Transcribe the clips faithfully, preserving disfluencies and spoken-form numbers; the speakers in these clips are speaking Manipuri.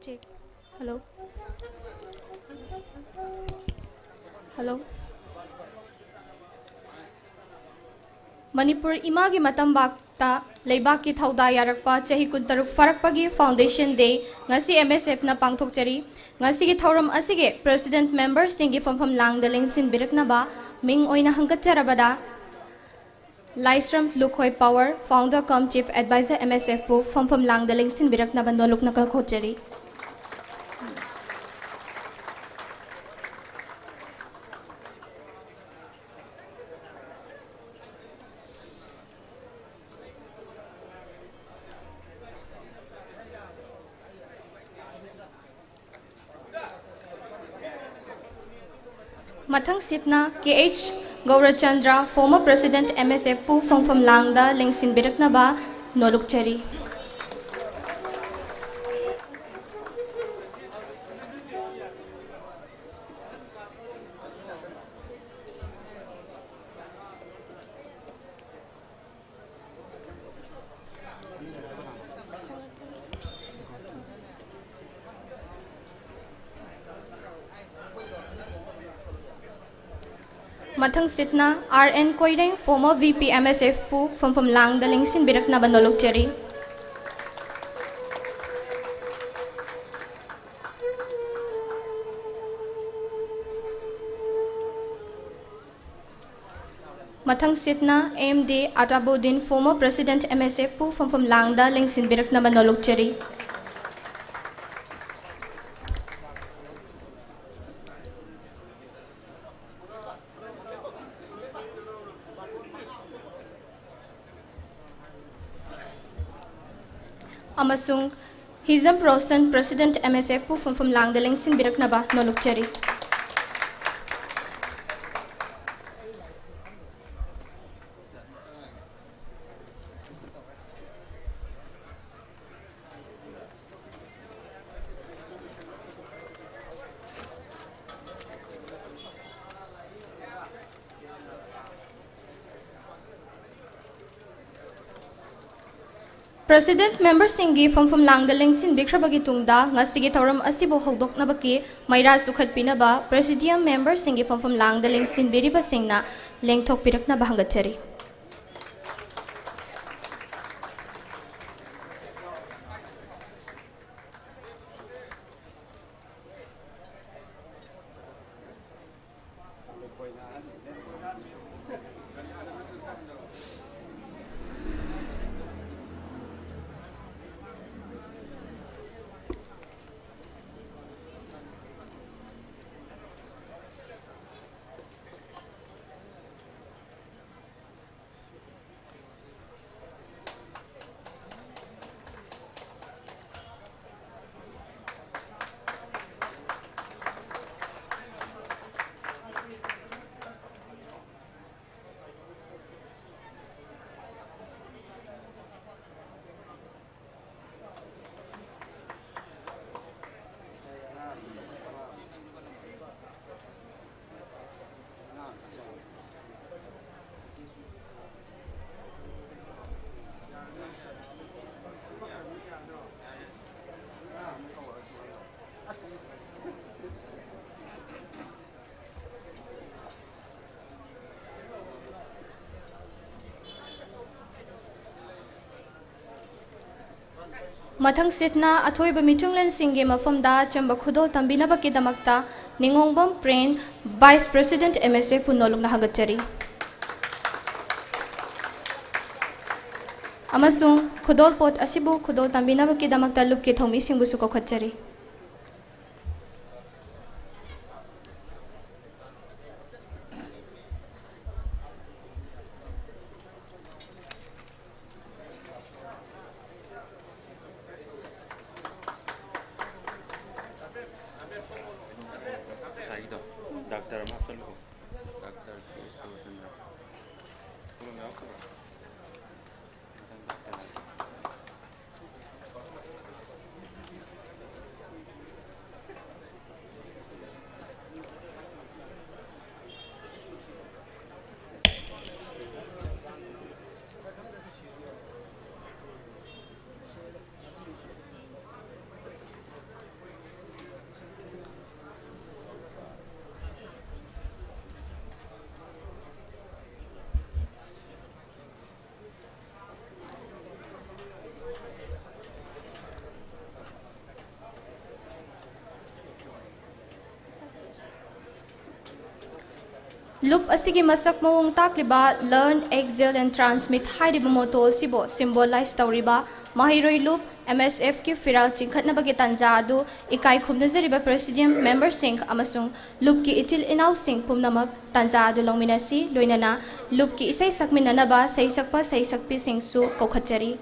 Check. Hello. Hello. ꯃꯅꯤꯄꯨꯔ ꯏꯃꯥꯒꯤ ꯃꯇꯝꯕꯥꯛꯇ ꯂꯩꯕꯥꯛꯀꯤ ꯊꯧꯗꯥ ꯌꯥꯔꯛꯄ ꯆꯍꯤ ꯀꯨꯟꯇꯔꯨꯛ ꯐꯥꯔꯛꯄꯒꯤ Foundation Day ꯉꯁꯤ M S F ꯅ ꯄꯥꯡꯊꯣꯛꯆꯔꯤ꯫ ꯉꯁꯤꯒꯤ ꯊꯧꯔꯝ ꯑꯁꯤꯒꯤ President member ꯁꯤꯡꯒꯤ ꯐꯝꯐꯝ ꯂꯥꯡꯗ ꯂꯦꯡꯁꯤꯟꯕꯤꯔꯛꯅꯕ ꯃꯤꯡ ꯑꯣꯏꯅ ꯍꯪꯒꯠꯆꯔꯕꯗ, ꯂꯥꯏꯁ꯭ꯔꯝ Lukhoi power, Founder cum Chief Advisor M S F ꯄꯨ ꯐꯝꯐꯝ ꯂꯥꯡꯗ ꯂꯦꯡꯁꯤꯟꯕꯤꯔꯛꯅꯕ ꯅꯣꯂꯨꯛꯅ ꯀꯧꯈꯠꯆꯔꯤ꯫ ꯃꯊꯪꯁꯤꯠꯅ K H ꯒꯧꯔꯆꯟꯗ꯭ꯔ, former President M S F ꯄꯨ ꯐꯝꯐꯝ ꯂꯥꯡꯗ ꯂꯦꯡꯁꯤꯟꯕꯤꯔꯛꯅꯕ ꯅꯣꯂꯨꯛꯆꯔꯤ꯫ ꯃꯊꯪꯁꯤꯠꯅ R N Koireng, former V P M S F ꯄꯨ ꯐꯝꯐꯝ ꯂꯥꯡꯗ ꯂꯦꯡꯁꯤꯟꯕꯤꯔꯛꯅꯕ ꯅꯣꯂꯨꯛꯆꯔꯤ꯫ ꯃꯊꯪꯁꯤꯠꯅ M D ꯑꯇꯥꯕꯨꯗꯤꯟ, former President M S F ꯄꯨ ꯐꯝꯐꯝ ꯂꯥꯡꯗ ꯂꯦꯡꯁꯤꯟꯕꯤꯔꯛꯅꯕ ꯅꯣꯂꯨꯛꯆꯔꯤ꯫ ꯑꯃꯁꯨꯡ ꯍꯤꯖꯝ Roshan, President M S F ꯄꯨ ꯐꯝꯐꯝ ꯂꯥꯡꯗ ꯂꯦꯡꯁꯤꯟꯕꯤꯔꯛꯅꯕ ꯅꯣꯂꯨꯛꯆꯔꯤ꯫ President memberꯁꯤꯡꯒꯤ ꯐꯝꯐꯝ ꯂꯥꯡꯗ ꯂꯦꯡꯁꯤꯟꯕꯤꯈ꯭ꯔꯕꯒꯤ ꯇꯨꯡꯗ, ꯉꯁꯤꯒꯤ ꯊꯧꯔꯝ ꯑꯁꯤꯕꯨ ꯍꯧꯗꯣꯛꯅꯕꯒꯤ ꯃꯩꯔꯥ ꯆꯨꯈꯠꯄꯤꯅꯕ Presidium memberꯁꯤꯡꯒꯤ ꯐꯝꯐꯝ ꯂꯥꯡꯗ ꯂꯦꯡꯁꯤꯟꯕꯤꯔꯤꯕꯁꯤꯡꯅ ꯂꯦꯡꯊꯣꯛꯄꯤꯔꯛꯅꯕ ꯍꯪꯒꯠꯆꯔꯤ꯫ ꯃꯊꯪꯁꯤꯠꯅ ꯑꯊꯣꯏꯕ ꯃꯤꯊꯨꯡꯂꯦꯟꯁꯤꯡꯒꯤ ꯃꯐꯝꯗ ꯑꯆꯝꯕ ꯈꯨꯗꯣꯜ ꯇꯝꯕꯤꯅꯕꯒꯤꯗꯃꯛꯇ ꯅꯤꯉꯣꯡꯕꯝ Prem, Vice President M S F ꯄꯨ ꯅꯣꯜꯂꯨꯛꯅ ꯍꯪꯒꯠꯆꯔꯤ꯫ ꯑꯃꯁꯨꯡ ꯈꯨꯗꯣꯜ ꯄꯣꯠ ꯑꯁꯤꯕꯨ ꯈꯨꯗꯣꯜ ꯇꯝꯕꯤꯅꯕꯒꯤꯗꯃꯛꯇ ꯂꯨꯞꯀꯤ ꯊꯧꯃꯤꯁꯤꯡꯕꯨꯁꯨ ꯀꯧꯈꯠꯆꯔꯤ꯫ ꯉꯁꯥꯏꯒꯤꯗꯣ ꯗꯥꯛꯇꯔ ꯑꯃ ꯍꯥꯞꯆꯜꯂꯨꯀꯣ꯫ ꯗꯥꯛꯇꯔ ꯀꯦ ꯑꯦꯁ ꯒꯣꯕꯤꯟꯗ꯭ꯔ꯫ ꯄꯨꯔꯝ ꯌꯥꯎꯔꯛꯇꯕ꯭ꯔꯣ? ꯃꯊꯪ ꯗꯥꯛꯇꯔ ꯍꯥꯏꯒꯦ꯫ ꯂꯨꯞ ꯑꯁꯤꯒꯤ ꯃꯁꯛ ꯃꯑꯣꯡ ꯇꯥꯛꯂꯤꯕ Learn, Excel and Transmit ꯍꯥꯏꯔꯤꯕ ꯃꯣꯇꯣ ꯑꯁꯤꯕꯨ ꯁꯤꯝꯕꯣꯂꯥꯏꯖ ꯇꯧꯔꯤꯕ ꯃꯍꯩꯔꯣꯏ ꯂꯨꯞ M S F ꯀꯤ ꯐꯤꯔꯥꯜ ꯆꯤꯡꯈꯠꯅꯕꯒꯤ ꯇꯥꯟꯖꯥ ꯑꯗꯨ ꯏꯀꯥꯏ ꯈꯨꯝꯅꯖꯔꯤꯕ ꯄ꯭ꯔꯦꯁꯤꯗꯤꯌꯝ ꯃꯦꯝꯕꯔꯁꯤꯡ ꯑꯃꯁꯨꯡ ꯂꯨꯞꯀꯤ ꯏꯆꯤꯜ ꯏꯅꯥꯎꯁꯤꯡ ꯄꯨꯝꯅꯃꯛ ꯇꯥꯟꯖꯥ ꯑꯗꯨ ꯂꯧꯃꯤꯟꯅꯁꯤ꯫ ꯂꯣꯏꯅꯅ ꯂꯨꯞꯀꯤ ꯏꯁꯩ ꯁꯛꯃꯤꯟꯅꯅꯕ ꯁꯩꯁꯛꯄ ꯁꯩꯁꯛꯄꯤꯁꯤꯡꯁꯨ ꯀꯧꯈꯠꯆꯔꯤ꯫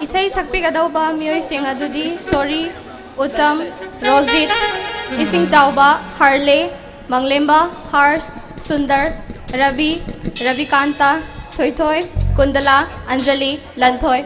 ꯏꯁꯩ ꯁꯛꯄꯤꯒꯗꯧꯕ ꯃꯤꯑꯣꯏꯁꯤꯡ ꯑꯗꯨꯗꯤ ꯁꯣꯔꯤ, Uttam, Rojit, Ishing Chaoba, Harle, Manglemba, Harsha, Sundar, Rabi, Rabikanta, Thoithoi, Kundala, Anjali, Lanthoi.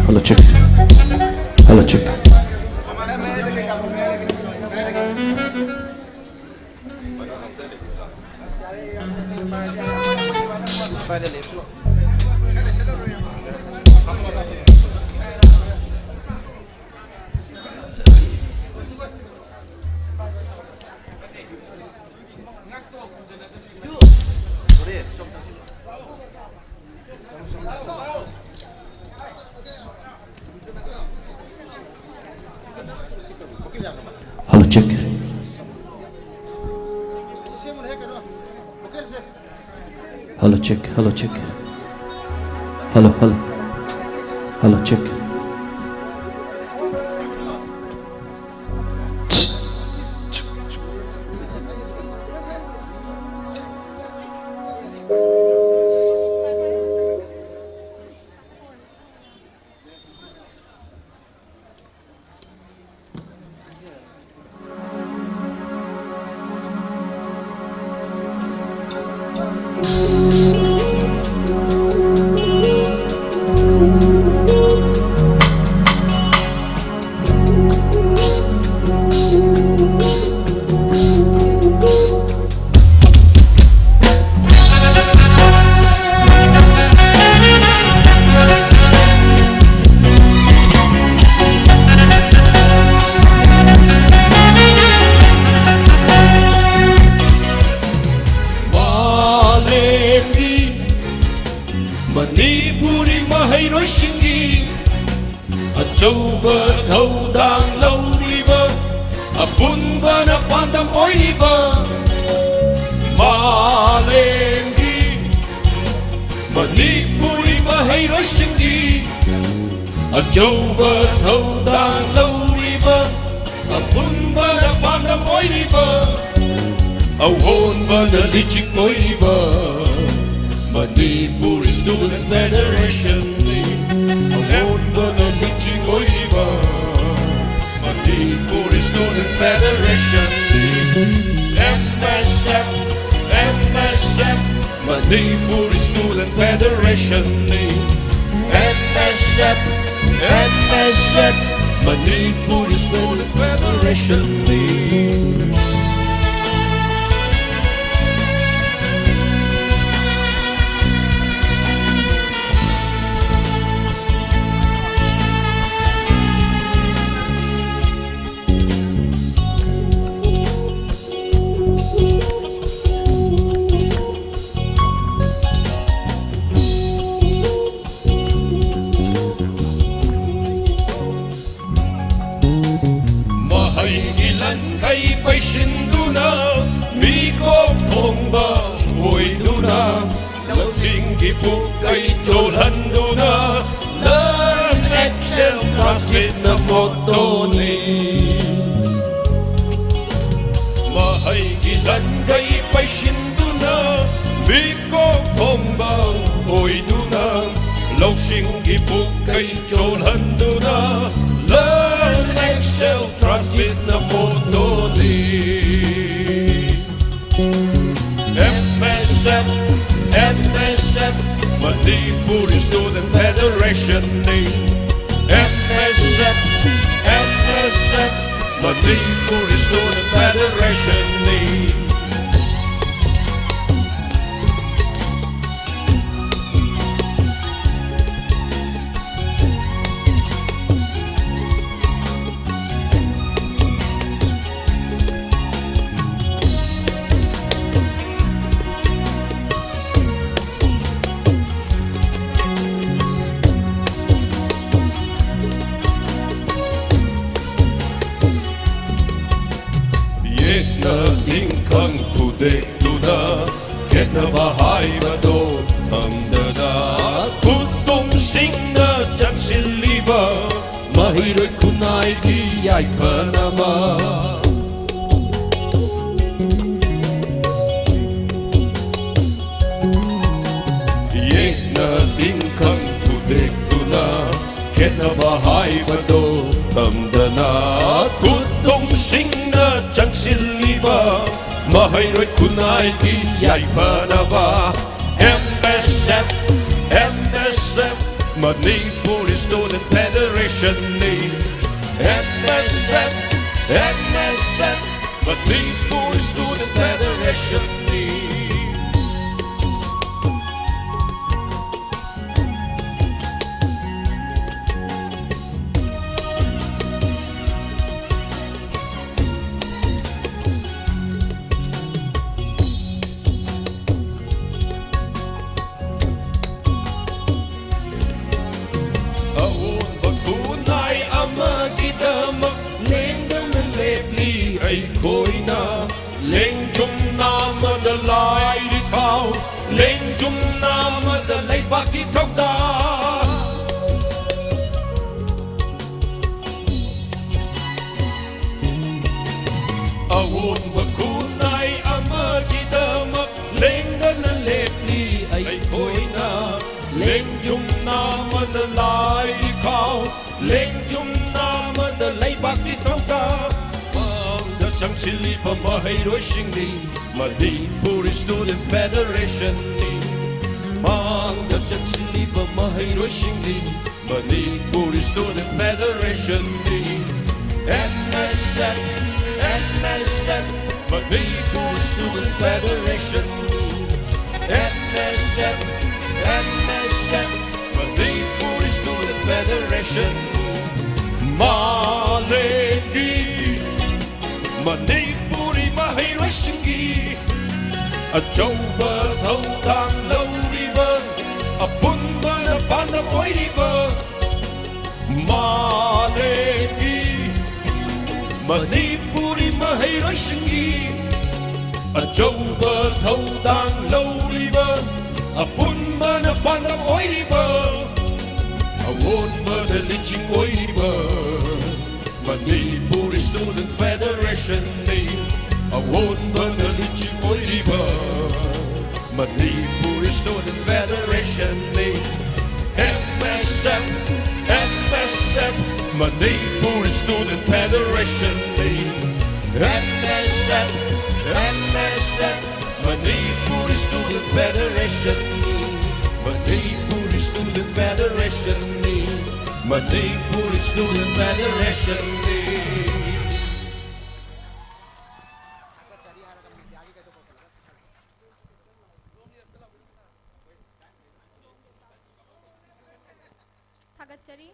Hello, check. Hello, check. Hello, check. Hello, check. Hello, check. Hello, check. Hello, hello. Hello, check. Manipuri ꯃꯍꯩꯔꯣꯏꯁꯤꯡꯒꯤ ꯑꯆꯧꯕ ꯊꯧꯗꯥꯡ ꯂꯧꯔꯤꯕ, ꯑꯄꯨꯟꯕꯅ ꯄꯥꯟꯗꯝ ꯑꯣꯏꯔꯤꯕ, ꯃꯥꯂꯦꯝꯒꯤ ꯃꯅꯤꯄꯨꯔꯤ ꯃꯍꯩꯔꯣꯏꯁꯤꯡꯒꯤ ꯑꯆꯧꯕ ꯊꯧꯗꯥꯡ ꯂꯧꯔꯤꯕ, ꯑꯄꯨꯟꯕꯅ ꯄꯥꯟꯗꯝ ꯑꯣꯏꯔꯤꯕ, ꯑꯑꯣꯟꯕꯅ ꯂꯤꯆꯤꯡ ꯑꯣꯏꯔꯤꯕ ꯃꯅꯤꯄꯨꯔ Student Federationꯅꯤ꯫ ꯑꯑꯣꯟꯕꯅ ꯂꯤꯆꯤꯡ ꯑꯣꯏꯔꯤꯕ Manipur Student Federationꯅꯤ꯫ M S F, M S F, Manipur Student Federationꯅꯤ꯫ M S F, M S F, Manipur Student Federationꯅꯤ꯫ ꯃꯍꯩꯒꯤ ꯂꯟꯈꯩ ꯄꯩꯁꯤꯟꯗꯨꯅ, ꯃꯤꯀꯣꯛ ꯊꯣꯡꯕ ꯑꯣꯏꯗꯨꯅ, ꯂꯧꯁꯤꯡꯒꯤ ꯄꯨꯛꯀꯩ ꯆꯣꯜꯍꯟꯗꯨꯅ, Learn, Excel, Transmitꯅ mottoꯅꯤ꯫ ꯃꯍꯩꯒꯤ ꯂꯟꯈꯩ ꯄꯩꯁꯤꯟꯗꯨꯅ, ꯃꯤꯀꯣꯛ ꯊꯣꯡꯕ ꯑꯣꯏꯗꯨꯅ, ꯂꯧꯁꯤꯡꯒꯤ ꯄꯨꯛꯀꯩ ꯆꯣꯜꯍꯟꯗꯨꯅ, Learn, Excel, Transmitꯅ mottoꯅꯤ꯫ M S F, M S F, Manipur Student Federationꯅꯤ꯫ M S F, M S F, Manipur Student Federationꯅꯤ꯫ ꯌꯥꯏꯐꯅꯕ꯫ ꯌꯦꯛꯅ ꯇꯤꯡꯈꯪ ꯊꯨꯗꯦꯛꯇꯨꯅ ꯈꯦꯠꯅꯕ ꯍꯥꯏꯕꯗꯣ ꯇꯝꯗꯅ ꯈꯨꯗꯣꯡꯁꯤꯡꯅ ꯆꯪꯁꯤꯜꯂꯤꯕ ꯃꯍꯩꯔꯣꯏ ꯈꯨꯟꯅꯥꯏꯒꯤ ꯌꯥꯏꯐꯅꯕ꯫ M S F, M S F, Manipur Student Federation ꯅꯤ꯫ M S F, M S F, Manipur Student Federation ꯅꯤ꯫ ꯑꯑꯣꯟꯕ ꯈꯨꯟꯅꯥꯏ ꯑꯃꯒꯤꯗꯃꯛ ꯂꯦꯡꯗꯅ ꯂꯦꯞꯂꯤ ꯑꯩꯈꯣꯏꯅ꯫ ꯂꯦꯡꯖꯨꯝ ꯅꯥꯝꯃꯗ ꯂꯥꯏꯔꯤ ꯊꯥꯎ, ꯂꯦꯡꯖꯨꯝ ꯅꯥꯝꯃꯗ ꯂꯩꯕꯥꯛꯀꯤ ꯊꯧꯗꯥꯡ꯫ ꯑꯑꯣꯟꯕ ꯈꯨꯟꯅꯥꯏ ꯑꯃꯒꯤꯗꯃꯛ ꯂꯦꯡꯗꯅ ꯂꯦꯞꯂꯤ ꯑꯩꯈꯣꯏꯅ꯫ ꯂꯦꯡꯖꯨꯝ ꯅꯥꯝꯃꯗ ꯂꯥꯏꯔꯤ ꯈꯥꯎ, ꯂꯦꯡꯖꯨꯝ ꯅꯥꯝꯃꯗ ꯂꯩꯕꯥꯛꯀꯤ ꯊꯧꯗꯥꯡ꯫ ꯃꯥꯡꯗ ꯆꯪꯁꯤꯜꯂꯤꯕ ꯃꯍꯩꯔꯣꯏꯁꯤꯡꯅꯤ, ꯃꯅꯤꯄꯨꯔ Student Federation ꯅꯤ꯫ ꯃꯥꯡꯗ ꯆꯪꯁꯤꯜꯂꯤꯕ ꯃꯍꯩꯔꯣꯏꯁꯤꯡꯅꯤ, ꯃꯅꯤꯄꯨꯔ Student Federation ꯅꯤ꯫ M S F, M S F, Manipur Student Federation ꯅꯤ꯫ M S F, M S F, Manipur Student Federation ꯅꯤ꯫ ꯃꯥꯂꯦꯝꯒꯤ ꯃꯅꯤꯄꯨꯔꯤ ꯃꯍꯩꯔꯣꯏꯁꯤꯡꯒꯤ ꯑꯆꯧꯕ ꯊꯧꯗꯥꯡ ꯂꯧꯔꯤꯕ, ꯑꯄꯨꯟꯕꯅ ꯄꯥꯟꯗꯝ ꯑꯣꯏꯔꯤꯕ, ꯃꯥꯂꯦꯝꯒꯤ ꯃꯅꯤꯄꯨꯔꯤ ꯃꯍꯩꯔꯣꯏꯁꯤꯡꯒꯤ ꯑꯆꯧꯕ ꯊꯧꯗꯥꯡ ꯂꯧꯔꯤꯕ, ꯑꯄꯨꯟꯕꯅ ꯄꯥꯟꯗꯝ ꯑꯣꯏꯔꯤꯕ, ꯑꯑꯣꯟꯕꯗ ꯂꯤꯆꯤꯡ ꯑꯣꯏꯔꯤꯕ, ꯃꯅꯤꯄꯨꯔ ꯁ꯭ꯇꯨꯗꯦꯟꯠ ꯐꯦꯗꯔꯦꯁꯟꯅꯤ ꯑꯑꯣꯟꯕꯅ ꯂꯨꯆꯤꯡ ꯑꯣꯏꯔꯤꯕ꯫ ꯃꯅꯤꯄꯨꯔ ꯁ꯭ꯇꯨꯗꯦꯟꯠ ꯐꯦꯗꯔꯦꯁꯟꯅꯤ꯫ M S F, M S F, Manipur student ꯐꯦꯗꯔꯦꯁꯟꯅꯤ꯫ M S F, M S F, Manipur student ꯐꯦꯗꯔꯦꯁꯟꯅꯤ꯫ ꯃꯅꯤꯄꯨꯔ ꯁ꯭ꯇꯨꯗꯦꯟꯠ ꯐꯦꯗꯔꯦꯁꯟꯅꯤ꯫ ꯃꯅꯤꯄꯨꯔ ꯁ꯭ꯇꯨꯗꯦꯟꯠ ꯐꯦꯗꯔꯦꯁꯟꯅꯤ꯫ ꯊꯥꯒꯠꯆꯔꯤ꯫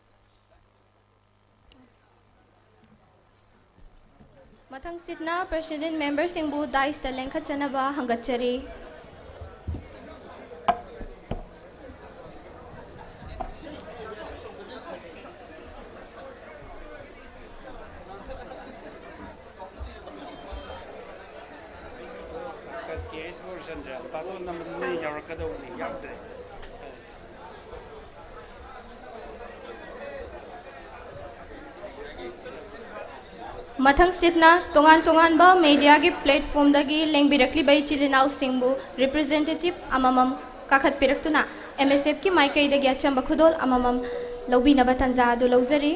ꯃꯊꯪꯁꯤꯠꯅ president memberꯁꯤꯡꯕꯨ dais ꯂꯦꯡꯈꯠꯆꯅꯕ ꯍꯪꯒꯠꯆꯔꯤ꯫ ꯀꯠꯀꯦ ꯑꯩꯁꯨ ꯂꯣꯏꯁꯤꯟꯗ꯭ꯔꯦ꯫ ꯄꯥꯊꯣꯛ ꯅꯝꯕꯔ ꯌꯥꯎꯔꯛꯀꯗꯧꯕꯅꯤ, ꯌꯥꯎꯗ꯭ꯔꯦ꯫ ꯃꯊꯪꯁꯤꯠꯅ ꯇꯣꯉꯥꯟ ꯇꯣꯉꯥꯟꯕ mediaꯒꯤ platformꯗꯒꯤ ꯂꯦꯡꯕꯤꯔꯛꯂꯤꯕ ꯏꯆꯤꯜ ꯏꯅꯥꯎꯁꯤꯡꯕꯨ representative ꯑꯃꯃꯝ ꯀꯥꯈꯠꯄꯤꯔꯛꯇꯨꯅ MSFꯀꯤ ꯃꯥꯏꯀꯩꯗꯒꯤ ꯑꯆꯝꯕ ꯈꯨꯗꯣꯜ ꯑꯃꯃꯝ ꯂꯧꯕꯤꯅꯕ ꯇꯥꯟꯖꯥ ꯑꯗꯨ ꯂꯧꯖꯔꯤ꯫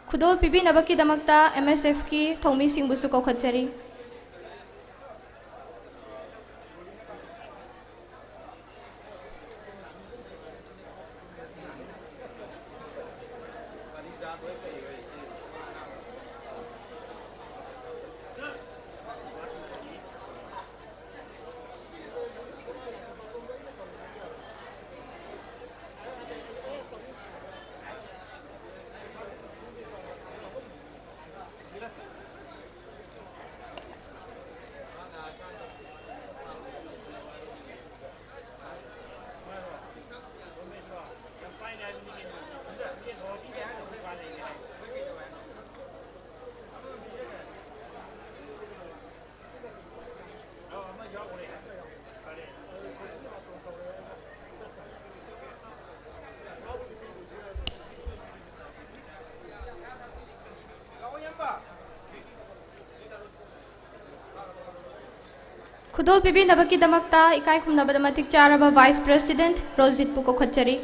ꯈꯨꯗꯣꯜ ꯄꯤꯕꯤꯅꯕꯒꯤꯗꯃꯛꯇ MSFꯀꯤ ꯊꯧꯃꯤꯁꯤꯡꯕꯨꯁꯨ ꯀꯧꯈꯠꯆꯔꯤ꯫ ꯈꯨꯗꯣꯜ ꯄꯤꯕꯤꯅꯕꯒꯤꯗꯃꯛꯇ ꯏꯀꯥꯏ ꯈꯨꯝꯅꯕꯗ ꯃꯇꯤꯛ ꯆꯥꯔꯕ ꯚꯥꯏꯁ ꯄ꯭ꯔꯦꯁꯤꯗꯦꯟꯠ ꯔꯣꯖꯤꯠꯄꯨ ꯀꯧꯈꯠꯆꯔꯤ꯫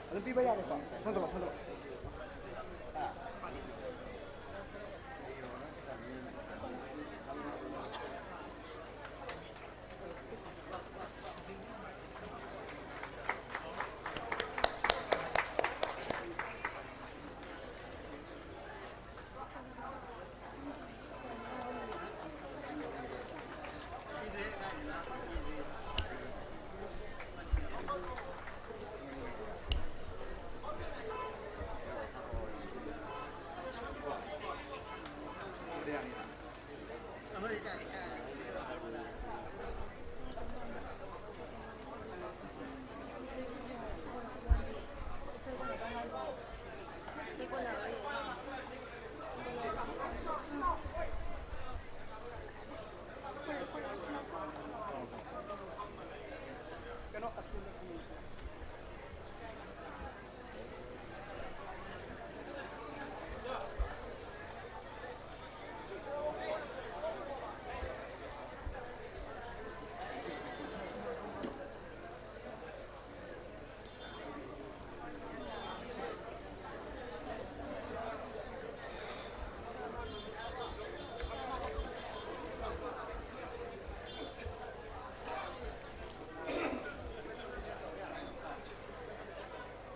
ꯑꯗꯨꯝ ꯄꯤꯕ ꯌꯥꯅꯤꯀꯣ? ꯁꯣꯝꯗ ꯂꯥꯛꯑꯣ, ꯁꯣꯝꯗ ꯂꯥꯛꯑꯣ꯫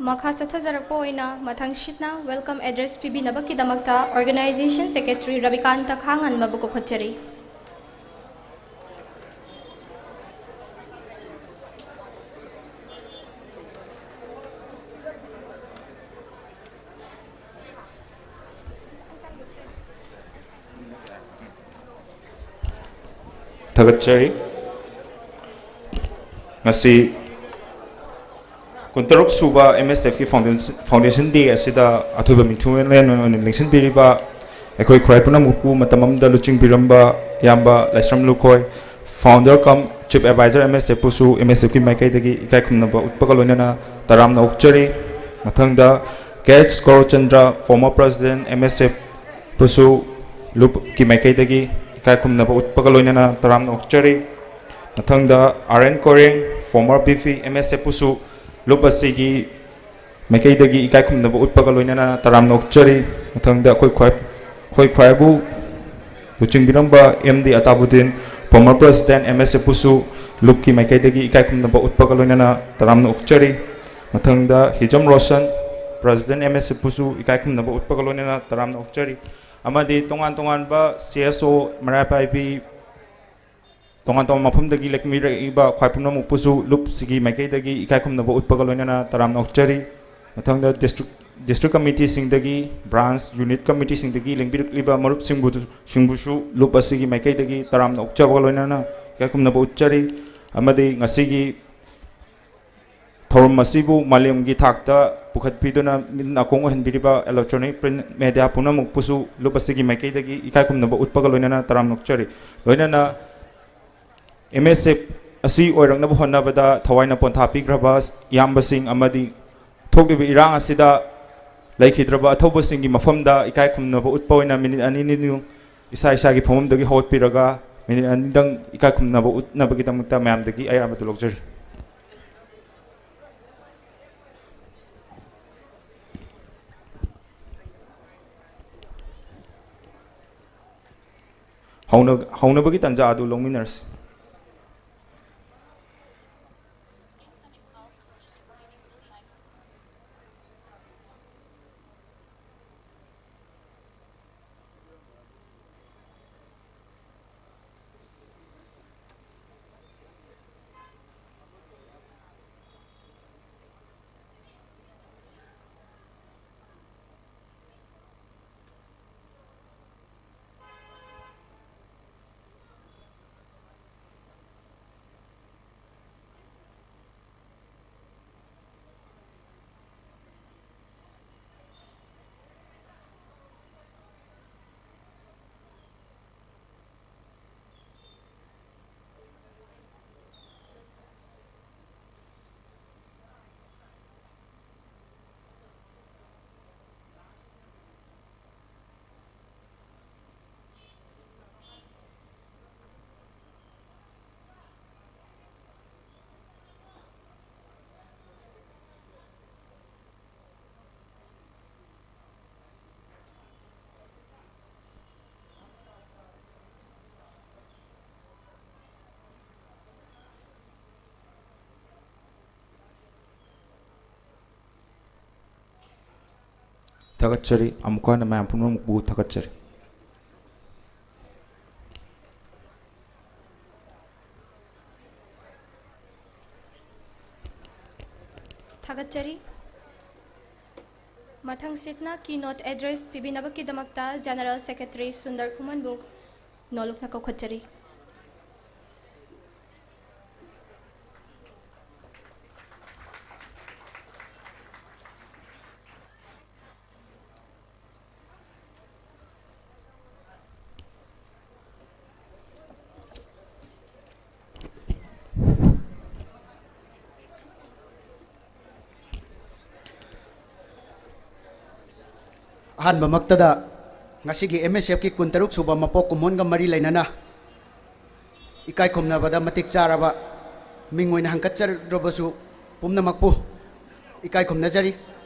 ꯃꯈꯥ ꯆꯠꯊꯖꯔꯛꯄ ꯑꯣꯏꯅ ꯃꯊꯪꯁꯤꯠꯅ welcome address ꯄꯤꯕꯤꯅꯕꯒꯤꯗꯃꯛꯇ Organization Secretary Rabikanta ꯈꯥꯉꯟꯃꯕꯨ ꯀꯧꯈꯠꯆꯔꯤ꯫ ꯊꯥꯒꯠꯆꯔꯤ꯫ ꯉꯁꯤ ꯀꯨꯟꯇꯔꯨꯛ ꯁꯨꯕ M S F ꯀꯤ foundation, foundation day ꯑꯁꯤꯗ ꯑꯊꯣꯏꯕ ꯃꯤꯊꯨꯡꯂꯦꯟ ꯑꯣꯏꯅ ꯂꯦꯡꯁꯤꯟꯕꯤꯔꯤꯕ ꯑꯩꯈꯣꯏ ꯈꯨꯔꯥꯏ ꯄꯨꯝꯅꯃꯛꯄꯨ ꯃꯇꯝ ꯑꯃꯗ ꯂꯨꯆꯤꯡꯕꯤꯔꯝꯕ ꯏꯌꯥꯝꯕ ꯂꯥꯏꯁ꯭ꯔꯝ Lukhoi, founder cum chief advisor M S F ꯄꯨꯁꯨ M S F ꯀꯤ ꯃꯥꯏꯀꯩꯗꯒꯤ ꯏꯀꯥꯏ ꯈꯨꯝꯅꯕ ꯎꯠꯄꯒ ꯂꯣꯏꯅꯅ ꯇꯔꯥꯝꯅ ꯑꯣꯛꯆꯔꯤ꯫ ꯃꯊꯪꯗ K H ꯒꯧꯔꯆꯟꯗ꯭ꯔ, former president M S F ꯄꯨꯁꯨ ꯂꯨꯞꯀꯤ ꯃꯥꯏꯀꯩꯗꯒꯤ ꯏꯀꯥꯏ ꯈꯨꯝꯅꯕ ꯎꯠꯄꯒ ꯂꯣꯏꯅꯅ ꯇꯔꯥꯝꯅ ꯑꯣꯛꯆꯔꯤ꯫ ꯃꯊꯪꯗ R N ꯀꯣꯔꯦꯡ, former B P M S F ꯄꯨꯁꯨ ꯂꯨꯞ ꯑꯁꯤꯒꯤ ꯃꯥꯏꯀꯩꯗꯒꯤ ꯏꯀꯥꯏ ꯈꯨꯝꯅꯕ ꯎꯠꯄꯒ ꯂꯣꯏꯅꯅ ꯇꯔꯥꯝꯅ ꯑꯣꯛꯆꯔꯤ꯫ ꯃꯊꯪꯗ ꯑꯩꯈꯣꯏ ꯈ꯭ꯋꯥꯏ-, ꯑꯩꯈꯣꯏ ꯈ꯭ꯋꯥꯏꯕꯨ ꯂꯨꯆꯤꯡꯕꯤꯔꯝꯕ M D ꯑꯇꯥꯕꯨꯗꯤꯟ, former president M S F ꯄꯨꯁꯨ ꯂꯨꯞꯀꯤ ꯃꯥꯏꯀꯩꯗꯒꯤ ꯏꯀꯥꯏ ꯈꯨꯝꯅꯕ ꯎꯠꯄꯒ ꯂꯣꯏꯅꯅ ꯇꯔꯥꯝꯅ ꯑꯣꯛꯆꯔꯤ꯫ ꯃꯊꯪꯗ ꯍꯤꯖꯝ Roshan, president M S F ꯄꯨꯁꯨ ꯏꯀꯥꯏ ꯈꯨꯝꯅꯕ ꯎꯠꯄꯒ ꯂꯣꯏꯅꯅ ꯇꯔꯥꯝꯅ ꯑꯣꯛꯆꯔꯤ꯫ ꯑꯃꯗꯤ ꯇꯣꯉꯥꯟ ꯇꯣꯉꯥꯟꯕ C S O, ꯃꯩꯔꯥ ꯄꯥꯏꯕꯤ, ꯇꯣꯉꯥꯟ ꯇꯣꯉꯥꯟꯕ ꯃꯐꯝꯗꯒꯤ ꯂꯦꯡꯕꯤꯔꯛꯏꯕ ꯈ꯭ꯋꯥꯏ ꯄꯨꯝꯅꯃꯛꯄꯨꯁꯨ ꯂꯨꯞꯁꯤꯒꯤ ꯃꯥꯏꯀꯩꯗꯒꯤ ꯏꯀꯥꯏ ꯈꯨꯝꯅꯕ ꯎꯠꯄꯒ ꯂꯣꯏꯅꯅ ꯇꯔꯥꯝꯅ ꯑꯣꯛꯆꯔꯤ꯫ ꯃꯊꯪꯗ district, district committeeꯁꯤꯡꯗꯒꯤ, branch, unit committeeꯁꯤꯡꯗꯒꯤ ꯂꯦꯡꯕꯤꯔꯛꯂꯤꯕ ꯃꯔꯨꯞꯁꯤꯡꯕꯨ, ꯁꯤꯡꯕꯨꯁꯨ ꯂꯨꯞ ꯑꯁꯤꯒꯤ ꯃꯥꯏꯀꯩꯗꯒꯤ ꯇꯔꯥꯝꯅ ꯑꯣꯛꯆꯕꯒ ꯂꯣꯏꯅꯅ ꯏꯀꯥꯏ ꯈꯨꯝꯅꯕ ꯎꯠꯆꯔꯤ꯫ ꯑꯃꯗꯤ ꯉꯁꯤꯒꯤ ꯊꯧꯔꯝ ꯑꯁꯤꯕꯨ ꯃꯥꯂꯦꯝꯒꯤ ꯊꯥꯛꯇ ꯄꯨꯈꯠꯄꯤꯗꯨꯅ ꯃꯤꯠ ꯅꯥꯀꯣꯡ ꯑꯣꯏꯍꯟꯕꯤꯔꯤꯕ electronic print media ꯄꯨꯝꯅꯃꯛꯄꯨꯁꯨ ꯂꯨꯞ ꯑꯁꯤꯒꯤ ꯃꯥꯏꯀꯩꯗꯒꯤ ꯏꯀꯥꯏ ꯈꯨꯝꯅꯕ ꯎꯠꯄꯒ ꯂꯣꯏꯅꯅ ꯇꯔꯥꯝꯅ ꯑꯣꯛꯆꯔꯤ꯫ ꯂꯣꯏꯅꯅ M S F ꯑꯁꯤ ꯑꯣꯏꯔꯛꯅꯕ ꯍꯣꯠꯅꯕꯗ ꯊꯋꯥꯏꯅ ꯄꯣꯟꯊꯥ ꯄꯤꯈ꯭ꯔꯕ ꯏꯌꯥꯝꯕꯁꯤꯡ ꯑꯃꯗꯤ ꯊꯣꯛꯂꯤꯕ ꯏꯔꯥꯡ ꯑꯁꯤꯗ ꯂꯩꯈꯤꯗ꯭ꯔꯕ ꯑꯊꯧꯕꯁꯤꯡꯒꯤ ꯃꯐꯝꯗ ꯏꯀꯥꯏ ꯈꯨꯝꯅꯕ ꯎꯠꯄ ꯑꯣꯏꯅ ꯃꯤꯅꯤꯠ ꯑꯅꯤ ꯑꯅꯤ ꯏꯁꯥ ꯏꯁꯥꯒꯤ ꯐꯝꯐꯝꯗꯒꯤ ꯍꯧꯒꯠꯄꯤꯔꯒ ꯃꯤꯅꯤꯠ ꯑꯅꯤꯗꯪ ꯏꯀꯥꯏ ꯈꯨꯝꯅꯕ ꯎꯠꯅꯕꯒꯤꯗꯃꯛꯇ ꯃꯌꯥꯝꯗꯒꯤ ꯑꯌꯥꯕꯗꯨ ꯂꯧꯖꯔꯤ꯫ ꯍꯧꯅ-, ꯍꯧꯅꯕꯒꯤ ꯇꯥꯟꯖꯥ ꯑꯗꯨ ꯂꯧꯃꯤꯟꯅꯔꯁꯤ꯫ ꯊꯥꯒꯠꯆꯔꯤ꯫ ꯑꯃꯨꯛꯀ ꯍꯟꯅ ꯃꯌꯥꯝ ꯄꯨꯝꯅꯃꯛꯄꯨ ꯊꯥꯒꯠꯆꯔꯤ꯫ ꯊꯥꯒꯠꯆꯔꯤ꯫ ꯃꯊꯪꯁꯤꯠꯅ keynote address ꯄꯤꯕꯤꯅꯕꯒꯤꯗꯃꯛꯇ General Secretary Sundar ꯈꯨꯃꯟꯕꯨ ꯅꯣꯂꯨꯛꯅ ꯀꯧꯈꯠꯆꯔꯤ꯫ ꯑꯍꯥꯟꯕꯃꯛꯇꯗ ꯉꯁꯤꯒꯤ M S F ꯀꯤ ꯀꯨꯟꯇꯔꯨꯛ ꯁꯨꯕ ꯃꯄꯣꯛ ꯀꯨꯝꯑꯣꯟꯒ ꯃꯔꯤ ꯂꯩꯅꯅ ꯏꯀꯥꯏ ꯈꯨꯝꯅꯕꯗ ꯃꯇꯤꯛ ꯆꯥꯔꯕ ꯃꯤꯡ ꯑꯣꯏꯅ ꯍꯪꯀꯠꯆꯔꯕꯁꯨ ꯄꯨꯝꯅꯃꯛꯄꯨ ꯏꯀꯥꯏ ꯈꯨꯝꯅꯖꯔꯤ꯫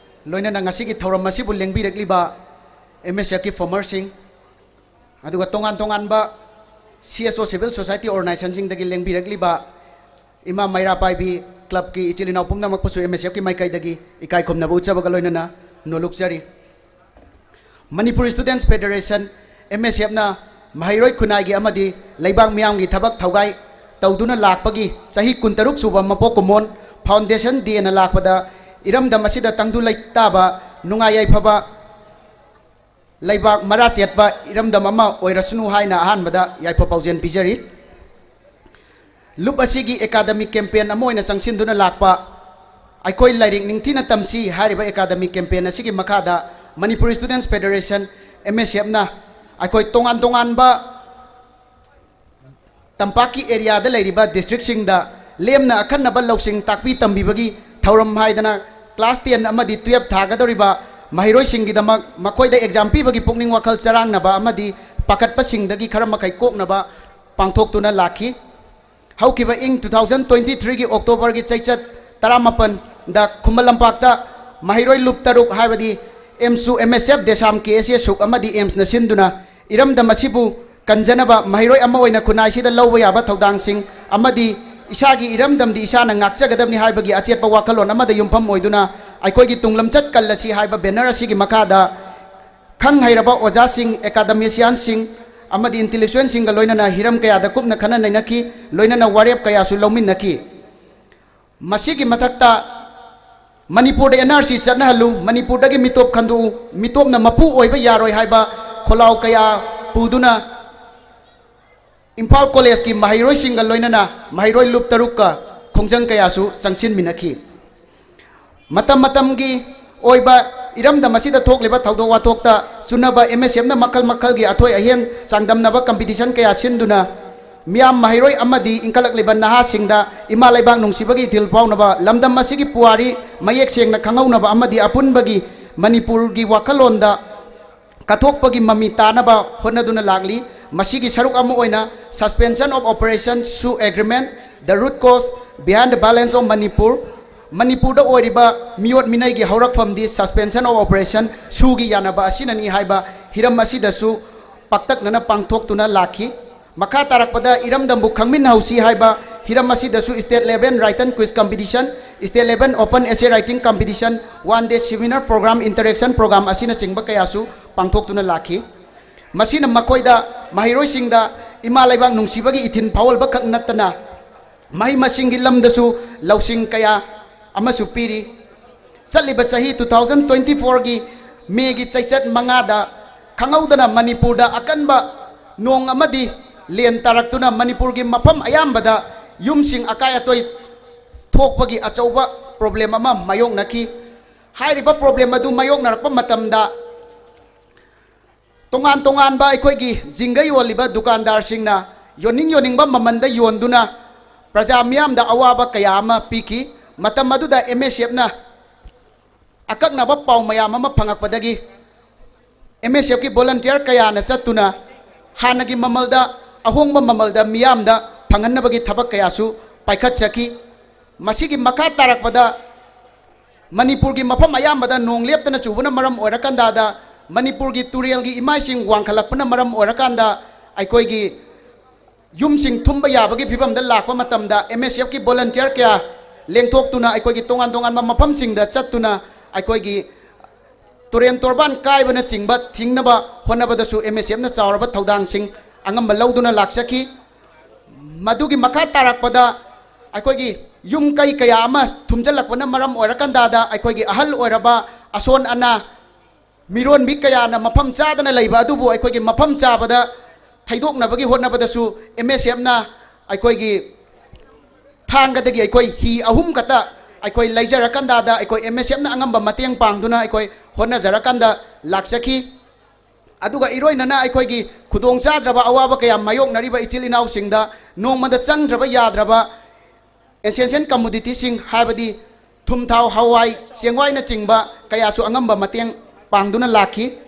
ꯂꯣꯏꯅꯅ ꯉꯁꯤꯒꯤ ꯊꯧꯔꯝ ꯑꯁꯤꯕꯨ ꯂꯦꯡꯕꯤꯔꯛꯂꯤꯕ M S F ꯀꯤ former ꯁꯤꯡ, ꯑꯗꯨꯒ ꯇꯣꯉꯥꯟ ꯇꯣꯉꯥꯟꯕ C S O civil society organization ꯁꯤꯡꯗꯒꯤ ꯂꯦꯡꯕꯤꯔꯛꯂꯤꯕ ꯏꯃꯥ ꯃꯩꯔꯥ ꯄꯥꯏꯕꯤ club ꯀꯤ ꯏꯆꯤꯜ ꯏꯅꯥꯎ ꯄꯨꯝꯅꯃꯛꯄꯨꯁꯨ M S F ꯀꯤ ꯃꯥꯏꯀꯩꯗꯒꯤ ꯏꯀꯥꯏ ꯈꯨꯝꯅꯕ ꯎꯠꯆꯕꯒ ꯂꯣꯏꯅꯅ ꯅꯣꯂꯨꯛꯆꯔꯤ꯫ Manipur Students Federation, M S F ꯅ ꯃꯍꯩꯔꯣꯏ ꯈꯨꯟꯅꯥꯏꯒꯤ ꯑꯃꯗꯤ ꯂꯩꯕꯥꯛ ꯃꯤꯌꯥꯝꯒꯤ ꯊꯕꯛ ꯊꯧꯒꯥꯏ ꯇꯧꯗꯨꯅ ꯂꯥꯛꯄꯒꯤ ꯆꯍꯤ ꯀꯨꯟꯇꯔꯨꯛ ꯁꯨꯕ ꯃꯄꯣꯛ ꯀꯨꯝꯑꯣꯟ Foundation Day ꯅ ꯂꯥꯛꯄꯗ ꯏꯔꯝꯗꯝ ꯑꯁꯤꯗ ꯇꯪꯗꯨ ꯂꯩꯇꯥꯕ, ꯅꯨꯡꯉꯥꯏ ꯌꯥꯏꯐꯕ, ꯂꯩꯕꯥꯛ ꯃꯔꯥ ꯆꯦꯠꯄ ꯏꯔꯝꯗꯝ ꯑꯃ ꯑꯣꯏꯔꯁꯅꯨ ꯍꯥꯏꯅ ꯑꯍꯥꯟꯕꯗ ꯌꯥꯏꯐ ꯄꯥꯎꯖꯦꯜ ꯄꯤꯖꯔꯤ꯫ ꯂꯨꯞ ꯑꯁꯤꯒꯤ academic campaign ꯑꯃ ꯑꯣꯏꯅ ꯆꯪꯁꯤꯟꯗꯨꯅ ꯂꯥꯛꯄ ꯑꯩꯈꯣꯏ ꯂꯥꯏꯔꯤꯛ ꯅꯤꯡꯊꯤꯅ ꯇꯝꯁꯤ ꯍꯥꯏꯔꯤꯕ academic campaign ꯑꯁꯤꯒꯤ ꯃꯈꯥꯗ Manipur Students Federation, M S F ꯅ ꯑꯩꯈꯣꯏ ꯇꯣꯉꯥꯟ ꯇꯣꯉꯥꯟꯕ ꯇꯝꯄꯥꯛꯀꯤ area ꯗ ꯂꯩꯔꯤꯕ district ꯁꯤꯡꯗ ꯂꯦꯝꯅ ꯑꯈꯟꯅꯕ ꯂꯧꯁꯤꯡ ꯇꯥꯛꯄꯤ ꯇꯝꯕꯤꯕꯒꯤ ꯊꯧꯔꯝ ꯍꯥꯏꯗꯅ class ten ꯑꯃꯗꯤ twelve ꯊꯥꯒꯗꯧꯔꯤꯕ ꯃꯍꯩꯔꯣꯏꯁꯤꯡꯒꯤꯗꯃꯛ ꯃꯈꯣꯏꯗ exam ꯄꯤꯕꯒꯤ ꯄꯨꯛꯅꯤꯡ ꯋꯥꯈꯜ ꯆꯔꯥꯡꯅꯕ ꯑꯃꯗꯤ ꯄꯥꯈꯠꯄꯁꯤꯡꯗꯒꯤ ꯈꯔ ꯃꯈꯩ ꯀꯣꯛꯅꯕ ꯄꯥꯡꯊꯣꯛꯇꯨꯅ ꯂꯥꯛꯈꯤ꯫ ꯍꯧꯈꯤꯕ ꯏꯪ two thousand twenty three ꯒꯤ October ꯒꯤ ꯆꯩꯆꯠ ꯇꯔꯥꯃꯥꯄꯟꯗ ꯈꯨꯃꯟ ꯂꯝꯄꯥꯛꯇ ꯃꯍꯩꯔꯣꯏ ꯂꯨꯞ ꯇꯔꯨꯛ ꯍꯥꯏꯕꯗꯤ ꯑꯦꯝꯁꯨ, M S F, ꯗꯦꯁꯥꯝ, K S A ꯁꯨꯛ ꯑꯃꯗꯤ ꯑꯦꯝꯁꯅ ꯁꯤꯟꯗꯨꯅ ꯏꯔꯝꯗꯝ ꯑꯁꯤꯕꯨ ꯀꯟꯖꯅꯕ ꯃꯍꯩꯔꯣꯏ ꯑꯃ ꯑꯣꯏꯅ ꯈꯨꯟꯅꯥꯏꯁꯤꯗ ꯂꯧꯕ ꯌꯥꯕ ꯊꯧꯗꯥꯡꯁꯤꯡ ꯑꯃꯗꯤ ꯏꯁꯥꯒꯤ ꯏꯔꯝꯗꯝꯗꯤ ꯏꯁꯥꯅ ꯉꯥꯛꯆꯒꯗꯕꯅꯤ ꯍꯥꯏꯕꯒꯤ ꯑꯆꯦꯠꯄ ꯋꯥꯈꯜꯂꯣꯟ ꯑꯃꯗ ꯌꯨꯝꯐꯝ ꯑꯣꯏꯗꯨꯅ ꯑꯩꯈꯣꯏꯒꯤ ꯇꯨꯡꯂꯝꯆꯠ ꯀꯜꯂꯁꯤ ꯍꯥꯏꯕ ꯕꯦꯅꯔ ꯑꯁꯤꯒꯤ ꯃꯈꯥꯗ ꯈꯪ ꯍꯩꯔꯕ ꯑꯣꯖꯥꯁꯤꯡ, ꯑꯦꯀꯥꯗꯃꯤꯁꯤꯌꯥꯟꯁꯤꯡ ꯑꯃꯗꯤ ꯏꯟꯇꯦꯂꯦꯛꯆꯨꯋꯦꯜꯁꯤꯡꯒ ꯂꯣꯏꯅꯅ ꯍꯤꯔꯝ ꯀꯌꯥꯗ ꯀꯨꯞꯅ ꯈꯟꯅ ꯅꯩꯅꯈꯤ, ꯂꯣꯏꯅꯅ ꯋꯥꯔꯦꯞ ꯀꯌꯥꯁꯨ ꯂꯧꯃꯤꯟꯅꯈꯤ꯫ ꯃꯁꯤꯒꯤ ꯃꯊꯛꯇ ꯃꯅꯤꯄꯨꯔꯗ ꯑꯦꯟ ꯑꯥꯔ ꯁꯤ ꯆꯠꯅꯍꯜꯂꯨ, ꯃꯅꯤꯄꯨꯔꯗꯒꯤ ꯃꯤꯇꯣꯞ ꯈꯟꯗꯣꯛꯎ, ꯃꯤꯇꯣꯞꯅ ꯃꯄꯨ ꯑꯣꯏꯕ ꯌꯥꯔꯣꯏ ꯍꯥꯏꯕ ꯈꯣꯜꯂꯥꯎ ꯀꯌꯥ ꯄꯨꯗꯨꯅ ꯏꯝꯐꯥꯜ ꯀꯣꯂꯦꯖꯀꯤ ꯃꯍꯩꯔꯣꯏꯁꯤꯡꯒ ꯂꯣꯏꯅꯅ ꯃꯍꯩꯔꯣꯏ ꯂꯨꯞ ꯇꯔꯨꯛꯀ ꯈꯣꯡꯖꯪ ꯀꯌꯥꯁꯨ ꯆꯪꯁꯤꯟꯃꯤꯟꯅꯈꯤ꯫ ꯃꯇꯝ ꯃꯇꯝꯒꯤ ꯑꯣꯏꯕ ꯏꯔꯝꯗꯝ ꯑꯁꯤꯗ ꯊꯣꯛꯂꯤꯕ ꯊꯧꯗꯣꯛ ꯋꯥꯊꯣꯛꯇ ꯆꯨꯅꯕ ꯑꯦꯝ ꯑꯦꯁ ꯑꯦꯐꯅ ꯃꯈꯜ ꯃꯈꯜꯒꯤ ꯑꯊꯣꯏ ꯑꯍꯦꯟ ꯆꯥꯡꯗꯝꯅꯕ ꯀꯝꯄꯤꯇꯤꯁꯟ ꯀꯌꯥ ꯁꯤꯟꯗꯨꯅ ꯃꯤꯌꯥꯝ ꯃꯍꯩꯔꯣꯏ ꯑꯃꯗꯤ ꯏꯟꯈꯠꯂꯛꯂꯤꯕ ꯅꯍꯥꯁꯤꯡꯗ ꯏꯃꯥ ꯂꯩꯕꯥꯛ ꯅꯨꯡꯁꯤꯕꯒꯤ ꯏꯊꯤꯜ ꯐꯥꯎꯅꯕ, ꯂꯝꯗꯝ ꯑꯁꯤꯒꯤ ꯄꯨꯋꯥꯔꯤ ꯃꯌꯦꯛ ꯁꯦꯡꯅ ꯈꯪꯍꯧꯅꯕ ꯑꯃꯗꯤ ꯑꯄꯨꯟꯕꯒꯤ ꯃꯅꯤꯄꯨꯔꯒꯤ ꯋꯥꯈꯜꯂꯣꯟꯗ ꯀꯠꯊꯣꯛꯄꯒꯤ ꯃꯃꯤ ꯇꯥꯅꯕ ꯍꯣꯠꯅꯗꯨꯅ ꯂꯥꯛꯂꯤ꯫ ꯃꯁꯤꯒꯤ ꯁꯔꯨꯛ ꯑꯃ ꯑꯣꯏꯅ Suspension of Operation, ꯁꯨ Agreement, The Root Cause Behind the Violence of Manipur, ꯃꯅꯤꯄꯨꯔꯗ ꯑꯣꯏꯔꯤꯕ ꯃꯤꯑꯣꯠ ꯃꯤꯅꯩꯒꯤ ꯍꯧꯔꯛꯐꯝꯗꯤ Suspension of Operation, ꯁꯨꯒꯤ ꯌꯥꯅꯕ ꯑꯁꯤꯅꯅꯤ ꯍꯥꯏꯕ ꯍꯤꯔꯝ ꯑꯁꯤꯗꯁꯨ ꯄꯥꯛꯇꯛꯅꯅ ꯄꯥꯡꯊꯣꯛꯇꯨꯅ ꯂꯥꯛꯈꯤ꯫ ꯃꯈꯥ ꯇꯥꯔꯛꯄꯗ ꯏꯔꯝꯗꯝꯕꯨ ꯈꯪꯃꯤꯟꯅꯍꯧꯁꯤ ꯍꯥꯏꯕ ꯍꯤꯔꯝ ꯑꯁꯤꯗꯁꯨ State Level Written Quiz Competition, State Level Open Essay Writing Competition, One Day Seminar Program, Interaction Program ꯑꯁꯤꯅꯆꯤꯡꯕ ꯀꯌꯥꯁꯨ ꯄꯥꯡꯊꯣꯛꯇꯨꯅ ꯂꯥꯛꯈꯤ꯫ ꯃꯁꯤꯅ ꯃꯈꯣꯏꯗ, ꯃꯍꯩꯔꯣꯏꯁꯤꯡꯗ ꯏꯃꯥ ꯂꯩꯕꯥꯛ ꯅꯨꯡꯁꯤꯕꯒꯤ ꯏꯊꯤꯜ ꯐꯥꯎꯍꯟꯕ ꯈꯛ ꯅꯠꯇꯅ ꯃꯍꯩ ꯃꯁꯤꯡꯒꯤ ꯂꯝꯗꯁꯨ ꯂꯧꯁꯤꯡ ꯀꯌꯥ ꯑꯃꯁꯨ ꯄꯤꯔꯤ꯫ ꯆꯠꯂꯤꯕ ꯆꯍꯤ two thousand twenty fourꯒꯤ ꯃꯦꯒꯤ ꯆꯩꯆꯠ ꯃꯉꯥꯗ ꯈꯪꯍꯧꯗꯅ ꯃꯅꯤꯄꯨꯔꯗ ꯑꯀꯟꯕ ꯅꯣꯡ ꯑꯃꯗꯤ ꯂꯦꯟ ꯇꯥꯔꯛꯇꯨꯅ ꯃꯅꯤꯄꯨꯔꯒꯤ ꯃꯐꯝ ꯑꯌꯥꯝꯕꯗ ꯌꯨꯝꯁꯤꯡ ꯑꯀꯥꯏ ꯑꯇꯣꯏ ꯊꯣꯛꯄꯒꯤ ꯑꯆꯧꯕ ꯄ꯭ꯔꯣꯕ꯭ꯂꯦꯝ ꯑꯃ ꯃꯥꯌꯣꯛꯅꯈꯤ꯫ ꯍꯥꯏꯔꯤꯕ ꯄ꯭ꯔꯣꯕ꯭ꯂꯦꯝ ꯑꯗꯨ ꯃꯥꯌꯣꯛꯅꯔꯛꯄ ꯃꯇꯝꯗ ꯇꯣꯉꯥꯟ ꯇꯣꯉꯥꯟꯕ ꯑꯩꯈꯣꯏꯒꯤ ꯖꯤꯡꯒ ꯌꯣꯜꯂꯤꯕ ꯗꯨꯀꯥꯟꯗꯥꯔꯁꯤꯡꯅ ꯌꯣꯟꯅꯤꯡ ꯌꯣꯟꯅꯤꯡꯕ ꯃꯃꯜꯗ ꯌꯣꯟꯗꯨꯅ ꯄ꯭ꯔꯖꯥ ꯃꯤꯌꯥꯝꯗ ꯑꯋꯥꯕ ꯀꯌꯥ ꯑꯃ ꯄꯤꯈꯤ꯫ ꯃꯇꯝ ꯑꯗꯨꯗ ꯑꯦꯝ ꯑꯦꯁ ꯑꯦꯐꯅ ꯑꯀꯛꯅꯕ ꯄꯥꯎ ꯃꯌꯥꯝ ꯑꯃ ꯐꯪꯉꯛꯄꯗꯒꯤ ꯑꯦꯝ ꯑꯦꯁ ꯑꯦꯐꯀꯤ ꯚꯣꯂꯟꯇꯤꯌꯔ ꯀꯌꯥꯅ ꯆꯠꯇꯨꯅ ꯍꯥꯟꯅꯒꯤ ꯃꯃꯜꯗ, ꯑꯍꯣꯡꯕ ꯃꯃꯜꯗ ꯃꯤꯌꯥꯝꯗ ꯐꯪꯍꯟꯅꯕꯒꯤ ꯊꯕꯛ ꯀꯌꯥꯁꯨ ꯄꯥꯏꯈꯠꯆꯈꯤ꯫ ꯃꯁꯤꯒꯤ ꯃꯈꯥ ꯇꯥꯔꯛꯄꯗ ꯃꯅꯤꯄꯨꯔꯒꯤ ꯃꯐꯝ ꯑꯌꯥꯝꯕꯗ ꯅꯣꯡ ꯂꯦꯞꯇꯅ ꯆꯨꯕꯅ ꯃꯔꯝ ꯑꯣꯏꯔꯀꯥꯟꯗ ꯃꯅꯤꯄꯨꯔꯒꯤ ꯇꯨꯔꯦꯜꯒꯤ ꯏꯃꯥꯏꯁꯤꯡ ꯋꯥꯡꯈꯠꯂꯛꯄꯅ ꯃꯔꯝ ꯑꯣꯏꯔꯀꯥꯟꯗ ꯑꯩꯈꯣꯏꯒꯤ ꯌꯨꯝꯁꯤꯡ ꯊꯨꯝꯕ ꯌꯥꯕꯒꯤ ꯐꯤꯕꯝꯗ ꯂꯥꯛꯄ ꯃꯇꯝꯗ ꯑꯦꯝ ꯑꯦꯁ ꯑꯦꯐꯀꯤ ꯚꯣꯂꯟꯇꯤꯌꯔ ꯀꯌꯥ ꯂꯦꯡꯊꯣꯛꯇꯨꯅ ꯑꯩꯈꯣꯏꯒꯤ ꯇꯣꯉꯥꯟ ꯇꯣꯉꯥꯟꯕ ꯃꯐꯝꯁꯤꯡꯗ ꯆꯠꯇꯨꯅ ꯑꯩꯈꯣꯏꯒꯤ ꯇꯨꯔꯦꯟ ꯇꯣꯔꯕꯥꯟ ꯀꯥꯏꯕꯅꯆꯤꯡꯕ ꯊꯤꯡꯅꯕ ꯍꯣꯠꯅꯕꯗꯁꯨ ꯑꯦꯝ ꯑꯦꯁ ꯑꯦꯐꯅ ꯆꯥꯎꯔꯕ ꯊꯧꯗꯥꯡꯁꯤꯡ ꯑꯉꯝꯕ ꯂꯧꯗꯨꯅ ꯂꯥꯛꯆꯈꯤ꯫ ꯃꯗꯨꯒꯤ ꯃꯈꯥ ꯇꯥꯔꯛꯄꯗ ꯑꯩꯈꯣꯏꯒꯤ ꯌꯨꯝ ꯀꯩ ꯀꯌꯥ ꯑꯃ ꯊꯨꯝꯖꯤꯜꯂꯛꯄꯅ ꯃꯔꯝ ꯑꯣꯏꯔꯀꯥꯟꯗ ꯑꯩꯈꯣꯏꯒꯤ ꯑꯍꯜ ꯑꯣꯏꯔꯕ ꯑꯁꯣꯟ ꯑꯅꯥ ꯃꯤꯔꯣꯟꯕꯤ ꯀꯌꯥꯅ ꯃꯐꯝ ꯆꯥꯗꯅ ꯂꯩꯕ ꯑꯗꯨꯕꯨ ꯑꯩꯈꯣꯏꯒꯤ ꯃꯐꯝ ꯆꯥꯕꯗ ꯊꯩꯗꯣꯛꯅꯕꯒꯤ ꯍꯣꯠꯅꯕꯗꯁꯨ ꯑꯦꯝ ꯑꯦꯁ ꯑꯦꯐꯅ ꯑꯩꯈꯣꯏꯒꯤ ꯊꯥꯡꯒꯗꯒꯤ ꯑꯩꯈꯣꯏ ꯍꯤ ꯑꯍꯨꯝ ꯈꯛꯇ ꯑꯩꯈꯣꯏ ꯂꯩꯖꯔꯀꯥꯟꯗ ꯑꯩꯈꯣꯏ ꯑꯦꯝ ꯑꯦꯁ ꯑꯦꯐꯅ ꯑꯉꯝꯕ ꯃꯇꯦꯡ ꯄꯥꯡꯗꯨꯅ ꯑꯩꯈꯣꯏ ꯍꯣꯠꯅꯖꯔꯀꯥꯟꯗ ꯂꯥꯛꯆꯈꯤ꯫ ꯑꯗꯨꯒ ꯏꯔꯣꯏꯅꯅ ꯑꯩꯈꯣꯏꯒꯤ ꯈꯨꯗꯣꯡ ꯆꯥꯗ꯭ꯔꯕ ꯑꯋꯥꯕ ꯀꯌꯥ ꯃꯥꯌꯣꯛꯅꯔꯤꯕ ꯏꯆꯤꯜ ꯏꯅꯥꯎꯁꯤꯡꯗ ꯅꯣꯡꯃꯗ ꯆꯪꯗ꯭ꯔꯕ ꯌꯥꯗ꯭ꯔꯕ essential commodity ꯁꯤꯡ, ꯍꯥꯏꯕꯗꯤ ꯊꯨꯝ, ꯊꯥꯎ, ꯍꯋꯥꯏ ꯆꯦꯡꯋꯥꯏꯅꯆꯤꯡꯕ ꯀꯌꯥꯁꯨ ꯑꯉꯝꯕ ꯃꯇꯦꯡ ꯄꯥꯡꯗꯨꯅ ꯂꯥꯛꯈꯤ꯫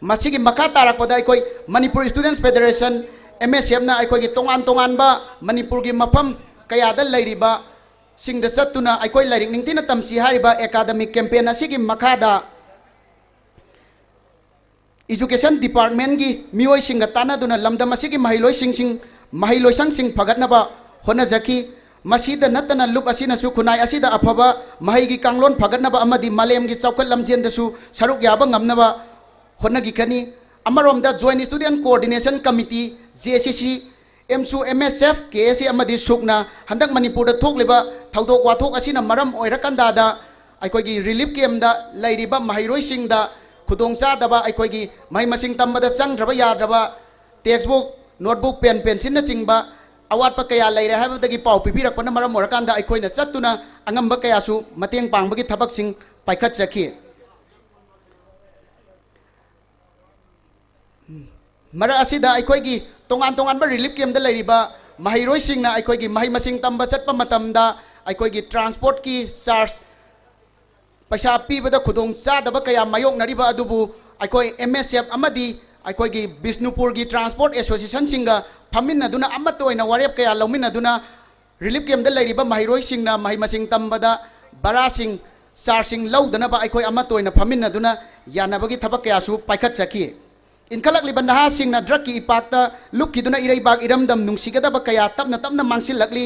ꯃꯁꯤꯒꯤ ꯃꯈꯥ ꯇꯥꯔꯛꯄꯗ ꯑꯩꯈꯣꯏ ꯃꯅꯤꯄꯨꯔ ꯏꯁꯇꯨꯗꯦꯟꯁ ꯐꯦꯗꯔꯦꯁꯟ, ꯑꯦꯝ ꯑꯦꯁ ꯑꯦꯐꯅ ꯑꯩꯈꯣꯏꯒꯤ ꯇꯣꯉꯥꯟ ꯇꯣꯉꯥꯟꯕ ꯃꯅꯤꯄꯨꯔꯒꯤ ꯃꯐꯝ ꯀꯌꯥꯗ ꯂꯩꯔꯤꯕ ꯁꯤꯡꯗ ꯆꯠꯇꯨꯅ ꯑꯩꯈꯣꯏ ꯂꯥꯏꯔꯤꯛ ꯅꯤꯡꯊꯤꯅ ꯇꯝꯁꯤ ꯍꯥꯏꯔꯤꯕ ꯑꯦꯀꯥꯗꯃꯤꯛ ꯀꯦꯝꯄꯦꯟ ꯑꯁꯤꯒꯤ ꯃꯈꯥꯗ ꯏꯖꯨꯀꯦꯁꯟ ꯗꯤꯄꯥꯔꯠꯃꯦꯟꯒꯤ ꯃꯤꯑꯣꯏꯁꯤꯡꯒ ꯇꯥꯟꯅꯗꯨꯅ ꯂꯝꯗꯝ ꯑꯁꯤꯒꯤ ꯃꯍꯩꯂꯣꯏꯁꯤꯡꯁꯤꯡ, ꯃꯍꯩꯂꯣꯏꯁꯪꯁꯤꯡ ꯐꯒꯠꯅꯕ ꯍꯣꯠꯅꯖꯈꯤ꯫ ꯃꯁꯤꯗ ꯅꯠꯇꯅ ꯂꯨꯞ ꯑꯁꯤꯅꯁꯨ ꯈꯨꯟꯅꯥꯏ ꯑꯁꯤꯗ ꯑꯐꯕ ꯃꯍꯩꯒꯤ ꯀꯥꯡꯂꯣꯟ ꯐꯒꯠꯅꯕ ꯑꯃꯗꯤ ꯃꯥꯂꯦꯝꯒꯤ ꯆꯥꯎꯈꯠ ꯂꯝꯖꯦꯟꯗꯁꯨ ꯁꯔꯨꯛ ꯌꯥꯕ ꯉꯝꯅꯕ ꯍꯣꯠꯅꯈꯤꯒꯅꯤ꯫ ꯑꯃꯔꯣꯝꯗ Joint Student Coordination Committee, J S C ꯁꯤ, ꯑꯦꯝꯁꯨ, ꯑꯦꯝ ꯑꯦꯁ ꯑꯦꯐ, ꯀꯦ ꯑꯦꯁ ꯑꯦ ꯑꯃꯗꯤ ꯁꯨꯛꯅ ꯍꯟꯗꯛ ꯃꯅꯤꯄꯨꯔꯗ ꯊꯣꯛꯂꯤꯕ ꯊꯧꯗꯣꯛ ꯋꯥꯊꯣꯛ ꯑꯁꯤꯅ ꯃꯔꯝ ꯑꯣꯏꯔꯀꯥꯟꯗ ꯑꯩꯈꯣꯏꯒꯤ ꯔꯤꯂꯤꯐ ꯀꯦꯝꯗ ꯂꯩꯔꯤꯕ ꯃꯍꯩꯔꯣꯏꯁꯤꯡꯗ ꯈꯨꯗꯣꯡꯆꯥꯗꯕ, ꯑꯩꯈꯣꯏꯒꯤ ꯃꯍꯩ ꯃꯁꯤꯡ ꯇꯝꯕꯗ ꯆꯪꯗ꯭ꯔꯕ ꯌꯥꯗ꯭ꯔꯕ ꯇꯦꯛꯁꯕꯨꯛ, ꯅꯣꯠꯕꯨꯛ, ꯄꯦꯟ, ꯄꯦꯟꯁꯤꯜꯅꯆꯤꯡꯕ ꯑꯋꯥꯠꯄ ꯀꯌꯥ ꯂꯩꯔꯦ ꯍꯥꯏꯕꯗꯒꯤ ꯄꯥꯎ ꯄꯤꯕꯤꯔꯛꯄꯅ ꯃꯔꯝ ꯑꯣꯏꯔꯀꯥꯟꯗ ꯑꯩꯈꯣꯏꯅ ꯆꯠꯇꯨꯅ ꯑꯉꯝꯕ ꯀꯌꯥꯁꯨ ꯃꯇꯦꯡ ꯄꯥꯡꯕꯒꯤ ꯊꯕꯛꯁꯤꯡ ꯄꯥꯏꯈꯠꯆꯈꯤ꯫ ꯃꯔꯛ ꯑꯁꯤꯗ ꯑꯩꯈꯣꯏꯒꯤ ꯇꯣꯉꯥꯟ ꯇꯣꯉꯥꯟꯕ ꯔꯤꯂꯤꯐ ꯀꯦꯝꯗ ꯂꯩꯔꯤꯕ ꯃꯍꯩꯔꯣꯏꯁꯤꯡꯅ ꯑꯩꯈꯣꯏꯒꯤ ꯃꯍꯩ ꯃꯁꯤꯡ ꯇꯝꯕ ꯆꯠꯄ ꯃꯇꯝꯗ ꯑꯩꯈꯣꯏꯒꯤ ꯇ꯭ꯔꯥꯟꯁꯄꯣꯔꯠꯀꯤ ꯆꯥꯔꯖ ꯄꯩꯁꯥ ꯄꯤꯕꯗ ꯈꯨꯗꯣꯡ ꯆꯥꯗꯕ ꯀꯌꯥ ꯃꯥꯌꯣꯛꯅꯔꯤꯕ ꯑꯗꯨꯕꯨ ꯑꯩꯈꯣꯏ ꯑꯦꯝ ꯑꯦꯁ ꯑꯦꯐ ꯑꯃꯗꯤ ꯑꯩꯈꯣꯏꯒꯤ ꯕꯤꯁꯅꯨꯄꯨꯔꯒꯤ ꯇ꯭ꯔꯥꯟꯁꯄꯣꯔꯠ ꯑꯦꯁꯣꯁꯤꯌꯦꯁꯟꯁꯤꯡꯒ ꯐꯝꯃꯤꯟꯅꯗꯨꯅ ꯑꯃꯠꯇ ꯑꯣꯏꯅ ꯋꯥꯔꯦꯞ ꯀꯌꯥ ꯂꯧꯃꯤꯟꯅꯗꯨꯅ ꯔꯤꯂꯤꯐ ꯀꯦꯝꯗ ꯂꯩꯔꯤꯕ ꯃꯍꯩꯔꯣꯏꯁꯤꯡꯅ ꯃꯍꯩ ꯃꯁꯤꯡ ꯇꯝꯕꯗ ꯚꯔꯥꯁꯤꯡ, ꯆꯥꯔꯖꯁꯤꯡ ꯂꯧꯗꯅꯕ ꯑꯩꯈꯣꯏ ꯑꯃꯠꯇ ꯑꯣꯏꯅ ꯐꯝꯃꯤꯟꯅꯗꯨꯅ ꯌꯥꯅꯕꯒꯤ ꯊꯕꯛ ꯀꯌꯥꯁꯨ ꯄꯥꯏꯈꯠꯆꯈꯤ꯫ ꯏꯟꯈꯠꯂꯛꯂꯤꯕ ꯅꯍꯥꯁꯤꯡꯅ ꯗ꯭ꯔꯒꯀꯤ ꯏꯄꯥꯛꯇ ꯂꯨꯞꯈꯤꯗꯨꯅ ꯏꯔꯩꯕꯥꯛ ꯏꯔꯝꯗꯝ ꯅꯨꯡꯁꯤꯒꯗꯕ ꯀꯌꯥ ꯇꯞꯅ ꯇꯞꯅ ꯃꯥꯡꯁꯤꯜꯂꯛꯂꯤ꯫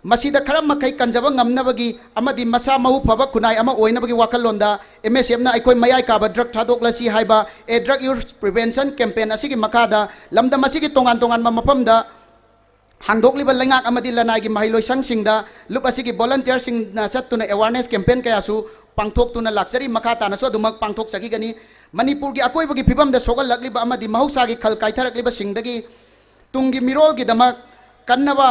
ꯃꯁꯤꯗ ꯈꯔ ꯃꯈꯩ ꯀꯟꯖꯕ ꯉꯝꯅꯕꯒꯤ ꯑꯃꯗꯤ ꯃꯁꯥ ꯃꯎ ꯐꯕ ꯈꯨꯟꯅꯥꯏ ꯑꯃ ꯑꯣꯏꯅꯕꯒꯤ ꯋꯥꯈꯜꯂꯣꯟꯗ ꯑꯦꯝ ꯑꯦꯁ ꯑꯦꯐꯅ ꯑꯩꯈꯣꯏ ꯃꯌꯥꯏ ꯀꯥꯕ ꯗ꯭ꯔꯒ ꯊꯥꯗꯣꯛꯂꯁꯤ ꯍꯥꯏꯕ A Drug Use Prevention Campaign ꯑꯁꯤꯒꯤ ꯃꯈꯥꯗ ꯂꯝꯗꯝ ꯑꯁꯤꯒꯤ ꯇꯣꯉꯥꯟ ꯇꯣꯉꯥꯟꯕ ꯃꯐꯝꯗ ꯍꯥꯡꯗꯣꯛꯂꯤꯕ ꯂꯩꯉꯥꯛ ꯑꯃꯗꯤ ꯂꯅꯥꯏꯒꯤ ꯃꯍꯩꯂꯣꯏꯁꯪꯁꯤꯡꯗ ꯂꯨꯞ ꯑꯁꯤꯒꯤ volunteerꯁꯤꯡꯅ ꯆꯠꯇꯨꯅ awareness campaign ꯀꯌꯥꯁꯨ ꯄꯥꯡꯊꯣꯛꯇꯨꯅ ꯂꯥꯛꯆꯔꯤ꯫ ꯃꯈꯥ ꯇꯥꯅꯁꯨ ꯑꯗꯨꯃꯛ ꯄꯥꯡꯊꯣꯛꯆꯈꯤꯒꯅꯤ꯫ ꯃꯅꯤꯄꯨꯔꯒꯤ ꯑꯀꯣꯏꯕꯒꯤ ꯐꯤꯕꯝꯗ ꯁꯣꯛꯍꯜꯂꯛꯂꯤꯕ ꯑꯃꯗꯤ ꯃꯍꯧꯁꯥꯒꯤ ꯈꯜ ꯀꯥꯏꯊꯔꯛꯂꯤꯕꯁꯤꯡꯗꯒꯤ ꯇꯨꯡꯒꯤ ꯃꯤꯔꯣꯜꯒꯤꯗꯃꯛ ꯀꯟꯅꯕ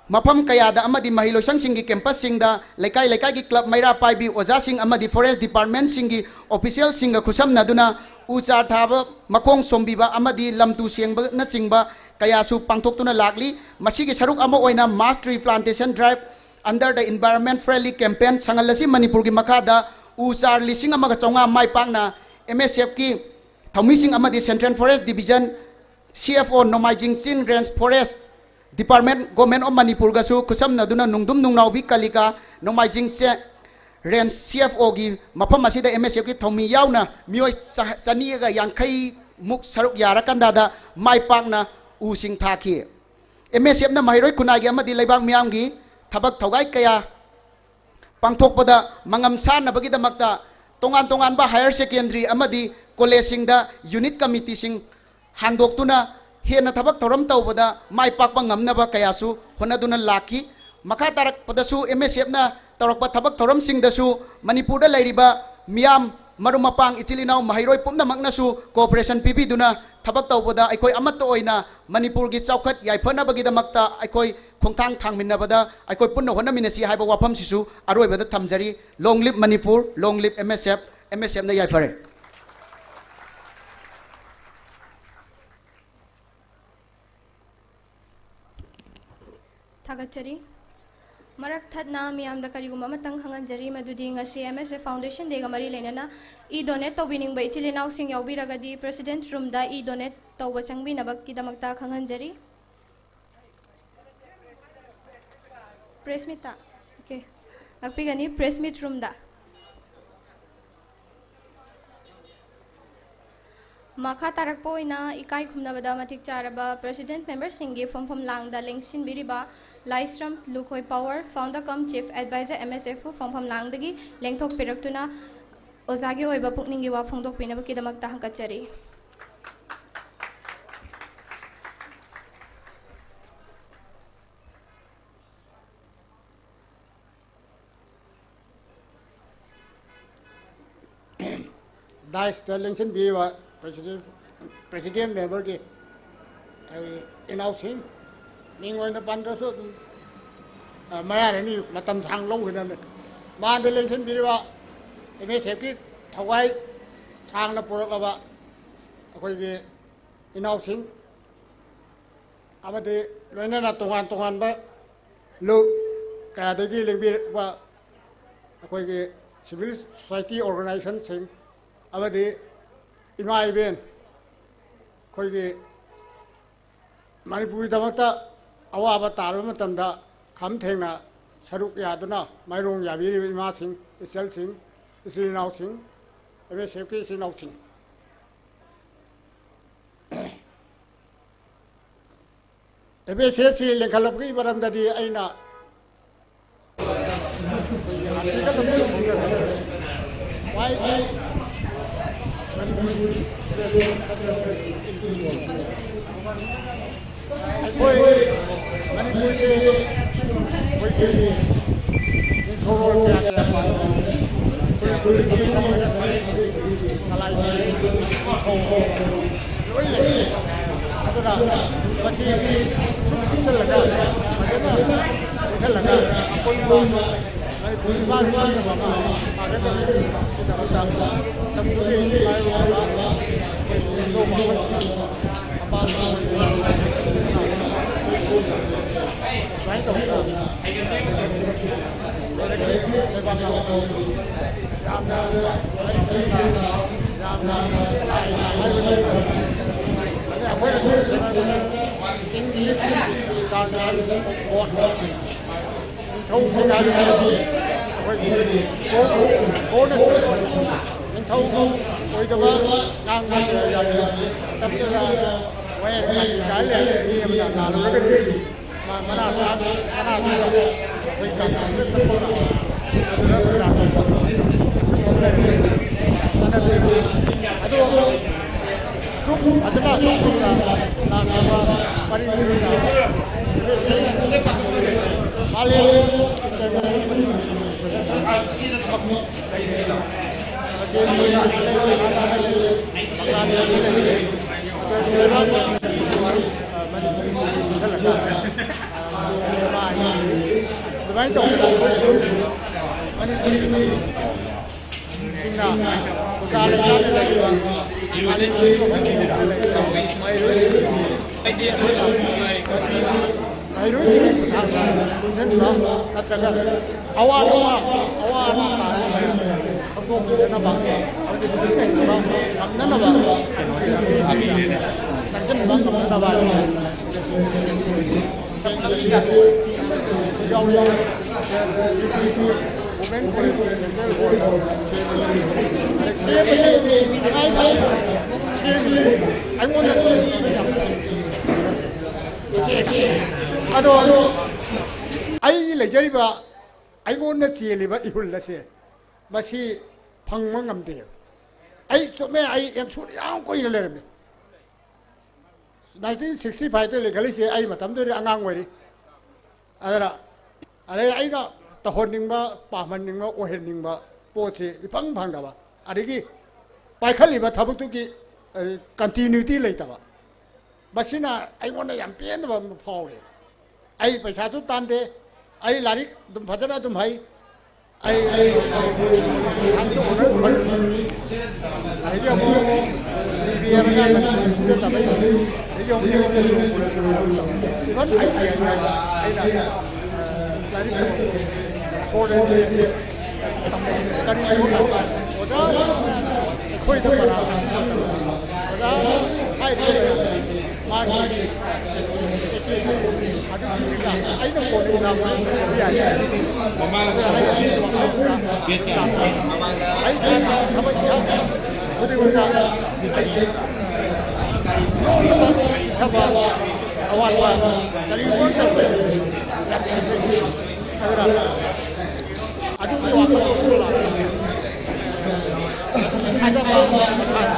ꯃꯐꯝ ꯀꯌꯥꯗ ꯑꯃꯗꯤ ꯃꯍꯩꯂꯣꯏꯁꯪꯁꯤꯡꯒꯤ campusꯁꯤꯡꯗ ꯂꯩꯀꯥꯏ ꯂꯩꯀꯥꯏꯒꯤ club ꯃꯩꯔꯥ ꯄꯥꯏꯕꯤ ꯑꯣꯖꯥꯁꯤꯡ ꯑꯃꯗꯤ forest departmentꯁꯤꯡꯒꯤ officialꯁꯤꯡꯒ ꯈꯨꯠꯁꯝꯅꯗꯨꯅ ꯎ ꯆꯥꯔ ꯊꯥꯕ, ꯃꯈꯣꯡ ꯁꯣꯝꯕꯤꯕ ꯑꯃꯗꯤ ꯂꯝ ꯇꯨ ꯁꯦꯡꯕꯅꯆꯤꯡꯕ ꯀꯌꯥꯁꯨ ꯄꯥꯡꯊꯣꯛꯇꯨꯅ ꯂꯥꯛꯂꯤ꯫ ꯃꯁꯤꯒꯤ ꯁꯔꯨꯛ ꯑꯃ ꯑꯣꯏꯅ mass tree plantation drive under the environment friendly campaign ꯁꯪꯍꯜꯂꯁꯤ ꯃꯅꯤꯄꯨꯔꯒꯤ ꯃꯈꯥꯗ ꯎ ꯆꯥꯔ ꯂꯤꯁꯤꯡ ꯑꯃꯒ ꯆꯥꯝꯃꯉꯥ ꯃꯥꯏ ꯄꯥꯛꯅ ꯑꯦꯝ ꯑꯦꯁ ꯑꯦꯐꯀꯤ ꯊꯧꯃꯤꯁꯤꯡ ꯑꯃꯗꯤ Central Forest Division, C F O, ꯅꯣꯡꯃꯥꯏꯖꯤꯡ ꯆꯤꯡ Range Forest Department, Government of ꯃꯅꯤꯄꯨꯔꯒꯁꯨ ꯈꯨꯠꯁꯝꯅꯗꯨꯅ ꯅꯨꯡꯗꯨꯝ ꯅꯨꯡꯅꯥꯎꯕꯤ ꯀꯥꯂꯤꯀꯥ ꯅꯣꯡꯃꯥꯏꯖꯤꯡ ꯆꯦ-, Range C F Oꯒꯤ ꯃꯐꯝ ꯑꯁꯤꯗ ꯑꯦꯝ ꯑꯦꯁ ꯑꯦꯐꯀꯤ ꯊꯧꯃꯤ ꯌꯥꯎꯅ ꯃꯤꯑꯣꯏ ꯆ-, ꯆꯅꯤꯒ ꯌꯥꯡꯈꯩ ꯃꯨꯛ ꯁꯔꯨꯛ ꯌꯥꯔꯀꯥꯟꯗꯗ ꯃꯥꯏ ꯄꯥꯛꯅ ꯎꯁꯤꯡ ꯊꯥꯈꯤ꯫ ꯑꯦꯝ ꯑꯦꯁ ꯑꯦꯐꯅ ꯃꯍꯩꯔꯣꯏ ꯈꯨꯟꯅꯥꯏꯒꯤ ꯑꯃꯗꯤ ꯂꯩꯕꯥꯛ ꯃꯤꯌꯥꯝꯒꯤ ꯊꯕꯛ ꯊꯧꯒꯥꯏ ꯀꯌꯥ ꯄꯥꯡꯊꯣꯛꯄꯗ ꯃꯉꯝ ꯁꯥꯟꯅꯕꯒꯤꯗꯃꯛꯇ ꯇꯣꯉꯥꯟ ꯇꯣꯉꯥꯟꯕ higher secondary ꯑꯃꯗꯤ collegeꯁꯤꯡꯗ unit committeeꯁꯤꯡ ꯍꯥꯡꯗꯣꯛꯇꯨꯅ ꯍꯦꯟꯅ ꯊꯕꯛ ꯊꯧꯔꯝ ꯇꯧꯕꯗ ꯃꯥꯏ ꯄꯥꯛꯄ ꯉꯝꯅꯕ ꯀꯌꯥꯁꯨ ꯍꯣꯠꯅꯗꯨꯅ ꯂꯥꯛꯈꯤ꯫ ꯃꯈꯥ ꯇꯥꯔꯛꯄꯗꯁꯨ ꯑꯦꯝ ꯑꯦꯁ ꯑꯦꯐꯅ ꯇꯧꯔꯛꯄ ꯊꯕꯛ ꯊꯧꯔꯝꯁꯤꯡꯗꯁꯨ ꯃꯅꯤꯄꯨꯔꯗ ꯂꯩꯔꯤꯕ ꯃꯤꯌꯥꯝ, ꯃꯔꯨꯞ ꯃꯄꯥꯡ, ꯏꯆꯤꯜ ꯏꯅꯥꯎ, ꯃꯍꯩꯔꯣꯏ ꯄꯨꯝꯅꯃꯛꯅꯁꯨ cooperation ꯄꯤꯕꯤꯗꯨꯅ ꯊꯕꯛ ꯇꯧꯕꯗ ꯑꯩꯈꯣꯏ ꯑꯃꯠꯇ ꯑꯣꯏꯅ ꯃꯅꯤꯄꯨꯔꯒꯤ ꯆꯥꯎꯈꯠ ꯌꯥꯏꯐꯅꯕꯒꯤꯗꯃꯛꯇ ꯑꯩꯈꯣꯏ ꯈꯣꯡꯊꯥꯡ ꯊꯥꯡꯃꯤꯟꯅꯕꯗ ꯑꯩꯈꯣꯏ ꯄꯨꯟꯅ ꯍꯣꯠꯅꯃꯤꯟꯅꯁꯤ ꯍꯥꯏꯕ ꯋꯥꯐꯝꯁꯤꯁꯨ ꯑꯔꯣꯏꯕꯗ ꯊꯝꯖꯔꯤ꯫ Long live Manipur, long live M S F, M S Fꯅ ꯌꯥꯏꯐꯔꯦ꯫ ꯊꯥꯒꯠꯆꯔꯤ꯫ ꯃꯔꯛ ꯊꯠꯅ ꯃꯤꯌꯥꯝꯗ ꯀꯔꯤꯒꯨꯝꯕ ꯑꯃꯇꯪ ꯈꯪꯍꯟꯖꯔꯤ, ꯃꯗꯨꯗꯤ ꯉꯁꯤ M S F Foundation Dayꯒ ꯃꯔꯤ ꯂꯩꯅꯅ e-donate ꯇꯧꯕꯤꯅꯤꯡꯕ ꯏꯆꯤꯜ ꯏꯅꯥꯎꯁꯤꯡ ꯌꯥꯎꯕꯤꯔꯒꯗꯤ President Roomꯗ e-donate ꯇꯧꯕ ꯆꯪꯕꯤꯅꯕꯒꯤꯗꯃꯛꯇ ꯈꯪꯍꯟꯖꯔꯤ꯫ Press meetꯇ? Okay. ꯉꯥꯛꯄꯤꯒꯅꯤ, press meet roomꯗ꯫ ꯃꯈꯥ ꯇꯥꯔꯛꯄ ꯑꯣꯏꯅ ꯏꯀꯥꯏ ꯈꯨꯝꯅꯕꯗ ꯃꯇꯤꯛ ꯆꯥꯔꯕ president memberꯁꯤꯡꯒꯤ ꯐꯝꯐꯝ ꯂꯥꯡꯗ ꯂꯦꯡꯁꯤꯟꯕꯤꯔꯤꯕ ꯂꯥꯏꯁ꯭ꯔꯝ Lukhoi power, founder cum chief advisor M S F ꯎ ꯐꯝꯐꯝ ꯂꯥꯡꯗꯒꯤ ꯂꯦꯡꯊꯣꯛꯄꯤꯔꯛꯇꯨꯅ ꯑꯣꯖꯥꯒꯤ ꯑꯣꯏꯕ ꯄꯨꯛꯅꯤꯡꯒꯤ ꯋꯥ ꯐꯣꯡꯗꯣꯛꯄꯤꯅꯕꯒꯤꯗꯃꯛꯇ ꯍꯪꯒꯠꯆꯔꯤ꯫ Dais ꯇ ꯂꯦꯡꯁꯤꯟꯕꯤꯔꯤꯕ president, president member ꯒꯤ ꯑꯩ ꯏꯅꯥꯎꯁꯤꯡ, ꯃꯤꯡ ꯑꯣꯏꯅ ꯄꯟꯗ꯭ꯔꯁꯨ ꯑꯗꯨꯝ, ꯑ, ꯃꯌꯥꯔꯅꯤ ꯃꯇꯝ ꯁꯥꯡ ꯂꯧꯈꯤꯅꯕꯅꯤ꯫ ꯃꯥꯡꯗ ꯂꯦꯡꯁꯤꯟꯕꯤꯔꯤꯕ M S F ꯀꯤ ꯊꯋꯥꯏ ꯁꯥꯡꯅ ꯄꯨꯔꯛꯂꯕ ꯑꯩꯈꯣꯏꯒꯤ ꯏꯅꯥꯎꯁꯤꯡ ꯑꯃꯗꯤ ꯂꯣꯏꯅꯅ ꯇꯣꯉꯥꯟ ꯇꯣꯉꯥꯟꯕ ꯂꯨꯞ ꯀꯌꯥꯗꯒꯤ ꯂꯦꯡꯕꯤꯔꯛꯄ ꯑꯩꯈꯣꯏꯒꯤ civil society organizationꯁꯤꯡ ꯑꯃꯗꯤ ꯏꯃꯥ ꯏꯕꯦꯟ, ꯑꯩꯈꯣꯏꯒꯤ ꯃꯅꯤꯄꯨꯔꯒꯤꯗꯃꯛꯇ ꯑꯋꯥꯕ ꯇꯥꯔꯕ ꯃꯇꯝꯗ ꯈꯝ ꯊꯦꯡꯅ ꯁꯔꯨꯛ ꯌꯥꯗꯨꯅ ꯃꯥꯏꯔꯣꯡ ꯌꯥꯕꯤꯔꯤꯕ ꯏꯃꯥꯁꯤꯡ, ꯏꯆꯜꯁꯤꯡ, ꯏꯆꯤꯜ ꯏꯅꯥꯎꯁꯤꯡ, M S F ꯀꯤ ꯏꯆꯤꯜ ꯏꯅꯥꯎꯁꯤꯡ꯫ M S F ꯁꯤ ꯂꯤꯡꯈꯠꯂꯛꯄꯒꯤ ꯃꯔꯝꯗꯗꯤ ꯑꯩꯅ ꯑꯥꯔꯇꯤꯀꯜ ꯑꯃꯁꯨ ꯐꯣꯡꯗꯣꯛꯈ꯭ꯔꯦ꯫ Why Manipur State Federation in Disorder? ꯑꯩꯈꯣꯏ ꯃꯅꯤꯄꯨꯔꯁꯦ ꯑꯩꯈꯣꯏꯒꯤ ꯅꯤꯡꯊꯧꯔꯣꯜ ꯀꯌꯥ ꯀꯌꯥ ꯄꯥꯜꯂꯤ꯫ ꯑꯩꯈꯣꯏ ꯈꯨꯜꯒꯤ ꯅꯠꯇ꯭ꯔꯒ ꯁꯂꯥꯏ ꯅꯤꯡꯊꯧ ꯂꯣꯏ ꯂꯩ꯫ ꯑꯗꯨꯅ ꯃꯁꯤ ꯁꯨꯝ ꯁꯨꯝꯁꯜꯂꯒ ꯐꯖꯅ ꯄꯨꯟꯁꯜꯂꯒ ꯑꯄꯨꯟꯕ ꯃꯅꯤꯄꯨꯔ ꯏꯃꯥꯒꯤ ꯁꯤꯡꯅꯕ ꯑꯃ ꯁꯥꯒꯠꯅꯕꯒꯤꯗꯃꯛꯇ ꯃꯇꯝꯗꯨꯒꯤ ꯃꯥꯌꯣꯛꯅꯕ ꯑꯩꯈꯣꯏꯒꯤ ꯏꯙꯧ ꯃꯈꯣꯏꯅ ꯑꯄꯥꯝꯕ ꯑꯣꯏꯗꯅ ꯁꯨꯃꯥꯏꯅ ꯇꯧꯗꯅ ꯂꯩꯕꯥꯛ ꯌꯥꯝꯅ ꯃꯔꯤꯛ ꯆꯨꯝꯅ, ꯌꯥꯝꯅ ꯂꯥꯏꯅ ꯍꯥꯏꯕꯗꯧꯅ, ꯑꯗꯩ ꯑꯩꯈꯣꯏꯅ ꯁꯨꯝ ꯊꯦꯡꯅꯔꯛꯄꯗ ꯏꯪ ꯁꯤꯛꯁ ꯀꯥꯔꯅꯦꯁꯟ ꯀꯣꯔꯠ, ꯅꯤꯡꯊꯧꯁꯤꯡ ꯍꯥꯏꯕꯁꯤ ꯑꯩꯈꯣꯏꯒꯤ ꯏꯁꯣꯔ, ꯏꯁꯣꯔꯅ ꯁꯦꯝꯕꯅꯤ꯫ ꯊꯧ ꯑꯣꯏꯗꯕ ꯉꯥꯡꯕ ꯌꯥꯗꯦ꯫ ꯃꯇꯝꯗꯨꯗ ꯋꯥꯌꯦꯜ ꯀꯥꯇꯤ ꯀꯥꯏ ꯂꯩꯔꯦ꯫ ꯃꯤ ꯑꯃꯅ ꯂꯥꯜꯂꯨꯔꯒꯗꯤ ꯃꯥ ꯃꯅꯥ ꯁꯥ-, ꯃꯅꯥꯗꯨꯗ ꯑꯩꯈꯣꯏ ꯀꯥꯇꯤꯗꯨꯗ ꯆꯠꯄꯒ ꯑꯗꯨꯗ ꯄꯩꯁꯥ ꯇꯧꯕ ꯑꯁꯤꯒꯨꯝꯕ ꯂꯩꯔꯝꯃꯤ꯫ ꯆꯠꯅꯕꯤ ꯑꯗꯨ ꯁꯨꯝ ꯐꯖꯅ ꯁꯨꯝ ꯆꯨꯝꯅ ꯂꯥꯛꯈ꯭ꯔꯕ ꯄꯔꯤꯡꯁꯤꯗ ꯃꯥꯂꯦꯝꯒꯤ ꯏꯟꯇꯔꯅꯦꯁꯅꯦꯜ ꯃꯅꯤꯄꯨꯔꯤ ꯂꯩꯔꯦ꯫ ꯃꯆꯦ ꯃꯣꯏꯁꯤꯡꯗ ꯂꯩꯔꯦ, ꯀꯅꯥꯗꯥꯗ ꯂꯩꯔꯦ, ꯕꯪꯒ꯭ꯂꯥꯗꯦꯁꯇ ꯂꯩꯔꯦ꯫ ꯑꯗꯣ ꯂꯩꯕꯥꯛ ꯃꯅꯤꯄꯨꯔꯤꯁꯤꯡꯁꯤ ꯄꯨꯟꯁꯤꯜꯂꯒ, ꯑ, ꯃꯗꯨ ꯃꯥ ꯍꯥꯏꯅ ꯂꯩꯔꯦ꯫ ꯑꯗꯨꯃꯥꯏꯅ ꯇꯧꯗꯅ ꯑꯩꯈꯣꯏꯅꯁꯨ ꯃꯅꯤꯄꯨꯔꯤ ꯁꯤꯡꯅ ꯈꯨꯟꯗꯥ ꯂꯩꯇꯥꯗ ꯂꯩꯔꯤꯕ ꯃꯥꯂꯦꯝ ꯁꯤꯟꯕ ꯃꯐꯝꯁꯤꯡꯗ ꯂꯩꯔꯤꯕ ꯃꯍꯩꯔꯣꯏꯁꯤꯡ ꯃꯁꯤ ꯃꯍꯩꯔꯣꯏꯁꯤꯡꯒꯤ ꯈꯨꯠꯊꯥꯡꯗ ꯄꯨꯟꯁꯤꯟꯕ ꯅꯠꯇ꯭ꯔꯒ ꯑꯋꯥꯠ ꯑꯄꯥ, ꯑꯋꯥ ꯑꯅꯥ ꯇꯥꯔꯕ ꯃꯌꯥꯝ ꯈꯪꯗꯣꯛꯄꯤꯅꯅꯕ ꯑꯃꯗꯤ ꯄꯨꯟꯅ ꯍꯤꯡꯕ ꯉꯝꯅꯅꯕ ꯑꯗꯨꯒꯤ ꯂꯝꯕꯤꯁꯤꯗ ꯆꯪꯁꯤꯟꯕ ꯉꯝꯅꯅꯕ ꯌꯥꯎꯔꯤ꯫ ꯋꯨꯃꯦꯟ ꯀꯣꯂꯦꯖꯀꯤ ꯁꯦꯟꯇ꯭ꯔꯦꯜ ꯍꯣꯜꯗ ꯁꯦꯝꯕꯅꯤ꯫ ꯑꯗ ꯁꯦꯝꯕꯁꯦ ꯇꯉꯥꯏ ꯐꯗꯅ ꯁꯦꯝꯃꯤꯅꯤ꯫ ꯑꯩꯉꯣꯟꯗ ꯁꯦꯝꯕꯗ ꯌꯥꯝ ꯊꯤꯡꯉꯤ꯫ ꯁꯦꯝꯃꯤ꯫ ꯑꯗꯣ ꯑꯩ ꯂꯩꯖꯔꯤꯕ, ꯑꯩꯉꯣꯟꯗ ꯆꯦꯜꯂꯤꯕ ꯏꯍꯨꯜ ꯑꯁꯦ ꯃꯁꯤ ꯐꯪꯕ ꯉꯝꯗꯦ꯫ ꯑꯩ ꯆꯨꯝꯃꯦ, ꯑꯩ ꯑꯦꯝꯁꯨꯗ ꯌꯥꯝ ꯀꯨꯏꯅ ꯂꯩꯔꯝꯃꯤ꯫ ꯅꯥꯏꯟꯇꯤꯟ ꯁꯤꯛꯁꯇꯤ ꯐꯥꯏꯚꯇ ꯂꯤꯡꯈꯠꯂꯤꯁꯦ ꯑꯩ ꯃꯇꯝꯗꯨꯗꯗꯤ ꯑꯉꯥꯡ ꯑꯣꯏꯔꯤ꯫ ꯑꯗꯨꯅ ꯑꯗꯩ ꯑꯩꯅ ꯇꯧꯍꯟꯅꯤꯡꯕ, ꯄꯥꯝꯍꯟꯅꯤꯡꯕ, ꯑꯣꯏꯍꯟꯅꯤꯡꯕ ꯄꯣꯠꯁꯤ ꯏꯐꯪ ꯐꯪꯗꯕ, ꯑꯗꯒꯤ ꯄꯥꯏꯈꯠꯂꯤꯕ ꯊꯕꯛꯇꯨꯒꯤ, ꯑ, ꯀꯟꯇꯤꯅ꯭ꯌꯨꯇꯤ ꯂꯩꯇꯕ, ꯃꯁꯤꯅ ꯑꯩꯉꯣꯟꯗ ꯌꯥꯝ ꯄꯦꯟꯗꯕ ꯑꯃ ꯐꯥꯎꯔꯦ꯫ ꯑꯩ ꯄꯩꯁꯥꯁꯨ ꯇꯥꯟꯗꯦ, ꯑꯩ ꯂꯥꯏꯔꯤꯛ ꯑꯗꯨꯝ ꯐꯖꯅ ꯑꯗꯨꯝ ꯍꯩ, ꯑꯩ, ꯑꯩ ꯁꯥꯏꯟꯁꯇ ꯑꯣꯅꯔꯁ ꯐꯪꯉꯤ꯫ ꯑꯗꯒꯤ ꯑꯃꯨꯛ ꯕꯤ ꯕꯤ ꯑꯦ ꯑꯃꯅ ꯃꯅꯤꯄꯨꯔ ꯌꯨꯅꯤꯚꯔꯁꯤꯇꯤꯗ ꯇꯝꯃꯛꯏ꯫ ꯑꯗꯒꯤ ꯑꯃꯨꯛ ꯑꯦꯝ ꯑꯦꯁ ꯃꯅꯤꯄꯨꯔꯗ ꯇꯝꯃꯛꯏ꯫ ꯏꯚꯟ ꯑꯩ ꯇꯤ ꯑꯥꯏꯗ ꯑꯩꯅ, ꯑ, ꯂꯥꯏꯔꯤꯛ ꯇꯝꯕꯁꯦ ꯁꯣꯔꯠ ꯍꯦꯟꯁꯦ ꯇꯝꯃꯛꯏ꯫ ꯀꯔꯤꯒꯤꯅꯣ ꯍꯥꯏꯕ ꯑꯣꯖꯥꯁꯤꯡꯅ ꯑꯩꯈꯣꯏꯗ ꯄꯔꯥ ꯇꯥꯛꯄ ꯃꯇꯝꯗ ꯑꯣꯖꯥꯅ ꯍꯥꯏꯔꯤꯕ ꯃꯌꯥꯝꯁꯤ ꯃꯥꯒꯤ ꯑꯗꯨꯒꯤꯅꯤꯗ ꯑꯩꯅ ꯀꯣꯟꯅ ꯏꯅꯥꯎ ꯇꯧꯕ ꯌꯥꯏ꯫ ꯑꯗꯨꯅ ꯑꯩ ꯑꯗꯨꯒꯤ ꯋꯥꯈꯜꯗꯨꯗ ꯑꯩ ꯏꯁꯥꯒꯤ ꯊꯕꯛ ꯏꯪꯈꯥꯡ ꯈꯨꯗꯤꯡꯃꯛꯇ ꯑꯩ ꯅꯣꯡꯃꯇ ꯆꯤꯠꯊꯕ ꯑꯋꯥꯠꯄ ꯀꯔꯤꯒꯨꯝꯕ ꯑꯃ ꯇꯧꯕ ꯌꯥꯝ ꯁꯦꯝꯖꯩ꯫ ꯑꯗꯨꯅ ꯑꯗꯨꯒꯤ ꯋꯥꯈꯜꯂꯣꯟꯗꯨ ꯂꯥꯛꯄꯅꯤꯅ ꯊꯥꯖꯕ ꯃꯈꯥꯗ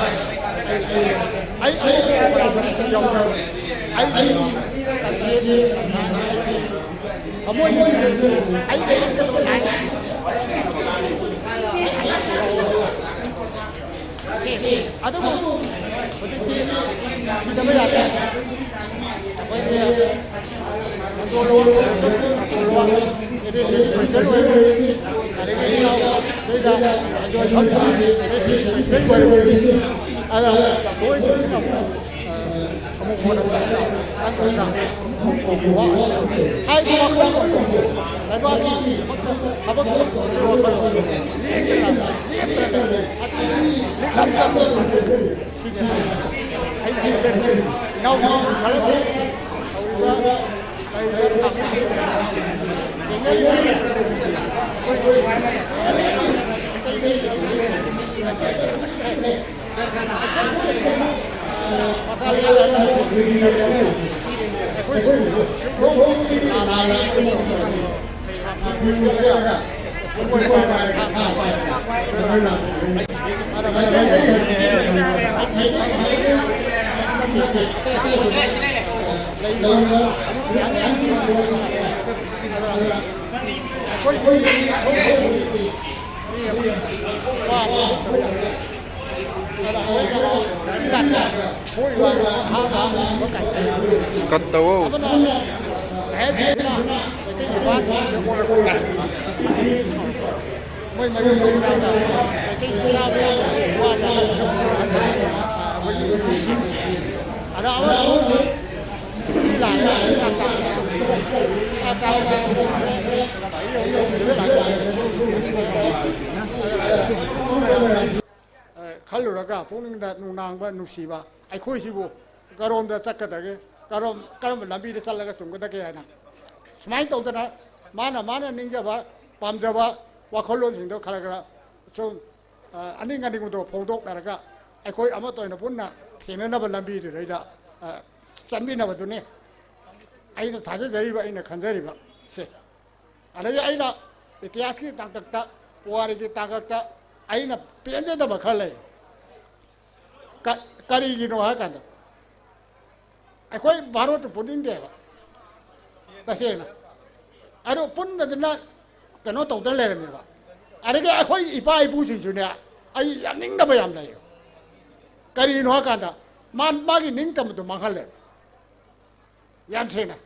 ꯑꯩ ꯑꯇꯣꯞꯄ ꯑꯣꯔꯒꯅꯥꯏꯖꯦꯁꯟ ꯑꯃꯠꯇ ꯌꯥꯎꯗꯦ꯫ ꯑꯩꯒꯤ ꯀꯟꯁꯤꯌꯁ ꯀꯟꯁꯥꯏꯟꯁ ꯑꯩꯒꯤ ꯊꯃꯣꯏꯒꯤ ꯃꯤꯔꯦꯜꯁꯤ ꯑꯩꯅ ꯆꯠꯀꯗꯕ ꯂꯥꯏꯟꯁꯤ ꯑꯩ ꯑꯃꯠꯇ ꯌꯥꯎꯗꯦ꯫ ꯑꯗꯨꯕꯨ ꯍꯧꯖꯤꯛꯇꯤ ꯁꯤꯗꯕ ꯌꯥꯗ꯭ꯔꯦ꯫ ꯑꯩꯈꯣꯏꯒꯤ ꯑꯟꯗ꯭ꯔꯣ ꯂꯋꯥꯡ ꯀꯣꯂꯦꯖꯇ ꯑꯟꯗ꯭ꯔꯣ ꯂꯋꯥꯡ ꯑꯦꯝ ꯑꯦ ꯁꯤꯒꯤ ꯄ꯭ꯔꯁꯤꯗꯦꯟ ꯑꯣꯏꯔꯤꯕꯅꯤ, ꯑꯗꯒꯤ ꯏꯅꯥꯎ ꯁꯤꯗꯩꯗ ꯁꯟꯖꯣꯏ ꯐꯝꯃꯤꯁꯤ ꯑꯦꯝ ꯑꯦ ꯁꯤꯒꯤ ꯄ꯭ꯔꯁꯤꯗꯦꯟ ꯑꯣꯏꯔꯤꯕꯅꯤ꯫ ꯑꯗ ꯃꯣꯏꯁꯤꯡꯁꯤꯅ ꯑꯃꯨꯛ ꯍꯣꯟꯅ ꯆꯪꯈ꯭ꯔꯒ ꯀꯣꯡꯒꯤ ꯋꯥ ꯍꯥꯏꯕ ꯋꯥꯈꯜꯂꯣꯟꯗꯣ, ꯂꯩꯕꯥꯛꯀꯤꯗꯃꯛꯇ ꯊꯕꯛ ꯇꯧꯕꯒꯤ ꯋꯥꯈꯜꯂꯣꯟꯗꯣ ꯂꯦꯡꯗꯅ ꯂꯦꯞꯇꯅ ꯂꯩ꯫ ꯑꯗꯨꯒꯤ ꯂꯤꯛꯂꯝꯗ ꯑꯗꯨꯝ ꯆꯦꯟꯁꯤꯜꯂꯤ꯫ ꯁꯤꯅꯤ ꯑꯩꯅ ꯈꯟꯖꯔꯤꯁꯦ꯫ ꯏꯅꯥꯎꯁꯤꯡ ꯈꯜꯂꯒ ꯇꯧꯔꯤꯕ, ꯂꯩꯔꯤꯕ ꯊꯥꯡꯃꯩꯕꯟꯗ ꯊꯦꯡꯅꯔꯤꯕ ꯑꯩꯈꯣꯏ ꯃꯩꯇꯩ ꯀꯠ ꯇꯧꯑꯣ꯫ ꯑꯃꯅ ꯁꯥꯍꯦꯕꯁꯤꯡꯁꯤꯅ ꯃꯩꯇꯩ ꯅꯨꯄꯥꯁꯤꯡꯁꯦ ꯑꯣꯜꯂꯛꯄ ꯅꯨꯄꯤꯁꯤꯡꯁꯤ ꯁꯥꯎꯔꯛꯄ꯫ ꯃꯣꯏ ꯃꯔꯤ ꯃꯔꯤ ꯆꯥꯕ ꯃꯩꯇꯩ ꯆꯥꯕ ꯌꯥꯕ ꯋꯥꯗ ꯑꯩꯈꯣꯏꯒꯤ ꯑꯗ ꯑꯃꯅ ꯑꯃꯨꯛ ꯅꯨꯄꯤ ꯂꯥꯛꯑꯦ, ꯆꯥꯛ ꯆꯥꯕ꯫ ꯆꯥꯛ ꯆꯥꯕ ꯆꯥꯛ ꯆꯥꯕ꯫ ꯈꯜꯂꯨꯔꯒ ꯄꯨꯛꯅꯤꯡꯗ ꯅꯨꯡꯅꯥꯡꯕ, ꯅꯨꯡꯁꯤꯕ, ꯑꯩꯈꯣꯏꯁꯤꯕꯨ ꯀꯔꯣꯝꯗ ꯆꯠꯀꯗꯒꯦ? ꯀꯔꯝ ꯀꯔꯝꯕ ꯂꯝꯕꯤꯗ ꯆꯠꯂꯒ ꯆꯨꯝꯒꯗꯒꯦ ꯍꯥꯏꯅ꯫ ꯁꯨꯃꯥꯏꯅ ꯇꯧꯗꯅ ꯃꯥꯅ ꯃꯥꯅ ꯅꯤꯡꯖꯕ ꯄꯥꯝꯖꯕ ꯋꯥꯈꯜꯂꯣꯟꯁꯤꯡꯗꯣ ꯈꯔ ꯈꯔ ꯁꯨꯝ ꯑꯅꯤꯡ ꯑꯅꯤꯡꯕꯗꯣ ꯐꯣꯡꯗꯣꯛꯅꯔꯒ ꯑꯩꯈꯣꯏ ꯑꯃꯠꯇ ꯑꯣꯏꯅ ꯄꯨꯟꯅ ꯊꯦꯡꯅꯅꯕ ꯂꯝꯕꯤꯗꯨꯗꯩꯗ ꯆꯠꯃꯤꯟꯅꯕꯗꯨꯅꯤ ꯑꯩꯅ ꯊꯥꯖꯖꯔꯤꯕ, ꯑꯩꯅ ꯈꯟꯖꯔꯤꯕ ꯁꯦ꯫ ꯑꯗꯒꯤ ꯑꯩꯅ ꯏꯇꯤꯍꯥꯁꯀꯤ ꯇꯥꯡꯀꯛꯇ, ꯄꯨꯋꯥꯔꯤꯒꯤ ꯇꯥꯡꯀꯛꯇ ꯑꯩꯅ ꯄꯦꯟꯖꯗꯕ ꯈꯔ ꯂꯩ꯫ ꯀ- ꯀꯔꯤꯒꯤꯅꯣ ꯍꯥꯏ ꯀꯥꯟꯗ ꯑꯩꯈꯣꯏ ꯚꯥꯔꯣꯠꯇ ꯄꯨꯅꯤꯡꯗꯦꯕ ꯇꯁꯦꯡꯅ꯫ ꯑꯗꯨ ꯄꯨꯟꯗꯗꯅ ꯀꯩꯅꯣ ꯇꯧꯗꯅ ꯂꯩꯔꯝꯃꯦꯕ꯫ ꯑꯗꯒꯤ ꯑꯩꯈꯣꯏ ꯏꯄꯥ ꯏꯄꯨꯁꯤꯡꯁꯨꯅꯦ, ꯑꯩ ꯌꯥꯅꯤꯡꯗꯕ ꯌꯥꯝ ꯂꯩꯌꯦꯕ꯫ ꯀꯔꯤꯒꯤꯅꯣ ꯍꯥꯏ ꯀꯥꯟꯗ ꯃꯥ ꯃꯥꯒꯤ ꯅꯤꯡꯇꯝꯕꯗꯣ ꯃꯥꯡꯍꯜꯂꯦꯕ꯫ ꯌꯥꯝ ꯁꯦꯡꯅ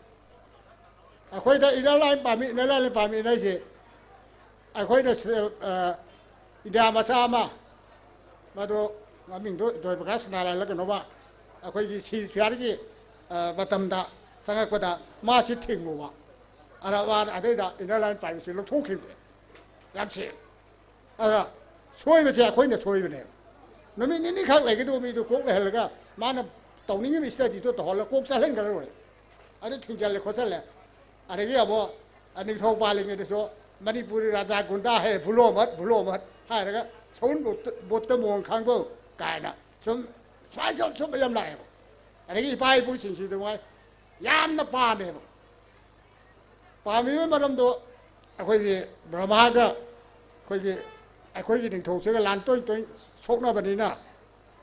ꯑꯩꯈꯣꯏꯗ inner line ꯄꯥꯝꯃꯤ, inner line ꯄꯥꯝꯃꯤ ꯍꯥꯏꯁꯦ ꯑꯩꯈꯣꯏꯅ ꯁꯤ- ꯑ, ꯏꯟꯗꯤꯌꯥ ꯃꯆꯥ ꯑꯃ, ꯃꯗꯣ ꯃꯃꯤꯡꯗꯣ ꯖꯣꯏ ꯄ꯭ꯔꯀꯥꯁ ꯅꯥꯔꯥꯌꯟꯂ ꯀꯩꯅꯣꯃ, ꯑꯩꯈꯣꯏꯒꯤ ceasefire ꯒꯤ ꯃꯇꯝꯗ ꯆꯪꯉꯛꯄꯗ ꯃꯥꯁꯤ ꯊꯤꯡꯉꯨꯕ꯫ ꯑꯗ ꯃꯥ ꯑꯗꯩꯗ inner line ꯄꯥꯏꯕꯁꯤ ꯂꯧꯊꯣꯛꯈꯤꯕꯅꯦ꯫ ꯌꯥꯝ ꯁꯦꯡꯅ꯫ ꯑꯗ ꯁꯣꯏꯕꯁꯦ ꯑꯩꯈꯣꯏꯅ ꯁꯣꯏꯕꯅꯦꯕ꯫ ꯅꯨꯃꯤꯠ ꯅꯤꯅꯤꯈꯛ ꯂꯩꯒꯗꯧꯕ ꯃꯤꯗꯨ ꯀꯣꯛ ꯂꯩꯍꯜꯂꯒ ꯃꯥꯅ ꯇꯧꯅꯤꯡꯉꯤꯕ study ꯗꯣ ꯇꯧꯍꯜꯂꯒ ꯀꯣꯛ ꯆꯠꯍꯟꯈ꯭ꯔ ꯂꯣꯏꯔꯦ꯫ ꯑꯗꯨ ꯊꯤꯡꯖꯜꯂꯦ ꯈꯣꯠꯆꯜꯂꯦ꯫ ꯑꯗꯒꯤ ꯑꯃꯨꯛ ꯅꯤꯡꯊꯧ ꯄꯥꯜꯂꯤꯉꯩꯗꯁꯨ ꯃꯅꯤꯄꯨꯔꯤ ꯔꯥꯖꯥ ꯒꯨꯟꯗꯥ ꯍꯦ ꯚꯨꯂꯣ ꯃꯠ, ꯚꯨꯂꯣ ꯃꯠ ꯍꯥꯏꯔꯒ ꯁꯎꯟ ꯕꯣꯠꯇ ꯃꯣꯡ ꯈꯥꯡꯕꯧ ꯀꯥꯏꯅ ꯁꯨꯝ ꯁꯨꯃꯥꯏꯅ ꯁꯨꯝ ꯁꯨꯝ ꯌꯥꯝ ꯂꯥꯛꯑꯦꯕ꯫ ꯑꯗꯒꯤ ꯏꯄꯥ ꯏꯄꯨꯁꯤꯡꯁꯤꯗ ꯃꯣꯏ ꯌꯥꯝꯅ ꯄꯥꯝꯃꯦꯕ꯫ ꯄꯥꯝꯃꯤꯕ ꯃꯔꯝꯗꯣ ꯑꯩꯈꯣꯏꯒꯤ ꯕ꯭ꯔꯍꯃꯥꯒ ꯑꯩꯈꯣꯏꯒꯤ ꯑꯩꯈꯣꯏꯒꯤ ꯅꯤꯡꯊꯧꯁꯤꯒ ꯂꯥꯟ ꯇꯣꯏ ꯇꯣꯏ ꯁꯣꯛꯅꯕꯅꯤꯅ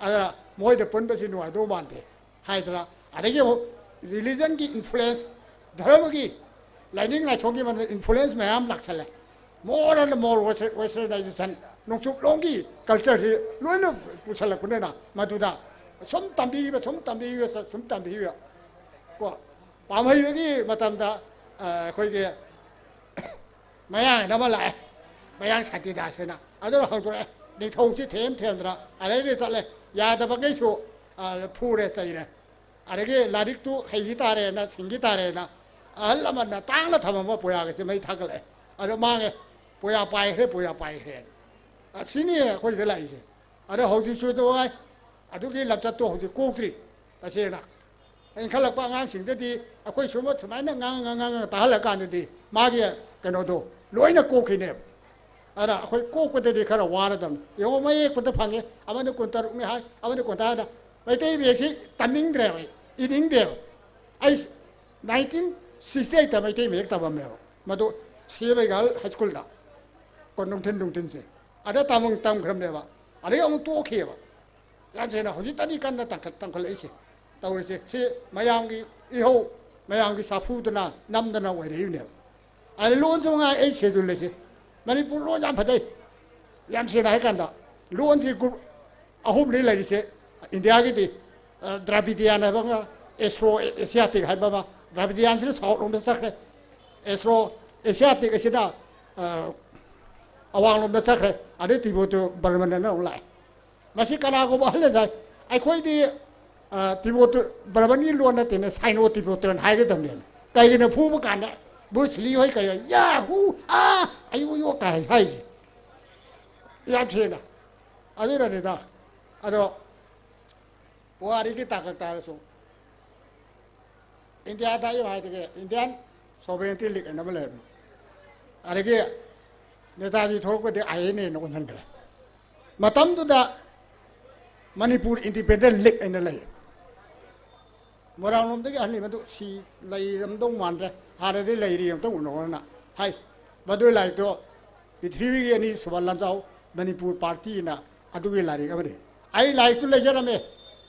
ꯑꯗ ꯃꯣꯏꯗ ꯄꯨꯟꯕꯁꯤ ꯅꯨꯡꯉꯥꯏꯗꯧ ꯃꯥꯟꯗꯦ ꯍꯥꯏꯗꯅ꯫ ꯑꯗꯒꯤ ꯑꯃꯨꯛ religion ꯒꯤ influence, ꯙꯔꯃꯒꯤ ꯂꯥꯏꯅꯤꯡ ꯂꯥꯏꯁꯣꯟꯒꯤ ꯃꯔꯝꯗ influence ꯃꯌꯥꯝ ꯂꯥꯛꯁꯜꯂꯦ꯫ More and more westernization, ꯅꯣꯡꯆꯨꯞꯂꯣꯝꯒꯤ culture ꯁꯤ ꯂꯣꯏꯅ ꯄꯨꯁꯜꯂꯛꯄꯅꯤꯅ ꯃꯗꯨꯗ ꯁꯨꯝ ꯇꯝꯕꯤꯈꯤꯕ, ꯁꯨꯝ ꯇꯝꯕꯤꯈꯤꯕ, ꯁꯨꯝ ꯇꯝꯕꯤꯈꯤꯕ ꯀꯣ꯫ ꯄꯥꯝꯍꯩꯕꯒꯤ ꯃꯇꯝꯗ ꯑꯩꯈꯣꯏꯒꯤ ꯃꯌꯥꯡ ꯑꯃ ꯂꯥꯛꯑꯦ, ꯃꯌꯥꯡ ꯁꯥꯟꯇꯤꯗꯥꯁ ꯍꯥꯏꯅ꯫ ꯑꯗꯨꯅ ꯍꯧꯗꯣꯔꯛꯑꯦ꯫ ꯅꯤꯡꯊꯧꯁꯤ ꯊꯦꯝ ꯊꯦꯝꯗꯅ ꯑꯗꯩꯗꯤ ꯆꯠꯂꯦ꯫ ꯌꯥꯗꯕꯈꯩꯁꯨ ꯐꯨꯔꯦ ꯆꯩꯔꯦ꯫ ꯑꯗꯒꯤ ꯂꯥꯏꯔꯤꯛꯇꯨ ꯍꯩꯈꯤ ꯇꯥꯔꯦꯅ, ꯁꯤꯡꯈꯤ ꯇꯥꯔꯦꯅ ꯑꯍꯜ ꯂꯃꯟꯅ ꯇꯥꯡꯅ ꯊꯝꯃꯝꯕ ꯄꯨꯌꯥꯒꯁꯦ ꯃꯩ ꯊꯥꯒꯠꯂꯛꯑꯦ꯫ ꯑꯗꯣ ꯃꯥꯡꯉꯦ꯫ ꯄꯨꯌꯥ ꯄꯥꯏꯈ꯭ꯔꯦ, ꯄꯨꯌꯥ ꯄꯥꯏꯈ꯭ꯔꯦ꯫ ꯑꯁꯤꯅꯤ ꯑꯩꯈꯣꯏꯗ ꯂꯥꯛꯏꯁꯦ꯫ ꯑꯗꯣ ꯍꯧꯖꯤꯛꯁꯨ ꯅꯨꯡꯉꯥꯏ꯫ ꯑꯗꯨꯒꯤ ꯂꯝꯆꯠꯇꯣ ꯍꯧꯖꯤꯛ ꯀꯣꯛꯇ꯭ꯔꯤ꯫ ꯇꯁꯦꯡꯅ ꯏꯟꯈꯠꯂꯛꯄ ꯑꯉꯥꯡꯁꯤꯡꯗꯗꯤ ꯑꯩꯈꯣꯏ ꯁꯨꯝꯕ ꯁꯨꯃꯥꯏꯅ ꯉꯥꯡꯉ ꯉꯥꯡꯉ ꯇꯥꯍꯜꯂꯀꯥꯟꯗꯗꯤ ꯃꯥꯒꯤ ꯀꯩꯅꯣꯗꯣ ꯂꯣꯏꯅ ꯀꯣꯛꯈꯤꯅꯦꯕ꯫ ꯑꯗ ꯑꯩꯈꯣꯏ ꯀꯣꯛꯄꯗꯗꯤ ꯈꯔ ꯋꯥꯔꯗꯕꯅꯤ꯫ ꯌꯦꯡꯉꯣ, ꯃꯌꯦꯛꯄꯗ ꯐꯪꯉꯦ, ꯑꯃꯅ ꯀꯨꯟꯇꯔꯨꯛꯅꯤ ꯍꯥꯏ, ꯑꯃꯅ ꯀꯨꯟꯊ꯭ꯔꯥꯗ꯫ ꯃꯩꯇꯩ ꯃꯌꯦꯛꯁꯤ ꯇꯝꯅꯤꯡꯗ꯭ꯔꯦꯕ ꯑꯩ, ꯏꯅꯤꯡꯗꯦꯕ꯫ ꯑꯩ ꯅꯥꯏꯟꯇꯤꯟ ꯁꯤꯛꯁꯇꯤ ꯑꯩꯠꯇ ꯃꯩꯇꯩ ꯃꯌꯦꯛ ꯇꯝꯃꯝꯃꯦꯕ꯫ ꯃꯗꯨ ꯁꯤꯕꯩꯒꯜ ꯍꯥꯏ ꯁ꯭ꯀꯨꯜꯗ ꯀꯣ ꯅꯨꯡꯊꯤꯟ ꯅꯨꯡꯊꯤꯟꯁꯦ ꯑꯗ ꯇꯝ ꯇꯝꯈ꯭ꯔꯕꯅꯦꯕ꯫ ꯑꯗꯒꯤ ꯑꯃꯨꯛ ꯇꯣꯛꯈꯤꯑꯕ꯫ ꯌꯥꯝ ꯁꯦꯡꯅ ꯍꯧꯖꯤꯛꯇꯅꯤ ꯀꯟꯅ ꯇꯥꯡꯈꯠ ꯇꯝꯈꯠꯂꯛꯏꯁꯦ꯫ ꯇꯧꯔꯤꯁꯦ ꯁꯤ ꯃꯌꯥꯝꯒꯤ ꯏꯍꯧ, ꯃꯌꯥꯝꯒꯤ ꯁꯥꯐꯨꯗꯅ ꯅꯝꯗꯅ ꯑꯣꯏꯔꯛꯏꯕꯅꯦꯕ꯫ ꯑꯗ ꯂꯣꯟꯁꯨ ꯉꯥꯏ ꯑꯩ ꯁꯦꯗꯨꯜ ꯂꯩꯁꯦ꯫ ꯃꯅꯤꯄꯨꯔ ꯂꯣꯟ ꯌꯥꯝ ꯐꯖꯩ꯫ ꯌꯥꯝ ꯁꯦꯡꯅ ꯍꯥꯏ ꯀꯥꯟꯗ ꯂꯣꯟꯁꯤ ꯒ꯭ꯔꯨꯞ ꯑꯍꯨꯝꯅꯤ ꯂꯩꯔꯤꯁꯦ ꯏꯟꯗꯤꯌꯥꯒꯤꯗꯤ꯫ ꯗ꯭ꯔꯥꯕꯤꯗꯤꯌꯥꯟ ꯍꯥꯏꯕ ꯑꯃ, ꯑꯦꯁꯇ꯭ꯔꯣ ꯑꯦꯁꯤꯌꯥꯇꯤꯛ ꯍꯥꯏꯕ ꯑꯃ꯫ ꯗ꯭ꯔꯥꯕꯤꯗꯤꯌꯥꯟꯁꯤꯅ ꯁꯥꯎꯠ ꯂꯣꯝꯗ ꯆꯠꯈ꯭ꯔꯦ꯫ ꯑꯦꯁꯇ꯭ꯔꯣ ꯑꯦꯁꯤꯌꯥꯇꯤꯛ ꯑꯁꯤꯅ ꯑꯋꯥꯡꯂꯣꯝꯗ ꯆꯠꯈ꯭ꯔꯦ꯫ ꯑꯗꯩ ꯇꯤꯕꯣꯇꯣ ꯕꯔꯃꯟ ꯑꯅ ꯑꯃꯨꯛ ꯂꯥꯛꯑꯦ꯫ ꯃꯁꯤ ꯀꯅꯥꯒꯨꯝꯕ ꯑꯍꯜꯅ ꯁꯥꯏ꯫ ꯑꯩꯈꯣꯏꯗꯤ ꯇꯤꯕꯣꯇꯣ ꯕꯔꯃꯟꯒꯤ ꯂꯣꯟ ꯅꯠꯇꯦꯅꯦ, ꯁꯥꯏꯅꯣ ꯇꯤꯕꯣꯇꯣꯟ ꯍꯥꯏꯒꯗꯕꯅꯦꯅ꯫ ꯀꯩꯒꯤꯅꯣ ꯐꯨꯕ ꯀꯥꯟꯗ ꯕ꯭ꯔꯨꯁ ꯂꯤ ꯍꯣꯏ ꯀꯩ ꯍꯣꯏ, ꯌꯥ ꯍꯨ ꯑꯥ ꯑꯌꯨ ꯑꯌꯨ ꯀꯥꯏ ꯍꯥꯏꯁꯦ꯫ ꯌꯥꯝ ꯁꯦꯡꯅ꯫ ꯑꯗꯨꯅꯅꯤꯗ꯫ ꯑꯗꯣ ꯄꯨꯋꯥꯔꯤꯒꯤ ꯇꯥꯡꯀꯛ ꯇꯥꯔꯁꯨ ꯏꯟꯗꯤꯌꯥꯗ ꯑꯩ ꯍꯥꯏꯗꯒꯦ ꯏꯟꯗꯤꯌꯥꯟ ꯁꯣꯕꯔꯦꯟꯇꯤ ꯂꯤꯛ ꯍꯥꯏꯅ ꯑꯃ ꯂꯩꯔꯝꯃꯤ꯫ ꯑꯗꯒꯤ ꯅꯦꯇꯥꯖꯤ ꯊꯣꯛꯂꯛꯄꯗꯤ ꯑꯥꯏ ꯑꯦꯟ ꯑꯦꯅ ꯑꯣꯟꯁꯤꯟꯈ꯭ꯔꯦ꯫ ꯃꯇꯝꯗꯨꯗ ꯃꯅꯤꯄꯨꯔ ꯏꯟꯗꯤꯄꯦꯟꯗꯦꯟ ꯂꯤꯛ ꯍꯥꯏꯅ ꯂꯩ꯫ ꯃꯣꯏꯔꯥꯡꯂꯣꯝꯗꯒꯤ ꯑꯍꯜꯅꯤ ꯃꯗꯨ ꯁꯤ ꯂꯩꯔꯝꯗꯧ ꯃꯥꯟꯗ꯭ꯔꯦ꯫ ꯍꯥꯟꯅꯗꯤ ꯂꯩꯔꯤ ꯑꯝꯇ ꯎꯅꯧꯅ ꯍꯥꯏ꯫ ꯃꯗꯨ ꯂꯥꯏꯔꯤꯛꯇꯣ ꯄ꯭ꯔꯤꯊꯤꯕꯤꯒꯤ ꯑꯅꯤꯁꯨꯕ ꯂꯥꯟꯖꯥꯎ ꯃꯅꯤꯄꯨꯔ ꯄꯥꯔꯇꯤꯅ ꯑꯗꯨꯒꯤ ꯂꯥꯏꯔꯤꯛ ꯑꯃꯅꯤ꯫ ꯑꯩ ꯂꯥꯏꯔꯤꯛꯇꯨ ꯂꯩꯖꯔꯝꯃꯦ꯫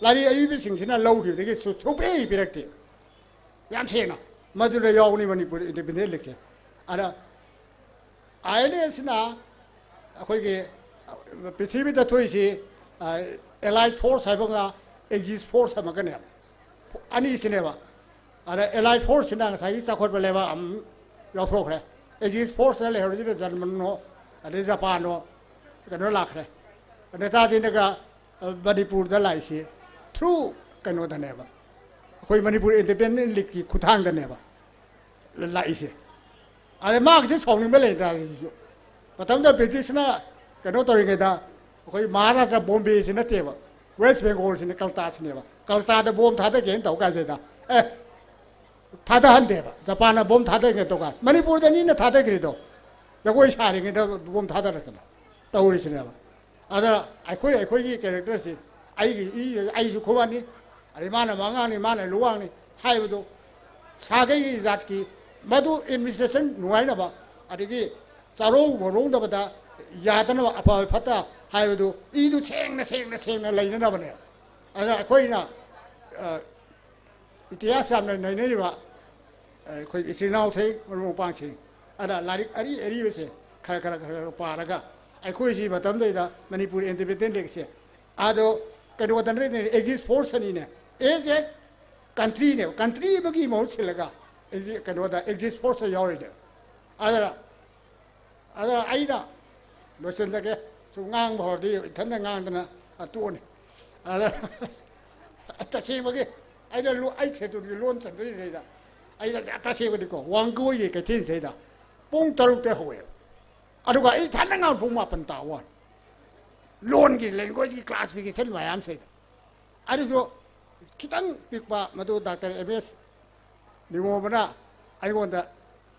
ꯂꯥꯏꯔꯤꯛ ꯑꯏꯕꯁꯤꯡꯁꯤꯅ ꯂꯧꯈꯤꯕꯗꯒꯤ ꯁꯨ- ꯁꯨꯡꯄꯤ ꯄꯤꯔꯛꯇꯦ꯫ ꯌꯥꯝ ꯁꯦꯡꯅ ꯃꯗꯨꯗ ꯌꯥꯎꯕꯅꯤ ꯃꯅꯤꯄꯨꯔ ꯏꯟꯗꯤꯄꯦꯟꯗꯦꯟ ꯂꯤꯛꯁꯦ꯫ ꯑꯗ ꯑꯥꯏ ꯑꯦꯟ ꯑꯦꯁꯤꯅ ꯑꯩꯈꯣꯏꯒꯤ ꯄ꯭ꯔꯤꯊꯤꯕꯤꯗ ꯊꯣꯛꯏꯁꯤ ꯑꯦꯂꯥꯏꯠ ꯐꯣꯔꯁ ꯍꯥꯏꯕ ꯑꯃꯒ ꯑꯦꯛꯖꯤꯁ ꯐꯣꯔꯁ ꯑꯃꯒꯅꯦꯕ꯫ ꯑꯅꯤꯁꯤꯅꯦꯕ꯫ ꯑꯗ ꯑꯦꯂꯥꯏꯠ ꯐꯣꯔꯁꯁꯤꯅ ꯉꯁꯥꯏꯒꯤ ꯆꯥꯎꯈꯠꯄ ꯂꯩꯕꯥꯛ ꯑꯃ ꯌꯥꯎꯊꯣꯛꯈ꯭ꯔꯦ꯫ ꯑꯦꯛꯖꯤꯁ ꯐꯣꯔꯁꯇ ꯂꯩꯍꯧꯔꯤꯁꯤꯅ ꯖꯔꯃꯟꯅꯣ ꯑꯗꯩ ꯖꯄꯥꯟꯅꯣ ꯀꯩꯅꯣ ꯂꯥꯛꯈ꯭ꯔꯦ꯫ ꯅꯦꯇꯥꯖꯤꯅꯒ ꯃꯅꯤꯄꯨꯔꯗ ꯂꯥꯛꯏꯁꯤ ꯊ꯭ꯔꯨ ꯀꯩꯅꯣꯗꯅꯦꯕ, ꯑꯩꯈꯣꯏ ꯃꯅꯤꯄꯨꯔ ꯏꯟꯗꯤꯄꯦꯟꯗꯦꯟ ꯂꯤꯛꯀꯤ ꯈꯨꯠꯊꯥꯡꯗꯅꯦꯕ ꯂꯥꯛꯏꯁꯦ꯫ ꯑꯗ ꯃꯥꯒꯤꯁꯦ ꯁꯥꯎꯅꯤꯡꯕ ꯂꯩꯇꯥꯔꯁꯨ ꯃꯇꯝꯗ ꯕ꯭ꯔꯤꯇꯤꯁꯅ ꯀꯩꯅꯣ ꯇꯧꯔꯤꯉꯩꯗ ꯑꯩꯈꯣꯏ ꯃꯍꯥꯔꯥꯁꯇ꯭ꯔ ꯕꯣꯝꯕꯦꯁꯤ ꯅꯠꯇꯦꯕ, ꯋꯦꯁ ꯕꯦꯡꯒꯣꯜꯁꯤꯅ ꯀꯜꯇꯥꯁꯤꯅꯦꯕ꯫ ꯀꯜꯇꯥꯗ ꯕꯣꯝ ꯊꯥꯗꯒꯦꯅ ꯇꯧ ꯀꯥꯟꯁꯤꯗ, ꯑꯦ, ꯊꯥꯗꯍꯟꯗꯦꯕ꯫ ꯖꯄꯥꯟꯅ ꯕꯣꯝ ꯊꯥꯗꯒꯦꯅ ꯇꯧ ꯀꯥꯟ, ꯃꯅꯤꯄꯨꯔꯗꯅꯤꯅ ꯊꯥꯗꯈ꯭ꯔꯤꯗꯣ꯫ ꯖꯒꯣꯏ ꯁꯥꯔꯤꯉꯩꯗ ꯕꯣꯝ ꯊꯥꯗꯔꯛꯇꯅ ꯇꯧꯔꯤꯁꯤꯅꯦꯕ꯫ ꯑꯗ ꯑꯩꯈꯣꯏ, ꯑꯩꯈꯣꯏꯒꯤ ꯀꯦꯔꯦꯛꯇꯔꯁꯤ, ꯑꯩꯒꯤ ꯏ-, ꯑꯩꯁꯨ ꯈꯨꯕꯥꯛꯅꯤ, ꯑꯗꯩ ꯃꯥꯅ ꯃꯉꯥꯡꯅꯤ, ꯃꯥꯅ ꯂꯨꯋꯥꯡꯅꯤ ꯍꯥꯏꯕꯗꯨ, ꯁꯥꯒꯩꯒꯤ ꯖꯥꯠꯀꯤ ꯃꯗꯨ ꯑꯦꯗꯃꯤꯅꯤꯁꯇ꯭ꯔꯦꯁꯟ ꯅꯨꯡꯉꯥꯏꯅꯕ, ꯑꯗꯒꯤ ꯆꯥꯔꯧ ꯃꯔꯧꯗꯕꯗ ꯌꯥꯗꯅꯕ, ꯑꯐꯕ ꯐꯠꯇ ꯍꯥꯏꯕꯗꯨ ꯏꯗꯨ ꯁꯦꯡꯅ, ꯁꯦꯡꯅ, ꯁꯦꯡꯅ ꯂꯩꯅꯅꯕꯅꯦ꯫ ꯑꯗꯨꯅ ꯑꯩꯈꯣꯏꯅ, ꯑ, ꯏꯇꯤꯍꯥꯁ ꯌꯥꯝꯅ ꯅꯩꯅꯔꯤꯕ, ꯑ, ꯑꯩꯈꯣꯏ ꯏꯆꯤꯜ ꯏꯅꯥꯎꯁꯤꯡ, ꯃꯔꯨꯞ ꯃꯄꯥꯡꯁꯤꯡ, ꯑꯗ ꯂꯥꯏꯔꯤꯛ ꯑꯔꯤ ꯑꯔꯤꯕꯁꯦ ꯈꯔ, ꯈꯔ, ꯈꯔ, ꯈꯔ ꯄꯥꯔꯒ ꯑꯩꯈꯣꯏꯁꯤ ꯃꯇꯝꯗꯨꯗ ꯃꯅꯤꯄꯨꯔ ꯏꯟꯗꯤꯄꯦꯟꯗꯦꯟ ꯂꯤꯛꯁꯦ ꯑꯗꯣ ꯀꯩꯅꯣꯗ ꯑꯦꯛꯖꯤꯁ ꯐꯣꯔꯁ ꯑꯅꯤꯅꯦ, ꯑꯦꯁ ꯑꯦ ꯀꯟꯇ꯭ꯔꯤꯅꯦꯕ, ꯀꯟꯇ꯭ꯔꯤ ꯑꯃꯒꯤ ꯃꯍꯨꯠ ꯁꯤꯜꯂꯒ ꯑꯦꯛꯖꯤ-, ꯀꯩꯅꯣꯗ ꯑꯦꯛꯖꯤꯁ ꯐꯣꯔꯁꯇ ꯌꯥꯎꯔꯤꯅꯦꯕ꯫ ꯑꯗꯨꯅ, ꯑꯗꯨꯅ ꯑꯩꯅ ꯂꯣꯏꯁꯤꯟꯖꯒꯦ꯫ ꯁꯨꯝ ꯉꯥꯡꯕ ꯍꯧꯔꯗꯤ ꯏꯊꯟꯗ ꯉꯥꯡꯗꯅ ꯇꯣꯛꯑꯅꯤ꯫ ꯑꯗ ꯇꯁꯦꯡꯕꯒꯤ ꯑꯩꯅ ꯂꯣ-, ꯑꯩ ꯁꯦꯗꯨꯜꯒꯤ ꯂꯣꯟ ꯆꯟꯗꯣꯏꯁꯤꯗꯩꯗ, ꯑꯩꯅ ꯇꯁꯦꯡꯕꯗꯤꯀꯣ, ꯋꯥꯡꯒꯣꯏꯒꯤ ꯀꯩꯊꯦꯜꯁꯤꯗꯩꯗ ꯄꯨꯡ ꯇꯔꯨꯛꯇ ꯍꯧꯋꯦꯕ꯫ ꯑꯗꯨꯒ ꯑꯩ ꯏꯊꯟꯗ ꯉꯥꯡ ꯄꯨꯡ ꯃꯥꯄꯟ ꯇꯥꯕ ꯋꯥꯅꯤ꯫ ꯂꯣꯟꯒꯤ, ꯂꯦꯡꯒ꯭ꯋꯦꯖꯀꯤ ꯀ꯭ꯂꯥꯁꯤꯐꯤꯀꯦꯁꯟ ꯃꯌꯥꯝꯁꯤꯗ꯫ ꯑꯗꯨꯁꯨ ꯈꯤꯇꯪ ꯄꯤꯛꯄ ꯃꯗꯨ ꯗꯥꯛꯇꯔ ꯑꯦꯝ ꯑꯦꯁ ꯅꯤꯉꯣꯝꯕꯅ ꯑꯩꯉꯣꯟꯗ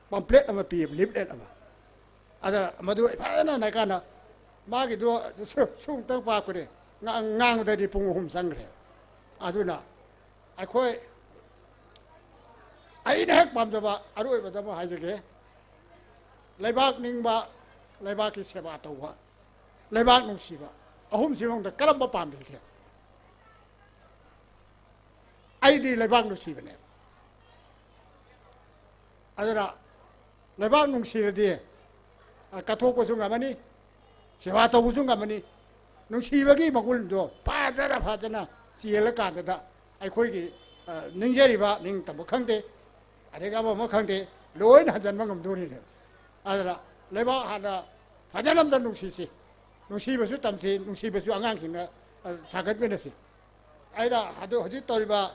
ꯄꯝꯐ꯭ꯂꯦꯠ ꯑꯃ ꯄꯤꯌꯦꯕ, ꯂꯤꯐꯂꯦꯠ ꯑꯃ꯫ ꯑꯗ ꯃꯗꯨ ꯑꯩ ꯐꯖꯅ ꯅꯥꯏꯀꯥꯟꯗ ꯃꯥꯒꯤꯗꯣ ꯁꯨ-, ꯁꯨꯝꯇꯪ ꯄꯥꯛꯄꯅꯦ꯫ ꯉꯥ-, ꯉꯥꯡꯕꯗꯗꯤ ꯄꯨꯡ ꯑꯍꯨꯝ ꯆꯪꯈ꯭ꯔꯦ꯫ ꯑꯗꯨꯅ ꯑꯩꯈꯣꯏ, ꯑꯩꯅ ꯍꯦꯛ ꯄꯥꯝꯖꯕ ꯑꯔꯣꯏꯕꯗ ꯑꯃ ꯍꯥꯏꯖꯒꯦ, ꯂꯩꯕꯥꯛ ꯅꯤꯡꯕ, ꯂꯩꯕꯥꯛꯀꯤ ꯁꯦꯕꯥ ꯇꯧꯕ, ꯂꯩꯕꯥꯛ ꯅꯨꯡꯁꯤꯕ, ꯑꯍꯨꯝꯁꯤ ꯃꯅꯨꯡꯗ ꯀꯔꯝꯕ ꯄꯥꯝꯕꯤꯒꯦ? ꯑꯩꯗꯤ ꯂꯩꯕꯥꯛ ꯅꯨꯡꯁꯤꯕꯅꯦ꯫ ꯑꯗꯨꯅ ꯂꯩꯕꯥꯛ ꯅꯨꯡꯁꯤꯔꯗꯤ, ꯑ, ꯀꯠꯊꯣꯛꯄꯁꯨ ꯉꯝꯃꯅꯤ, ꯁꯦꯕꯥ ꯇꯧꯕꯁꯨ ꯉꯝꯃꯅꯤ꯫ ꯅꯨꯡꯁꯤꯕꯒꯤ ꯃꯒꯨꯟꯗꯣ ꯐꯖꯅ, ꯐꯖꯅ ꯆꯦꯜꯂꯀꯥꯟꯗꯗ ꯑꯩꯈꯣꯏꯒꯤ, ꯑ, ꯅꯤꯡꯖꯔꯤꯕ ꯅꯤꯡꯇꯝꯕ ꯈꯪꯗꯦ, ꯑꯗꯒꯤ ꯑꯃ ꯑꯃ ꯈꯪꯗꯦ, ꯂꯣꯏꯅ ꯍꯟꯖꯤꯟꯕ ꯉꯝꯗꯣꯔꯤꯅꯦꯕ꯫ ꯑꯗꯨꯅ ꯂꯩꯕꯥꯛ ꯍꯥꯟꯅ ꯐꯖꯅ ꯑꯝꯇ ꯅꯨꯡꯁꯤꯁꯤ, ꯅꯨꯡꯁꯤꯕꯁꯨ ꯇꯝꯁꯤ, ꯅꯨꯡꯁꯤꯕꯁꯨ ꯑꯉꯥꯡꯁꯤꯡꯅ, ꯑ, ꯁꯥꯒꯠꯃꯤꯟꯅꯁꯤ꯫ ꯑꯩꯅ ꯑꯗꯨ ꯍꯧꯖꯤꯛ ꯇꯧꯔꯤꯕ,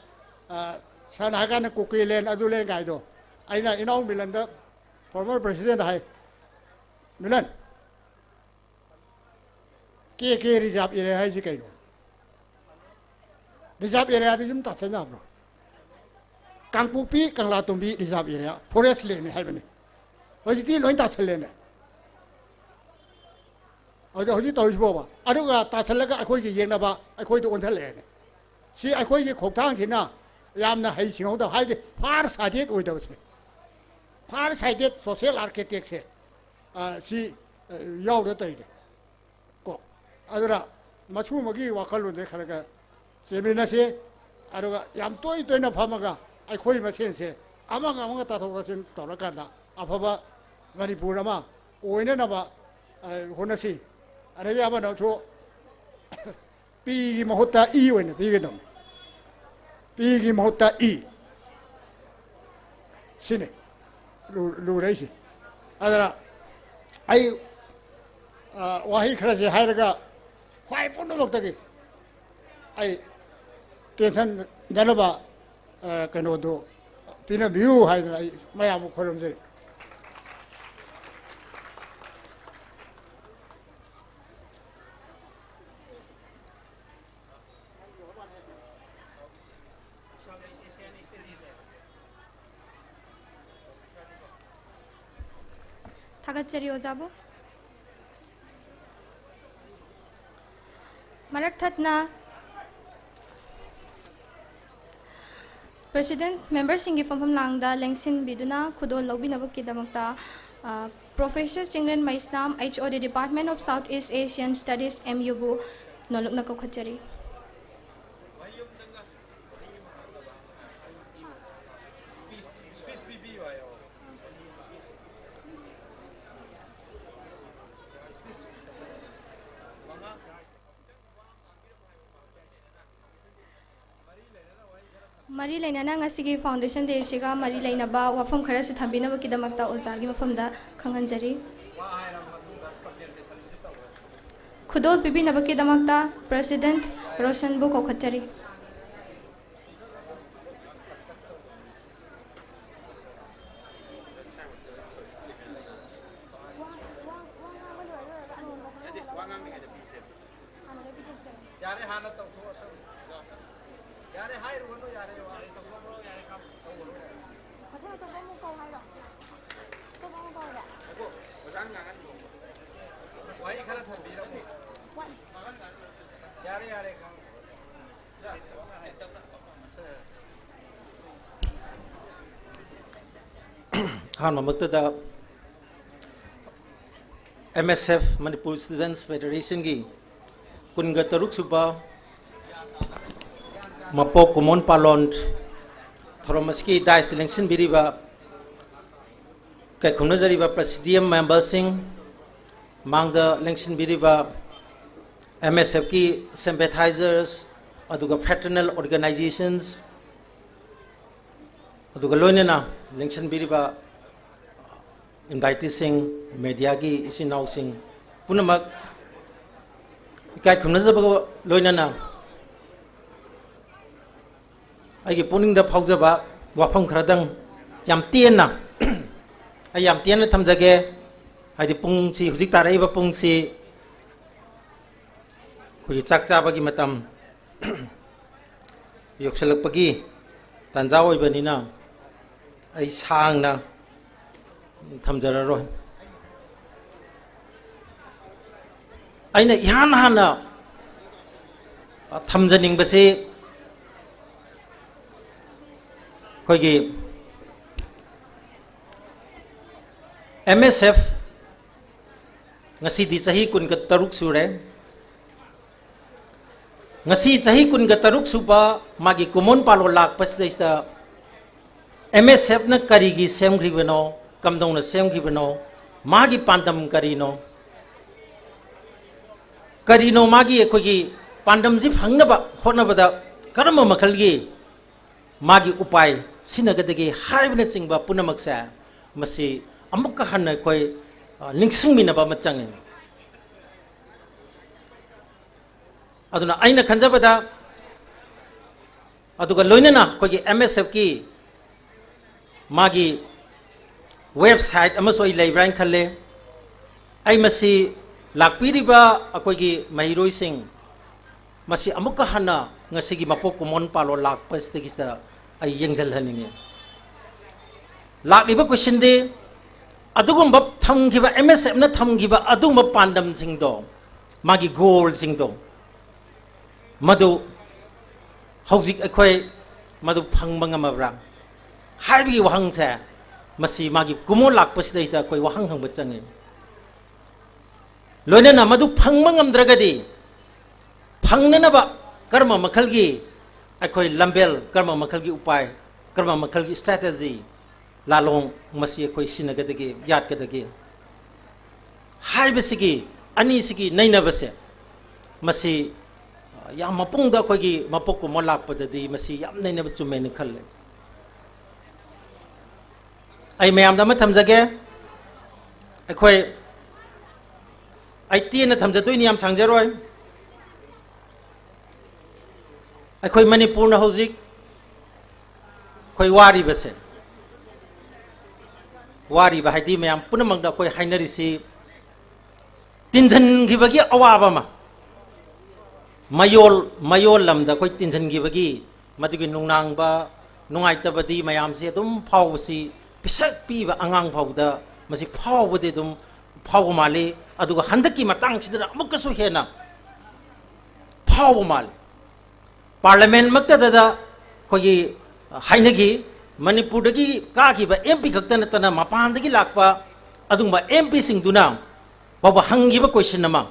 ꯑ, ꯁꯟ ꯍꯥꯏꯀꯥꯟꯗ ꯀꯨꯀꯤ ꯂꯦꯟ ꯑꯗꯨ ꯂꯦꯟ ꯀꯥꯏꯗꯣ, ꯑꯩꯅ ꯏꯅꯥꯎ ꯃꯤꯂꯟꯗ, ꯐꯣꯔꯃꯔ ꯄ꯭ꯔꯦꯁꯤꯗꯦꯟꯗ ꯍꯥꯏ, "ꯃꯤꯂꯟ, ꯀꯦ ꯀꯦ ꯔꯤꯖꯥꯕ ꯑꯦꯔꯤꯌꯥ ꯍꯥꯏꯁꯤ ꯀꯩꯅꯣ?" ꯔꯤꯖꯥꯔꯚ ꯑꯦꯔꯤꯌꯥꯗ ꯌꯨꯝ ꯇꯥꯁꯟ ꯌꯥꯕ꯭ꯔꯣ? ꯀꯥꯡꯄꯣꯛꯄꯤ ꯀꯪꯂꯥꯇꯣꯝꯕꯤ ꯔꯤꯖꯥꯔꯚ ꯑꯦꯔꯤꯌꯥ, ꯐꯣꯔꯦꯁ ꯂꯦꯟꯅꯤ ꯍꯥꯏꯕꯅꯤ꯫ ꯍꯧꯖꯤꯛꯇꯤ ꯂꯣꯏ ꯇꯥꯁꯜꯂꯦꯅꯦ꯫ ꯑꯗꯨ ꯍꯧꯖꯤꯛ ꯇꯧꯔꯤꯁꯤꯕꯣꯕ, ꯑꯗꯨꯒ ꯇꯥꯁꯜꯂꯒ ꯑꯩꯈꯣꯏꯒꯤ ꯌꯦꯡꯅꯕ ꯑꯩꯈꯣꯏꯗ ꯑꯣꯟꯁꯜꯂꯛꯑꯦꯅꯦ꯫ ꯁꯤ ꯑꯩꯈꯣꯏꯒꯤ ꯈꯣꯡꯊꯥꯡꯁꯤꯅ ꯌꯥꯝꯅ ꯍꯩ ꯁꯤꯡꯍꯧꯗꯕ, ꯍꯥꯏꯗꯤ ꯐꯥꯔ ꯁꯥꯏꯗꯦꯠ ꯑꯣꯏꯗꯕꯁꯦ, ꯐꯥꯔ ꯁꯥꯏꯗꯦꯠ ꯁꯣꯁꯤꯌꯦꯜ ꯑꯥꯔꯀꯤꯇꯦꯛꯁꯦ, ꯑ, ꯁꯤ, ꯑ, ꯌꯥꯎꯗ ꯇꯧꯔꯤꯅꯦ꯫ ꯀꯣ, ꯑꯗꯨꯅ ꯃꯁꯤꯒꯨꯝꯕꯒꯤ ꯋꯥꯈꯜꯂꯣꯟꯁꯦ ꯈꯔ ꯈꯔ ꯆꯦꯟꯃꯤꯟꯅꯁꯤ꯫ ꯑꯗꯨꯒ ꯌꯥꯝ ꯇꯣꯏ ꯇꯣꯏꯅ ꯐꯝꯃꯒ ꯑꯩꯈꯣꯏ ꯃꯁꯦꯟꯁꯦ ꯑꯃꯒ ꯑꯃꯒ ꯇꯥꯊꯣꯛ ꯇꯥꯁꯤꯟ ꯇꯧꯔꯀꯥꯟꯗ ꯑꯐꯕ ꯃꯅꯤꯄꯨꯔ ꯑꯃ ꯑꯣꯏꯅꯅꯕ, ꯑ, ꯍꯣꯠꯅꯁꯤ꯫ ꯑꯗꯒꯤ ꯑꯃꯅꯁꯨ ꯄꯤꯒꯤ ꯃꯍꯨꯠꯇ ꯏ ꯑꯣꯏꯅ ꯄꯤꯒꯗꯕꯅꯤ꯫ ꯄꯤꯒꯤ ꯃꯍꯨꯠꯇ ꯏ꯫ ꯁꯤꯅꯤ ꯂꯨ-, ꯂꯨꯔꯛꯏꯁꯦ꯫ ꯑꯗꯨꯅ ꯑꯩ, ꯑ, ꯋꯥꯍꯩ ꯈꯔꯁꯦ ꯍꯥꯏꯔꯒ ꯈ꯭ꯋꯥꯏ ꯄꯨꯝꯅꯃꯛꯇꯒꯤ ꯑꯩ ꯇꯦꯟꯁꯟꯗꯅꯕ, ꯑ, ꯀꯩꯅꯣꯗꯨ ꯄꯤꯅꯕꯤꯌꯨ ꯍꯥꯏꯗꯅ ꯑꯩ ꯃꯌꯥꯝꯕꯨ ꯈꯣꯏꯔꯝꯖꯔꯤ꯫ ꯊꯥꯒꯠꯆꯔꯤ ꯑꯣꯖꯥꯕꯨ꯫ ꯃꯔꯛ ꯊꯠꯅ President memberꯁꯤꯡꯒꯤ ꯐꯝꯐꯝ ꯂꯥꯡꯗ ꯂꯦꯡꯁꯤꯟꯕꯤꯗꯨꯅ ꯈꯨꯗꯣꯜ ꯂꯧꯕꯤꯅꯕꯒꯤꯗꯃꯛꯇ, ꯑ, Professor Chinglen Meisnam, H O D Department of South East Asian Studies, M U ꯕꯨ ꯅꯣꯂꯨꯛꯅ ꯀꯧꯈꯠꯆꯔꯤ꯫ ꯃꯔꯤ ꯂꯩꯅꯅ ꯉꯁꯤꯒꯤ Foundation Day ꯑꯁꯤꯒ ꯃꯔꯤ ꯂꯩꯅꯕ ꯋꯥꯐꯝ ꯈꯔꯁꯨ ꯊꯝꯕꯤꯅꯕꯒꯤꯗꯃꯛꯇ ꯑꯣꯖꯥꯒꯤ ꯃꯐꯝꯗ ꯈꯪꯍꯟꯖꯔꯤ꯫ ꯈꯨꯗꯣꯜ ꯄꯤꯕꯤꯅꯕꯒꯤꯗꯃꯛꯇ President ꯔꯣꯁꯟꯕꯨ ꯀꯧꯈꯠꯆꯔꯤ꯫ ꯌꯥꯔꯦ, ꯍꯥꯟꯅ ꯇꯧꯊꯣꯛꯑꯁꯅꯨ꯫ ꯋꯥꯍꯩ ꯈꯔ ꯊꯝꯕꯤꯔꯝꯃꯨ꯫ ꯌꯥꯔꯦ, ꯌꯥꯔꯦ, ꯈꯪꯉꯦ꯫ ꯑꯍꯥꯟꯕꯃꯛꯇꯗ M S F, Manipur Students Federationꯒꯤ ꯀꯨꯟꯒ ꯇꯔꯨꯛ ꯁꯨꯕ ꯃꯄꯣꯛ ꯀꯨꯝꯑꯣꯟ ꯄꯥꯂꯣꯟ ꯊꯧꯔꯝ ꯑꯁꯤꯒꯤ ꯗꯥꯏꯁꯇ ꯂꯦꯡꯁꯤꯟꯕꯤꯔꯤꯕ ꯏꯀꯥꯏ ꯈꯨꯝꯅꯖꯔꯤꯕ Presidium memberꯁꯤꯡ, ꯃꯥꯡꯗ ꯂꯦꯡꯁꯤꯟꯕꯤꯔꯤꯕ M S Fꯀꯤ sympathizers, ꯑꯗꯨꯒ fraternal organizations, ꯑꯗꯨꯒ ꯂꯣꯏꯅꯅ ꯂꯦꯡꯁꯤꯟꯕꯤꯔꯤꯕ inviteeꯁꯤꯡ, mediaꯒꯤ ꯏꯆꯤꯟ ꯏꯅꯥꯎꯁꯤꯡ ꯄꯨꯝꯅꯃꯛ ꯏꯀꯥꯏ ꯈꯨꯝꯅꯖꯕꯒ ꯂꯣꯏꯅꯅ ꯑꯩꯒꯤ ꯄꯨꯛꯅꯤꯡꯗ ꯐꯥꯎꯖꯕ ꯋꯥꯐꯝ ꯈꯔꯗꯪ ꯌꯥꯝ ꯇꯦꯟꯅ, ꯑꯩ ꯌꯥꯝ ꯇꯦꯟꯅ ꯊꯝꯖꯒꯦ꯫ ꯍꯥꯏꯗꯤ ꯄꯨꯡꯁꯤ, ꯍꯧꯖꯤꯛ ꯇꯥꯔꯛꯏꯕ ꯄꯨꯡꯁꯤ ꯑꯩꯈꯣꯏꯒꯤ ꯆꯥꯛ ꯆꯥꯕꯒꯤ ꯃꯇꯝ ꯌꯧꯁꯤꯜꯂꯛꯄꯒꯤ ꯇꯥꯟꯖꯥ ꯑꯣꯏꯕꯅꯤꯅ ꯑꯩ ꯁꯥꯡꯅ ꯊꯝꯖꯔꯔꯣꯏ꯫ ꯑꯩꯅ ꯏꯍꯥꯟ ꯍꯥꯟꯅ ꯊꯝꯖꯅꯤꯡꯕꯁꯤ ꯑꯩꯈꯣꯏꯒꯤ M S F ꯉꯁꯤꯗꯤ ꯆꯍꯤ ꯀꯨꯟꯒ ꯇꯔꯨꯛ ꯁꯨꯔꯦ꯫ ꯉꯁꯤ ꯆꯍꯤ ꯀꯨꯟꯒ ꯇꯔꯨꯛ ꯁꯨꯕ ꯃꯥꯒꯤ ꯀꯨꯝꯑꯣꯟ ꯄꯥꯂꯣꯟ ꯂꯥꯛꯄꯁꯤꯗꯩꯁꯤꯗ M S Fꯅ ꯀꯔꯤꯒꯤ ꯁꯦꯝꯈ꯭ꯔꯤꯕꯅꯣ, ꯀꯝꯗꯧꯅ ꯁꯦꯝꯈꯤꯕꯅꯣ, ꯃꯥꯒꯤ ꯄꯥꯟꯗꯝ ꯀꯔꯤꯅꯣ, ꯀꯔꯤꯅꯣ ꯃꯥꯒꯤ, ꯑꯩꯈꯣꯏꯒꯤ ꯄꯥꯟꯗꯝꯁꯤ ꯐꯪꯅꯕ ꯍꯣꯠꯅꯕꯗ ꯀꯔꯝꯕ ꯃꯈꯜꯒꯤ ꯃꯥꯒꯤ ꯎꯄꯥꯏ ꯁꯤꯖꯤꯟꯅꯒꯗꯒꯦ ꯍꯥꯏꯕꯅꯆꯤꯡꯕ ꯄꯨꯝꯅꯃꯛꯁꯦ ꯃꯁꯤ ꯑꯃꯨꯛꯀ ꯍꯟꯅ ꯑꯩꯈꯣꯏ, ꯑ, ꯅꯤꯡꯁꯤꯡꯃꯤꯟꯅꯕ ꯑꯃ ꯆꯪꯉꯤ꯫ ꯑꯗꯨꯅ ꯑꯩꯅ ꯈꯟꯖꯕꯗ, ꯑꯗꯨꯒ ꯂꯣꯏꯅꯅ ꯑꯩꯈꯣꯏꯒꯤ M S Fꯀꯤ ꯃꯥꯒꯤ website ꯑꯃꯁꯨ ꯑꯩ ꯂꯩꯕ꯭ꯔꯥ ꯍꯥꯏꯅ ꯈꯜꯂꯦ꯫ ꯑꯩ ꯃꯁꯤ ꯂꯥꯛꯄꯤꯔꯤꯕ ꯑꯩꯈꯣꯏꯒꯤ ꯃꯍꯩꯔꯣꯏꯁꯤꯡ, ꯃꯁꯤ ꯑꯃꯨꯛꯀ ꯍꯟꯅ ꯉꯁꯤꯒꯤ ꯃꯄꯣꯛ ꯀꯨꯝꯑꯣꯟ ꯄꯥꯂꯣꯟ ꯂꯥꯛꯄꯁꯤꯗꯒꯤꯁꯤꯗ ꯑꯩ ꯌꯦꯡꯁꯤꯜꯍꯟꯅꯤꯡꯉꯤ꯫ ꯂꯥꯛꯂꯤꯕ questionꯗꯤ, ꯑꯗꯨꯒꯨꯝꯕ ꯊꯝꯈꯤꯕ, ꯑꯦꯝ ꯑꯦꯁ ꯑꯦꯐꯅ ꯊꯝꯈꯤꯕ ꯑꯗꯨꯒꯨꯝꯕ ꯄꯥꯟꯗꯝꯁꯤꯡꯗꯣ, ꯃꯥꯒꯤ ꯒꯣꯜꯁꯤꯡꯗꯣ, ꯃꯗꯨ ꯍꯧꯖꯤꯛ ꯑꯩꯈꯣꯏ ꯃꯗꯨ ꯐꯪꯕ ꯉꯝꯃꯕ꯭ꯔꯥ ꯍꯥꯏꯕꯒꯤ ꯋꯥꯍꯪꯁꯦ, ꯃꯁꯤ ꯃꯥꯒꯤ ꯀꯨꯝꯑꯣꯟ ꯂꯥꯛꯄꯁꯤꯗꯩꯗ ꯑꯩꯈꯣꯏ ꯋꯥꯍꯪ ꯍꯪꯕ ꯆꯪꯉꯤ꯫ ꯂꯣꯏꯅꯅ ꯃꯗꯨ ꯐꯪꯕ ꯉꯝꯗ꯭ꯔꯒꯗꯤ, ꯐꯪꯅꯅꯕ ꯀꯔꯝꯕ ꯃꯈꯜꯒꯤ ꯑꯩꯈꯣꯏ ꯂꯝꯕꯦꯜ, ꯀꯔꯝꯕ ꯃꯈꯜꯒꯤ ꯎꯄꯥꯏ, ꯀꯔꯝꯕ ꯃꯈꯜꯒꯤ ꯁ꯭ꯇ꯭ꯔꯦꯇꯦꯖꯤ, ꯂꯥꯂꯣꯡ ꯃꯁꯤ ꯑꯩꯈꯣꯏ ꯁꯤꯟꯅꯒꯗꯒꯦ, ꯌꯥꯠꯀꯗꯒꯦ ꯍꯥꯏꯕꯁꯤꯒꯤ, ꯑꯅꯤꯁꯤꯒꯤ ꯅꯩꯅꯕꯁꯦ, ꯃꯁꯤ, ꯑ, ꯌꯥꯝ ꯃꯄꯨꯡꯗ ꯑꯩꯈꯣꯏꯒꯤ ꯃꯄꯣꯛꯀꯨꯝꯕ ꯂꯥꯛꯄꯗꯗꯤ ꯃꯁꯤ ꯌꯥꯝ ꯅꯩꯅꯕ ꯆꯨꯝꯃꯦꯅ ꯈꯜꯂꯦ꯫ ꯑꯩ ꯃꯌꯥꯝꯗ ꯑꯃ ꯊꯝꯖꯒꯦ꯫ ꯑꯩꯈꯣꯏ, ꯑꯩ ꯇꯦꯟꯅ ꯊꯝꯖꯗꯣꯏꯅꯤ, ꯌꯥꯝ ꯁꯥꯡꯖꯔꯣꯏ꯫ ꯑꯩꯈꯣꯏ ꯃꯅꯤꯄꯨꯔꯅ ꯍꯧꯖꯤꯛ ꯑꯩꯈꯣꯏ ꯋꯥꯔꯤꯕꯁꯦ, ꯋꯥꯔꯤꯕ ꯍꯥꯏꯗꯤ ꯃꯌꯥꯝ ꯄꯨꯝꯅꯃꯛꯅ ꯑꯩꯈꯣꯏ ꯍꯥꯏꯅꯔꯤꯁꯤ, ꯇꯤꯟꯁꯤꯟꯈꯤꯕꯒꯤ ꯑꯋꯥꯕ ꯑꯃ, ꯃꯌꯣꯜ, ꯃꯌꯣꯜ ꯂꯝꯗ ꯑꯩꯈꯣꯏ ꯇꯤꯟꯁꯤꯟꯈꯤꯕꯒꯤ ꯃꯗꯨꯒꯤ ꯅꯨꯡꯅꯥꯡꯕ, ꯅꯨꯡꯉꯥꯏꯇꯕꯗꯤ ꯃꯌꯥꯝꯁꯤ ꯑꯗꯨꯝ ꯐꯥꯎꯕꯁꯤ, ꯄꯤꯁꯛ ꯄꯤꯕ ꯑꯉꯥꯡ ꯐꯥꯎꯕꯗ ꯃꯁꯤ ꯐꯥꯎꯕꯗꯤ ꯑꯗꯨꯝ ꯐꯥꯎꯕ ꯃꯥꯜꯂꯤ꯫ ꯑꯗꯨꯒ ꯍꯟꯗꯛꯀꯤ ꯃꯇꯥꯡꯁꯤꯗꯅ ꯑꯃꯨꯛꯀꯁꯨ ꯍꯦꯟꯅ ꯐꯥꯎꯕ ꯃꯥꯜꯂꯤ꯫ ꯄꯥꯔꯂꯤꯌꯥꯃꯦꯟꯃꯛꯇꯗ ꯑꯩꯈꯣꯏꯒꯤ ꯍꯥꯏꯅꯈꯤ, ꯃꯅꯤꯄꯨꯔꯗꯒꯤ ꯀꯥꯈꯤꯕ ꯑꯦꯝ ꯄꯤ ꯈꯛꯇ ꯅꯠꯇꯅ ꯃꯄꯥꯟꯗꯒꯤ ꯂꯥꯛꯄ ꯑꯗꯨꯒꯨꯝꯕ ꯑꯦꯝ ꯄꯤꯁꯤꯡꯗꯨꯅ ꯐꯥꯎꯕ ꯍꯪꯈꯤꯕ ꯀꯣꯏꯁꯟ ꯑꯃ,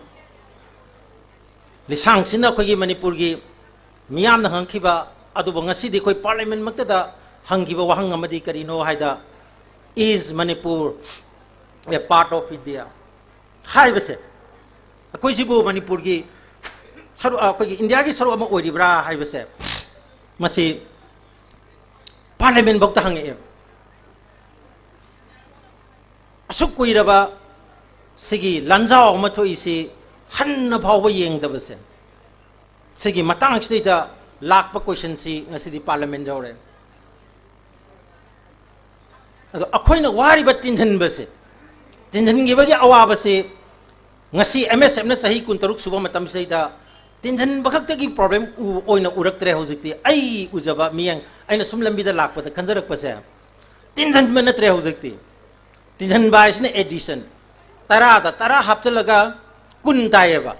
ꯂꯤꯁꯥꯡꯁꯤꯟꯅ ꯑꯩꯈꯣꯏꯒꯤ ꯃꯅꯤꯄꯨꯔꯒꯤ ꯃꯤꯌꯥꯝꯅ ꯍꯪꯉꯛꯈꯤꯕ ꯑꯗꯨꯕꯨ ꯉꯁꯤꯗꯤ ꯑꯩꯈꯣꯏ ꯄꯥꯔꯂꯤꯌꯥꯃꯦꯟꯃꯛꯇꯗ ꯍꯪꯈꯤꯕ ꯋꯥꯍꯪ ꯑꯃꯗꯤ ꯀꯔꯤꯅꯣ ꯍꯥꯏꯗ, "Is Manipur a part of India?" ꯍꯥꯏꯕꯁꯦ, ꯑꯩꯈꯣꯏꯁꯤꯕꯨ ꯃꯅꯤꯄꯨꯔꯒꯤ ꯁꯔꯨꯛ, ꯑꯩꯈꯣꯏꯒꯤ ꯏꯟꯗꯤꯌꯥꯒꯤ ꯁꯔꯨꯛ ꯑꯃ ꯑꯣꯏꯔꯤꯕ꯭ꯔꯥ ꯍꯥꯏꯕꯁꯦ, ꯃꯁꯤ ꯄꯥꯔꯂꯤꯌꯥꯃꯦꯟꯐꯧꯗ ꯍꯪꯉꯛꯑꯦꯕ꯫ ꯑꯁꯨꯛ ꯀꯨꯏꯔꯕ ꯁꯤꯒꯤ ꯂꯥꯟꯖꯥꯎ ꯑꯃ ꯊꯣꯛꯏꯁꯤ ꯍꯟꯅ ꯐꯥꯎꯕ ꯌꯦꯡꯗꯕꯁꯦ, ꯁꯤꯒꯤ ꯃꯇꯥꯡꯁꯤꯗꯩꯗ ꯂꯥꯛꯄ ꯀꯣꯏꯁꯟꯁꯤ ꯉꯁꯤꯗꯤ ꯄꯥꯔꯂꯤꯌꯥꯃꯦꯟ ꯌꯧꯔꯦ꯫ ꯑꯗꯣ ꯑꯩꯈꯣꯏꯅ ꯋꯥꯔꯤꯕ ꯇꯤꯟꯁꯤꯟꯕꯁꯦ, ꯇꯤꯟꯁꯤꯟꯈꯤꯕꯒꯤ ꯑꯋꯥꯕꯁꯤ ꯉꯁꯤ ꯑꯦꯝ ꯑꯦꯁ ꯑꯦꯐꯅ ꯆꯍꯤ ꯀꯨꯟꯇꯔꯨꯛ ꯁꯨꯕ ꯃꯇꯝꯁꯤꯗꯩꯗ ꯇꯤꯟꯁꯤꯟꯕ ꯈꯛꯇꯒꯤ ꯄ꯭ꯔꯣꯕ꯭ꯂꯦꯝ ꯑꯣꯏꯅ ꯎꯔꯛꯇ꯭ꯔꯦ꯫ ꯍꯧꯖꯤꯛꯇꯤ ꯑꯩ ꯎꯖꯕ ꯃꯤꯠꯌꯦꯡ, ꯑꯩꯅ ꯁꯨꯝ ꯂꯝꯕꯤꯗ ꯂꯥꯛꯄꯗ ꯈꯟꯖꯔꯛꯄꯁꯦ, ꯇꯤꯟꯁꯤꯟꯕ ꯅꯠꯇ꯭ꯔꯦ ꯍꯧꯖꯤꯛꯇꯤ꯫ ꯇꯤꯟꯍꯟꯕ ꯍꯥꯏꯁꯤꯅ addition, ꯇꯔꯥꯗ ꯇꯔꯥ ꯍꯥꯞꯆꯤꯜꯂꯒ ꯀꯨꯟ ꯇꯥꯏꯌꯦꯕ꯫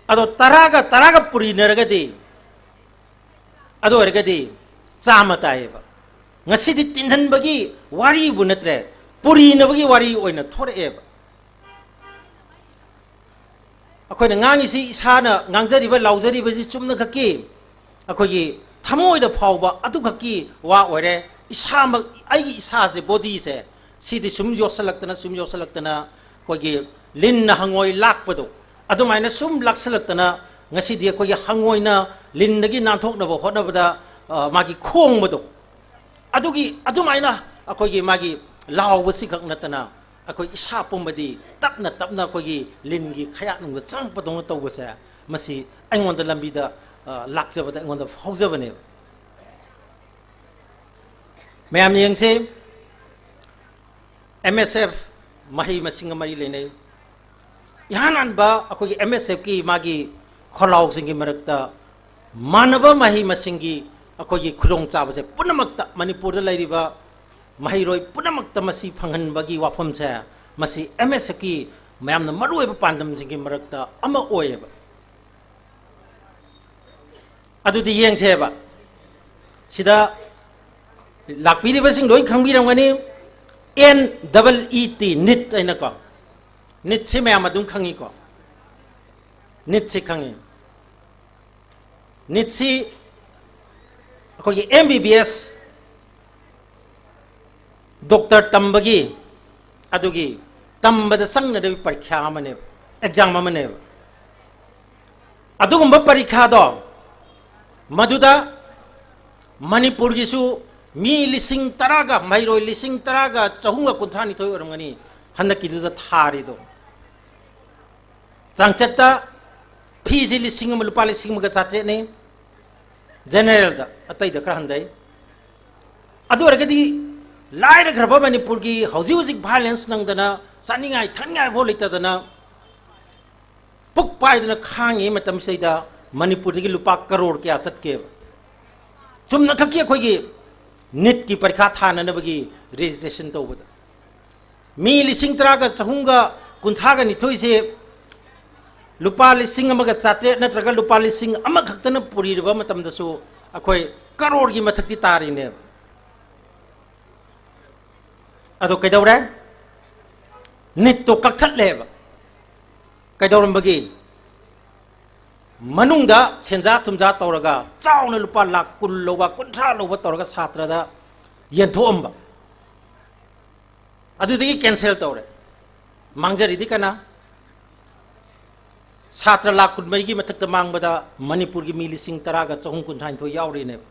ꯑꯗꯣ ꯇꯔꯥꯒ ꯇꯔꯥꯒ ꯄꯨꯔꯤꯅꯔꯒꯗꯤ, ꯑꯗꯨ ꯑꯣꯏꯔꯒꯗꯤ ꯆꯥꯝꯃ ꯇꯥꯏꯌꯦꯕ꯫ ꯉꯁꯤꯗꯤ ꯇꯤꯟꯍꯟꯕꯒꯤ ꯋꯥꯔꯤꯕꯨ ꯅꯠꯇ꯭ꯔꯦ, ꯄꯨꯔꯤꯅꯕꯒꯤ ꯋꯥꯔꯤ ꯑꯣꯏꯅ ꯊꯣꯔꯛꯑꯦꯕ꯫ ꯑꯩꯈꯣꯏꯅ ꯉꯥꯡꯉꯤꯁꯤ, ꯏꯁꯥꯅ ꯉꯥꯡꯖꯔꯤꯕ, ꯂꯥꯎꯖꯔꯤꯕꯁꯤ ꯆꯨꯝꯅ ꯈꯛꯀꯤ ꯑꯩꯈꯣꯏꯒꯤ ꯊꯃꯣꯏꯗ ꯐꯥꯎꯕ ꯑꯗꯨꯈꯛꯀꯤ ꯋꯥ ꯑꯣꯏꯔꯦ꯫ ꯏꯁꯥꯃꯛ, ꯑꯩꯒꯤ ꯏꯁꯥꯁꯦ, ꯕꯣꯗꯤꯁꯦ, ꯁꯤꯗꯤ ꯁꯨꯝ ꯌꯣꯠꯁꯜꯂꯛꯇꯅ, ꯁꯨꯝ ꯌꯣꯠꯁꯜꯂꯛꯇꯅ, ꯑꯩꯈꯣꯏꯒꯤ ꯂꯤꯟꯅ ꯍꯪꯉꯣꯏ ꯂꯥꯛꯄꯗꯣ, ꯑꯗꯨꯃꯥꯏꯅ ꯁꯨꯝ ꯂꯥꯛꯁꯜꯂꯛꯇꯅ, ꯉꯁꯤꯗꯤ ꯑꯩꯈꯣꯏꯒꯤ ꯍꯪꯉꯣꯏꯅ ꯂꯤꯟꯗꯒꯤ ꯅꯥꯟꯊꯣꯛꯅꯕ ꯍꯣꯠꯅꯕꯗ, ꯑ, ꯃꯥꯒꯤ ꯈꯣꯡꯕꯗꯣ, ꯑꯗꯨꯒꯤ, ꯑꯗꯨꯃꯥꯏꯅ ꯑꯩꯈꯣꯏꯒꯤ ꯃꯥꯒꯤ ꯂꯥꯎꯕꯁꯤ ꯈꯛ ꯅꯠꯇꯅ, ꯑꯩꯈꯣꯏ ꯏꯁꯥ ꯄꯨꯝꯕꯗꯤ ꯇꯞꯅ ꯇꯞꯅ ꯑꯩꯈꯣꯏꯒꯤ ꯂꯤꯟꯒꯤ ꯈꯌꯥꯠꯅꯨꯡꯗ ꯆꯪꯉꯛꯄꯗꯧꯅ ꯇꯧꯕꯁꯦ, ꯃꯁꯤ ꯑꯩꯉꯣꯟꯗ ꯂꯝꯕꯤꯗ, ꯑ, ꯂꯥꯛꯆꯕꯗ ꯑꯩꯉꯣꯟꯗ ꯐꯥꯎꯖꯕꯅꯦꯕ꯫ ꯃꯌꯥꯝ ꯌꯦꯡꯁꯦ, M S F ꯃꯍꯩ ꯃꯁꯤꯡꯒ ꯃꯔꯤ ꯂꯩꯅꯩ꯫ ꯏꯍꯥꯟ ꯍꯥꯟꯕ ꯑꯩꯈꯣꯏꯒꯤ M S F ꯀꯤ ꯃꯥꯒꯤ ꯈꯣꯜꯂꯥꯎꯁꯤꯡꯒꯤ ꯃꯔꯛꯇ ꯃꯥꯟꯅꯕ ꯃꯍꯩ ꯃꯁꯤꯡꯒꯤ ꯑꯩꯈꯣꯏꯒꯤ ꯈꯨꯗꯣꯡꯆꯥꯕꯁꯦ ꯄꯨꯝꯅꯃꯛꯇ, ꯃꯅꯤꯄꯨꯔꯗ ꯂꯩꯔꯤꯕ ꯃꯍꯩꯔꯣꯏ ꯄꯨꯝꯅꯃꯛꯇ ꯃꯁꯤ ꯐꯪꯍꯟꯕꯒꯤ ꯋꯥꯐꯝꯁꯦ, ꯃꯁꯤ M S F ꯀꯤ ꯃꯌꯥꯝꯅ ꯃꯔꯨꯑꯣꯏꯕ ꯄꯥꯟꯗꯝꯁꯤꯡꯒꯤ ꯃꯔꯛꯇ ꯑꯃ ꯑꯣꯏꯌꯦꯕ꯫ ꯑꯗꯨꯗꯤ ꯌꯦꯡꯁꯦꯕ꯫ ꯁꯤꯗ ꯂꯥꯛꯄꯤꯔꯤꯕꯁꯤꯡ ꯂꯣꯏ ꯈꯪꯕꯤꯔꯝꯒꯅꯤ, N double E T, NEET ꯍꯥꯏꯅꯀꯣ꯫ NEET ꯁꯤ ꯃꯌꯥꯝ ꯑꯗꯨꯝ ꯈꯪꯉꯤꯀꯣ? NEET ꯁꯤ ꯈꯪꯉꯤ꯫ NEET ꯁꯤ ꯑꯩꯈꯣꯏꯒꯤ M B B S doctor ꯇꯝꯕꯒꯤ, ꯑꯗꯨꯒꯤ ꯇꯝꯕꯗ ꯆꯪꯅꯗꯕ ꯄꯔꯤꯈ꯭ꯌꯥ ꯑꯃꯅꯦꯕ, exam ꯑꯃꯅꯦꯕ꯫ ꯑꯗꯨꯒꯨꯝꯕ ꯄꯔꯤꯈ꯭ꯌꯥꯗꯣ, ꯃꯗꯨꯗ ꯃꯅꯤꯄꯨꯔꯒꯤꯁꯨ ꯃꯤ ꯂꯤꯁꯤꯡ ꯇꯔꯥꯒ, ꯃꯍꯩꯔꯣꯏ ꯂꯤꯁꯤꯡ ꯇꯔꯥꯒ ꯆꯍꯨꯝꯒ ꯀꯨꯟꯊ꯭ꯔꯥ ꯅꯤꯊꯣꯏ ꯑꯣꯏꯔꯝꯒꯅꯤ ꯍꯟꯗꯛꯀꯤꯗꯨꯗ ꯊꯥꯔꯤꯗꯣ꯫ ꯆꯥꯡꯆꯠꯇ ꯐꯤꯁꯤ ꯂꯤꯁꯤꯡ ꯑꯃ, ꯂꯨꯄꯥ ꯂꯤꯁꯤꯡ ꯑꯃꯒ ꯆꯥꯇ꯭ꯔꯦꯠꯅꯤ, ꯖꯦꯅꯦꯔꯦꯜꯗ, ꯑꯇꯩꯗ ꯈꯔ ꯍꯟꯊꯩ꯫ ꯑꯗꯨ ꯑꯣꯏꯔꯒꯗꯤ ꯂꯥꯏꯔꯈ꯭ꯔꯕ ꯃꯅꯤꯄꯨꯔꯒꯤ ꯍꯧꯖꯤꯛ ꯍꯧꯖꯤꯛ violence ꯅꯪꯗꯅ, ꯆꯥꯅꯤꯡꯉꯥꯏ ꯊꯛꯅꯤꯡꯉꯥꯏ ꯐꯥꯎ ꯂꯩꯇꯗꯅ, ꯄꯨꯛ ꯄꯥꯏꯗꯅ ꯈꯥꯡꯉꯤꯉꯩ ꯃꯇꯝꯁꯤꯗꯩꯗ ꯃꯅꯤꯄꯨꯔꯗꯒꯤ ꯂꯨꯄꯥ ꯀꯔꯣꯔ ꯀꯌꯥ ꯆꯠꯀꯦꯕ? ꯆꯨꯝꯅ ꯈꯛꯀꯤ ꯑꯩꯈꯣꯏꯒꯤ NEET ꯀꯤ ꯄꯔꯤꯈꯥ ꯊꯥꯅꯅꯕꯒꯤ registration ꯇꯧꯕꯗ꯫ ꯃꯤ ꯂꯤꯁꯤꯡ ꯇꯔꯥꯒ ꯆꯍꯨꯝꯒ ꯀꯨꯟꯊ꯭ꯔꯥꯒ ꯅꯤꯊꯣꯏꯁꯦ ꯂꯨꯄꯥ ꯂꯤꯁꯤꯡ ꯑꯃꯒ ꯆꯥꯇ꯭ꯔꯦꯠ ꯅꯠꯇ꯭ꯔꯒ ꯂꯨꯄꯥ ꯂꯤꯁꯤꯡ ꯑꯃꯈꯛꯇꯅ ꯄꯨꯔꯤꯔꯕ ꯃꯇꯝꯗꯁꯨ ꯑꯩꯈꯣꯏ ꯀꯔꯣꯔꯒꯤ ꯃꯊꯛꯇꯤ ꯇꯥꯔꯤꯅꯦꯕ꯫ ꯑꯗꯣ ꯀꯩꯗꯧꯔꯦ? ꯅꯤꯠꯇꯣ ꯀꯛꯊꯠꯂꯦꯕ꯫ ꯀꯩꯗꯧꯔꯝꯕꯒꯤ? ꯃꯅꯨꯡꯗ ꯁꯦꯟꯖꯥ ꯊꯨꯝꯖꯥ ꯇꯧꯔꯒ ꯆꯥꯎꯅ ꯂꯨꯄꯥ ꯂꯥꯈ ꯀꯨꯟ ꯂꯧꯕ, ꯀꯨꯟꯊ꯭ꯔꯥ ꯂꯧꯕ ꯇꯧꯔꯒ ꯁꯥꯇ꯭ꯔꯗ ꯌꯦꯟꯊꯣꯛꯑꯝꯕ꯫ ꯑꯗꯨꯗꯒꯤ cancel ꯇꯧꯔꯦ꯫ ꯃꯥꯡꯖꯔꯤꯗꯤ ꯀꯅꯥ? ꯁꯥꯇ꯭ꯔ ꯂꯥꯈ ꯀꯨꯟꯃꯔꯤꯒꯤ ꯃꯊꯛꯇ ꯃꯥꯡꯕꯗ ꯃꯅꯤꯄꯨꯔꯒꯤ ꯃꯤ ꯂꯤꯁꯤꯡ ꯇꯔꯥꯒ ꯆꯍꯨꯝ ꯀꯨꯟꯊ꯭ꯔꯥꯅꯤꯊꯣꯏ ꯌꯥꯎꯔꯤꯅꯦꯕ꯫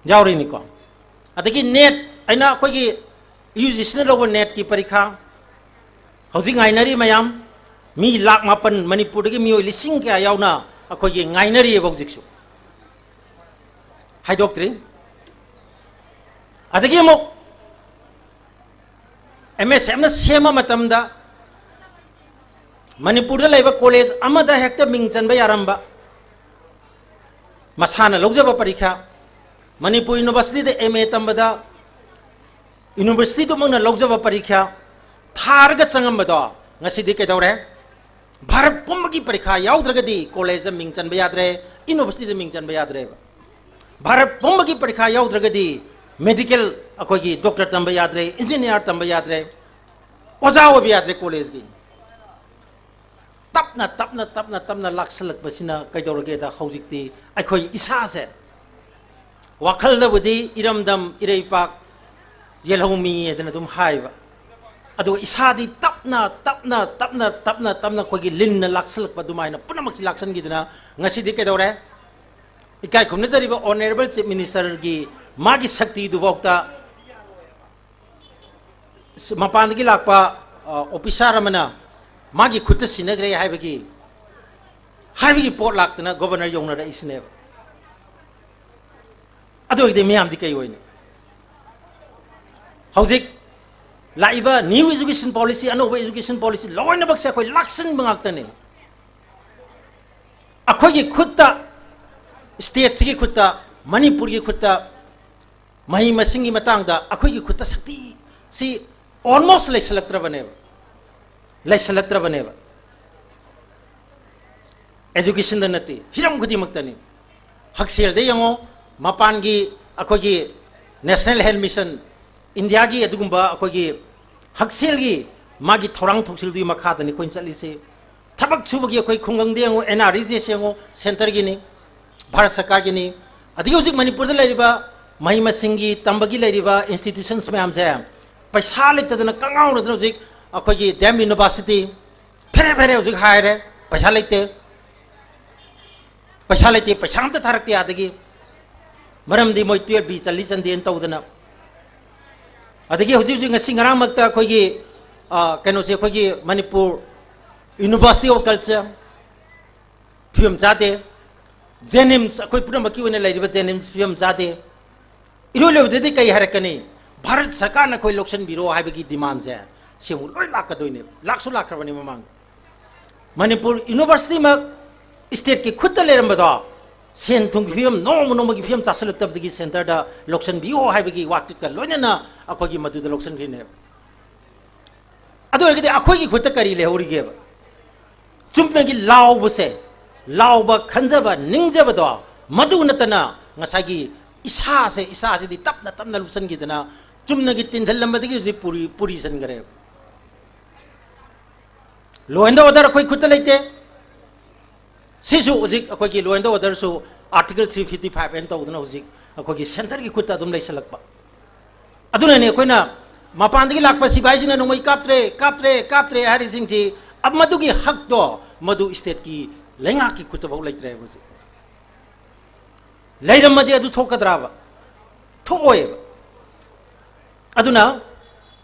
ꯌꯥꯎꯔꯤꯅꯤꯀꯣ꯫ ꯑꯗꯒꯤ NET, ꯑꯩꯅ ꯑꯩꯈꯣꯏꯒꯤ UGCꯅ ꯂꯧꯕ NETꯀꯤ ꯄꯔꯤꯈꯥ ꯍꯧꯖꯤꯛ ꯉꯥꯏꯅꯔꯤ ꯃꯌꯥꯝ, ꯃꯤ ꯂꯥꯈ ꯃꯥꯄꯟ, ꯃꯅꯤꯄꯨꯔꯗꯒꯤ ꯃꯤꯑꯣꯏ ꯂꯤꯁꯤꯡ ꯀꯌꯥ ꯌꯥꯎꯅ ꯑꯩꯈꯣꯏꯒꯤ ꯉꯥꯏꯅꯔꯤꯑꯕ ꯍꯧꯖꯤꯛꯁꯨ꯫ ꯍꯥꯏꯗꯣꯛꯇ꯭ꯔꯤ꯫ ꯑꯗꯒꯤ ꯑꯃꯨꯛ MSFꯅ ꯁꯦꯝꯕ ꯃꯇꯝꯗ ꯃꯅꯤꯄꯨꯔꯗ ꯂꯩꯕ college ꯑꯃꯗ ꯍꯦꯛꯇ ꯃꯤꯡ ꯆꯟꯕ ꯌꯥꯔꯝꯕ, ꯃꯁꯥꯅ ꯂꯧꯖꯕ ꯄꯔꯤꯈꯥ, ꯃꯅꯤꯄꯨꯔ Universityꯗ MA ꯇꯝꯕꯗ universityꯗꯨꯃꯛꯅ ꯂꯧꯖꯕ ꯄꯔꯤꯈꯥ ꯊꯥꯔꯒ ꯆꯪꯉꯝꯕꯗꯣ ꯉꯁꯤꯗꯤ ꯀꯩꯗꯧꯔꯦ? ꯚꯥꯔꯠ ꯄꯨꯝꯕꯒꯤ ꯄꯔꯤꯈꯥ ꯌꯥꯎꯗ꯭ꯔꯒꯗꯤ collegeꯗ ꯃꯤꯡ ꯆꯟꯕ ꯌꯥꯗ꯭ꯔꯦ, universityꯗ ꯃꯤꯡ ꯆꯟꯕ ꯌꯥꯗ꯭ꯔꯦꯕ꯫ ꯚꯥꯔꯠ ꯄꯨꯝꯕꯒꯤ ꯄꯔꯤꯈꯥ ꯌꯥꯎꯗ꯭ꯔꯒꯗꯤ medical, ꯑꯩꯈꯣꯏꯒꯤ doctor ꯇꯝꯕ ꯌꯥꯗ꯭ꯔꯦ, engineer ꯇꯝꯕ ꯌꯥꯗ꯭ꯔꯦ, ꯑꯣꯖꯥ ꯑꯣꯏꯕ ꯌꯥꯗ꯭ꯔꯦ collegeꯀꯤ꯫ ꯇꯞꯅ, ꯇꯞꯅ, ꯇꯞꯅ, ꯇꯞꯅ ꯂꯥꯛꯁꯜꯂꯛꯄꯁꯤꯅ ꯀꯩꯗꯧꯔꯒꯦꯗ, ꯍꯧꯖꯤꯛꯇꯤ ꯑꯩꯈꯣꯏ ꯏꯁꯥꯁꯦ ꯋꯥꯈꯜꯗꯕꯨꯗꯤ ꯏꯔꯝꯗꯝ, ꯏꯔꯩꯄꯥꯛ, ꯌꯦꯜꯍꯧꯃꯤ ꯍꯥꯏꯗꯅ ꯑꯗꯨꯝ ꯍꯥꯏꯕ, ꯑꯗꯨꯒ ꯏꯁꯥꯗꯤ ꯇꯞꯅ, ꯇꯞꯅ, ꯇꯞꯅ, ꯇꯞꯅ, ꯇꯞꯅ ꯑꯩꯈꯣꯏꯒꯤ ꯂꯤꯟꯅ ꯂꯥꯛꯁꯜꯂꯛꯄ ꯑꯗꯨꯃꯥꯏꯅ ꯄꯨꯝꯅꯃꯛꯁꯤ ꯂꯥꯛꯁꯟꯈꯤꯗꯨꯅ ꯉꯁꯤꯗꯤ ꯀꯩꯗꯧꯔꯦ? ꯏꯀꯥꯏ ꯈꯨꯝꯅꯖꯔꯤꯕ Honourable Chief Ministerꯒꯤ ꯃꯥꯒꯤ ꯁꯛꯇꯤꯗꯨꯐꯥꯎꯗ ꯃꯄꯥꯟꯗꯒꯤ ꯂꯥꯛꯄ, ꯑ, officer ꯑꯃꯅ ꯃꯥꯒꯤ ꯈꯨꯠꯇ ꯁꯤꯟꯅꯈ꯭ꯔꯦ ꯍꯥꯏꯕꯒꯤ, ꯍꯥꯏꯕꯒꯤ ꯄꯣꯠ ꯂꯥꯛꯇꯅ Governor ꯌꯧꯅꯔꯛꯏꯁꯤꯅꯦꯕ꯫ ꯑꯗꯨ ꯑꯣꯏꯔꯗꯤ ꯃꯤꯌꯥꯝꯗꯤ ꯀꯩ ꯑꯣꯏꯅꯤ? ꯍꯧꯖꯤꯛ ꯂꯥꯛꯏꯕ new education policy, ꯑꯅꯧꯕ education policy ꯂꯣꯏꯅꯃꯛꯁꯦ ꯑꯩꯈꯣꯏ ꯂꯥꯛꯁꯤꯟꯕ ꯉꯥꯛꯇꯅꯤ꯫ ꯑꯩꯈꯣꯏꯒꯤ ꯈꯨꯠꯇ, stateꯁꯤꯒꯤ ꯈꯨꯠꯇ, ꯃꯅꯤꯄꯨꯔꯒꯤ ꯈꯨꯠꯇ ꯃꯍꯩ ꯃꯁꯤꯡꯒꯤ ꯃꯇꯥꯡꯗ ꯑꯩꯈꯣꯏꯒꯤ ꯈꯨꯠꯇ ꯁꯛꯇꯤ ꯁꯤ almost ꯂꯩꯁꯜꯂꯛꯇ꯭ꯔꯕꯅꯦꯕ, ꯂꯩꯁꯜꯂꯛꯇ꯭ꯔꯕꯅꯦꯕ꯫ Educationꯗ ꯅꯠꯇꯦ, ꯍꯤꯔꯝ ꯈꯨꯗꯤꯡꯃꯛꯇꯅꯤ꯫ ꯍꯛꯁꯦꯜꯗ ꯌꯦꯡꯉꯣ, ꯃꯄꯥꯟꯒꯤ ꯑꯩꯈꯣꯏꯒꯤ National Health Mission, ꯏꯟꯗꯤꯌꯥꯒꯤ ꯑꯗꯨꯒꯨꯝꯕ ꯑꯩꯈꯣꯏꯒꯤ ꯍꯛꯁꯦꯜꯒꯤ ꯃꯥꯒꯤ ꯊꯧꯔꯥꯡ ꯊꯧꯁꯤꯜꯗꯨꯒꯤ ꯃꯈꯥꯗꯅꯤ ꯑꯩꯈꯣꯏꯅ ꯆꯠꯂꯤꯁꯦ꯫ ꯊꯕꯛ ꯁꯨꯕꯒꯤ ꯑꯩꯈꯣꯏ ꯈꯨꯡꯒꯪꯗ ꯌꯦꯡꯉꯨ, NREGS ꯌꯦꯡꯉꯨ, centreꯒꯤꯅꯤ, ꯚꯥꯔꯠ ꯁꯔꯀꯥꯔꯒꯤꯅꯤ꯫ ꯑꯗꯒꯤ ꯍꯧꯖꯤꯛ ꯃꯅꯤꯄꯨꯔꯗ ꯂꯩꯔꯤꯕ ꯃꯍꯩ ꯃꯁꯤꯡꯒꯤ ꯇꯝꯕꯒꯤ ꯂꯩꯔꯤꯕ institutions ꯃꯌꯥꯝꯁꯦ ꯄꯩꯁꯥ ꯂꯩꯇꯗꯅ ꯀꯪꯉꯥꯎꯅꯗꯅ ꯍꯧꯖꯤꯛ ꯑꯩꯈꯣꯏꯒꯤ DAM University ꯐꯦꯔꯦ ꯐꯦꯔꯦ ꯍꯧꯖꯤꯛ ꯍꯥꯏꯔꯦ, ꯄꯩꯁꯥ ꯂꯩꯇꯦ꯫ ꯄꯩꯁꯥ ꯂꯩꯇꯦ, ꯄꯩꯁꯥ ꯑꯝꯇ ꯊꯥꯔꯛꯇꯦ ꯑꯗꯒꯤ, ꯃꯔꯝꯗꯤ ꯃꯣꯏ twelve B ꯆꯜꯂꯤ ꯆꯟꯗꯦꯅ ꯇꯧꯗꯅ꯫ ꯑꯗꯒꯤ ꯍꯧꯖꯤꯛ ꯍꯧꯖꯤꯛ ꯉꯁꯤ ꯉꯔꯥꯡꯃꯛꯇ ꯑꯩꯈꯣꯏꯒꯤ, ꯑ, ꯀꯩꯅꯣꯁꯦ, ꯑꯩꯈꯣꯏꯒꯤ ꯃꯅꯤꯄꯨꯔ University of Culture ꯐꯤꯕꯝ ꯆꯥꯗꯦ, JNIMS, ꯑꯩꯈꯣꯏ ꯄꯨꯝꯅꯃꯛꯀꯤ ꯑꯣꯏꯅ ꯂꯩꯔꯤꯕ JNIMS ꯐꯤꯕꯝ ꯆꯥꯗꯦ꯫ ꯏꯔꯣꯏ ꯂꯣꯏꯕꯗꯗꯤ ꯀꯩ ꯍꯥꯏꯔꯛꯀꯅꯤ? ꯚꯥꯔꯠ ꯁꯔꯀꯥꯔꯅ ꯑꯩꯈꯣꯏ ꯂꯧꯁꯤꯟꯕꯤꯔꯣ ꯍꯥꯏꯕꯒꯤ demandꯁꯦ ꯁꯤ ꯑꯃꯨꯛ ꯂꯣꯏ ꯂꯥꯛꯀꯗꯣꯏꯅꯦ, ꯂꯥꯛꯁꯨ ꯂꯥꯛꯈ꯭ꯔꯕꯅꯤ ꯃꯃꯥꯡꯗ꯫ ꯃꯅꯤꯄꯨꯔ Universityꯃꯛ stateꯀꯤ ꯈꯨꯠꯇ ꯂꯩꯔꯝꯕꯗꯣ, ꯁꯦꯟ ꯊꯨꯝꯒꯤ ꯐꯤꯕꯝ, ꯅꯣꯡꯃ ꯅꯣꯡꯃꯒꯤ ꯐꯤꯕꯝ ꯆꯥꯁꯤꯜꯂꯛꯇꯕꯗꯒꯤ centreꯗ ꯂꯧꯁꯤꯟꯕꯤꯌꯣ ꯍꯥꯏꯕꯒꯤ ꯋꯥꯀꯠꯀ ꯂꯣꯏꯅꯅ ꯑꯩꯈꯣꯏꯒꯤ ꯃꯗꯨꯗ ꯂꯧꯁꯤꯟꯈ꯭ꯔꯤꯅꯦꯕ꯫ ꯑꯗꯨ ꯑꯣꯏꯔꯒꯗꯤ ꯑꯩꯈꯣꯏꯒꯤ ꯈꯨꯠꯇ ꯀꯔꯤ ꯂꯩꯍꯧꯔꯤꯒꯦꯕ? ꯆꯨꯝꯅꯒꯤ ꯂꯥꯎꯕꯁꯦ, ꯂꯥꯎꯕ, ꯈꯟꯖꯕ, ꯅꯤꯡꯖꯕꯗꯣ, ꯃꯗꯨ ꯅꯠꯇꯅ ꯉꯁꯥꯏꯒꯤ ꯏꯁꯥꯁꯦ, ꯏꯁꯥꯁꯤꯗꯤ ꯇꯞꯅ ꯇꯞꯅ ꯂꯨꯞꯁꯟꯈꯤꯗꯅ ꯆꯨꯝꯅꯒꯤ ꯇꯤꯟꯁꯤꯜꯂꯝꯕꯗꯒꯤ ꯍꯧꯖꯤꯛ ꯄꯨꯔꯤ, ꯄꯨꯔꯤꯁꯤꯟꯈ꯭ꯔꯦꯕ꯫ Law and order ꯑꯩꯈꯣꯏ ꯈꯨꯠꯇ ꯂꯩꯇꯦ꯫ ꯁꯤꯁꯨ ꯍꯧꯖꯤꯛ ꯑꯩꯈꯣꯏꯒꯤ law and orderꯁꯨ Article three fifty five ꯑꯦꯟ ꯇꯧꯗꯅ ꯍꯧꯖꯤꯛ ꯑꯩꯈꯣꯏꯒꯤ centreꯒꯤ ꯈꯨꯠꯇ ꯑꯗꯨꯝ ꯂꯩꯁꯜꯂꯛꯄ꯫ ꯑꯗꯨꯅꯅꯦ ꯑꯩꯈꯣꯏꯅ ꯃꯄꯥꯟꯗꯒꯤ ꯂꯥꯛꯄ ꯁꯤꯐꯥꯏꯁꯤꯅ ꯅꯣꯡꯃꯩ ꯀꯥꯞꯇ꯭ꯔꯦ, ꯀꯥꯞꯇ꯭ꯔꯦ, ꯀꯥꯞꯇ꯭ꯔꯦ ꯍꯥꯏꯔꯤꯁꯤꯡꯁꯤ, ꯑ, ꯃꯗꯨꯒꯤ ꯍꯛꯇꯣ ꯃꯗꯨ stateꯀꯤ ꯂꯩꯉꯥꯛꯀꯤ ꯈꯨꯠꯇꯐꯥꯎ ꯂꯩꯇ꯭ꯔꯦ ꯍꯧꯖꯤꯛ꯫ ꯂꯩꯔꯝꯃꯗꯤ ꯑꯗꯨ ꯊꯣꯛꯀꯗ꯭ꯔꯥꯕ? ꯊꯣꯛꯑꯣꯏꯕ꯫ ꯑꯗꯨꯅ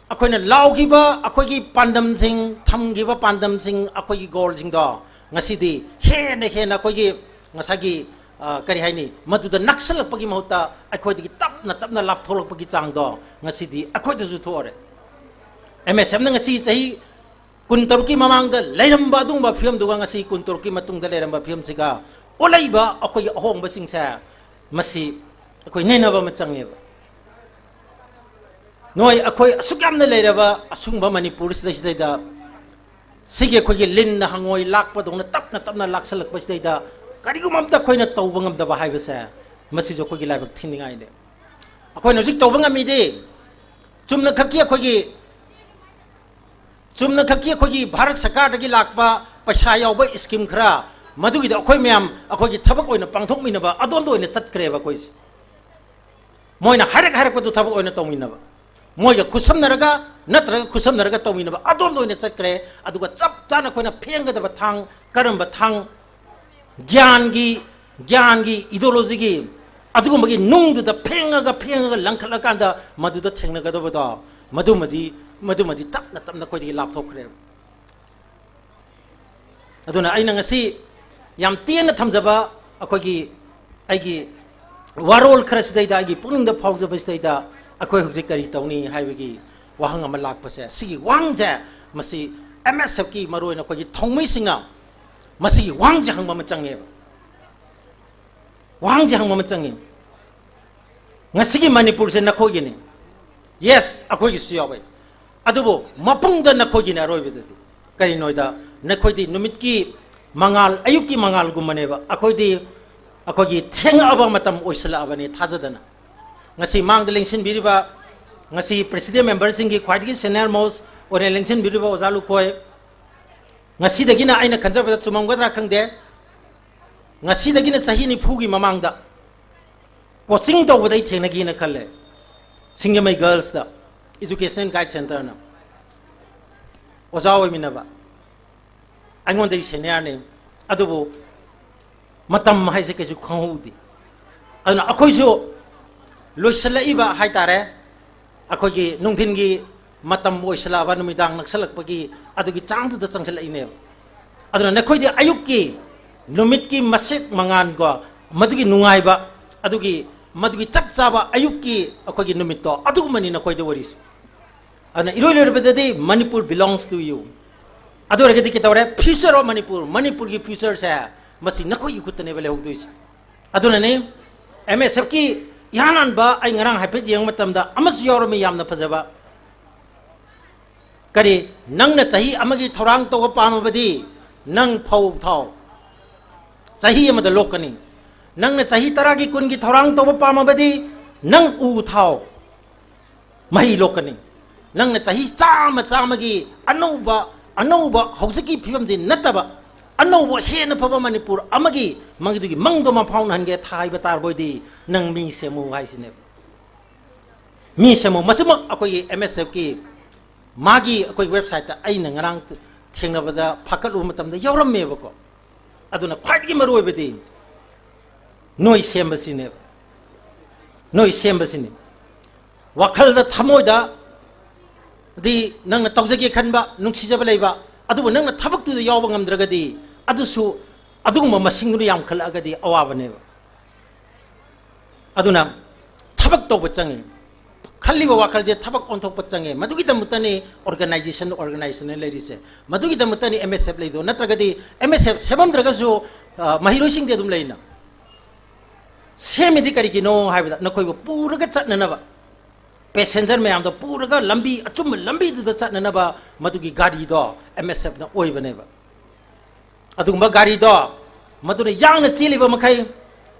ꯑꯩꯈꯣꯏꯅ ꯂꯥꯎꯈꯤꯕ ꯑꯩꯈꯣꯏꯒꯤ ꯄꯥꯟꯗꯝꯁꯤꯡ, ꯊꯝꯈꯤꯕ ꯄꯥꯟꯗꯝꯁꯤꯡ, ꯑꯩꯈꯣꯏꯒꯤ goalꯁꯤꯡꯗꯣ ꯉꯁꯤꯗꯤ ꯍꯦꯟꯅ ꯍꯦꯟꯅ ꯑꯩꯈꯣꯏꯒꯤ ꯉꯁꯥꯏꯒꯤ, ꯑ, ꯀꯔꯤ ꯍꯥꯏꯅꯤ, ꯃꯗꯨꯗ ꯅꯛꯁꯜꯂꯛꯄꯒꯤ ꯃꯍꯨꯠꯇ ꯑꯩꯈꯣꯏꯗꯒꯤ ꯇꯞꯅ ꯇꯞꯅ ꯂꯥꯞꯊꯣꯛꯂꯛꯄꯒꯤ ꯆꯥꯡꯗꯣ ꯉꯁꯤꯗꯤ ꯑꯩꯈꯣꯏꯗꯁꯨ ꯊꯣꯛꯑꯔꯦ꯫ MSFꯅ ꯉꯁꯤ ꯆꯍꯤ ꯀꯨꯟꯇꯔꯨꯛꯀꯤ ꯃꯃꯥꯡꯗ ꯂꯩꯔꯝꯕ ꯑꯗꯨꯒꯨꯝꯕ ꯐꯤꯕꯝꯗꯨꯒ ꯉꯁꯤ ꯀꯨꯟꯇꯔꯨꯛꯀꯤ ꯃꯇꯨꯡꯗ ꯂꯩꯔꯝꯕ ꯐꯤꯕꯝꯁꯤꯒ ꯑꯣꯜꯂꯛꯏꯕ ꯑꯩꯈꯣꯏꯒꯤ ꯑꯍꯣꯡꯕꯁꯤꯡꯁꯦ, ꯃꯁꯤ ꯑꯩꯈꯣꯏ ꯅꯩꯅꯕ ꯑꯃ ꯆꯪꯉꯦꯕ꯫ ꯅꯣꯏ ꯑꯩꯈꯣꯏ ꯑꯁꯨꯛ ꯌꯥꯝꯅ ꯂꯩꯔꯕ ꯑꯁꯨꯡꯕ ꯃꯅꯤꯄꯨꯔꯁꯤꯗꯩꯁꯤꯗꯩꯗ ꯁꯤꯒꯤ ꯑꯩꯈꯣꯏꯒꯤ ꯂꯤꯟꯅ ꯍꯪꯉꯣꯏ ꯂꯥꯛꯄꯗꯧꯅ ꯇꯞꯅ ꯇꯞꯅ ꯂꯥꯛꯁꯜꯂꯛꯄꯁꯤꯗꯩꯗ ꯀꯔꯤꯒꯨꯝꯕ ꯑꯝꯇ ꯑꯩꯈꯣꯏꯅ ꯇꯧꯕ ꯉꯝꯗꯕ ꯍꯥꯏꯕꯁꯦ ꯃꯁꯤꯁꯨ ꯑꯩꯈꯣꯏꯒꯤ ꯂꯥꯏꯕꯛ ꯊꯤꯅꯤꯡꯉꯥꯏꯅꯦ꯫ ꯑꯩꯈꯣꯏꯅ ꯍꯧꯖꯤꯛ ꯇꯧꯕ ꯉꯝꯃꯤꯗꯤ ꯆꯨꯝꯅ ꯈꯛꯀꯤ ꯑꯩꯈꯣꯏꯒꯤ ꯆꯨꯝꯅ ꯈꯛꯀꯤ ꯑꯩꯈꯣꯏꯒꯤ ꯚꯥꯔꯠ ꯁꯔꯀꯥꯔꯗꯒꯤ ꯂꯥꯛꯄ ꯄꯩꯁꯥ ꯌꯥꯎꯕ ꯁ꯭ꯀꯤꯝ ꯈꯔ, ꯃꯗꯨꯒꯤꯗ ꯑꯩꯈꯣꯏ ꯃꯌꯥꯝ ꯑꯩꯈꯣꯏꯒꯤ ꯊꯕꯛ ꯑꯣꯏꯅ ꯄꯥꯡꯊꯣꯛꯃꯤꯟꯅꯕ ꯑꯗꯣꯝꯗ ꯑꯣꯏꯅ ꯆꯠꯈ꯭ꯔꯦꯕ ꯑꯩꯈꯣꯏꯁꯦ꯫ ꯃꯣꯏꯅ ꯍꯥꯏꯔꯛ ꯍꯥꯏꯔꯛꯄꯗꯨ ꯊꯕꯛ ꯑꯣꯏꯅ ꯇꯧꯃꯤꯟꯅꯕ, ꯃꯣꯏꯒ ꯈꯨꯠꯁꯝꯅꯔꯒ ꯅꯠꯇ꯭ꯔꯒ ꯈꯨꯠꯁꯝꯅꯔꯒ ꯇꯧꯃꯤꯟꯅꯕ ꯑꯗꯣꯝꯗ ꯑꯣꯏꯅ ꯆꯠꯈ꯭ꯔꯦ꯫ ꯑꯗꯨꯒ ꯆꯞ ꯆꯥꯅ ꯑꯩꯈꯣꯏꯅ ꯐꯦꯡꯒꯗꯕ ꯊꯥꯡ ꯀꯔꯝꯕ ꯊꯥꯡ, ꯒ꯭ꯌꯥꯟꯒꯤ ꯒ꯭ꯌꯥꯟꯒꯤ ꯏꯗꯤꯑꯣꯂꯣꯖꯤꯒꯤ ꯑꯗꯨꯒꯨꯝꯕꯒꯤ ꯅꯨꯡꯗꯨꯗ ꯐꯦꯡꯉꯒ ꯐꯦꯡꯉꯒ ꯂꯪꯈꯠꯂꯀꯥꯟꯗ ꯃꯗꯨꯗ ꯊꯦꯡꯅꯒꯗꯕꯗꯣ ꯃꯗꯨꯃꯗꯤ ꯃꯗꯨꯃꯗꯤ ꯇꯞꯅ ꯇꯞꯅ ꯑꯩꯈꯣꯏꯗꯒꯤ ꯂꯥꯞꯊꯣꯛꯈ꯭ꯔꯦꯕ꯫ ꯑꯗꯨꯅ ꯑꯩꯅ ꯉꯁꯤ ꯌꯥꯝ ꯇꯦꯟꯅ ꯊꯝꯖꯕ ꯑꯩꯈꯣꯏꯒꯤ ꯑꯩꯒꯤ ꯋꯥꯔꯣꯜ ꯈꯔꯁꯤꯗꯩꯗ, ꯑꯩꯒꯤ ꯄꯨꯛꯅꯤꯡꯗ ꯐꯥꯎꯖꯕꯁꯤꯗꯩꯗ ꯑꯩꯈꯣꯏ ꯍꯧꯖꯤꯛ ꯀꯔꯤ ꯇꯧꯅꯤ ꯍꯥꯏꯕꯒꯤ ꯋꯥꯍꯪ ꯑꯃ ꯂꯥꯛꯄꯁꯦ, ꯁꯤꯒꯤ ꯋꯥꯍꯪꯁꯦ ꯃꯁꯤ ꯑꯦꯝ ꯑꯦꯁ ꯑꯦꯐꯀꯤ ꯃꯔꯨꯑꯣꯏꯅ ꯑꯩꯈꯣꯏꯒꯤ ꯊꯧꯃꯤꯁꯤꯡꯅ ꯃꯁꯤꯒꯤ ꯋꯥꯍꯪꯁꯦ ꯍꯪꯕ ꯑꯃ ꯆꯪꯉꯦꯕ꯫ ꯋꯥꯍꯪꯁꯦ ꯍꯪꯕ ꯑꯃ ꯆꯪꯉꯤ꯫ ꯉꯁꯤꯒꯤ ꯃꯅꯤꯄꯨꯔꯁꯦ ꯅꯈꯣꯏꯒꯤꯅꯤ꯫ ꯌꯦꯁ, ꯑꯩꯈꯣꯏꯒꯤꯁꯨ ꯌꯥꯎꯋꯦ꯫ ꯑꯗꯨꯕꯨ ꯃꯄꯨꯡꯗ ꯅꯈꯣꯏꯒꯤꯅꯤ ꯑꯔꯣꯏꯕꯗꯗꯤ꯫ ꯀꯔꯤꯅꯣꯗ ꯅꯈꯣꯏꯗꯤ ꯅꯨꯃꯤꯠꯀꯤ ꯃꯉꯥꯜ, ꯑꯌꯨꯛꯀꯤ ꯃꯉꯥꯜꯒꯨꯝꯕꯅꯦꯕ꯫ ꯑꯩꯈꯣꯏꯗꯤ ꯑꯩꯈꯣꯏꯒꯤ ꯊꯦꯡꯉꯛꯑꯕ ꯃꯇꯝ ꯑꯣꯏꯁꯤꯜꯂꯛꯑꯕꯅꯤ ꯊꯥꯖꯗꯅ꯫ ꯉꯁꯤ ꯃꯥꯡꯗ ꯂꯦꯡꯁꯤꯟꯕꯤꯔꯤꯕ, ꯉꯁꯤ ꯄ꯭ꯔꯦꯁꯤꯗꯦꯟ ꯃꯦꯝꯕꯔꯁꯤꯡꯒꯤ ꯈ꯭ꯋꯥꯏꯗꯒꯤ ꯁꯦꯅꯤꯌꯔ ꯃꯣꯁ ꯑꯣꯏꯅ ꯂꯦꯡꯁꯤꯟꯕꯤꯔꯤꯕ ꯑꯣꯖꯥ ꯂꯨꯈꯣꯏ, ꯉꯁꯤꯗꯒꯤꯅ ꯑꯩꯅ ꯈꯟꯖꯕꯗ ꯆꯨꯝꯃꯝꯒꯗ꯭ꯔꯥ ꯈꯪꯗꯦ, ꯉꯁꯤꯗꯒꯤꯅ ꯆꯍꯤ ꯅꯤꯐꯨꯒꯤ ꯃꯃꯥꯡꯗ ꯀꯣꯆꯤꯡ ꯇꯧꯕꯗ ꯑꯩ ꯊꯦꯡꯅꯈꯤꯅ ꯈꯜꯂꯦ꯫ ꯁꯤꯡꯖꯃꯩ ꯒꯔꯜꯁꯇ ꯏꯖꯨꯀꯦꯁꯅꯦꯜ ꯒꯥꯏꯗ ꯁꯦꯟꯇꯔꯅ ꯑꯣꯖꯥ ꯑꯣꯏꯃꯤꯟꯅꯕ꯫ ꯑꯩꯉꯣꯟꯗꯒꯤ ꯁꯦꯅꯤꯌꯔꯅꯤ꯫ ꯑꯗꯨꯕꯨ ꯃꯇꯝ ꯍꯥꯏꯁꯦ ꯀꯩꯁꯨ ꯈꯪꯍꯧꯗꯦ꯫ ꯑꯗꯨꯅ ꯑꯩꯈꯣꯏꯁꯨ ꯂꯣꯏꯁꯤꯜꯂꯛꯏꯕ ꯍꯥꯏꯇꯥꯔꯦ, ꯑꯩꯈꯣꯏꯒꯤ ꯅꯨꯡꯊꯤꯟꯒꯤ ꯃꯇꯝ ꯑꯣꯏꯁꯤꯜꯂꯛꯑꯕ, ꯅꯨꯃꯤꯗꯥꯡ ꯅꯛꯁꯜꯂꯛꯄꯒꯤ ꯑꯗꯨꯒꯤ ꯆꯥꯡꯗꯨꯗ ꯆꯪꯁꯤꯜꯂꯛꯏꯅꯦꯕ꯫ ꯑꯗꯨꯅ ꯅꯈꯣꯏꯗꯤ ꯑꯌꯨꯛꯀꯤ ꯅꯨꯃꯤꯠꯀꯤ ꯃꯁꯦꯛ ꯃꯉꯥꯟꯀꯣ, ꯃꯗꯨꯒꯤ ꯅꯨꯡꯉꯥꯏꯕ, ꯑꯗꯨꯒꯤ, ꯃꯗꯨꯒꯤ ꯆꯞ ꯆꯥꯕ ꯑꯌꯨꯛꯀꯤ ꯑꯩꯈꯣꯏꯒꯤ ꯅꯨꯃꯤꯠꯇꯣ ꯑꯗꯨꯒꯨꯝꯕꯅꯤ ꯅꯈꯣꯏꯗ ꯑꯣꯏꯔꯤꯁꯦ꯫ ꯑꯗꯨꯅ ꯏꯔꯣꯏ ꯂꯣꯏꯔꯕꯗꯗꯤ ꯃꯅꯤꯄꯨꯔ belongs to you꯫ ꯑꯗꯨ ꯑꯣꯏꯔꯒꯗꯤ ꯀꯩꯗꯧꯔꯦ? Future of ꯃꯅꯤꯄꯨꯔ, ꯃꯅꯤꯄꯨꯔꯒꯤ futureꯁꯦ ꯃꯁꯤ ꯅꯈꯣꯏꯒꯤ ꯈꯨꯠꯇꯅꯦꯕ ꯂꯩꯍꯧꯗꯣꯏꯁꯦ꯫ ꯑꯗꯨꯅꯅꯤ ꯑꯦꯝ ꯑꯦꯁ ꯑꯦꯐꯀꯤ ꯏꯍꯥꯟ ꯍꯥꯟꯕ ꯑꯩ ꯉꯔꯥꯡ ꯍꯥꯏꯐꯦꯠ ꯌꯦꯡꯕ ꯃꯇꯝꯗ ꯑꯃꯁꯨ ꯌꯥꯎꯔꯝꯃꯤ, ꯌꯥꯝꯅ ꯐꯖꯕ꯫ ꯀꯔꯤ, ꯅꯪꯅ ꯆꯍꯤ ꯑꯃꯒꯤ ꯊꯧꯔꯥꯡ ꯇꯧꯕ ꯄꯥꯝꯃꯕꯗꯤ ꯅꯪ ꯐꯧ ꯊꯥꯎ, ꯆꯍꯤ ꯑꯃꯗ ꯂꯣꯛꯀꯅꯤ꯫ ꯅꯪꯅ ꯆꯍꯤ ꯇꯔꯥꯒꯤ, ꯀꯨꯟꯒꯤ ꯊꯧꯔꯥꯡ ꯇꯧꯕ ꯄꯥꯝꯃꯕꯗꯤ ꯅꯪ ꯎ ꯊꯥꯎ, ꯃꯍꯩ ꯂꯣꯛꯀꯅꯤ꯫ ꯅꯪꯅ ꯆꯍꯤ ꯆꯥꯝꯃ, ꯆꯥꯝꯃꯒꯤ ꯑꯅꯧꯕ, ꯑꯅꯧꯕ ꯍꯧꯖꯤꯛꯀꯤ ꯐꯤꯕꯝꯁꯤ ꯅꯠꯇꯕ ꯑꯅꯧꯕ ꯍꯦꯟꯅ ꯐꯕ ꯃꯅꯤꯄꯨꯔ ꯑꯃꯒꯤ ꯃꯗꯨꯒꯤ ꯃꯪꯗꯣ ꯃꯪꯐꯥꯎꯅꯍꯟꯒꯦ ꯍꯥꯏꯕ ꯇꯥꯔꯕꯣꯏꯗꯤ ꯅꯪ ꯃꯤ ꯁꯦꯝꯃꯨ ꯍꯥꯏꯁꯤꯅꯦꯕ꯫ ꯃꯤ ꯁꯦꯝꯃꯨ꯫ ꯃꯁꯤꯃꯛ ꯑꯩꯈꯣꯏꯒꯤ ꯑꯦꯝ ꯑꯦꯁ ꯑꯦꯐꯀꯤ ꯃꯥꯒꯤ ꯑꯩꯈꯣꯏ ꯋꯦꯕꯁꯥꯏꯠꯇ ꯑꯩꯅ ꯉꯔꯥꯡ ꯊꯦꯡꯅꯕꯗ ꯐꯥꯀꯠꯂꯨꯕ ꯃꯇꯝꯗ ꯌꯥꯎꯔꯝꯃꯦꯕꯀꯣ꯫ ꯑꯗꯨꯅ ꯈ꯭ꯋꯥꯏꯗꯒꯤ ꯃꯔꯨ ꯑꯣꯏꯕꯗꯤ ꯅꯣꯏ ꯁꯦꯝꯕꯁꯤꯅꯦꯕ꯫ ꯅꯣꯏ ꯁꯦꯝꯕꯁꯤꯅꯤ꯫ ꯋꯥꯈꯜꯗ, ꯊꯃꯣꯏꯗ ꯗꯤ ꯅꯪꯅ ꯇꯧꯖꯒꯦ ꯈꯟꯕ, ꯅꯨꯡꯁꯤꯖꯕ ꯂꯩꯕ, ꯑꯗꯨꯕꯨ ꯅꯪꯅ ꯊꯕꯛꯇꯨꯗ ꯌꯥꯎꯕ ꯉꯝꯗ꯭ꯔꯒꯗꯤ, ꯑꯗꯨꯁꯨ ꯑꯗꯨꯒꯨꯝꯕ ꯃꯁꯤꯡꯗꯨꯅ ꯌꯥꯝꯈꯠꯂꯛꯑꯒꯗꯤ ꯑꯋꯥꯕꯅꯦꯕ꯫ ꯑꯗꯨꯅ ꯊꯕꯛ ꯇꯧꯕ ꯆꯪꯉꯤ꯫ ꯈꯜꯂꯤꯕ ꯋꯥꯈꯜꯁꯦ ꯊꯕꯛ ꯑꯣꯟꯊꯣꯛꯄ ꯆꯪꯉꯦ꯫ ꯃꯗꯨꯒꯤꯗꯃꯛꯇꯅꯤ organization, organization ꯂꯩꯔꯤꯁꯦ꯫ ꯃꯗꯨꯒꯤꯗꯃꯛꯇꯅꯤ ꯑꯦꯝ ꯑꯦꯁ ꯑꯦꯐ ꯂꯩꯗꯣ꯫ ꯅꯠꯇ꯭ꯔꯒꯗꯤ ꯑꯦꯝ ꯑꯦꯁ ꯑꯦꯐ ꯁꯦꯝꯃꯝꯗ꯭ꯔꯒꯁꯨ, ꯑ, ꯃꯍꯩꯔꯣꯏꯁꯤꯡꯗꯤ ꯑꯗꯨꯝ ꯂꯩꯅ꯫ ꯁꯦꯝꯃꯤꯗꯤ ꯀꯔꯤꯒꯤꯅꯣ ꯍꯥꯏꯕꯗ ꯅꯈꯣꯏꯕꯨ ꯄꯨꯔꯒ ꯆꯠꯅꯅꯕ, passenger ꯃꯌꯥꯝꯗꯣ ꯄꯨꯔꯒ ꯂꯝꯕꯤ, ꯑꯆꯨꯝꯕ ꯂꯝꯕꯤꯗꯨꯗ ꯆꯠꯅꯅꯕ ꯃꯗꯨꯒꯤ ꯒꯥꯔꯤꯗꯣ ꯑꯦꯝ ꯑꯦꯁ ꯑꯦꯐꯅ ꯑꯣꯏꯕꯅꯦꯕ꯫ ꯑꯗꯨꯒꯨꯝꯕ ꯒꯥꯔꯤꯗꯣ ꯃꯗꯨꯅ ꯌꯥꯡꯅ ꯆꯦꯜꯂꯤꯕ ꯃꯈꯩ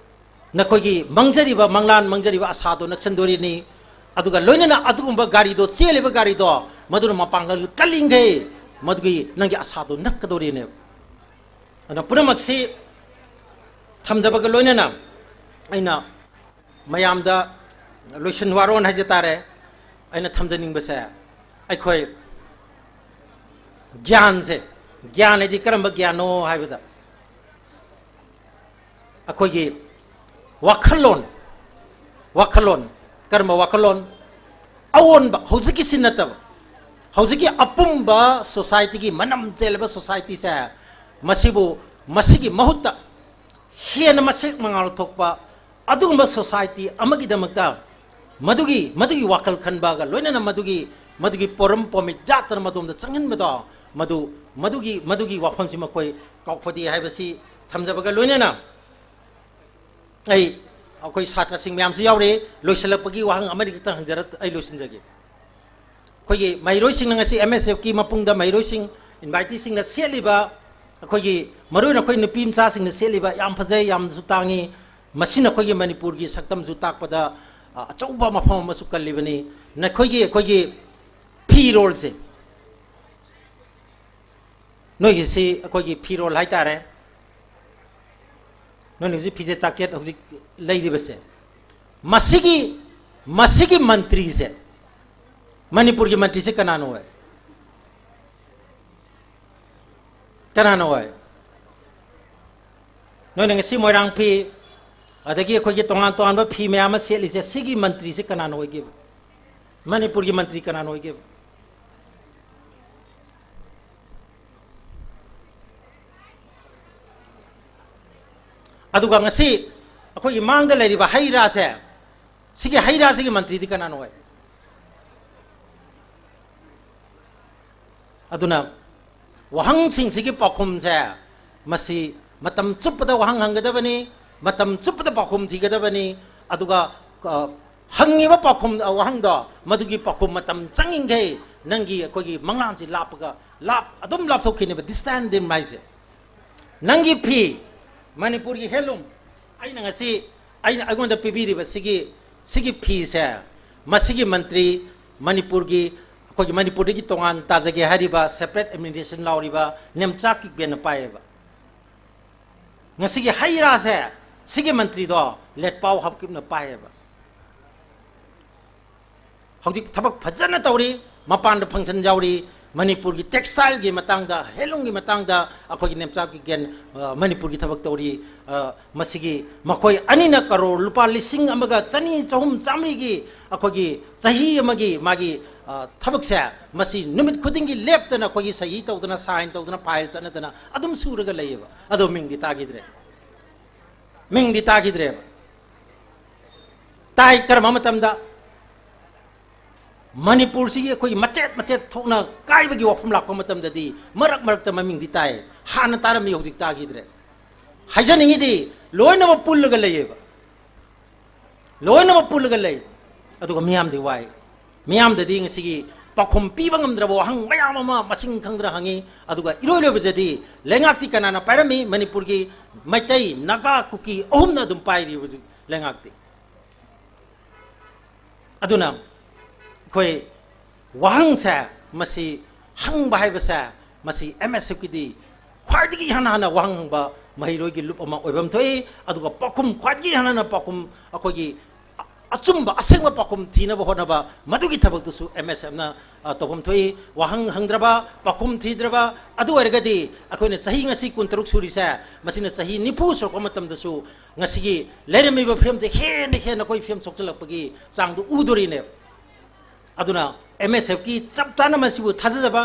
ꯅꯈꯣꯏꯒꯤ ꯃꯪꯖꯔꯤꯕ ꯃꯪꯂꯥꯟ, ꯃꯪꯖꯔꯤꯕ ꯑꯁꯥꯗꯣ ꯅꯛꯁꯟꯗꯣꯔꯤꯅꯤ꯫ ꯑꯗꯨꯒ ꯂꯣꯏꯅꯅ ꯑꯗꯨꯒꯨꯝꯕ ꯒꯥꯔꯤꯗꯣ, ꯆꯦꯜꯂꯤꯕ ꯒꯥꯔꯤꯗꯣ ꯃꯗꯨꯅ ꯃꯄꯥꯡꯒꯜ ꯀꯜꯂꯤꯈꯩ ꯃꯗꯨꯒꯤ ꯅꯪꯒꯤ ꯑꯁꯥꯗꯣ ꯅꯛꯀꯗꯣꯔꯤꯅꯦꯕ꯫ ꯑꯗꯨꯅ ꯄꯨꯝꯅꯃꯛꯁꯤ ꯊꯝꯖꯕꯒ ꯂꯣꯏꯅꯅ ꯑꯩꯅ ꯃꯌꯥꯝꯗ ꯂꯣꯏꯁꯤꯟ ꯋꯥꯔꯣꯟ ꯍꯥꯏꯖ ꯇꯥꯔꯦ, ꯑꯩꯅ ꯊꯝꯖꯅꯤꯡꯕꯁꯦ, ꯑꯩꯈꯣꯏ ꯒ꯭ꯌꯥꯟꯁꯦ, ꯒ꯭ꯌꯥꯟ ꯍꯥꯏꯗꯤ ꯀꯔꯝꯕ ꯒ꯭ꯌꯥꯟꯅꯣ ꯍꯥꯏꯕꯗ, ꯑꯩꯈꯣꯏꯒꯤ ꯋꯥꯈꯜꯂꯣꯟ, ꯋꯥꯈꯜꯂꯣꯟ, ꯀꯔꯝꯕ ꯋꯥꯈꯜꯂꯣꯟ? ꯑꯑꯣꯟꯕ, ꯍꯧꯖꯤꯛꯀꯤꯁꯤ ꯅꯠꯇꯕ, ꯍꯧꯖꯤꯛꯀꯤ ꯑꯄꯨꯝꯕ societyꯒꯤ ꯃꯅꯝ ꯆꯦꯜꯂꯕ societyꯁꯦ, ꯃꯁꯤꯕꯨ, ꯃꯁꯤꯒꯤ ꯃꯍꯨꯠꯇ ꯍꯦꯟꯅ ꯃꯁꯦꯛ ꯃꯉꯥꯜ ꯊꯣꯛꯄ ꯑꯗꯨꯒꯨꯝꯕ society ꯑꯃꯒꯤꯗꯃꯛꯇ ꯃꯗꯨꯒꯤ, ꯃꯗꯨꯒꯤ ꯋꯥꯈꯜ ꯈꯟꯕꯒ ꯂꯣꯏꯅꯅ ꯃꯗꯨꯒꯤ, ꯃꯗꯨꯒꯤ ꯄꯣꯔꯝ ꯄꯣꯃꯤꯠ ꯌꯥꯠꯇꯅ ꯃꯗꯣꯝꯗ ꯆꯪꯍꯟꯕꯗꯣ, ꯃꯗꯨ, ꯃꯗꯨꯒꯤ, ꯃꯗꯨꯒꯤ ꯋꯥꯐꯝꯁꯤ ꯃꯈꯣꯏ ꯀꯥꯎꯐꯗꯦ ꯍꯥꯏꯕꯁꯤ ꯊꯝꯖꯕꯒ ꯂꯣꯏꯅꯅ ꯑꯩ ꯑꯩꯈꯣꯏ ꯁꯥꯇ꯭ꯔꯁꯤꯡ ꯃꯌꯥꯝꯁꯨ ꯌꯥꯎꯔꯤ꯫ ꯂꯣꯏꯁꯤꯜꯂꯛꯄꯒꯤ ꯋꯥꯍꯪ ꯑꯃꯅꯤ ꯈꯛꯇꯪ ꯍꯪꯖꯔ ꯑꯩ ꯂꯣꯏꯁꯤꯟꯖꯒꯦ꯫ ꯑꯩꯈꯣꯏꯒꯤ ꯃꯍꯩꯔꯣꯏꯁꯤꯡꯅ ꯉꯁꯤ ꯑꯦꯝ ꯑꯦꯁ ꯑꯦꯐꯀꯤ ꯃꯄꯨꯡꯗ ꯃꯍꯩꯔꯣꯏꯁꯤꯡ, ꯏꯟꯚꯥꯏꯇꯤꯁꯤꯡꯅ ꯁꯦꯠꯂꯤꯕ ꯑꯩꯈꯣꯏꯒꯤ, ꯃꯔꯨꯑꯣꯏꯅ ꯑꯩꯈꯣꯏ ꯅꯨꯄꯤ ꯃꯆꯥꯁꯤꯡꯅ ꯁꯦꯠꯂꯤꯕ ꯌꯥꯝ ꯐꯖꯩ, ꯌꯥꯝꯅꯁꯨ ꯇꯥꯡꯉꯤ꯫ ꯃꯁꯤꯅ ꯑꯩꯈꯣꯏꯒꯤ ꯃꯅꯤꯄꯨꯔꯒꯤ ꯁꯛꯇꯝꯁꯨ ꯇꯥꯛꯄꯗ, ꯑ, ꯑꯆꯧꯕ ꯃꯐꯝ ꯑꯃꯁꯨ ꯀꯜꯂꯤꯕꯅꯤ꯫ ꯅꯈꯣꯏꯒꯤ, ꯑꯩꯈꯣꯏꯒꯤ ꯐꯤꯔꯣꯜꯁꯦ, ꯅꯣꯏꯒꯤꯁꯤ ꯑꯩꯈꯣꯏꯒꯤ ꯐꯤꯔꯣꯜ ꯍꯥꯏꯇꯥꯔꯦ, ꯅꯣꯏꯅ ꯍꯧꯖꯤꯛ ꯐꯤꯖꯦꯠ ꯆꯥꯛꯆꯦꯠ ꯍꯧꯖꯤꯛ ꯂꯩꯔꯤꯕꯁꯦ, ꯃꯁꯤꯒꯤ, ꯃꯁꯤꯒꯤ ꯃꯟꯇ꯭ꯔꯤꯁꯦ, ꯃꯅꯤꯄꯨꯔꯒꯤ ꯃꯟꯇ꯭ꯔꯤꯁꯦ ꯀꯅꯥꯅꯣ ꯑꯣꯏ? ꯀꯅꯥꯅꯣ ꯑꯣꯏ? ꯅꯣꯏꯅ ꯉꯁꯤ ꯃꯣꯏꯔꯥꯡ ꯐꯤ, ꯑꯗꯒꯤ ꯑꯩꯈꯣꯏꯒꯤ ꯇꯣꯉꯥꯟ ꯇꯣꯉꯥꯟꯕ ꯐꯤ ꯃꯌꯥꯝ ꯑꯃ ꯁꯦꯠꯂꯤꯁꯦ, ꯁꯤꯒꯤ ꯃꯟꯇ꯭ꯔꯤꯁꯦ ꯀꯅꯥꯅ ꯑꯣꯏꯒꯦꯕ? ꯃꯅꯤꯄꯨꯔꯒꯤ ꯃꯟꯇ꯭ꯔꯤ ꯀꯅꯥꯅ ꯑꯣꯏꯒꯦꯕ? ꯑꯗꯨꯒ ꯉꯁꯤ ꯑꯩꯈꯣꯏꯒꯤ ꯃꯥꯡꯗ ꯂꯩꯔꯤꯕ ꯍꯩ ꯔꯥꯁꯦ, ꯁꯤꯒꯤ ꯍꯩ ꯔꯥꯁꯤꯒꯤ ꯃꯟꯇ꯭ꯔꯤꯗꯤ ꯀꯅꯥꯅꯣ ꯑꯣꯏ? ꯑꯗꯨꯅ ꯋꯥꯍꯪꯁꯤꯡꯁꯤꯒꯤ ꯄꯥꯎꯈꯨꯝꯁꯦ, ꯃꯁꯤ ꯃꯇꯝ ꯆꯨꯞꯄꯗ ꯋꯥꯍꯪ ꯍꯪꯒꯗꯕꯅꯤ, ꯃꯇꯝ ꯆꯨꯞꯄꯗ ꯄꯥꯎꯈꯨꯝ ꯊꯤꯒꯗꯕꯅꯤ꯫ ꯑꯗꯨꯒ, ꯑ, ꯍꯪꯉꯤꯕ ꯄꯥꯎꯈꯨꯝ, ꯑ, ꯋꯥꯍꯪꯗꯣ, ꯃꯗꯨꯒꯤ ꯄꯥꯎꯈꯨꯝ ꯃꯇꯝ ꯆꯪꯉꯤꯈꯩ ꯅꯪꯒꯤ, ꯑꯩꯈꯣꯏꯒꯤ ꯃꯪꯂꯥꯟꯁꯤ ꯂꯥꯞꯄꯒ, ꯂꯥꯞ-, ꯑꯗꯨꯝ ꯂꯥꯞꯊꯣꯛꯈꯤꯅꯦꯕ, distance ꯍꯥꯏꯁꯦ꯫ ꯅꯪꯒꯤ ꯐꯤ, ꯃꯅꯤꯄꯨꯔꯒꯤ handloom, ꯑꯩꯅ ꯉꯁꯤ, ꯑꯩꯅ, ꯑꯩꯉꯣꯟꯗ ꯄꯤꯕꯤꯔꯤꯕ ꯁꯤꯒꯤ, ꯁꯤꯒꯤ ꯐꯤꯁꯦ, ꯃꯁꯤꯒꯤ ꯃꯟꯇ꯭ꯔꯤ, ꯃꯅꯤꯄꯨꯔꯒꯤ, ꯑꯩꯈꯣꯏꯒꯤ ꯃꯅꯤꯄꯨꯔꯗꯒꯤ ꯇꯣꯉꯥꯟ ꯇꯥꯖꯒꯦ ꯍꯥꯏꯔꯤꯕ separate administration ꯂꯥꯎꯔꯤꯕ ꯅꯦꯝꯆꯥꯛ ꯀꯤꯛꯕꯦꯟꯅ ꯄꯥꯏꯌꯦꯕ꯫ ꯉꯁꯤꯒꯤ ꯍꯩ ꯔꯥꯁꯦ, ꯁꯤꯒꯤ ꯃꯟꯇ꯭ꯔꯤꯗꯣ ꯂꯦꯠꯄꯥꯎ ꯍꯥꯎꯀꯤꯞꯅ ꯄꯥꯏꯌꯦꯕ꯫ ꯍꯧꯖꯤꯛ ꯊꯕꯛ ꯐꯖꯅ ꯇꯧꯔꯤ, ꯃꯄꯥꯟꯗ function ꯌꯥꯎꯔꯤ, ꯃꯅꯤꯄꯨꯔꯒꯤ textileꯒꯤ ꯃꯇꯥꯡꯗ, handloomꯒꯤ ꯃꯇꯥꯡꯗ ꯑꯩꯈꯣꯏꯒꯤ ꯅꯦꯝꯆꯥꯛ ꯀꯤꯛꯕꯦꯟ, ꯑ, ꯃꯅꯤꯄꯨꯔꯒꯤ ꯊꯕꯛ ꯇꯧꯔꯤ꯫ ꯑ, ꯃꯁꯤꯒꯤ ꯃꯈꯣꯏ ꯑꯅꯤꯅ ꯀꯔꯣꯔ ꯂꯨꯄꯥ ꯂꯤꯁꯤꯡ ꯑꯃꯒ ꯆꯅꯤ, ꯆꯍꯨꯝ, ꯆꯥꯃꯔꯤꯒꯤ ꯑꯩꯈꯣꯏꯒꯤ ꯆꯍꯤ ꯑꯃꯒꯤ ꯃꯥꯒꯤ, ꯑ, ꯊꯕꯛꯁꯦ, ꯃꯁꯤ ꯅꯨꯃꯤꯠ ꯈꯨꯗꯤꯡꯒꯤ ꯂꯦꯞꯇꯅ ꯑꯩꯈꯣꯏꯒꯤ ꯁꯍꯤ ꯇꯧꯗꯅ, sign ꯇꯧꯗꯅ, file ꯆꯠꯅꯗꯅ ꯑꯗꯨꯝ ꯁꯨꯔꯒ ꯂꯩꯌꯦꯕ꯫ ꯑꯗꯣ ꯃꯤꯡꯗꯤ ꯇꯥꯈꯤꯗ꯭ꯔꯦ, ꯃꯤꯡꯗꯤ ꯇꯥꯈꯤꯗ꯭ꯔꯦꯕ꯫ ꯇꯥꯏ꯫ ꯀꯔꯝꯕ ꯃꯇꯝꯗ? ꯃꯅꯤꯄꯨꯔꯁꯤꯒꯤ ꯑꯩꯈꯣꯏꯒꯤ ꯃꯆꯦꯠ ꯃꯆꯦꯠ ꯊꯣꯛꯅ ꯀꯥꯏꯕꯒꯤ ꯋꯥꯐꯝ ꯂꯥꯛꯄ ꯃꯇꯝꯗꯗꯤ ꯃꯔꯛ ꯃꯔꯛꯇ ꯃꯃꯤꯡꯗꯤ ꯇꯥꯏ, ꯍꯥꯟꯅ ꯇꯥꯔꯝꯃꯤ, ꯍꯧꯖꯤꯛ ꯇꯥꯈꯤꯗ꯭ꯔꯦ꯫ ꯍꯥꯏꯖꯅꯤꯡꯉꯤꯗꯤ, ꯂꯣꯏꯅꯃꯛ ꯄꯨꯜꯂꯒ ꯂꯩꯌꯦꯕ꯫ ꯂꯣꯏꯅꯃꯛ ꯄꯨꯜꯂꯒ ꯂꯩ꯫ ꯑꯗꯨꯒ ꯃꯤꯌꯥꯝꯗꯤ ꯋꯥꯏ꯫ ꯃꯤꯌꯥꯝꯗꯗꯤ ꯉꯁꯤꯒꯤ ꯄꯥꯎꯈꯨꯝ ꯄꯤꯕ ꯉꯝꯗ꯭ꯔꯕ ꯋꯥꯍꯪ ꯃꯌꯥꯝ ꯑꯃ ꯃꯁꯤꯡ ꯈꯪꯗꯅ ꯍꯪꯉꯤ꯫ ꯑꯗꯨꯒ ꯏꯔꯣꯏ ꯂꯣꯏꯕꯗꯗꯤ ꯂꯩꯉꯥꯛꯇꯤ ꯀꯅꯥꯅ ꯄꯥꯏꯔꯝꯃꯤ? ꯃꯅꯤꯄꯨꯔꯒꯤ ꯃꯩꯇꯩ, ꯅꯥꯒꯥ, ꯀꯨꯀꯤ ꯑꯍꯨꯝꯅ ꯑꯗꯨꯝ ꯄꯥꯏꯔꯤ ꯍꯧꯖꯤꯛ ꯂꯩꯉꯥꯛꯇꯤ꯫ ꯑꯗꯨꯅ ꯑꯩꯈꯣꯏ ꯋꯥꯍꯪꯁꯦ ꯃꯁꯤ ꯍꯪꯕ ꯍꯥꯏꯕꯁꯦ, ꯃꯁꯤ ꯑꯦꯝ ꯑꯦꯁ ꯑꯦꯐꯀꯤꯗꯤ ꯈ꯭ꯋꯥꯏꯗꯒꯤ ꯏꯍꯥꯟ ꯍꯥꯟꯅ ꯋꯥꯍꯪ ꯍꯪꯕ ꯃꯍꯩꯔꯣꯏꯒꯤ ꯂꯨꯞ ꯑꯃ ꯑꯣꯏꯐꯝ ꯊꯣꯛꯏ꯫ ꯑꯗꯨꯒ ꯄꯥꯎꯈꯨꯝ, ꯈ꯭ꯋꯥꯏꯗꯒꯤ ꯏꯍꯥꯟ ꯍꯥꯟꯅ ꯄꯥꯎꯈꯨꯝ ꯑꯩꯈꯣꯏꯒꯤ ꯑ-, ꯑꯆꯨꯝꯕ, ꯑꯁꯦꯡꯕ ꯄꯥꯎꯈꯨꯝ ꯊꯤꯅꯕ ꯍꯣꯠꯅꯕ, ꯃꯗꯨꯒꯤ ꯊꯕꯛꯇꯨꯁꯨ ꯑꯦꯝ ꯑꯦꯁ ꯑꯦꯐꯅ, ꯑ, ꯇꯧꯐꯝ ꯊꯣꯛꯏ꯫ ꯋꯥꯍꯪ ꯍꯪꯗ꯭ꯔꯕ, ꯄꯥꯎꯈꯨꯝ ꯊꯤꯗ꯭ꯔꯕ, ꯑꯗꯨ ꯑꯣꯏꯔꯒꯗꯤ ꯑꯩꯈꯣꯏꯅ ꯆꯍꯤ ꯉꯁꯤ ꯀꯨꯟꯇꯔꯨꯛ ꯁꯨꯔꯤꯁꯦ, ꯃꯁꯤꯅ ꯆꯍꯤ ꯅꯤꯐꯨ ꯁꯨꯔꯛꯄ ꯃꯇꯝꯗꯁꯨ ꯉꯁꯤꯒꯤ ꯂꯩꯔꯝꯃꯤꯕ ꯐꯤꯕꯝꯁꯦ ꯍꯦꯟꯅ ꯍꯦꯟꯅ ꯑꯩꯈꯣꯏ ꯐꯤꯕꯝ ꯁꯣꯛꯆꯜꯂꯛꯄꯒꯤ ꯆꯥꯡꯗꯨ ꯎꯗꯣꯔꯤꯅꯦ꯫ ꯑꯗꯨꯅ ꯑꯦꯝ ꯑꯦꯁ ꯑꯦꯐꯀꯤ ꯆꯞ ꯆꯥꯅ ꯃꯁꯤꯕꯨ ꯊꯥꯖꯖꯕ,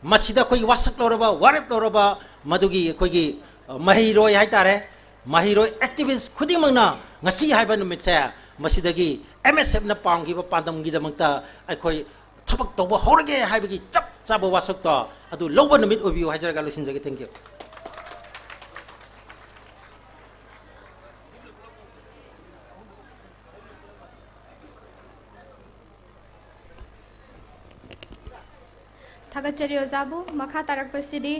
ꯃꯁꯤꯗ ꯑꯩꯈꯣꯏꯒꯤ ꯋꯥꯁꯛ ꯂꯧꯔꯕ, ꯋꯥꯔꯦꯞ ꯂꯧꯔꯕ, ꯃꯗꯨꯒꯤ ꯑꯩꯈꯣꯏꯒꯤ, ꯑ, ꯃꯍꯩꯔꯣꯏ ꯍꯥꯏꯇꯥꯔꯦ, ꯃꯍꯩꯔꯣꯏ ꯑꯦꯛꯇꯤꯚꯤꯁ ꯈꯨꯗꯤꯡꯃꯛꯅ ꯉꯁꯤ ꯍꯥꯏꯕ ꯅꯨꯃꯤꯠꯁꯦ ꯃꯁꯤꯗꯒꯤ ꯑꯦꯝ ꯑꯦꯁ ꯑꯦꯐꯅ ꯄꯥꯝꯈꯤꯕ ꯄꯥꯟꯗꯝꯒꯤꯗꯃꯛꯇ ꯑꯩꯈꯣꯏ ꯊꯕꯛ ꯇꯧꯕ ꯍꯧꯔꯒꯦ ꯍꯥꯏꯕꯒꯤ ꯆꯞ ꯆꯥꯕ ꯋꯥꯁꯛꯇꯣ ꯑꯗꯨ ꯂꯧꯕ ꯅꯨꯃꯤꯠ ꯑꯣꯏꯕꯤꯌꯨ ꯍꯥꯏꯖꯔꯒ ꯂꯣꯏꯁꯤꯟꯖꯒꯦ꯫ Thank you꯫ ꯊꯥꯒꯠꯆꯔꯤ ꯑꯣꯖꯥꯕꯨ꯫ ꯃꯈꯥ ꯇꯥꯔꯛꯄꯁꯤꯗꯤ,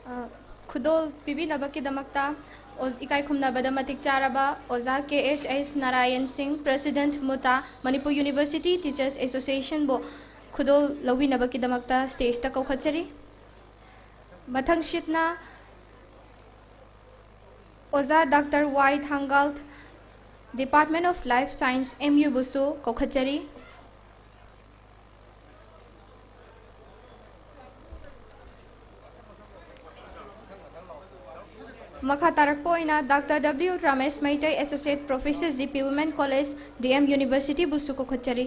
ꯑ, ꯈꯨꯗꯣꯜ ꯄꯤꯕꯤꯅꯕꯒꯤꯗꯃꯛꯇ ꯑꯣ-, ꯏꯀꯥꯏ ꯈꯨꯝꯅꯕꯗ ꯃꯇꯤꯛ ꯆꯥꯔꯕ ꯑꯣꯖꯥ ꯀꯦ ꯑꯩꯆ ꯑꯩꯆ ꯅꯥꯔꯥꯌꯟ ꯁꯤꯡ, President, ꯃꯨꯇꯥ, Manipur University Teachers Association ꯕꯨ ꯈꯨꯗꯣꯜ ꯂꯧꯕꯤꯅꯕꯒꯤꯗꯃꯛꯇ stage ꯇ ꯀꯧꯈꯠꯆꯔꯤ꯫ ꯃꯊꯪꯁꯤꯠꯅ ꯑꯣꯖꯥ doctor Y Thangal, Department of Life Science, M U ꯕꯨꯁꯨ ꯀꯧꯈꯠꯆꯔꯤ꯫ ꯃꯈꯥ ꯇꯥꯔꯛꯄ ꯑꯣꯏꯅ doctor W Ramesh Meitei, Associate Professor, G P Women College, D M University ꯕꯨꯁꯨ ꯀꯧꯈꯠꯆꯔꯤ꯫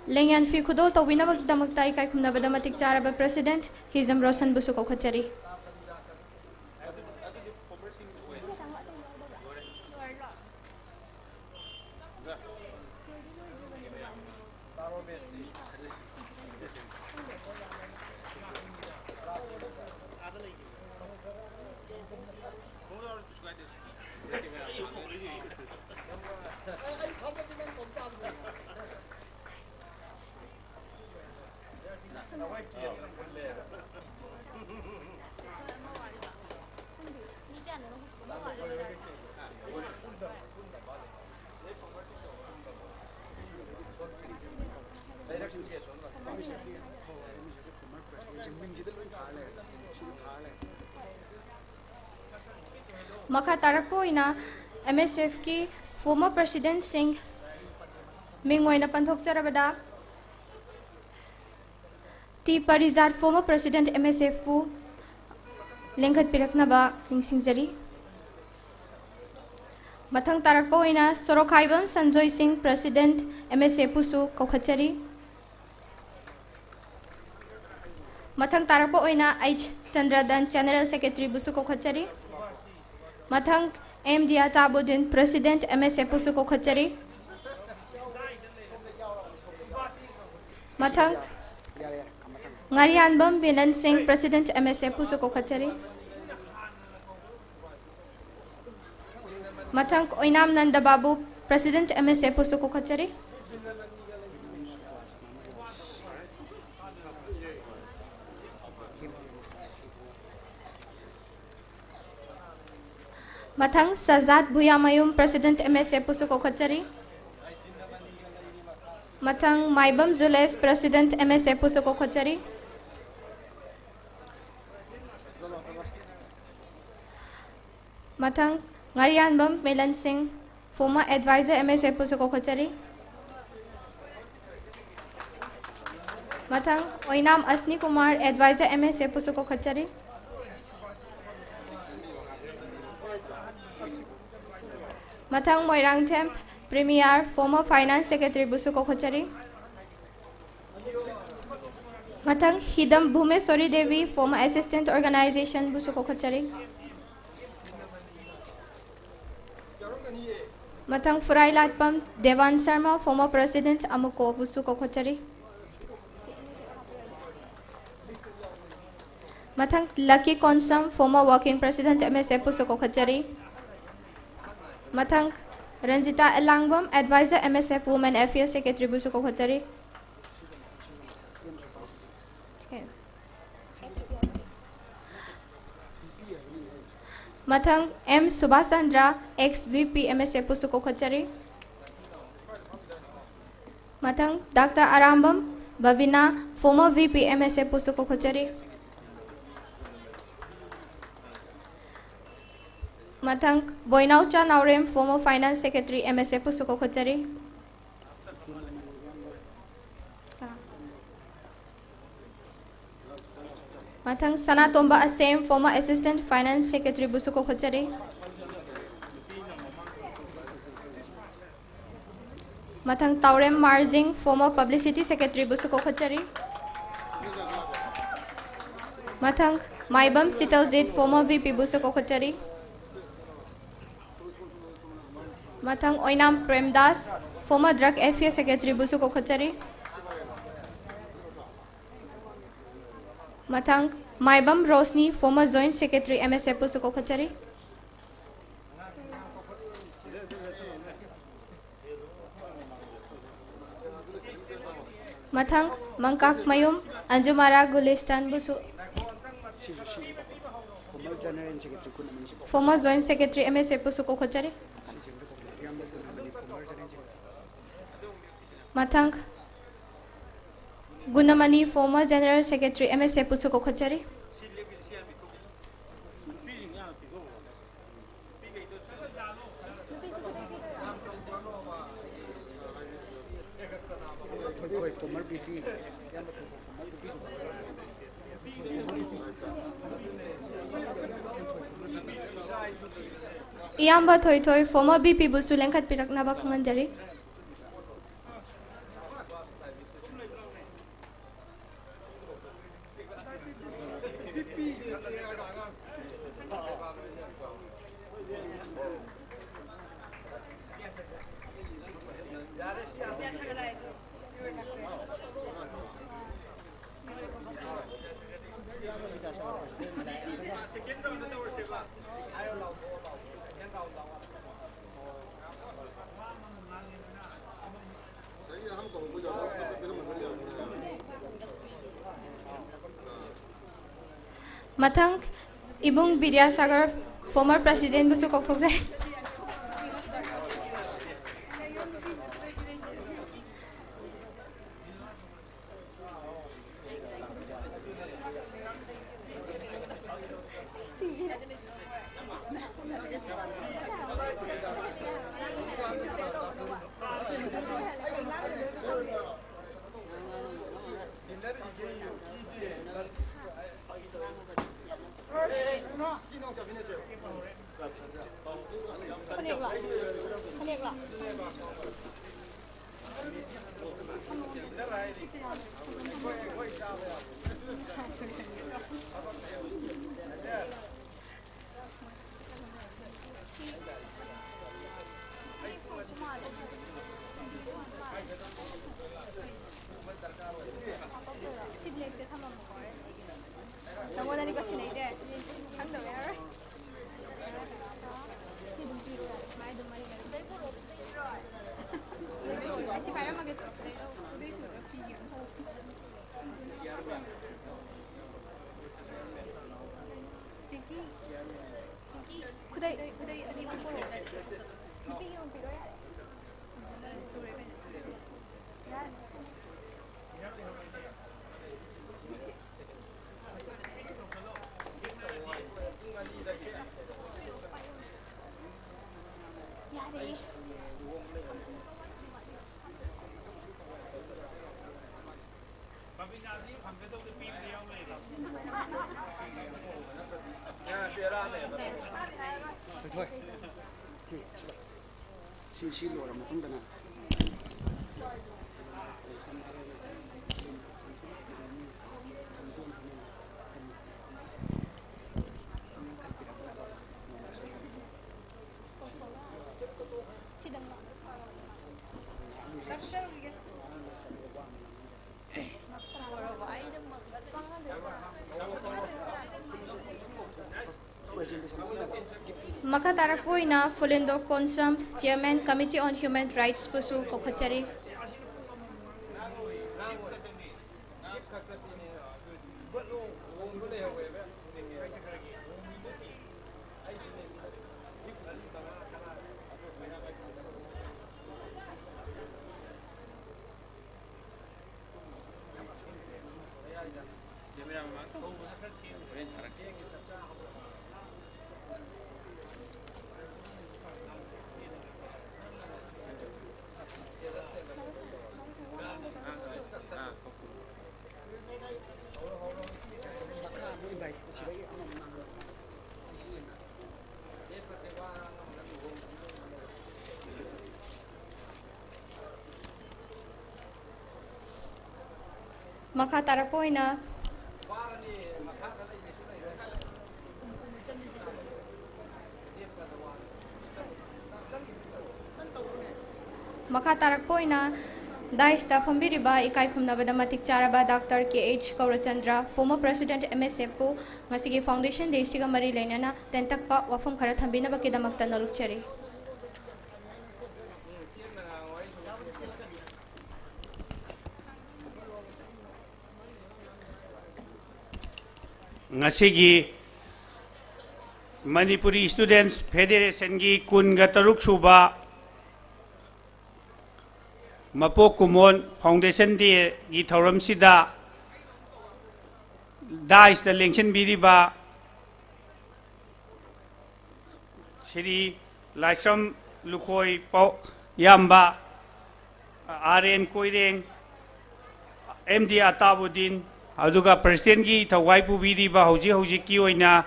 ꯂꯦꯡꯌꯥꯟ ꯐꯤ ꯈꯨꯗꯣꯜ ꯇꯧꯕꯤꯅꯕꯒꯤꯗꯃꯛꯇ ꯏꯀꯥꯏ ꯈꯨꯝꯅꯕꯗ ꯃꯇꯤꯛ ꯆꯥꯔꯕ President ꯍꯤꯖꯝ ꯔꯣꯁꯟ ꯕꯨꯁꯨ ꯀꯧꯈꯠꯆꯔꯤ꯫ ꯃꯈꯥ ꯇꯥꯔꯛꯄ ꯑꯣꯏꯅ ꯑꯦꯝ ꯑꯦꯁ ꯑꯦꯐꯀꯤ former presidentꯁꯤꯡ ꯃꯤꯡ ꯑꯣꯏꯅ ꯄꯟꯊꯣꯛꯆꯔꯕꯗ, ꯇꯤ ꯄꯔꯤꯖꯥꯠ, former president ꯑꯦꯝ ꯑꯦꯁ ꯑꯦꯐꯄꯨ ꯂꯦꯡꯈꯠꯄꯤꯔꯛꯅꯕ ꯅꯤꯡꯁꯤꯡꯖꯔꯤ꯫ ꯃꯊꯪ ꯇꯥꯔꯛꯄ ꯑꯣꯏꯅ ꯁꯣꯔꯣꯛꯈꯥꯏꯕꯝ ꯁꯟꯖꯣꯏ ꯁꯤꯡ, president ꯑꯦꯝ ꯑꯦꯁ ꯑꯦꯐꯄꯨꯁꯨ ꯀꯧꯈꯠꯆꯔꯤ꯫ ꯃꯊꯪ ꯇꯥꯔꯛꯄ ꯑꯣꯏꯅ ꯑꯩꯆ ꯆꯟꯗ꯭ꯔꯗꯟ, general secretaryꯕꯨꯁꯨ ꯀꯧꯈꯠꯆꯔꯤ꯫ ꯃꯊꯪ ꯑꯦꯝ ꯗꯤꯌꯥ ꯇꯥꯕꯨꯗꯤꯟ, president ꯑꯦꯝ ꯑꯦꯁ ꯑꯦꯐꯄꯨꯁꯨ ꯀꯧꯈꯠꯆꯔꯤ꯫ ꯃꯊꯪ ꯉꯥꯔꯤꯌꯥꯟꯕꯝ ꯃꯤꯂꯟ ꯁꯤꯡ, president ꯑꯦꯝ ꯑꯦꯁ ꯑꯦꯐꯄꯨꯁꯨ ꯀꯧꯈꯠꯆꯔꯤ꯫ ꯃꯊꯪ ꯑꯣꯏꯅꯥꯝ ꯅꯟꯗ ꯕꯥꯕꯨ, president ꯑꯦꯝ ꯑꯦꯁ ꯑꯦꯐꯄꯨꯁꯨ ꯀꯧꯈꯠꯆꯔꯤ꯫ ꯃꯊꯪ ꯁꯖꯥꯠ ꯚꯨꯌꯥꯃꯌꯨꯝ, president ꯑꯦꯝ ꯑꯦꯁ ꯑꯦꯐꯄꯨꯁꯨ ꯀꯧꯈꯠꯆꯔꯤ꯫ ꯃꯊꯪ ꯃꯥꯏꯕꯝ ꯖꯨꯂꯦꯁ, president ꯑꯦꯝ ꯑꯦꯁ ꯑꯦꯐꯄꯨꯁꯨ ꯀꯧꯈꯠꯆꯔꯤ꯫ ꯃꯊꯪ ꯉꯥꯔꯤꯌꯥꯟꯕꯝ ꯃꯤꯂꯟ ꯁꯤꯡ, former advisor ꯑꯦꯝ ꯑꯦꯁ ꯑꯦꯐꯄꯨꯁꯨ ꯀꯧꯈꯠꯆꯔꯤ꯫ ꯃꯊꯪ ꯑꯣꯏꯅꯥꯝ ꯑꯁꯅꯤ ꯀꯨꯃꯥꯔ, advisor ꯑꯦꯝ ꯑꯦꯁ ꯑꯦꯐꯄꯨꯁꯨ ꯀꯧꯈꯠꯆꯔꯤ꯫ ꯃꯊꯪ ꯃꯣꯏꯔꯥꯡꯊꯦꯝ ꯄ꯭ꯔꯤꯃꯤꯌꯥꯔ, former finance secretaryꯕꯨꯁꯨ ꯀꯧꯈꯠꯆꯔꯤ꯫ ꯃꯊꯪ ꯍꯤꯗꯝ ꯚꯨꯃꯦꯁꯣꯔꯤ ꯗꯦꯕꯤ, former assistant organizationꯕꯨꯁꯨ ꯀꯧꯈꯠꯆꯔꯤ꯫ ꯃꯊꯪ ꯐꯨꯔꯥꯏꯂꯥꯠꯄꯝ ꯗꯦꯋꯥꯟ ꯁꯔꯃ, former president ꯑꯃꯨꯀꯣꯕꯨꯁꯨ ꯀꯧꯈꯠꯆꯔꯤ꯫ ꯃꯊꯪ ꯂꯛꯀꯤ Konsam, former working president M S ꯑꯦꯐꯄꯨꯁꯨ ꯀꯧꯈꯠꯆꯔꯤ꯫ ꯃꯊꯪ Ranjita Elangbam, advisor M S F women affairs secretaryꯕꯨꯁꯨ ꯀꯧꯈꯠꯆꯔꯤ꯫ ꯃꯊꯪ ꯑꯦꯝ ꯁꯨꯕꯥꯁ ꯆꯟꯗ꯭ꯔ, ex VP MSF ꯄꯨꯁꯨ ꯀꯧꯈꯠꯆꯔꯤ꯫ ꯃꯊꯪ doctor Arambam Babina, former VP MSF ꯄꯨꯁꯨ ꯀꯧꯈꯠꯆꯔꯤ꯫ ꯃꯊꯪ ꯕꯣꯏꯅꯥꯎꯆꯥ ꯅꯥꯎꯔꯦꯝ, former finance secretary MSF ꯄꯨꯁꯨ ꯀꯧꯈꯠꯆꯔꯤ꯫ ꯃꯊꯪ ꯁꯅꯥꯇꯣꯝꯕ ꯑꯁꯦꯝ, former assistant finance secretary ꯕꯨꯁꯨ ꯀꯧꯈꯠꯆꯔꯤ꯫ ꯃꯊꯪ ꯇꯥꯎꯔꯦꯝ ꯃꯥꯔꯖꯤꯡ, former publicity secretary ꯕꯨꯁꯨ ꯀꯧꯈꯠꯆꯔꯤ꯫ ꯃꯊꯪ ꯃꯥꯏꯕꯝ ꯁꯤꯇꯜꯖꯤꯠ, former VP ꯕꯨꯁꯨ ꯀꯧꯈꯠꯆꯔꯤ꯫ ꯃꯊꯪ ꯑꯣꯏꯅꯥꯝ ꯄ꯭ꯔꯦꯝꯗꯥꯁ, former drug affair secretary ꯕꯨꯁꯨ ꯀꯧꯈꯠꯆꯔꯤ꯫ ꯃꯊꯪ ꯃꯥꯏꯕꯝ Roshni, former joint secretary MSF ꯕꯨꯁꯨ ꯀꯧꯈꯠꯆꯔꯤ꯫ ꯃꯊꯪ ꯃꯪꯀꯥꯛꯃꯌꯨꯝ ꯑꯟꯖꯨꯃꯥꯔꯥ ꯒꯨꯂꯤꯁꯇꯥꯟ ꯕꯨꯁꯨ, former joint secretary MSF ꯕꯨꯁꯨ ꯀꯧꯈꯠꯆꯔꯤ꯫ ꯃꯊꯪ ꯒꯨꯅꯃꯅꯤ, former general secretary MSF ꯕꯨꯁꯨ ꯀꯧꯈꯠꯆꯔꯤ꯫ ꯏꯌꯥꯝꯕ ꯊꯣꯏꯊꯣꯏ, former VP ꯕꯨꯁꯨ ꯂꯦꯡꯈꯠꯄꯤꯔꯛꯅꯕ ꯈꯪꯍꯟꯖꯔꯤ꯫ ꯃꯊꯪ ꯏꯕꯨꯡ ꯕꯤꯗ꯭ꯌꯥꯁꯥꯒꯔ, Former President ꯕꯨꯁꯨ ꯀꯧꯊꯣꯛꯆꯔꯤ꯫ ꯐꯅꯦꯛꯂꯣ? ꯐꯅꯦꯛꯂꯣ? ꯁꯤ blankꯁꯦ ꯊꯝꯃꯝꯃꯣꯀꯣ꯫ ꯅꯪꯉꯣꯟꯗꯅꯤꯀꯣ ꯁꯤꯟꯅꯩꯁꯦ꯫ ꯈꯪꯗꯕ ꯌꯥꯔꯣꯏ꯫ ꯁꯤ ꯑꯗꯨꯝ ꯄꯤꯔꯣ ꯌꯥꯔꯦ꯫ ꯁꯨꯃꯥꯏꯅ ꯑꯗꯨꯝ ꯃꯔꯤ ꯃꯔꯤ꯫ ꯑꯩ ꯁꯤ ꯄꯥꯏꯔꯝꯃꯒꯦ꯫ ꯈꯨꯗꯩ, ꯈꯨꯗꯩ ꯑꯅꯤ ꯑꯍꯨꯝ ꯄꯨꯔꯛꯑꯣ꯫ ꯅꯨꯄꯤꯒꯤ ꯑꯃꯨꯛ ꯄꯤꯔꯣ ꯌꯥꯔꯦ꯫ ꯌꯥꯔꯦ꯫ ꯌꯥꯔꯦ꯫ ꯊꯣꯏꯊꯣꯏ꯫ ꯁꯤ, ꯁꯤ ꯂꯣꯏꯔ ꯃꯇꯨꯡꯗꯅꯦ꯫ ꯃꯈꯥ ꯇꯥꯔꯛꯄ ꯑꯣꯏꯅ ꯐꯨꯂꯦꯟꯗꯣ Konsam, Chairman, Committee on Human Rights ꯄꯨꯁꯨ ꯀꯧꯈꯠꯆꯔꯤ꯫ ꯃꯈꯥ ꯇꯥꯔꯛꯄ ꯑꯣꯏꯅ ꯃꯈꯥ ꯇꯥꯔꯛꯄ ꯑꯣꯏꯅ ꯗꯥꯏꯁꯇ ꯐꯝꯕꯤꯔꯤꯕ ꯏꯀꯥꯏ ꯈꯨꯝꯅꯕꯗ ꯃꯇꯤꯛ ꯆꯥꯔꯕ ꯗꯥꯛꯇꯔ ꯀꯦ H Gourachandra, former president M S F ꯄꯨ ꯉꯁꯤꯒꯤ foundation dayꯁꯤꯒ ꯃꯔꯤ ꯂꯩꯅꯅ ꯇꯦꯟꯇꯛꯄ ꯋꯥꯐꯝ ꯈꯔ ꯊꯝꯕꯤꯅꯕꯒꯤꯗꯃꯛꯇ ꯅꯣꯂꯨꯛꯆꯔꯤ꯫ ꯉꯁꯤꯒꯤ ꯃꯅꯤꯄꯨꯔꯤ Students Federationꯒꯤ ꯀꯨꯟꯒ ꯇꯔꯨꯛ ꯁꯨꯕ ꯃꯄꯣꯛ ꯀꯨꯝꯑꯣꯟ Foundation Dayꯒꯤ ꯊꯧꯔꯝꯁꯤꯗ ꯗꯥꯏꯁꯇ ꯂꯦꯡꯁꯤꯟꯕꯤꯔꯤꯕ ꯁ꯭ꯔꯤ ꯂꯥꯏꯁ꯭ꯔꯝ ꯂꯨꯈꯣꯏ ꯄꯥꯎ-, ꯏꯌꯥꯝꯕ, R N Koireng, M D Atabuddin, ꯑꯗꯨꯒ Presidentꯀꯤ ꯊꯧꯒꯥꯏ ꯄꯨꯕꯤꯔꯤꯕ ꯍꯧꯖꯤꯛ ꯍꯧꯖꯤꯛꯀꯤ ꯑꯣꯏꯅ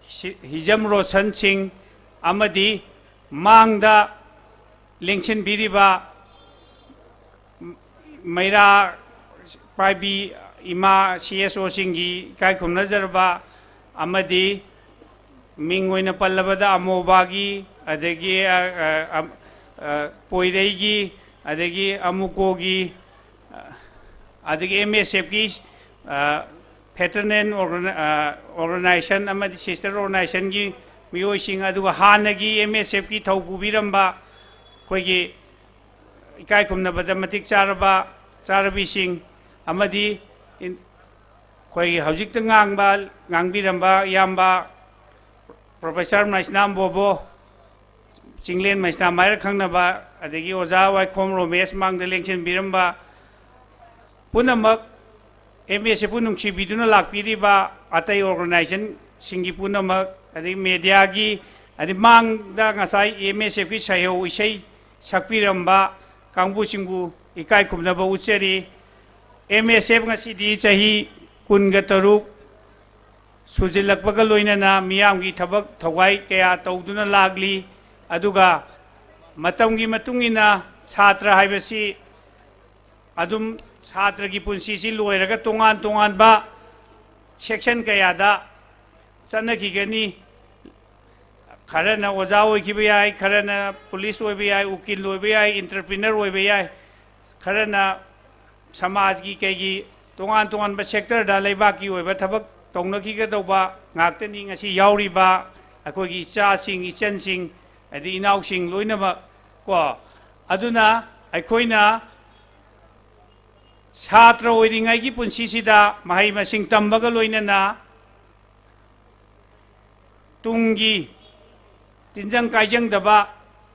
ꯁꯤ-, ꯍꯤꯖꯝ ꯔꯣꯁꯟ ꯁꯤꯡ ꯑꯃꯗꯤ ꯃꯥꯡꯗ ꯂꯦꯡꯁꯤꯟꯕꯤꯔꯤꯕ ꯃꯩꯔꯥ ꯄꯥꯏꯕꯤ ꯏꯃꯥ ꯁꯤ ꯑꯦꯁ ꯑꯣꯁꯤꯡꯒꯤ ꯏꯀꯥꯏ ꯈꯨꯝꯅꯖꯔꯕ ꯑꯃꯗꯤ ꯃꯤꯡ ꯑꯣꯏꯅ ꯄꯜꯂꯕꯗ ꯑꯃꯣꯕꯥꯒꯤ, ꯑꯗꯒꯤ, ꯑ, ꯑ, ꯑ, ꯑ, ꯄꯣꯏꯔꯩꯒꯤ, ꯑꯗꯒꯤ ꯑꯃꯨꯀꯣꯒꯤ, ꯑ, ꯑꯗꯒꯤ M S Fꯀꯤ, ꯑ, fraternal organi-, ꯑ, organization ꯑꯃꯗꯤ sister organizationꯒꯤ ꯃꯤꯑꯣꯏꯁꯤꯡ, ꯑꯗꯨꯒ ꯍꯥꯟꯅꯒꯤ M S Fꯀꯤ ꯊꯧ ꯄꯨꯕꯤꯔꯝꯕ ꯑꯩꯈꯣꯏꯒꯤ ꯏꯀꯥꯏ ꯈꯨꯝꯅꯕꯗ ꯃꯇꯤꯛ ꯆꯥꯔꯕ ꯆꯥꯔꯕꯤꯁꯤꯡ ꯑꯃꯗꯤ ꯏꯟ-, ꯑꯩꯈꯣꯏꯒꯤ ꯍꯧꯖꯤꯛꯇ ꯉꯥꯡꯕ, ꯉꯥꯡꯕꯤꯔꯝꯕ ꯏꯌꯥꯝꯕ Professor ꯃꯩꯁꯅꯥꯝ ꯕꯣꯕꯣ, ꯆꯤꯡꯂꯦꯟ ꯃꯩꯁꯅꯥꯝ ꯍꯥꯏꯔ ꯈꯪꯅꯕ, ꯑꯗꯒꯤ ꯑꯣꯖꯥ ꯋꯥꯏꯈꯣꯝ ꯔꯣꯃꯦꯁ ꯃꯥꯡꯗ ꯂꯦꯡꯁꯤꯟꯕꯤꯔꯝꯕ ꯄꯨꯝꯅꯃꯛ ꯑꯦꯝ ꯑꯦꯁ ꯑꯦꯐꯄꯨ ꯅꯨꯡꯁꯤꯕꯤꯗꯨꯅ ꯂꯥꯛꯄꯤꯔꯤꯕ ꯑꯇꯩ ꯑꯣꯔꯒꯅꯥꯏꯖꯦꯁꯟꯁꯤꯡꯒꯤ ꯄꯨꯝꯅꯃꯛ, ꯑꯗꯒꯤ ꯃꯦꯗꯤꯌꯥꯒꯤ, ꯑꯗꯩ ꯃꯥꯡꯗ ꯉꯁꯥꯏ ꯑꯦꯝ ꯑꯦꯁ ꯑꯦꯐꯀꯤ ꯁꯩꯍꯧ ꯏꯁꯩ ꯁꯛꯄꯤꯔꯝꯕ ꯀꯥꯡꯕꯨꯁꯤꯡꯕꯨ ꯏꯀꯥꯏ ꯈꯨꯝꯅꯕ ꯎꯠꯆꯔꯤ꯫ ꯑꯦꯝ ꯑꯦꯁ ꯑꯦꯐ ꯉꯁꯤꯗꯤ ꯆꯍꯤ ꯀꯨꯟꯒ ꯇꯔꯨꯛ ꯁꯨꯖꯤꯜꯂꯛꯄꯒ ꯂꯣꯏꯅꯅ ꯃꯤꯌꯥꯝꯒꯤ ꯊꯕꯛ ꯊꯧꯒꯥꯏ ꯀꯌꯥ ꯇꯧꯗꯨꯅ ꯂꯥꯛꯂꯤ꯫ ꯑꯗꯨꯒ ꯃꯇꯝꯒꯤ ꯃꯇꯨꯡ ꯏꯟꯅ ꯁꯥꯇ꯭ꯔ ꯍꯥꯏꯕꯁꯤ ꯑꯗꯨꯝ ꯁꯥꯇ꯭ꯔꯒꯤ ꯄꯨꯟꯁꯤꯁꯤ ꯂꯣꯏꯔꯒ ꯇꯣꯉꯥꯟ ꯇꯣꯉꯥꯟꯕ ꯁꯦꯛꯁꯟ ꯀꯌꯥꯗ ꯆꯠꯅꯈꯤꯒꯅꯤ꯫ ꯈꯔꯅ ꯑꯣꯖꯥ ꯑꯣꯏꯈꯤꯕ ꯌꯥꯏ, ꯈꯔꯅ ꯄꯨꯂꯤꯁ ꯑꯣꯏꯕ ꯌꯥꯏ, ꯎꯀꯤꯜ ꯑꯣꯏꯕ ꯌꯥꯏ, ꯏꯟꯇꯔꯄ꯭ꯔꯤꯅꯔ ꯑꯣꯏꯕ ꯌꯥꯏ, ꯈꯔꯅ ꯁꯃꯥꯖꯒꯤ ꯀꯩꯒꯤ ꯇꯣꯉꯥꯟ ꯇꯣꯉꯥꯟꯕ ꯁꯦꯛꯇꯔꯗ ꯂꯩꯕꯥꯛꯀꯤ ꯑꯣꯏꯕ ꯊꯕꯛ ꯇꯧꯅꯈꯤꯒꯗꯧꯕ ꯉꯥꯛꯇꯅꯤ ꯉꯁꯤ ꯌꯥꯎꯔꯤꯕ ꯑꯩꯈꯣꯏꯒꯤ ꯏꯆꯥꯁꯤꯡ, ꯏꯆꯟꯁꯤꯡ, ꯍꯥꯏꯗꯤ ꯏꯅꯥꯎꯁꯤꯡ ꯂꯣꯏꯅꯃꯛ ꯀꯣ꯫ ꯑꯗꯨꯅ ꯑꯩꯈꯣꯏꯅ ꯁꯥꯇ꯭ꯔ ꯑꯣꯏꯔꯤꯉꯩꯒꯤ ꯄꯨꯟꯁꯤꯁꯤꯗ ꯃꯍꯩ ꯃꯁꯤꯡ ꯇꯝꯕꯒ ꯂꯣꯏꯅꯅ ꯇꯨꯡꯒꯤ ꯇꯤꯟꯖꯪ ꯀꯥꯏꯖꯪꯗꯕ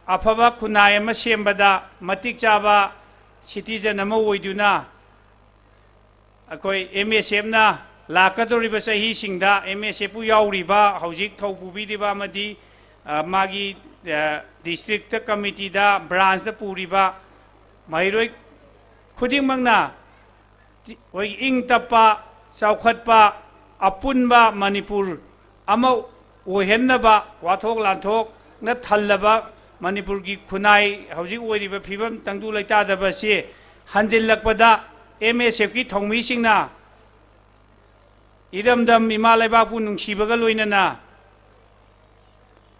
ꯑꯐꯕ ꯈꯨꯟꯅꯥꯏ ꯑꯃ ꯁꯦꯝꯕꯗ ꯃꯇꯤꯛ ꯆꯥꯕ ꯁꯤꯇꯤꯖꯟ ꯑꯃ ꯑꯣꯏꯗꯨꯅ ꯑꯩꯈꯣꯏ ꯑꯦꯝ ꯑꯦꯁ ꯑꯦꯐꯅ ꯂꯥꯛꯀꯗꯧꯔꯤꯕ ꯆꯍꯤꯁꯤꯡꯗ ꯑꯦꯝ ꯑꯦꯁ ꯑꯦꯐꯄꯨ ꯌꯥꯎꯔꯤꯕ ꯍꯧꯖꯤꯛ ꯊꯧ ꯄꯨꯕꯤꯔꯤꯕ ꯑꯃꯗꯤ, ꯑ, ꯃꯥꯒꯤ, ꯑ, ꯗꯤꯁꯇ꯭ꯔꯤꯛꯇ ꯀꯃꯤꯇꯤꯗ, ꯕ꯭ꯔꯥꯟꯁꯇ ꯄꯨꯔꯤꯕ ꯃꯍꯩꯔꯣꯏ ꯈꯨꯗꯤꯡꯃꯛꯅ ꯇꯤ-, ꯑꯩꯈꯣꯏ ꯏꯪ ꯇꯞꯄ, ꯆꯥꯎꯈꯠꯄ, ꯑꯄꯨꯟꯕ ꯃꯅꯤꯄꯨꯔ ꯑꯃ ꯑꯣꯏꯍꯟꯅꯕ ꯋꯥꯊꯣꯛ ꯂꯥꯟꯊꯣꯛꯅ ꯊꯜꯂꯕ ꯃꯅꯤꯄꯨꯔꯒꯤ ꯈꯨꯟꯅꯥꯏ ꯍꯧꯖꯤꯛ ꯑꯣꯏꯔꯤꯕ ꯐꯤꯕꯝ ꯇꯪꯗꯨ ꯂꯩꯇꯥꯗꯕ ꯑꯁꯤ ꯍꯟꯖꯤꯜꯂꯛꯄꯗ ꯑꯦꯝ ꯑꯦꯁ ꯑꯦꯐꯀꯤ ꯊꯧꯃꯤꯁꯤꯡꯅ ꯏꯔꯝꯗꯝ ꯏꯃꯥ ꯂꯩꯕꯥꯛꯄꯨ ꯅꯨꯡꯁꯤꯕꯒ ꯂꯣꯏꯅꯅ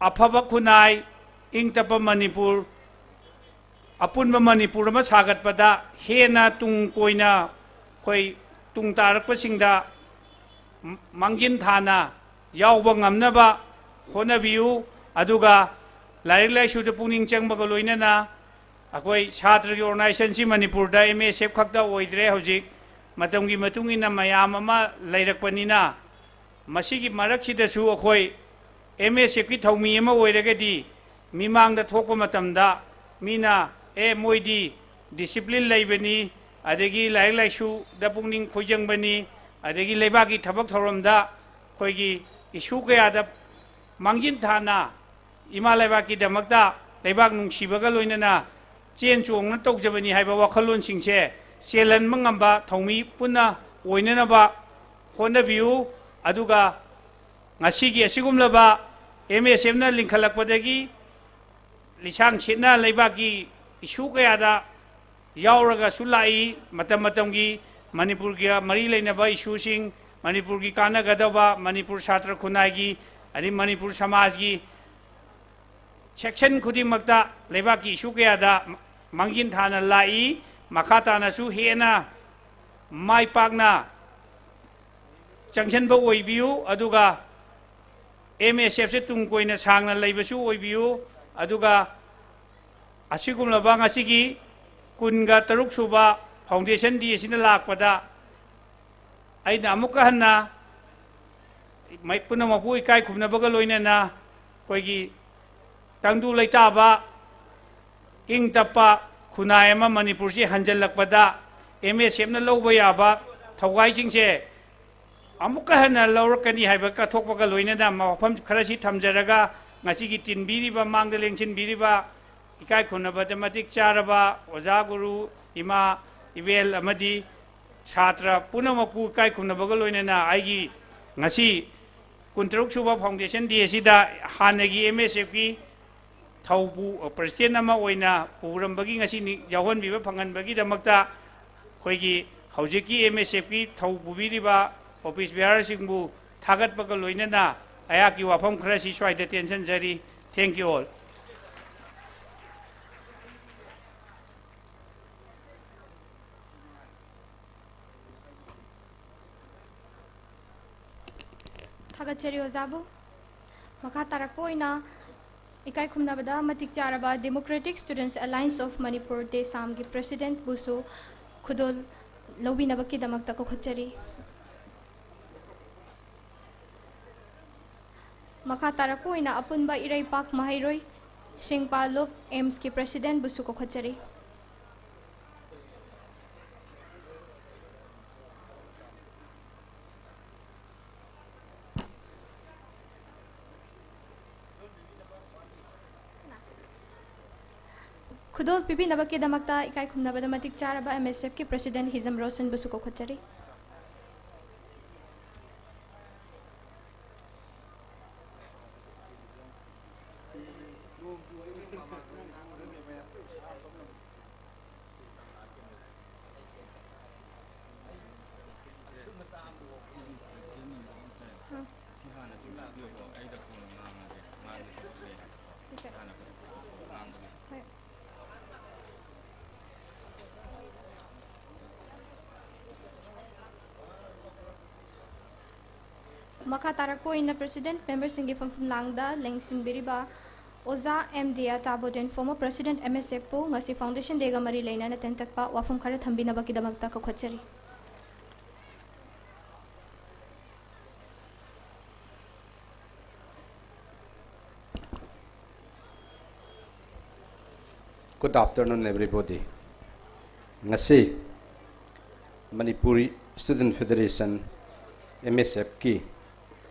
ꯑꯐꯕ ꯈꯨꯟꯅꯥꯏ, ꯏꯪ ꯇꯞꯄ ꯃꯅꯤꯄꯨꯔ, ꯑꯄꯨꯟꯕ ꯃꯅꯤꯄꯨꯔ ꯑꯃ ꯁꯥꯒꯠꯄꯗ ꯍꯦꯟꯅ ꯇꯨꯡ ꯀꯣꯏꯅ ꯑꯩꯈꯣꯏ ꯇꯨꯡ ꯇꯥꯔꯛꯄꯁꯤꯡꯗ ꯃꯥꯡꯖꯤꯟ ꯊꯥꯅ ꯌꯥꯎꯕ ꯉꯝꯅꯕ ꯍꯣꯠꯅꯕꯤꯌꯨ꯫ ꯑꯗꯨꯒ ꯂꯥꯏꯔꯤꯛ ꯂꯥꯏꯁꯨꯗ ꯄꯨꯛꯅꯤꯡ ꯆꯪꯕꯒ ꯂꯣꯏꯅꯅ ꯑꯩꯈꯣꯏ ꯁꯥꯇ꯭ꯔꯒꯤ ꯑꯣꯔꯒꯅꯥꯏꯖꯦꯁꯟꯁꯤ ꯃꯅꯤꯄꯨꯔꯗ ꯑꯦꯝ ꯑꯦꯁ ꯑꯦꯐ ꯈꯛꯇ ꯑꯣꯏꯗ꯭ꯔꯦ, ꯍꯧꯖꯤꯛ ꯃꯇꯝꯒꯤ ꯃꯇꯨꯡ ꯏꯟꯅ ꯃꯌꯥꯝ ꯑꯃ ꯂꯩꯔꯛꯄꯅꯤꯅ, ꯃꯁꯤꯒꯤ ꯃꯔꯛꯁꯤꯗꯁꯨ ꯑꯩꯈꯣꯏ ꯑꯦꯝ ꯑꯦꯁ ꯑꯦꯐꯀꯤ ꯊꯧꯃꯤ ꯑꯃ ꯑꯣꯏꯔꯒꯗꯤ ꯃꯤꯃꯥꯡꯗ ꯊꯣꯛꯄ ꯃꯇꯝꯗ ꯃꯤꯅ, "ꯑꯦ, ꯃꯣꯏꯗꯤ ꯗꯤꯁꯤꯄ꯭ꯂꯤꯟ ꯂꯩꯕꯅꯤ, ꯑꯗꯒꯤ ꯂꯥꯏꯔꯤꯛ ꯂꯥꯏꯁꯨꯗ ꯄꯨꯛꯅꯤꯡ ꯈꯣꯏꯖꯪꯕꯅꯤ, ꯑꯗꯒꯤ ꯂꯩꯕꯥꯛꯀꯤ ꯊꯕꯛ ꯊꯧꯔꯝꯗ ꯑꯩꯈꯣꯏꯒꯤ ꯏꯁꯨ ꯀꯌꯥꯗ ꯃꯥꯡꯖꯤꯟ ꯊꯥꯅ ꯏꯃꯥ ꯂꯩꯕꯥꯛꯀꯤꯗꯃꯛꯇ ꯂꯩꯕꯥꯛ ꯅꯨꯡꯁꯤꯕꯒ ꯂꯣꯏꯅꯅ ꯆꯦꯟ ꯆꯣꯡꯅ ꯇꯧꯖꯕꯅꯤ ꯍꯥꯏꯕ ꯋꯥꯈꯜꯂꯣꯟꯁꯤꯡꯁꯦ ꯆꯦꯜꯍꯟꯕ ꯉꯝꯕ ꯊꯧꯃꯤ ꯄꯨꯟꯅ ꯑꯣꯏꯅꯅꯕ ꯍꯣꯠꯅꯕꯤꯌꯨ꯫ ꯑꯗꯨꯒ ꯉꯁꯤꯒꯤ ꯑꯁꯤꯒꯨꯝꯂꯕ ꯑꯦꯝ ꯑꯦꯁ ꯑꯦꯐꯅ ꯂꯤꯡꯈꯠꯂꯛꯄꯗꯒꯤ ꯂꯤꯁꯥꯡ ꯁꯤꯠꯅ ꯂꯩꯕꯥꯛꯀꯤ ꯏꯁꯨ ꯀꯌꯥꯗ ꯌꯥꯎꯔꯒꯁꯨ ꯂꯥꯛꯏ꯫ ꯃꯇꯝ ꯃꯇꯝꯒꯤ ꯃꯅꯤꯄꯨꯔꯒ ꯃꯔꯤ ꯂꯩꯅꯕ ꯏꯁꯨꯁꯤꯡ, ꯃꯅꯤꯄꯨꯔꯒꯤ ꯀꯥꯟꯅꯒꯗꯕ, ꯃꯅꯤꯄꯨꯔ ꯁꯥꯇ꯭ꯔ ꯈꯨꯟꯅꯥꯏꯒꯤ, ꯑꯗꯩ ꯃꯅꯤꯄꯨꯔ ꯁꯃꯥꯖꯒꯤ ꯁꯦꯛꯁꯟ ꯈꯨꯗꯤꯡꯃꯛꯇ ꯂꯩꯕꯥꯛꯀꯤ ꯏꯁꯨ ꯀꯌꯥꯗ ꯃꯥꯡꯖꯤꯟ ꯊꯥꯅ ꯂꯥꯛꯏ꯫ ꯃꯈꯥ ꯇꯥꯅꯁꯨ ꯍꯦꯟꯅ ꯃꯥꯏ ꯄꯥꯛꯅ ꯆꯪꯁꯤꯟꯕ ꯑꯣꯏꯕꯤꯌꯨ, ꯑꯗꯨꯒ ꯑꯦꯝ ꯑꯦꯁ ꯑꯦꯐꯁꯦ ꯇꯨꯡ ꯀꯣꯏꯅ ꯁꯥꯡꯅ ꯂꯩꯕꯁꯨ ꯑꯣꯏꯕꯤꯌꯨ꯫ ꯑꯗꯨꯒ ꯑꯁꯤꯒꯨꯝꯂꯕ ꯉꯁꯤꯒꯤ ꯀꯨꯟꯒ ꯇꯔꯨꯛ ꯁꯨꯕ ꯐꯥꯎꯟꯗꯦꯁꯟ ꯗꯦ ꯑꯁꯤꯅ ꯂꯥꯛꯄꯗ ꯑꯩꯅ ꯑꯃꯨꯛꯀ ꯍꯟꯅ ꯃꯩ-, ꯄꯨꯝꯅꯃꯛꯄꯨ ꯏꯀꯥꯏ ꯈꯨꯝꯅꯕꯒ ꯂꯣꯏꯅꯅ ꯑꯩꯈꯣꯏꯒꯤ ꯇꯪꯗꯨ ꯂꯩꯇꯥꯕ, ꯏꯪ ꯇꯞꯄ ꯈꯨꯟꯅꯥꯏ ꯑꯃ ꯃꯅꯤꯄꯨꯔꯁꯤ ꯍꯟꯖꯜꯂꯛꯄꯗ ꯑꯦꯝ ꯑꯦꯁ ꯑꯦꯐꯅ ꯂꯧꯕ ꯌꯥꯕ ꯊꯧꯒꯥꯏꯁꯤꯡꯁꯦ ꯑꯃꯨꯛꯀ ꯍꯟꯅ ꯂꯧꯔꯛꯀꯅꯤ ꯍꯥꯏꯕ ꯀꯠꯊꯣꯛꯄꯒ ꯂꯣꯏꯅꯅ ꯋꯥꯐꯝ ꯈꯔꯁꯤ ꯊꯝꯖꯔꯒ, ꯉꯁꯤꯒꯤ ꯇꯤꯟꯕꯤꯔꯤꯕ, ꯃꯥꯡꯗ ꯂꯦꯡꯁꯤꯟꯕꯤꯔꯤꯕ, ꯏꯀꯥꯏ ꯈꯨꯝꯅꯕꯗ ꯃꯇꯤꯛ ꯆꯥꯔꯕ ꯑꯣꯖꯥ, ꯒꯨꯔꯨ, ꯏꯃꯥ, ꯏꯕꯦꯜ ꯑꯃꯗꯤ ꯁꯥꯇ꯭ꯔ ꯄꯨꯝꯅꯃꯛꯄꯨ ꯏꯀꯥꯏ ꯈꯨꯝꯅꯕꯒ ꯂꯣꯏꯅꯅ ꯑꯩꯒꯤ ꯉꯁꯤ ꯀꯨꯟꯇꯔꯨꯛ ꯁꯨꯕ ꯐꯥꯎꯟꯗꯦꯁꯟ ꯗꯦ ꯑꯁꯤꯗ ꯍꯥꯟꯅꯒꯤ ꯑꯦꯝ ꯑꯦꯁ ꯑꯦꯐꯀꯤ ꯊꯧ ꯄꯨ-, ꯄ꯭ꯔꯁꯤꯗꯦꯟ ꯑꯃ ꯑꯣꯏꯅ ꯄꯨꯔꯝꯕꯒꯤ ꯉꯁꯤ ꯅꯤ-, ꯌꯥꯎꯍꯟꯕꯤꯕ ꯐꯪꯍꯟꯕꯒꯤꯗꯃꯛꯇ ꯑꯩꯈꯣꯏꯒꯤ ꯍꯧꯖꯤꯛꯀꯤ ꯑꯦꯝ ꯑꯦꯁ ꯑꯦꯐꯀꯤ ꯊꯧ ꯄꯨꯕꯤꯔꯤꯕ ꯑꯣꯐꯤꯁ ꯕꯤꯌꯥꯔꯁꯤꯡꯕꯨ ꯊꯥꯒꯠꯄꯒ ꯂꯣꯏꯅꯅ ꯑꯩꯍꯥꯛꯀꯤ ꯋꯥꯐꯝ ꯈꯔꯁꯤ ꯁ꯭ꯋꯥꯏꯗ ꯇꯦꯟꯁꯤꯟꯖꯔꯤ꯫ Thank you all. ꯊꯥꯒꯠꯆꯔꯤ ꯑꯣꯖꯥꯕꯨ꯫ ꯃꯈꯥ ꯇꯥꯔꯛꯄ ꯑꯣꯏꯅ ꯏꯀꯥꯏ ꯈꯨꯝꯅꯕꯗ ꯃꯇꯤꯛ ꯆꯥꯔꯕ Democratic Students Alliance of Manipur, ꯗꯦꯁꯥꯝꯒꯤ ꯄ꯭ꯔꯁꯤꯗꯦꯟꯠꯕꯨꯁꯨ ꯈꯨꯗꯣꯜ ꯂꯧꯕꯤꯅꯕꯒꯤꯗꯃꯛꯇ ꯀꯧꯈꯠꯆꯔꯤ꯫ ꯃꯈꯥ ꯇꯥꯔꯛꯄ ꯑꯣꯏꯅ ꯑꯄꯨꯟꯕ ꯏꯔꯩꯄꯥꯛ ꯃꯍꯩꯔꯣꯏ ꯁꯤꯡꯄꯥꯂꯨꯞ ꯑꯦꯝꯁꯀꯤ ꯄ꯭ꯔꯁꯤꯗꯦꯟꯠꯕꯨꯁꯨ ꯀꯧꯈꯠꯆꯔꯤ꯫ ꯈꯨꯗꯣꯜ ꯄꯤꯕꯤꯅꯕꯒꯤꯗꯃꯛꯇ ꯏꯀꯥꯏ ꯈꯨꯝꯅꯕꯗ ꯃꯇꯤꯛ ꯆꯥꯔꯕ ꯑꯦꯝ ꯑꯦꯁ ꯑꯦꯐꯀꯤ ꯄ꯭ꯔꯁꯤꯗꯦꯟ ꯍꯤꯖꯝ ꯔꯣꯁꯟꯕꯨꯁꯨ ꯀꯧꯈꯠꯆꯔꯤ꯫ ꯁꯤ ꯍꯥꯟꯅ ꯆꯤꯡꯊꯣꯛꯄꯤꯌꯨꯀꯣ, ꯑꯩꯗ ꯀꯣꯟꯅ ꯉꯥꯡꯉꯒꯦ, ꯉꯥꯡꯒꯦ ꯇꯧꯕ ꯂꯩ ꯍꯥꯏꯕꯀꯣ꯫ ꯁꯤꯁꯦ꯫ ꯁꯤ ꯍꯥꯟꯅ ꯀꯩꯅꯣ ꯇꯧꯊꯣꯛꯑꯣ, ꯉꯥꯡꯕꯒꯤ꯫ ꯍꯣꯏ꯫ ꯃꯈꯥ ꯇꯥꯔꯛꯄ ꯑꯣꯏꯅ ꯄ꯭ꯔꯁꯤꯗꯦꯟ ꯃꯦꯝꯕꯔꯁꯤꯡꯒꯤ ꯐꯝꯐꯝ ꯂꯥꯡꯗ ꯂꯦꯡꯁꯤꯟꯕꯤꯔꯤꯕ ꯑꯣꯖꯥ ꯑꯦꯝ ꯗꯤꯌꯥ ꯇꯥꯕꯣꯗꯦꯟ, former president M S F ꯄꯨ ꯉꯁꯤ Foundation Day ꯒ ꯃꯔꯤ ꯂꯩꯅꯅ ꯇꯦꯟꯇꯛꯄ ꯋꯥꯐꯝ ꯈꯔ ꯊꯝꯕꯤꯅꯕꯒꯤꯗꯃꯛꯇ ꯀꯧꯈꯠꯆꯔꯤ꯫ Good afternoon, everybody. ꯉꯁꯤ Manipuri Student Federation, M S F ꯀꯤ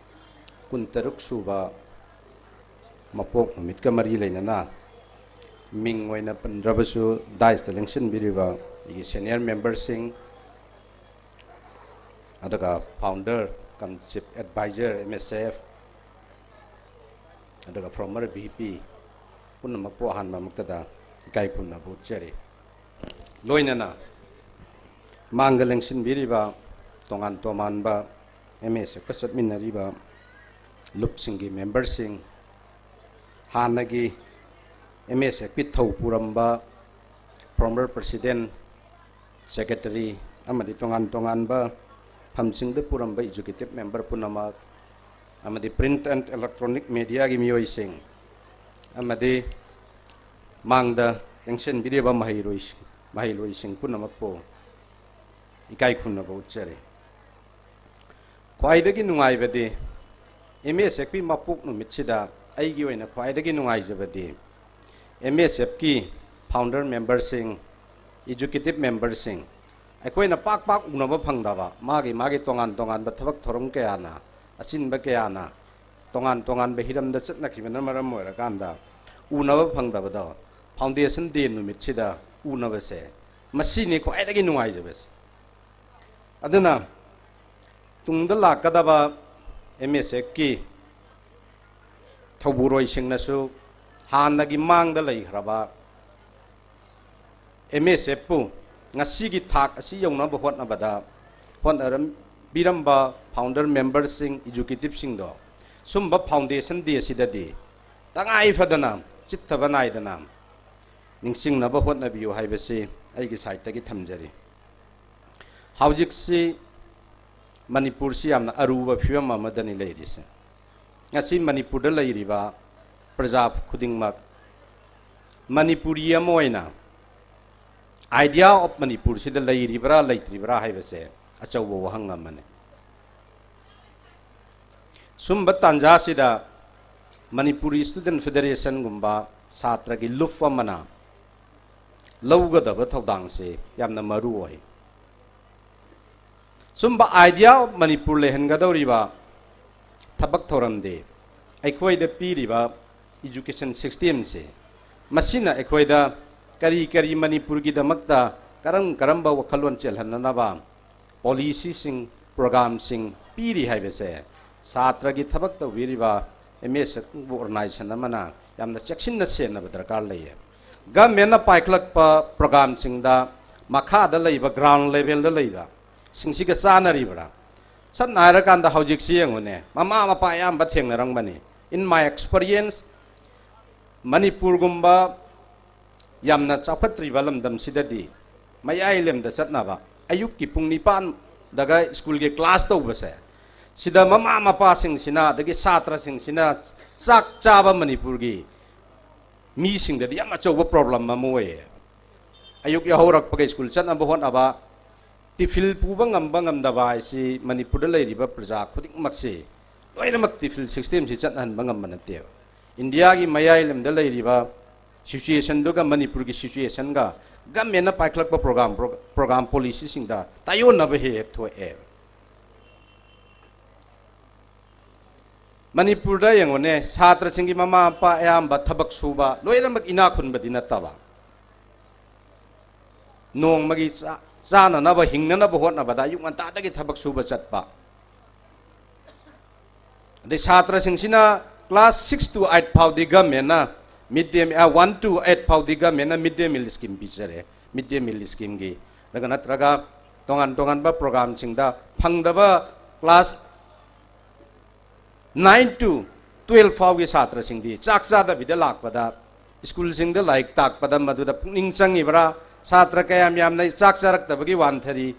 ꯀꯨꯟꯇꯔꯨꯛ ꯁꯨꯕ ꯃꯄꯣꯛ ꯅꯨꯃꯤꯠꯀ ꯃꯔꯤ ꯂꯩꯅꯅ ꯃꯤꯡ ꯑꯣꯏꯅ ꯄꯟꯗ꯭ꯔꯕꯁꯨ, dais ꯇ ꯂꯦꯡꯁꯤꯟꯕꯤꯔꯤꯕ ꯑꯩꯒꯤ senior member ꯁꯤꯡ, ꯑꯗꯨꯒ founder cum chief advisor M S F, ꯑꯗꯨꯒ former V P ꯄꯨꯝꯅꯃꯛꯄꯨ ꯑꯍꯥꯟꯕꯃꯛꯇꯗ ꯏꯀꯥꯏ ꯈꯨꯝꯅꯕ ꯎꯠꯆꯔꯤ꯫ ꯂꯣꯏꯅꯅ ꯃꯥꯡꯗ ꯂꯦꯡꯁꯤꯟꯕꯤꯔꯤꯕ ꯇꯣꯉꯥꯟ ꯇꯣꯉꯥꯟꯕ M S F ꯀ ꯆꯠꯃꯤꯟꯅꯔꯤꯕ ꯂꯨꯞꯁꯤꯡꯒꯤ member ꯁꯤꯡ, ꯍꯥꯟꯅꯒꯤ M S F ꯀꯤ ꯊꯧ ꯄꯨꯔꯝꯕ former president, secretary ꯑꯃꯗꯤ ꯇꯣꯉꯥꯟ ꯇꯣꯉꯥꯟꯕ ꯐꯝꯁꯤꯡꯗ ꯄꯨꯔꯝꯕ executive member ꯄꯨꯝꯅꯃꯛ, ꯑꯃꯗꯤ print and electronic media ꯒꯤ ꯃꯤꯑꯣꯏꯁꯤꯡ, ꯑꯃꯗꯤ ꯃꯥꯡꯗ ꯂꯦꯡꯁꯤꯟꯕꯤꯔꯤꯕ ꯃꯍꯩꯔꯣꯏꯁꯤꯡ, ꯃꯍꯩꯔꯣꯏꯁꯤꯡ ꯄꯨꯝꯅꯃꯛꯄꯨ ꯏꯀꯥꯏ ꯈꯨꯝꯅꯕ ꯎꯠꯆꯔꯤ꯫ ꯈ꯭ꯋꯥꯏꯗꯒꯤ ꯅꯨꯡꯉꯥꯏꯕꯗꯤ, M S F ꯀꯤ ꯃꯄꯣꯛ ꯅꯨꯃꯤꯠꯁꯤꯗ ꯑꯩꯒꯤ ꯑꯣꯏꯅ ꯈ꯭ꯋꯥꯏꯗꯒꯤ ꯅꯨꯡꯉꯥꯏꯖꯕꯗꯤ, M S F ꯀꯤ founder member ꯁꯤꯡ, executive member ꯁꯤꯡ, ꯑꯩꯈꯣꯏꯅ ꯄꯥꯛ ꯄꯥꯛ ꯎꯅꯕ ꯐꯪꯗꯕ, ꯃꯥꯒꯤ ꯃꯥꯒꯤ ꯇꯣꯉꯥꯟ ꯇꯣꯉꯥꯟꯕ ꯊꯕꯛ ꯊꯧꯔꯝ ꯀꯌꯥꯅ, ꯑꯆꯤꯟꯕ ꯀꯌꯥꯅ, ꯇꯣꯉꯥꯟ ꯇꯣꯉꯥꯟꯕ ꯍꯤꯔꯝꯗ ꯆꯠꯅꯈꯤꯕꯅ ꯃꯔꯝ ꯑꯣꯏꯔꯀꯥꯟꯗ ꯎꯅꯕ ꯐꯪꯗꯕꯗꯣ, Foundation Day ꯅꯨꯃꯤꯠꯁꯤꯗ ꯎꯅꯕꯁꯦ, ꯃꯁꯤꯅꯤ ꯈ꯭ꯋꯥꯏꯗꯒꯤ ꯅꯨꯡꯉꯥꯏꯖꯕꯁꯦ꯫ ꯑꯗꯨꯅ ꯇꯨꯡꯗ ꯂꯥꯛꯀꯗꯕ ꯑꯦꯝ ꯑꯦꯁ ꯑꯦꯐꯀꯤ ꯊꯧꯕꯨꯔꯣꯏꯁꯤꯡꯅꯁꯨ ꯍꯥꯟꯅꯒꯤ ꯃꯥꯡꯗ ꯂꯩꯈ꯭ꯔꯕ ꯑꯦꯝ ꯑꯦꯁ ꯑꯦꯐꯄꯨ ꯉꯁꯤꯒꯤ ꯊꯥꯛ ꯑꯁꯤ ꯌꯧꯅꯕ ꯍꯣꯠꯅꯕꯗ ꯍꯣꯠꯅꯔꯝꯕꯤꯔꯝꯕ founder memberꯁꯤꯡ, executiveꯁꯤꯡꯗꯣ ꯁꯨꯝꯕ Foundation Day ꯑꯁꯤꯗꯗꯤ ꯇꯉꯥꯏ ꯐꯗꯅ ꯆꯤꯠꯊꯕ ꯅꯥꯏꯗꯅ ꯅꯤꯡꯁꯤꯡꯅꯕ ꯍꯣꯠꯅꯕꯤꯌꯨ ꯍꯥꯏꯕꯁꯤ ꯑꯩꯒꯤ ꯁꯥꯏꯠꯇꯒꯤ ꯊꯝꯖꯔꯤ꯫ ꯍꯧꯖꯤꯛꯁꯤ ꯃꯅꯤꯄꯨꯔꯁꯤ ꯌꯥꯝꯅ ꯑꯔꯨꯕ ꯐꯤꯕꯝ ꯑꯃꯗꯅꯤ ꯂꯩꯔꯤꯁꯦ꯫ ꯉꯁꯤ ꯃꯅꯤꯄꯨꯔꯗ ꯂꯩꯔꯤꯕ ꯄ꯭ꯔꯖꯥ ꯈꯨꯗꯤꯡꯃꯛ ꯃꯅꯤꯄꯨꯔꯤ ꯑꯃ ꯑꯣꯏꯅ idea of ꯃꯅꯤꯄꯨꯔꯁꯤꯗ ꯂꯩꯔꯤꯕ꯭ꯔꯥ ꯂꯩꯇ꯭ꯔꯤꯕ꯭ꯔꯥ ꯍꯥꯏꯕꯁꯦ ꯑꯆꯧꯕ ꯋꯥꯍꯪ ꯑꯃꯅꯤ꯫ ꯁꯨꯝꯕ ꯇꯥꯟꯖꯥꯁꯤꯗ ꯃꯅꯤꯄꯨꯔꯤ Student Federationꯒꯨꯝꯕ ꯁꯥꯇ꯭ꯔꯒꯤ ꯂꯨꯞ ꯑꯃꯅ ꯂꯧꯒꯗꯕ ꯊꯧꯗꯥꯡꯁꯦ ꯌꯥꯝꯅ ꯃꯔꯨ ꯑꯣꯏ꯫ ꯁꯨꯝꯕ idea of ꯃꯅꯤꯄꯨꯔ ꯂꯩꯍꯟꯒꯗꯧꯔꯤꯕ ꯊꯕꯛ ꯊꯧꯔꯝꯗꯤ ꯑꯩꯈꯣꯏꯗ ꯄꯤꯔꯤꯕ education systemꯁꯦ, ꯃꯁꯤꯅ ꯑꯩꯈꯣꯏꯗ ꯀꯔꯤ ꯀꯔꯤ ꯃꯅꯤꯄꯨꯔꯒꯤꯗꯃꯛꯇ ꯀꯔꯝ ꯀꯔꯝꯕ ꯋꯥꯈꯜꯂꯣꯟ ꯆꯦꯜꯍꯟꯅꯅꯕ policyꯁꯤꯡ, programꯁꯤꯡ ꯄꯤꯔꯤ ꯍꯥꯏꯕꯁꯦ ꯁꯥꯇ꯭ꯔꯒꯤ ꯊꯕꯛ ꯇꯧꯕꯤꯔꯤꯕ ꯑꯦꯝ ꯑꯦꯁ ꯑꯦꯐ organization ꯑꯃꯅ ꯌꯥꯝꯅ ꯆꯦꯛꯁꯤꯟꯅ ꯁꯦꯟꯅꯕ ꯗꯔꯀꯥꯔ ꯂꯩꯌꯦ꯫ Governmentꯅ ꯄꯥꯏꯈꯠꯂꯛꯄ programꯁꯤꯡꯗ ꯃꯈꯥꯗ ꯂꯩꯕ ground levelꯗ ꯂꯩꯕ ꯁꯤꯡꯁꯤꯒ ꯆꯥꯟꯅꯔꯤꯕ꯭ꯔꯥ? ꯁꯝꯅ ꯍꯥꯏꯔꯀꯥꯟꯗ ꯍꯧꯖꯤꯛꯁꯤ ꯌꯦꯡꯉꯨꯅꯦ, ꯃꯃꯥ ꯃꯄꯥ ꯑꯌꯥꯝꯕ ꯊꯦꯡꯅꯔꯝꯒꯅꯤ꯫ In my experience, ꯃꯅꯤꯄꯨꯔꯒꯨꯝꯕ ꯌꯥꯝꯅ ꯆꯥꯎꯈꯠꯇ꯭ꯔꯤꯕ ꯂꯝꯗꯝꯁꯤꯗꯗꯤ ꯃꯌꯥꯏ ꯂꯝꯗ ꯆꯠꯅꯕ ꯑꯌꯨꯛꯀꯤ ꯄꯨꯡ ꯅꯤꯄꯥꯟꯗꯒ ꯁ꯭ꯀꯨꯜꯒꯤ class ꯇꯧꯕꯁꯦ, ꯁꯤꯗ ꯃꯃꯥ ꯃꯄꯥꯁꯤꯡꯁꯤꯅ ꯑꯗꯒꯤ ꯁꯥꯇ꯭ꯔꯁꯤꯡꯁꯤꯅ ꯆꯥꯛ ꯆꯥꯕ ꯃꯅꯤꯄꯨꯔꯒꯤ ꯃꯤꯁꯤꯡꯗꯗꯤ ꯌꯥꯝ ꯑꯆꯧꯕ problem ꯑꯃ ꯑꯣꯏꯌꯦ꯫ ꯑꯌꯨꯛ ꯌꯥꯍꯧꯔꯛꯄꯒ ꯁ꯭ꯀꯨꯜ ꯆꯠꯅꯕ ꯍꯣꯠꯅꯕ, ꯇꯤꯐꯤꯜ ꯄꯨꯕ ꯉꯝꯕ ꯉꯝꯗꯕ ꯍꯥꯏꯁꯤ ꯃꯅꯤꯄꯨꯔꯗ ꯂꯩꯔꯤꯕ ꯄ꯭ꯔꯖꯥ ꯈꯨꯗꯤꯡꯃꯛꯁꯤ ꯂꯣꯏꯅꯃꯛ ꯇꯤꯐꯤꯜ systemꯁꯤ ꯆꯠꯅꯍꯟꯕ ꯉꯝꯕ ꯅꯠꯇꯦꯕ꯫ ꯏꯟꯗꯤꯌꯥꯒꯤ ꯃꯌꯥꯏ ꯂꯝꯗ ꯂꯩꯔꯤꯕ situationꯗꯨꯒ ꯃꯅꯤꯄꯨꯔꯒꯤ situationꯒ governmentꯅ ꯄꯥꯏꯈꯠꯂꯛꯄ program, program policyꯁꯤꯡꯗ ꯇꯥꯏꯑꯣꯟꯅꯕ ꯍꯦꯛ ꯍꯦꯛ ꯊꯣꯛꯑꯦ꯫ ꯃꯅꯤꯄꯨꯔꯗ ꯌꯦꯡꯉꯨꯅꯦ, ꯁꯥꯇ꯭ꯔꯁꯤꯡꯒꯤ ꯃꯃꯥ ꯃꯄꯥ ꯑꯌꯥꯝꯕ ꯊꯕꯛ ꯁꯨꯕ, ꯂꯣꯏꯅꯃꯛ ꯏꯅꯥꯛ ꯈꯨꯟꯕꯗꯤ ꯅꯠꯇꯕ, ꯅꯣꯡꯃꯒꯤ ꯆꯥ-, ꯆꯥꯅꯅꯕ, ꯍꯤꯡꯅꯅꯕ ꯍꯣꯠꯅꯕꯗ ꯑꯌꯨꯛ ꯉꯟꯇꯥꯗꯒꯤ ꯊꯕꯛ ꯁꯨꯕ ꯆꯠꯄ꯫ ꯑꯗꯩ ꯁꯥꯇ꯭ꯔꯁꯤꯡꯁꯤꯅ class six to eight ꯐꯥꯎꯗꯤ governmentꯅ mid day meal, one to eight ꯐꯥꯎꯗꯤ governmentꯅ mid day meal scheme ꯄꯤꯖꯔꯦ, mid day meal schemeꯒꯤ, ꯑꯗꯨꯒ ꯅꯠꯇ꯭ꯔꯒ ꯇꯣꯉꯥꯟ ꯇꯣꯉꯥꯟꯕ programꯁꯤꯡꯗ ꯐꯪꯗꯕ class nine to twelve ꯐꯥꯎꯒꯤ ꯁꯥꯇ꯭ꯔꯁꯤꯡꯗꯤ ꯆꯥꯛ ꯆꯥꯗꯕꯤꯗ ꯂꯥꯛꯄꯗ, ꯁ꯭ꯀꯨꯜꯁꯤꯡꯗ ꯂꯥꯏꯔꯤꯛ ꯇꯥꯛꯄꯗ ꯃꯗꯨꯗ ꯄꯨꯛꯅꯤꯡ ꯆꯪꯉꯤꯕ꯭ꯔꯥ? ꯁꯥꯇ꯭ꯔ ꯀꯌꯥꯝ ꯌꯥꯝꯅ ꯆꯥꯛ ꯆꯥꯔꯛꯇꯕꯒꯤ ꯋꯥꯟꯊꯔꯤ?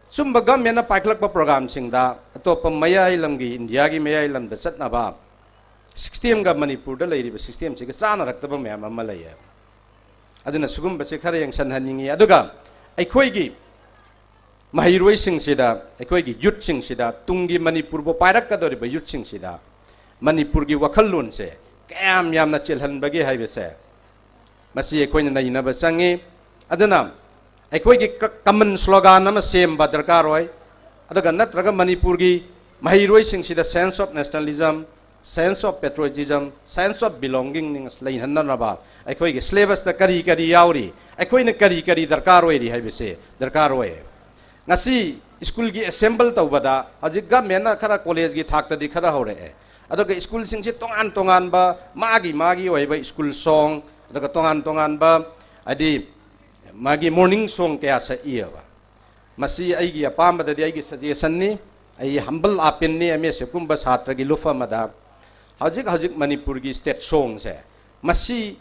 ꯁꯨꯝꯕ governmentꯅ ꯄꯥꯏꯈꯠꯂꯛꯄ programꯁꯤꯡꯗ ꯑꯇꯣꯞꯄ ꯃꯌꯥꯏ ꯂꯝꯒꯤ, ꯏꯟꯗꯤꯌꯥꯒꯤ ꯃꯌꯥꯏ ꯂꯝꯗ ꯆꯠꯅꯕ systemꯒ ꯃꯅꯤꯄꯨꯔꯗ ꯂꯩꯔꯤꯕ systemꯁꯤꯒ ꯆꯥꯟꯅꯔꯛꯇꯕ ꯃꯌꯥꯝ ꯑꯃ ꯂꯩꯌꯦ꯫ ꯑꯗꯨꯅ ꯁꯤꯒꯨꯝꯕꯁꯦ ꯈꯔ ꯌꯦꯡꯁꯤꯟꯍꯟꯅꯤꯡꯉꯤ꯫ ꯑꯗꯨꯒ ꯑꯩꯈꯣꯏꯒꯤ ꯃꯍꯩꯔꯣꯏꯁꯤꯡꯁꯤꯗ, ꯑꯩꯈꯣꯏꯒꯤ youthꯁꯤꯡꯁꯤꯗ, ꯇꯨꯡꯒꯤ ꯃꯅꯤꯄꯨꯔꯕꯨ ꯄꯥꯏꯔꯛꯀꯗꯧꯔꯤꯕ youthꯁꯤꯡꯁꯤꯗ ꯃꯅꯤꯄꯨꯔꯒꯤ ꯋꯥꯈꯜꯂꯣꯟꯁꯦ ꯀꯌꯥꯝ ꯌꯥꯝꯅ ꯆꯦꯜꯍꯟꯕꯒꯦ ꯍꯥꯏꯕꯁꯦ, ꯃꯁꯤ ꯑꯩꯈꯣꯏꯅ ꯅꯩꯅꯕ ꯆꯪꯉꯤ꯫ ꯑꯗꯨꯅ ꯑꯩꯈꯣꯏꯒꯤ ꯀ-, common slogan ꯑꯃ ꯁꯦꯝꯕ ꯗꯔꯀꯥꯔ ꯑꯣꯏ꯫ ꯑꯗꯨꯒ ꯅꯠꯇ꯭ꯔꯒ ꯃꯅꯤꯄꯨꯔꯒꯤ ꯃꯍꯩꯔꯣꯏꯁꯤꯡꯁꯤꯗ sense of nationalism, sense of patriotism, sense of belonging ꯂꯩꯍꯟꯅꯅꯕ ꯑꯩꯈꯣꯏꯒꯤ syllabusꯇ ꯀꯔꯤ ꯀꯔꯤ ꯌꯥꯎꯔꯤ, ꯑꯩꯈꯣꯏꯅ ꯀꯔꯤ ꯀꯔꯤ ꯗꯔꯀꯥꯔ ꯑꯣꯏꯔꯤ ꯍꯥꯏꯕꯁꯦ ꯗꯔꯀꯥꯔ ꯑꯣꯏ꯫ ꯉꯁꯤ ꯁ꯭ꯀꯨꯜꯒꯤ assemble ꯇꯧꯕꯗ ꯍꯧꯖꯤꯛ governmentꯅ ꯈꯔ collegeꯀꯤ ꯊꯥꯛꯇꯗꯤ ꯈꯔ ꯍꯧꯔꯛꯑꯦ꯫ ꯑꯗꯨꯒ ꯁ꯭ꯀꯨꯜꯁꯤꯡꯁꯤ ꯇꯣꯉꯥꯟ ꯇꯣꯉꯥꯟꯕ ꯃꯥꯒꯤ ꯃꯥꯒꯤ ꯑꯣꯏꯕ school song, ꯑꯗꯨꯒ ꯇꯣꯉꯥꯟ ꯇꯣꯉꯥꯟꯕ, ꯍꯥꯏꯗꯤ, ꯃꯥꯒꯤ morning song ꯀꯌꯥ ꯁꯛꯏꯑꯕ꯫ ꯃꯁꯤ ꯑꯩꯒꯤ ꯑꯄꯥꯝꯕꯗꯗꯤ, ꯑꯩꯒꯤ suggestionꯅꯤ, ꯑꯩ humble appealꯅꯤ, MSFꯀꯨꯝꯕ ꯁꯥꯇ꯭ꯔꯒꯤ ꯂꯨꯞ ꯑꯃꯗ꯫ ꯍꯧꯖꯤꯛ ꯍꯧꯖꯤꯛ ꯃꯅꯤꯄꯨꯔꯒꯤ state songꯁꯦ, ꯃꯁꯤ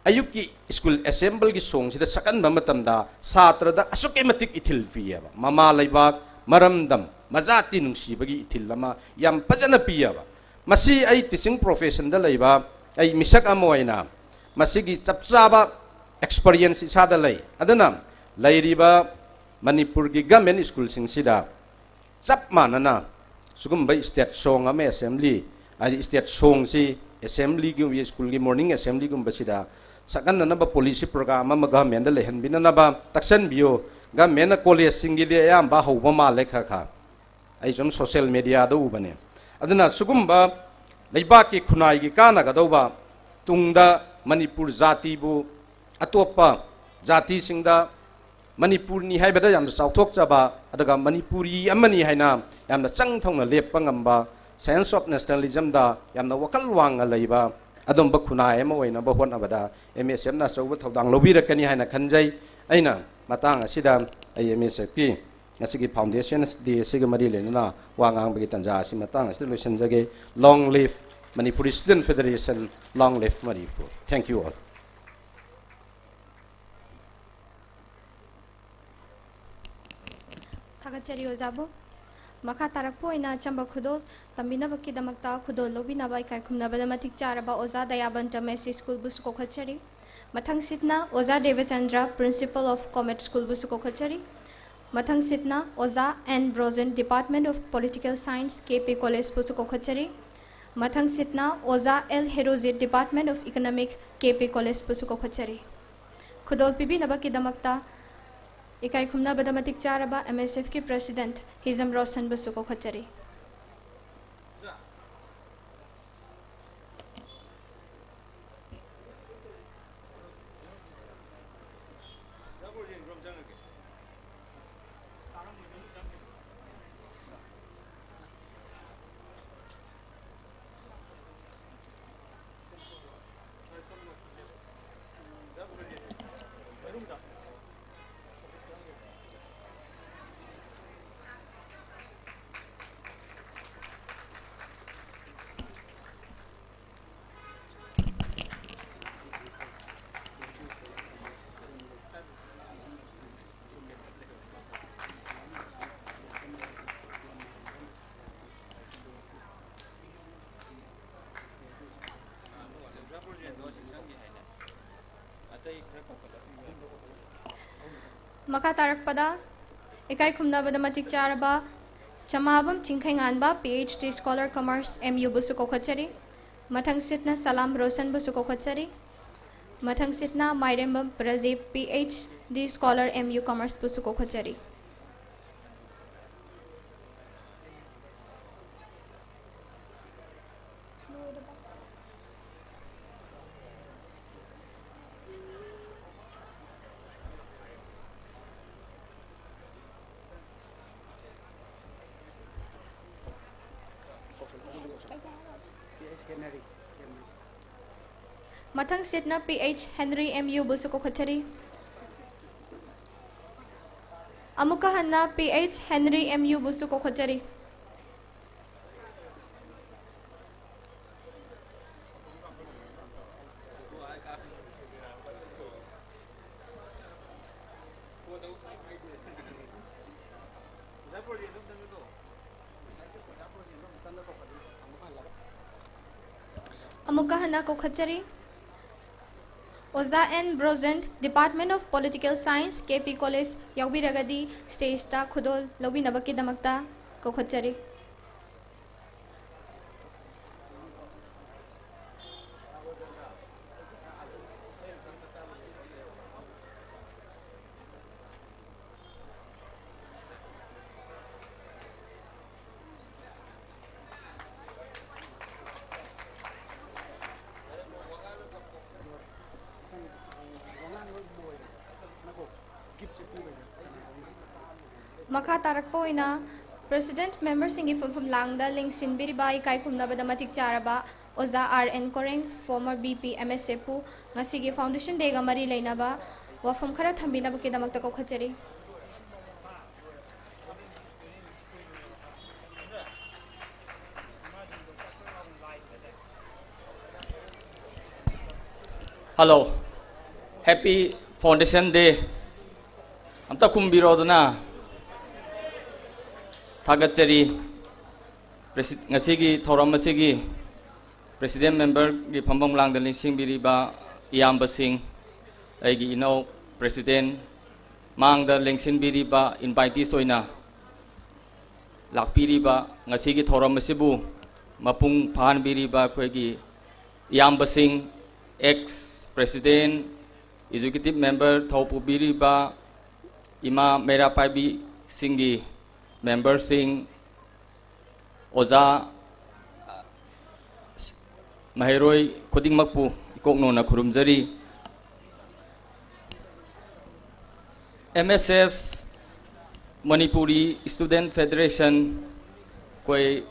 ꯑꯌꯨꯛꯀꯤ school assembleꯒꯤ songꯁꯤꯗ ꯁꯛꯍꯟꯕ ꯃꯇꯝꯗ ꯁꯥꯇ꯭ꯔꯗ ꯑꯁꯨꯛꯀꯤ ꯃꯇꯤꯛ ꯏꯊꯤꯜ ꯄꯤꯌꯦꯕ꯫ ꯃꯃꯥ ꯂꯩꯕꯥꯛ, ꯃꯔꯝꯗꯝ, ꯃꯖꯥꯇꯤ ꯅꯨꯡꯁꯤꯕꯒꯤ ꯏꯊꯤꯜ ꯑꯃ ꯌꯥꯝ ꯐꯖꯅ ꯄꯤꯌꯦꯕ꯫ ꯃꯁꯤ ꯑꯩ teaching professionꯗ ꯂꯩꯕ ꯑꯩ ꯃꯤꯁꯛ ꯑꯃ ꯑꯣꯏꯅ ꯃꯁꯤꯒꯤ ꯆꯞ ꯆꯥꯕ experience ꯏꯁꯥꯗ ꯂꯩ꯫ ꯑꯗꯨꯅ ꯂꯩꯔꯤꯕ ꯃꯅꯤꯄꯨꯔꯒꯤ government schoolꯁꯤꯡꯁꯤꯗ ꯆꯞ ꯃꯥꯟꯅꯅ ꯁꯤꯒꯨꯝꯕ state song ꯑꯃ assembly, ꯍꯥꯏꯗꯤ state songꯁꯤ assemblyꯒꯤ, schoolꯒꯤ morning assemblyꯒꯨꯝꯕꯁꯤꯗ ꯁꯛꯍꯟꯅꯅꯕ policy program ꯑꯃ governmentꯗ ꯂꯩꯍꯟꯕꯤꯅꯅꯕ ꯇꯛꯁꯟꯕꯤꯌꯨ꯫ Governmentꯅ collegeꯁꯤꯡꯒꯤꯗꯤ ꯑꯌꯥꯝꯕ ꯍꯧꯕ ꯃꯥꯜꯂꯦ ꯈꯔ ꯈꯔ꯫ ꯑꯩ ꯁꯨꯝ social mediaꯗ ꯎꯕꯅꯦ꯫ ꯑꯗꯨꯅ ꯁꯤꯒꯨꯝꯕ ꯂꯩꯕꯥꯛꯀꯤ ꯈꯨꯟꯅꯥꯏꯒꯤ ꯀꯥꯟꯅꯒꯗꯧꯕ, ꯇꯨꯡꯗ ꯃꯅꯤꯄꯨꯔ ꯖꯥꯇꯤꯕꯨ ꯑꯇꯣꯞꯄ ꯖꯥꯇꯤꯁꯤꯡꯗ ꯃꯅꯤꯄꯨꯔꯅꯤ ꯍꯥꯏꯕꯗ ꯌꯥꯝꯅ ꯆꯥꯎꯊꯣꯛꯆꯕ, ꯑꯗꯨꯒ ꯃꯅꯤꯄꯨꯔꯤ ꯑꯃꯅꯤ ꯍꯥꯏꯅ ꯌꯥꯝꯅ ꯆꯪ ꯊꯧꯅ ꯂꯦꯞꯄ ꯉꯝꯕ, sense of nationalism ꯗ ꯌꯥꯝꯅ ꯋꯥꯈꯜ ꯋꯥꯡꯅ ꯂꯩꯕ ꯑꯗꯨꯝꯕ ꯈꯨꯟꯅꯥꯏ ꯑꯃ ꯑꯣꯏꯅꯕ ꯍꯣꯠꯅꯕꯗ M S F ꯅ ꯑꯆꯧꯕ ꯊꯧꯗꯥꯡ ꯂꯧꯕꯤꯔꯛꯀꯅꯤ ꯍꯥꯏꯅ ꯈꯟꯖꯩ꯫ ꯑꯩꯅ ꯃꯇꯥꯡ ꯑꯁꯤꯗ ꯑꯩ M S F ꯀꯤ ꯉꯁꯤꯒꯤ Foundation Day ꯑꯁꯤꯒ ꯃꯔꯤ ꯂꯩꯅꯅ ꯋꯥ ꯉꯥꯡꯕꯒꯤ ꯇꯥꯟꯖꯥ ꯑꯁꯤ ꯃꯇꯥꯡ ꯑꯁꯤꯗ ꯂꯣꯏꯁꯤꯟꯖꯒꯦ꯫ Long live Manipuri Student Federation, long live Manipur. Thank you all. ꯊꯥꯒꯠꯆꯔꯤ ꯑꯣꯖꯥꯕꯨ꯫ ꯃꯈꯥ ꯇꯥꯔꯛꯄ ꯑꯣꯏꯅ ꯑꯆꯝꯕ ꯈꯨꯗꯣꯜ ꯇꯝꯕꯤꯅꯕꯒꯤꯗꯃꯛꯇ ꯈꯨꯗꯣꯜ ꯂꯧꯕꯤꯅꯕ ꯏꯀꯥꯏ ꯈꯨꯝꯅꯕꯗ ꯃꯇꯤꯛ ꯆꯥꯔꯕ ꯑꯣꯖꯥ ꯗꯌꯥꯕꯟꯇ ꯃꯦꯁꯤ ꯁ꯭ꯀꯨꯜꯕꯨꯁꯨ ꯀꯧꯈꯠꯆꯔꯤ꯫ ꯃꯊꯪꯁꯤꯠꯅ ꯑꯣꯖꯥ ꯗꯦꯕꯆꯟꯗ꯭ꯔ, Principal of Comet ꯁ꯭ꯀꯨꯜꯕꯨꯁꯨ ꯀꯧꯈꯠꯆꯔꯤ꯫ ꯃꯊꯪꯁꯤꯠꯅ ꯑꯣꯖꯥ N Brojen, Department of Political Science, K P ꯀꯣꯂꯦꯖꯄꯨꯁꯨ ꯀꯧꯈꯠꯆꯔꯤ꯫ ꯃꯊꯪꯁꯤꯠꯅ ꯑꯣꯖꯥ L Herojit, Department of Economic, K P ꯀꯣꯂꯦꯖꯄꯨꯁꯨ ꯀꯧꯈꯠꯆꯔꯤ꯫ ꯈꯨꯗꯣꯜ ꯄꯤꯕꯤꯅꯕꯒꯤꯗꯃꯛꯇ ꯏꯀꯥꯏ ꯈꯨꯝꯅꯕꯗ ꯃꯇꯤꯛ ꯆꯥꯔꯕ M S F ꯀꯤ President ꯍꯤꯖꯝ ꯔꯣꯁꯟꯕꯨꯁꯨ ꯀꯧꯈꯠꯆꯔꯤ꯫ ꯃꯈꯥ ꯇꯥꯔꯛꯄꯗ ꯏꯀꯥꯏ ꯈꯨꯝꯅꯕꯗ ꯃꯇꯤꯛ ꯆꯥꯔꯕ ꯆꯃꯥꯕꯝ Chingkheinganba, P H D scholar, Commerce, M U ꯕꯨꯁꯨ ꯀꯧꯈꯠꯆꯔꯤ꯫ ꯃꯊꯪꯁꯤꯠꯅ ꯁꯂꯥꯝ ꯔꯣꯁꯟꯕꯨꯁꯨ ꯀꯧꯈꯠꯆꯔꯤ꯫ ꯃꯊꯪꯁꯤꯠꯅ ꯃꯥꯏꯔꯦꯝꯕꯝ ꯄ꯭ꯔꯖꯤꯞ, P H D scholar, M U Commerce ꯕꯨꯁꯨ ꯀꯧꯈꯠꯆꯔꯤ꯫ ꯃꯊꯪ ꯁꯤꯠꯅ P H Henry, M U ꯕꯨꯁꯨ ꯀꯧꯈꯠꯆꯔꯤ꯫ ꯑꯃꯨꯛꯀ ꯍꯟꯅ P H Henry, M U ꯕꯨꯁꯨ ꯀꯧꯈꯠꯆꯔꯤ꯫ ꯑꯃꯨꯛꯀ ꯍꯟꯅ ꯀꯧꯈꯠꯆꯔꯤ꯫ ꯑꯣꯖꯥ N Brojen, Department of Political Science, K P college, ꯌꯥꯎꯕꯤꯔꯒꯗꯤ ꯁ꯭ꯇꯦꯖꯇ ꯈꯨꯗꯣꯜ ꯂꯧꯕꯤꯅꯕꯒꯤꯗꯃꯛꯇ ꯀꯧꯈꯠꯆꯔꯤ꯫ ꯃꯈꯥ ꯇꯥꯔꯛꯄ ꯑꯣꯏꯅ, ꯄ꯭ꯔꯦꯁꯤꯗꯦꯟꯠ ꯃꯦꯝꯕꯔꯁꯤꯡꯒꯤ ꯐꯝꯐꯝ ꯂꯥꯡꯗ ꯂꯦꯡꯁꯤꯟꯕꯤꯔꯤꯕ ꯏꯀꯥꯏ ꯈꯨꯝꯅꯕꯗ ꯃꯇꯤꯛ ꯆꯥꯔꯕ ꯑꯣꯖꯥ R N Koreng, former B P M S F ꯄꯨ ꯉꯁꯤꯒꯤ Foundation Day ꯒ ꯃꯔꯤ ꯂꯩꯅꯕ ꯋꯥꯐꯝ ꯈꯔ ꯊꯝꯕꯤꯅꯕꯒꯤꯗꯃꯛꯇ ꯀꯧꯈꯠꯆꯔꯤ꯫ Hello, Happy Foundation Day. ꯑꯝꯇ ꯈꯨꯝꯕꯤꯔꯣꯗꯅ꯫ ꯊꯥꯒꯠꯆꯔꯤ꯫ ꯄ꯭ꯔꯦꯁꯤ-, ꯉꯁꯤꯒꯤ ꯊꯧꯔꯝ ꯑꯁꯤꯒꯤ ꯄ꯭ꯔꯦꯁꯤꯗꯦꯟꯠ ꯃꯦꯝꯕꯔꯒꯤ ꯐꯝꯐꯝ ꯂꯥꯡꯗ ꯂꯦꯡꯁꯤꯟꯕꯤꯔꯤꯕ ꯏꯌꯥꯝꯕꯁꯤꯡ, ꯑꯩꯒꯤ ꯏꯅꯧ ꯄ꯭ꯔꯦꯁꯤꯗꯦꯟꯠ, ꯃꯥꯡꯗ ꯂꯦꯡꯁꯤꯟꯕꯤꯔꯤꯕ invitees ꯑꯣꯏꯅ ꯂꯥꯛꯄꯤꯔꯤꯕ, ꯉꯁꯤꯒꯤ ꯊꯧꯔꯝ ꯑꯁꯤꯕꯨ ꯃꯄꯨꯡ ꯐꯥꯍꯟꯕꯤꯔꯤꯕ ꯑꯩꯈꯣꯏꯒꯤ ꯏꯌꯥꯝꯕꯁꯤꯡ, ex president, executive member ꯊꯧ ꯄꯨꯕꯤꯔꯤꯕ ꯏꯃꯥ ꯃꯩꯔꯥ ꯄꯥꯏꯕꯤꯁꯤꯡꯒꯤ ꯃꯦꯝꯕꯔꯁꯤꯡ, ꯑꯣꯖꯥ, ꯃꯍꯩꯔꯣꯏ ꯈꯨꯗꯤꯡꯃꯛꯄꯨ ꯏꯀꯣꯛꯅꯣꯅ ꯈꯨꯔꯨꯝꯖꯔꯤ꯫ M S F, Manipuri Student Federation, ꯑꯩꯈꯣꯏ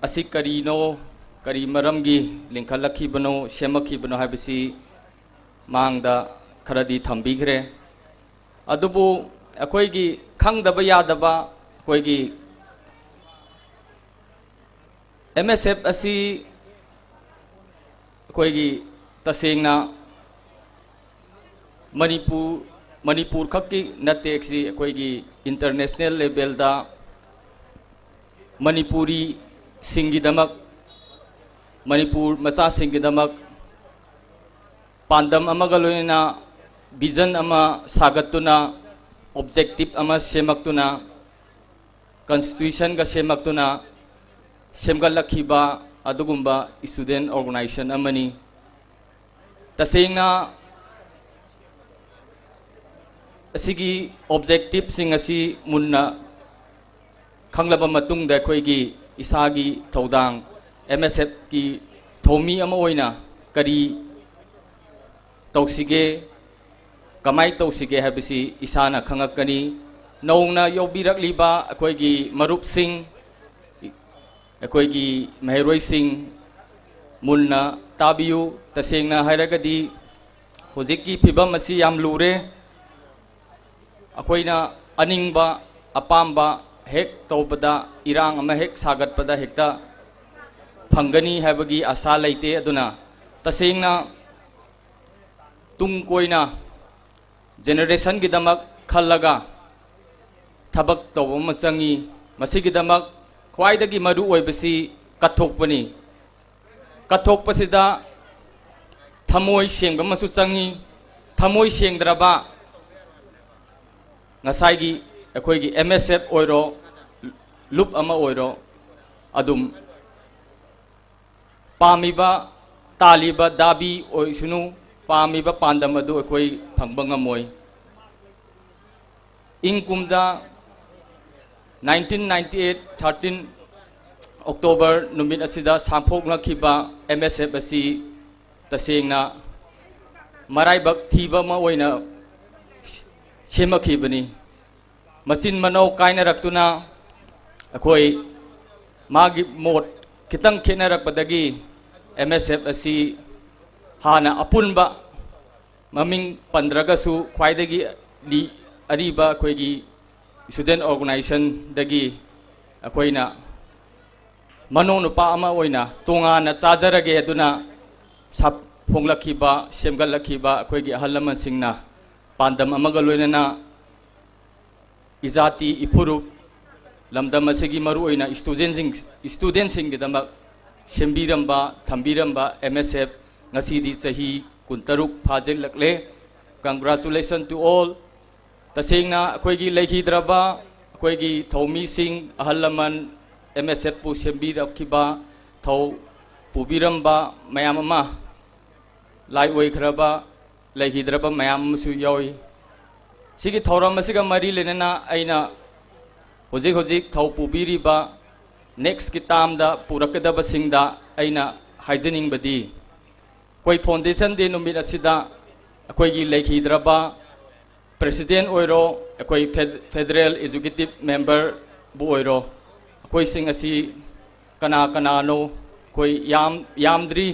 ꯑꯁꯤ ꯀꯔꯤꯅꯣ, ꯀꯔꯤ ꯃꯔꯝꯒꯤ ꯂꯤꯡꯈꯠꯂꯛꯈꯤꯕꯅꯣ, ꯁꯦꯝꯃꯛꯈꯤꯕꯅꯣ ꯍꯥꯏꯕꯁꯤ ꯃꯥꯡꯗ ꯈꯔꯗꯤ ꯊꯝꯕꯤꯈ꯭ꯔꯦ꯫ ꯑꯗꯨꯕꯨ ꯑꯩꯈꯣꯏꯒꯤ ꯈꯪꯗꯕ ꯌꯥꯗꯕ, ꯑꯩꯈꯣꯏꯒꯤ ꯑꯦꯝ ꯑꯦꯁ ꯑꯦꯐ ꯑꯁꯤ ꯑꯩꯈꯣꯏꯒꯤ ꯇꯁꯦꯡꯅ ꯃꯅꯤꯄꯨꯔ, ꯃꯅꯤꯄꯨꯔ ꯈꯛꯀꯤ ꯅꯠꯇꯦ, ꯁꯤ ꯑꯩꯈꯣꯏꯒꯤ ꯏꯟꯇꯔꯅꯦꯁꯅꯦꯜ ꯂꯦꯚꯦꯜꯗ ꯃꯅꯤꯄꯨꯔꯤꯁꯤꯡꯒꯤꯗꯃꯛ, ꯃꯅꯤꯄꯨꯔ ꯃꯆꯥꯁꯤꯡꯒꯤꯗꯃꯛ ꯄꯥꯟꯗꯝ ꯑꯃꯒ ꯂꯣꯏꯅꯅ ꯚꯤꯖꯟ ꯑꯃ ꯁꯥꯒꯠꯇꯨꯅ, ꯑꯣꯕꯖꯦꯛꯇꯤꯚ ꯑꯃ ꯁꯦꯝꯃꯛꯇꯨꯅ, ꯀꯟꯁꯇꯤꯇ꯭ꯌꯨꯁꯟꯒ ꯁꯦꯝꯃꯛꯇꯨꯅ ꯁꯦꯝꯒꯠꯂꯛꯈꯤꯕ ꯑꯗꯨꯒꯨꯝꯕ ꯏꯁꯇꯨꯗꯦꯟ ꯑꯣꯔꯒꯅꯥꯏꯖꯦꯁꯟ ꯑꯃꯅꯤ꯫ ꯇꯁꯦꯡꯅ ꯑꯁꯤꯒꯤ ꯑꯣꯕꯖꯦꯛꯇꯤꯚꯁꯤꯡ ꯑꯁꯤ ꯃꯨꯟꯅ ꯈꯪꯂꯕ ꯃꯇꯨꯡꯗ, ꯑꯩꯈꯣꯏꯒꯤ ꯏꯁꯥꯒꯤ ꯊꯧꯗꯥꯡ, ꯑꯦꯝ ꯑꯦꯁ ꯑꯦꯐꯀꯤ ꯊꯧꯃꯤ ꯑꯃ ꯑꯣꯏꯅ ꯀꯔꯤ ꯇꯧꯁꯤꯒꯦ, ꯀꯃꯥꯏꯅ ꯇꯧꯁꯤꯒꯦ ꯍꯥꯏꯕꯁꯤ ꯏꯁꯥꯅ ꯈꯪꯉꯛꯀꯅꯤ꯫ ꯅꯧꯅ ꯌꯥꯎꯕꯤꯔꯛꯂꯤꯕ ꯑꯩꯈꯣꯏꯒꯤ ꯃꯔꯨꯞꯁꯤꯡ, ꯑꯩꯈꯣꯏꯒꯤ ꯃꯍꯩꯔꯣꯏꯁꯤꯡ ꯃꯨꯟꯅ ꯇꯥꯕꯤꯌꯨ꯫ ꯇꯁꯦꯡꯅ ꯍꯥꯏꯔꯒꯗꯤ ꯍꯧꯖꯤꯛꯀꯤ ꯐꯤꯕꯝ ꯑꯁꯤ ꯌꯥꯝ ꯂꯨꯔꯦ꯫ ꯑꯩꯈꯣꯏꯅ ꯑꯅꯤꯡꯕ, ꯑꯄꯥꯝꯕ ꯍꯦꯛ ꯇꯧꯕꯗ, ꯏꯔꯥꯡ ꯑꯃ ꯍꯦꯛ ꯁꯥꯒꯠꯄꯗ ꯍꯦꯛꯇ ꯐꯪꯒꯅꯤ ꯍꯥꯏꯕꯒꯤ ꯑꯥꯁꯥ ꯂꯩꯇꯦ꯫ ꯑꯗꯨꯅ ꯇꯁꯦꯡꯅ ꯇꯨꯡ ꯀꯣꯏꯅ ꯖꯦꯅꯦꯔꯦꯁꯟꯒꯤꯗꯃꯛ ꯈꯜꯂꯒ ꯊꯕꯛ ꯇꯧꯕ ꯑꯃ ꯆꯪꯉꯤ꯫ ꯃꯁꯤꯒꯤꯗꯃꯛ ꯈ꯭ꯋꯥꯏꯗꯒꯤ ꯃꯔꯨ ꯑꯣꯏꯕꯁꯤ ꯀꯠꯊꯣꯛꯄꯅꯤ꯫ ꯀꯠꯊꯣꯛꯄꯁꯤꯗ ꯊꯃꯣꯏ ꯁꯦꯡꯕ ꯑꯃꯁꯨ ꯆꯪꯉꯤ꯫ ꯊꯃꯣꯏ ꯁꯦꯡꯗ꯭ꯔꯕ ꯉꯁꯥꯏꯒꯤ ꯑꯩꯈꯣꯏꯒꯤ ꯑꯦꯝ ꯑꯦꯁ ꯑꯦꯐ ꯑꯣꯏꯔꯣ, ꯂꯨꯞ ꯑꯃ ꯑꯣꯏꯔꯣ, ꯑꯗꯨꯝ ꯄꯥꯝꯃꯤꯕ, ꯇꯥꯜꯂꯤꯕ ꯗꯥꯕꯤ ꯑꯣꯏꯁꯅꯨ, ꯄꯥꯝꯃꯤꯕ ꯄꯥꯟꯗꯝ ꯑꯗꯨ ꯑꯩꯈꯣꯏ ꯐꯪꯕ ꯉꯝꯃꯣꯏ꯫ ꯏꯪ ꯀꯨꯝꯖꯥ nineteen ninety eight, thirteen October ꯅꯨꯃꯤꯠ ꯑꯁꯤꯗ ꯁꯥꯡꯐꯣꯛꯅꯈꯤꯕ ꯑꯦꯝ ꯑꯦꯁ ꯑꯦꯐ ꯑꯁꯤ ꯇꯁꯦꯡꯅ ꯃꯔꯥꯏꯕꯛ ꯊꯤꯕ ꯑꯃ ꯑꯣꯏꯅ ꯁꯦꯝꯃꯛꯈꯤꯕꯅꯤ꯫ ꯃꯆꯤꯟ ꯃꯅꯥꯎ ꯀꯥꯏꯅꯔꯛꯇꯨꯅ ꯑꯩꯈꯣꯏ ꯃꯥꯒꯤ ꯃꯣꯠ ꯈꯤꯇꯪ ꯈꯦꯠꯅꯔꯛꯄꯗꯒꯤ ꯑꯦꯝ ꯑꯦꯁ ꯑꯦꯐ ꯑꯁꯤ ꯍꯥꯟꯅ ꯑꯄꯨꯟꯕ ꯃꯃꯤꯡ ꯄꯟꯗ꯭ꯔꯒꯁꯨ ꯈ꯭ꯋꯥꯏꯗꯒꯤ ꯂꯤ-, ꯑꯔꯤꯕ ꯑꯩꯈꯣꯏꯒꯤ student organizationꯗꯒꯤ ꯑꯩꯈꯣꯏꯅ ꯃꯅꯥꯎ ꯅꯨꯄꯥ ꯑꯃ ꯑꯣꯏꯅ ꯇꯣꯉꯥꯟꯅ ꯆꯥꯖꯔꯒꯦ ꯑꯗꯨꯅ ꯁꯥꯞ-, ꯐꯣꯡꯂꯛꯈꯤꯕ, ꯁꯦꯝꯒꯠꯂꯛꯈꯤꯕ ꯑꯩꯈꯣꯏꯒꯤ ꯑꯍꯜ ꯂꯃꯟꯁꯤꯡꯅ ꯄꯥꯟꯗꯝ ꯑꯃꯒ ꯂꯣꯏꯅꯅ ꯏꯖꯥꯇꯤ ꯏꯐꯨꯔꯨꯞ ꯂꯝꯗꯝ ꯑꯁꯤꯒꯤ ꯃꯔꯨꯑꯣꯏꯅ studentꯁꯤꯡ, studentꯁꯤꯡꯒꯤꯗꯃꯛ ꯁꯦꯝꯕꯤꯔꯝꯕ, ꯊꯝꯕꯤꯔꯝꯕ ꯑꯦꯝ ꯑꯦꯁ ꯑꯦꯐ ꯉꯁꯤꯗꯤ ꯆꯍꯤ ꯀꯨꯟꯇꯔꯨꯛ ꯐꯥꯖꯤꯜꯂꯛꯂꯦ꯫ Congratulations to all꯫ ꯇꯁꯦꯡꯅ ꯑꯩꯈꯣꯏꯒꯤ ꯂꯩꯈꯤꯗ꯭ꯔꯕ ꯑꯩꯈꯣꯏꯒꯤ ꯊꯧꯃꯤꯁꯤꯡ, ꯑꯍꯜ ꯂꯃꯟ, ꯑꯦꯝ ꯑꯦꯁ ꯑꯦꯐꯄꯨ ꯁꯦꯝꯕꯤꯔꯛꯈꯤꯕ, ꯊꯧ ꯄꯨꯕꯤꯔꯝꯕ ꯃꯌꯥꯝ ꯑꯃ, ꯂꯥꯏ ꯑꯣꯏꯈ꯭ꯔꯕ, ꯂꯩꯈꯤꯗ꯭ꯔꯕ ꯃꯌꯥꯝ ꯑꯃꯁꯨ ꯌꯥꯎꯏ꯫ ꯁꯤꯒꯤ ꯊꯧꯔꯝ ꯑꯁꯤꯒ ꯃꯔꯤ ꯂꯩꯅꯅ ꯑꯩꯅ ꯍꯧꯖꯤꯛ ꯍꯧꯖꯤꯛ ꯊꯧ ꯄꯨꯕꯤꯔꯤꯕ next ꯀꯤ term ꯗ ꯄꯨꯔꯛꯀꯗꯕꯁꯤꯡꯗ ꯑꯩꯅ ꯍꯥꯏꯖꯅꯤꯡꯕꯗꯤ, ꯑꯩꯈꯣꯏ Foundation Day ꯅꯨꯃꯤꯠ ꯑꯁꯤꯗ ꯑꯩꯈꯣꯏꯒꯤ ꯂꯩꯈꯤꯗ꯭ꯔꯕ president ꯑꯣꯏꯔꯣ, ꯑꯩꯈꯣꯏ fed-, federal executive member ꯕꯨ ꯑꯣꯏꯔꯣ, ꯑꯩꯈꯣꯏꯁꯤꯡ ꯑꯁꯤ ꯀꯅꯥ ꯀꯅꯥꯅꯣ ꯑꯩꯈꯣꯏ ꯌꯥꯝ-, ꯌꯥꯝꯗ꯭ꯔꯤ꯫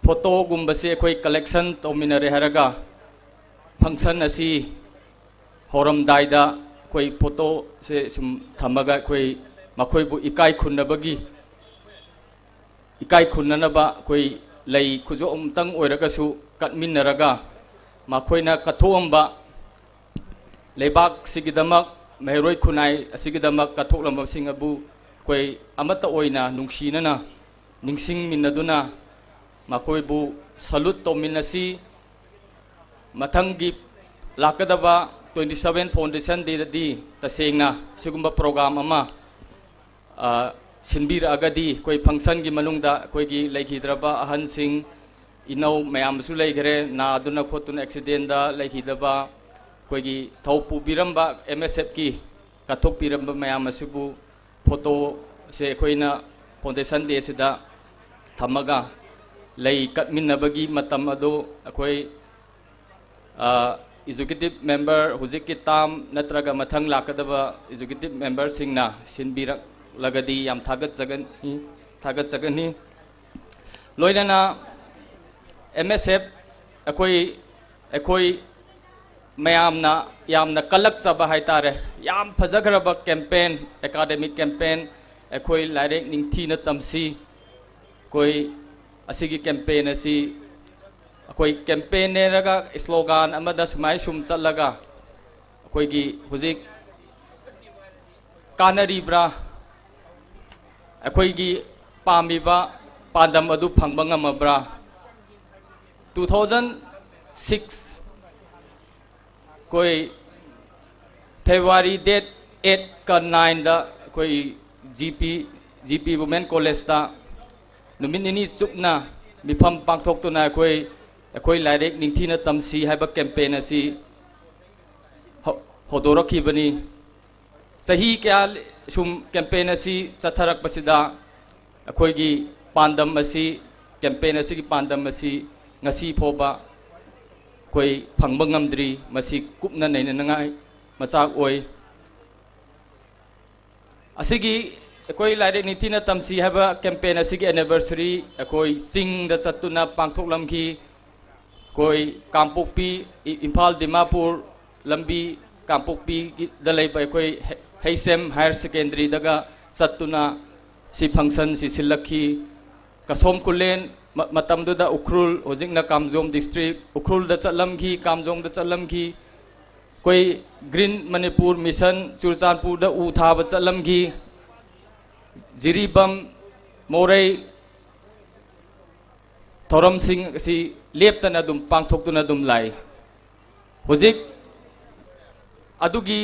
Photoꯒꯨꯝꯕꯁꯦ ꯑꯩꯈꯣꯏ collection ꯇꯧꯃꯤꯟꯅꯔꯦ ꯍꯥꯏꯔꯒ function ꯑꯁꯤ ꯍꯧꯔꯝꯗꯥꯏꯗ ꯑꯩꯈꯣꯏ photoꯁꯦ ꯁꯨꯝ ꯊꯝꯃꯒ ꯑꯩꯈꯣꯏ ꯃꯈꯣꯏꯕꯨ ꯏꯀꯥꯏ ꯈꯨꯝꯅꯕꯒꯤ, ꯏꯀꯥꯏ ꯈꯨꯝꯅꯅꯕ ꯑꯩꯈꯣꯏ ꯂꯩ ꯈꯨꯖꯣꯞ ꯑꯃꯇꯪ ꯑꯣꯏꯔꯒꯁꯨ ꯀꯠꯃꯤꯟꯅꯔꯒ ꯃꯈꯣꯏꯅ ꯀꯠꯊꯣꯛꯑꯝꯕ ꯂꯩꯕꯥꯛꯁꯤꯒꯤꯗꯃꯛ, ꯃꯍꯩꯔꯣꯏ ꯈꯨꯟꯅꯥꯏ ꯑꯁꯤꯒꯤꯗꯃꯛ ꯀꯠꯊꯣꯛꯂꯝꯕꯁꯤꯡ ꯑꯗꯨ ꯑꯩꯈꯣꯏ ꯑꯃꯠꯇ ꯑꯣꯏꯅ ꯅꯨꯡꯁꯤꯅꯅ ꯅꯤꯡꯁꯤꯡꯃꯤꯟꯅꯗꯨꯅ ꯃꯈꯣꯏꯕꯨ salute ꯇꯧꯃꯤꯟꯅꯁꯤ꯫ ꯃꯊꯪꯒꯤ ꯂꯥꯛꯀꯗꯕ twenty seven Foundation Day ꯗꯗꯤ ꯇꯁꯦꯡꯅ ꯁꯤꯒꯨꯝꯕ program ꯑꯃ, ꯑ, ꯁꯤꯟꯕꯤꯔꯛꯑꯒꯗꯤ ꯑꯩꯈꯣꯏ function ꯒꯤ ꯃꯅꯨꯡꯗ ꯑꯩꯈꯣꯏꯒꯤ ꯂꯩꯈꯤꯗ꯭ꯔꯕ ꯑꯍꯟꯁꯤꯡ, ꯏꯅꯧ ꯃꯌꯥꯝꯁꯨ ꯂꯩꯈ꯭ꯔꯦ, ꯅꯥꯗꯨꯅ ꯈꯣꯠꯇꯨꯅ accident ꯗ ꯂꯩꯈꯤꯗꯕ, ꯑꯩꯈꯣꯏꯒꯤ ꯊꯧ ꯄꯨꯕꯤꯔꯝꯕ ꯑꯦꯝ ꯑꯦꯁ ꯑꯦꯐ ꯀꯤ ꯀꯠꯊꯣꯛꯄꯤꯔꯝꯕ ꯃꯌꯥꯝ ꯑꯁꯤꯕꯨ photo ꯁꯦ ꯑꯩꯈꯣꯏꯅ Foundation Day ꯁꯤꯗ ꯊꯝꯃꯒ ꯂꯩ ꯀꯠꯃꯤꯟꯅꯕꯒꯤ ꯃꯇꯝ ꯑꯗꯨ ꯑꯩꯈꯣꯏ, ꯑ, executive member, ꯍꯧꯖꯤꯛꯀꯤ term ꯅꯠꯇ꯭ꯔꯒ ꯃꯊꯪ ꯂꯥꯛꯀꯗꯕ executive member ꯁꯤꯡꯅ ꯁꯤꯟꯕꯤꯔꯛ-, ꯂꯒꯗꯤ ꯌꯥꯝ ꯊꯥꯒꯠꯆꯒꯅꯤ, ꯊꯥꯒꯠꯆꯒꯅꯤ꯫ ꯂꯣꯏꯅꯅ M S F ꯑꯩꯈꯣꯏ, ꯑꯩꯈꯣꯏ ꯃꯌꯥꯝꯅ ꯌꯥꯝꯅ ꯀꯜꯂꯛꯆꯕ ꯍꯥꯏꯇꯥꯔꯦ꯫ ꯌꯥꯝ ꯐꯖꯈ꯭ꯔꯕ campaign, academic campaign, ꯑꯩꯈꯣꯏ ꯂꯥꯏꯔꯤꯛ ꯅꯤꯡꯊꯤꯅ ꯇꯝꯁꯤ꯫ ꯑꯩꯈꯣꯏ ꯑꯁꯤꯒꯤ campaign ꯑꯁꯤ ꯑꯩꯈꯣꯏ campaign ꯅꯦꯔꯒ slogan ꯑꯃꯗ ꯁꯨꯃꯥꯏ ꯁꯨꯝ ꯆꯠꯂꯒ ꯑꯩꯈꯣꯏꯒꯤ ꯍꯧꯖꯤꯛ ꯀꯥꯟꯅꯔꯤꯕ꯭ꯔꯥ? ꯑꯩꯈꯣꯏꯒꯤ ꯄꯥꯝꯃꯤꯕ ꯄꯥꯟꯗꯝ ꯑꯗꯨ ꯐꯪꯕ ꯉꯝꯃꯕ꯭ꯔꯥ? Two thousand six ꯑꯩꯈꯣꯏ February date eight ꯀ nine ꯗ ꯑꯩꯈꯣꯏ G P, G P Women College ꯇ ꯅꯨꯃꯤꯠ ꯅꯤꯅꯤ ꯆꯨꯞꯅ ꯃꯤꯐꯝ ꯄꯥꯡꯊꯣꯛꯇꯨꯅ ꯑꯩꯈꯣꯏ, ꯑꯩꯈꯣꯏ ꯂꯥꯏꯔꯤꯛ ꯅꯤꯡꯊꯤꯅ ꯇꯝꯁꯤ ꯍꯥꯏꯕ campaign ꯑꯁꯤ ꯍꯧ-, ꯍꯧꯗꯣꯔꯛꯈꯤꯕꯅꯤ꯫ ꯆꯍꯤ ꯀꯌꯥ ꯁꯨꯝ campaign ꯑꯁꯤ ꯆꯠꯊꯔꯛꯄꯁꯤꯗ ꯑꯩꯈꯣꯏꯒꯤ ꯄꯥꯟꯗꯝ ꯑꯁꯤ, campaign ꯑꯁꯤꯒꯤ ꯄꯥꯟꯗꯝ ꯑꯁꯤ ꯉꯁꯤ ꯐꯥꯎꯕ ꯑꯩꯈꯣꯏ ꯐꯪꯕ ꯉꯝꯗ꯭ꯔꯤ꯫ ꯃꯁꯤ ꯀꯨꯞꯅ ꯅꯩꯅꯅꯉꯥꯏ ꯃꯆꯥꯛ ꯑꯣꯏ꯫ ꯑꯁꯤꯒꯤ ꯑꯩꯈꯣꯏ ꯂꯥꯏꯔꯤꯛ ꯅꯤꯡꯊꯤꯅ ꯇꯝꯁꯤ ꯍꯥꯏꯕ campaign ꯑꯁꯤꯒꯤ anniversary ꯑꯩꯈꯣꯏ ꯆꯤꯡꯗ ꯆꯠꯇꯨꯅ ꯄꯥꯡꯊꯣꯛꯂꯝꯈꯤ꯫ ꯑꯩꯈꯣꯏ ꯀꯥꯡꯄꯣꯛꯄꯤ, ꯏ-, ꯏꯝꯐꯥꯜ ꯗꯤꯃꯥꯄꯨꯔ ꯂꯝꯕꯤ ꯀꯥꯡꯄꯣꯛꯄꯤꯗ ꯂꯩꯕ ꯑꯩꯈꯣꯏ ꯍꯩ-, ꯍꯩꯁꯦꯝ Higher Secondary ꯗꯒ ꯆꯠꯇꯨꯅ ꯁꯤ function ꯁꯤ ꯁꯤꯜꯂꯛꯈꯤ꯫ ꯀꯁꯣꯝ ꯈꯨꯂꯦꯟ ꯃ-, ꯃꯇꯝꯗꯨꯗ ꯎꯈ꯭ꯔꯨꯜ, ꯍꯧꯖꯤꯛꯅ ꯀꯥꯝꯖꯣꯡ district, ꯎꯈ꯭ꯔꯨꯜꯗ ꯆꯠꯂꯝꯈꯤ, ꯀꯥꯝꯖꯣꯡꯗ ꯆꯠꯂꯝꯈꯤ꯫ ꯑꯩꯈꯣꯏ Green Manipur Mission ꯆꯨꯔꯆꯥꯟꯄꯨꯔꯗ ꯎ ꯊꯥꯕ ꯆꯠꯂꯝꯈꯤ꯫ ꯖꯤꯔꯤꯕꯥꯝ, ꯃꯣꯔꯦ ꯊꯧꯔꯝꯁꯤꯡ ꯑꯁꯤ ꯂꯦꯞꯇꯅ ꯑꯗꯨꯝ ꯄꯥꯡꯊꯣꯛꯇꯨꯅ ꯑꯗꯨꯝ ꯂꯥꯛꯏ꯫ ꯍꯧꯖꯤꯛ ꯑꯗꯨꯒꯤ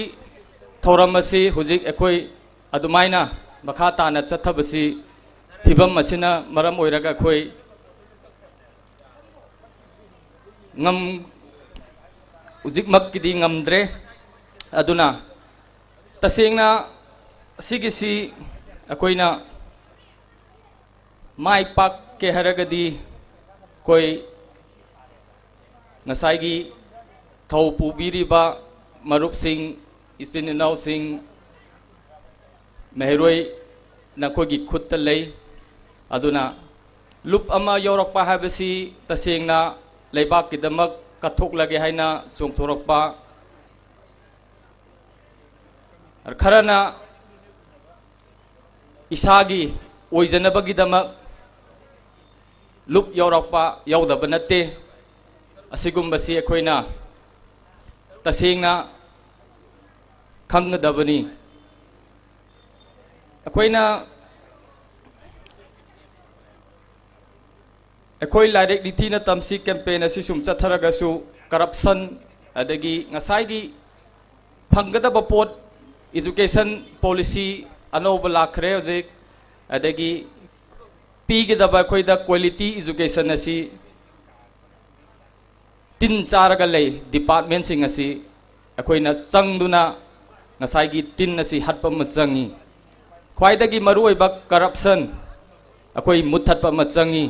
ꯊꯧꯔꯝ ꯑꯁꯤ ꯍꯧꯖꯤꯛ ꯑꯩꯈꯣꯏ ꯑꯗꯨꯃꯥꯏꯅ ꯃꯈꯥ ꯇꯥꯅ ꯆꯠꯊꯕꯁꯤ ꯐꯤꯕꯝ ꯑꯁꯤꯅ ꯃꯔꯝ ꯑꯣꯏꯔꯒ ꯑꯩꯈꯣꯏ ꯉꯝ-, ꯍꯧꯖꯤꯛꯃꯛꯀꯤꯗꯤ ꯉꯝꯗ꯭ꯔꯦ꯫ ꯑꯗꯨꯅ ꯇꯁꯦꯡꯅ ꯁꯤꯒꯤꯁꯤ ꯑꯩꯈꯣꯏꯅ ꯃꯥꯏ ꯄꯥꯛꯀꯦ ꯍꯥꯏꯔꯒꯗꯤ ꯑꯩꯈꯣꯏ ꯉꯁꯥꯏꯒꯤ ꯊꯧ ꯄꯨꯕꯤꯔꯤꯕ ꯃꯔꯨꯞꯁꯤꯡ, ꯏꯆꯤꯟ ꯏꯅꯥꯎꯁꯤꯡ, ꯃꯍꯩꯔꯣꯏ ꯅꯈꯣꯏꯒꯤ ꯈꯨꯠꯇ ꯂꯩ꯫ ꯑꯗꯨꯅ ꯂꯨꯞ ꯑꯃ ꯌꯧꯔꯛꯄ ꯍꯥꯏꯕꯁꯤ ꯇꯁꯦꯡꯅ ꯂꯩꯕꯥꯛꯀꯤꯗꯃꯛ ꯀꯠꯊꯣꯛꯂꯒꯦ ꯍꯥꯏꯅ ꯆꯣꯡꯊꯣꯔꯛꯄ ꯈꯔꯅ ꯏꯁꯥꯒꯤ ꯑꯣꯏꯖꯅꯕꯒꯤꯗꯃꯛ ꯂꯨꯞ ꯌꯧꯔꯛꯄ ꯌꯥꯎꯗꯕ ꯅꯠꯇꯦ꯫ ꯑꯁꯤꯒꯨꯝꯕꯁꯤ ꯑꯩꯈꯣꯏꯅ ꯇꯁꯦꯡꯅ ꯈꯪꯒꯗꯕꯅꯤ꯫ ꯑꯩꯈꯣꯏꯅ ꯑꯩꯈꯣꯏ ꯂꯥꯏꯔꯤꯛ ꯅꯤꯡꯊꯤꯅ ꯇꯝꯁꯤ campaign ꯑꯁꯤ ꯁꯨꯝ ꯆꯠꯊꯔꯒꯁꯨ corruption, ꯑꯗꯒꯤ ꯉꯁꯥꯏꯒꯤ ꯐꯪꯒꯗꯕ ꯄꯣꯠ, education policy ꯑꯅꯧꯕ ꯂꯥꯛꯈ꯭ꯔꯦ ꯍꯧꯖꯤꯛ, ꯑꯗꯒꯤ ꯄꯤꯒꯗꯕ ꯑꯩꯈꯣꯏꯗ quality education ꯑꯁꯤ ꯇꯤꯟ ꯆꯥꯔꯒ ꯂꯩ꯫ Departmentꯁꯤꯡ ꯑꯁꯤ ꯑꯩꯈꯣꯏꯅ ꯆꯪꯗꯨꯅ ꯉꯁꯥꯏꯒꯤ ꯇꯤꯟ ꯑꯁꯤ ꯍꯠꯄ ꯑꯃ ꯆꯪꯉꯤ꯫ ꯈ꯭ꯋꯥꯏꯗꯒꯤ ꯃꯔꯨꯑꯣꯏꯕ corruption ꯑꯩꯈꯣꯏ ꯃꯨꯠꯊꯠꯄ ꯑꯃ ꯆꯪꯉꯤ꯫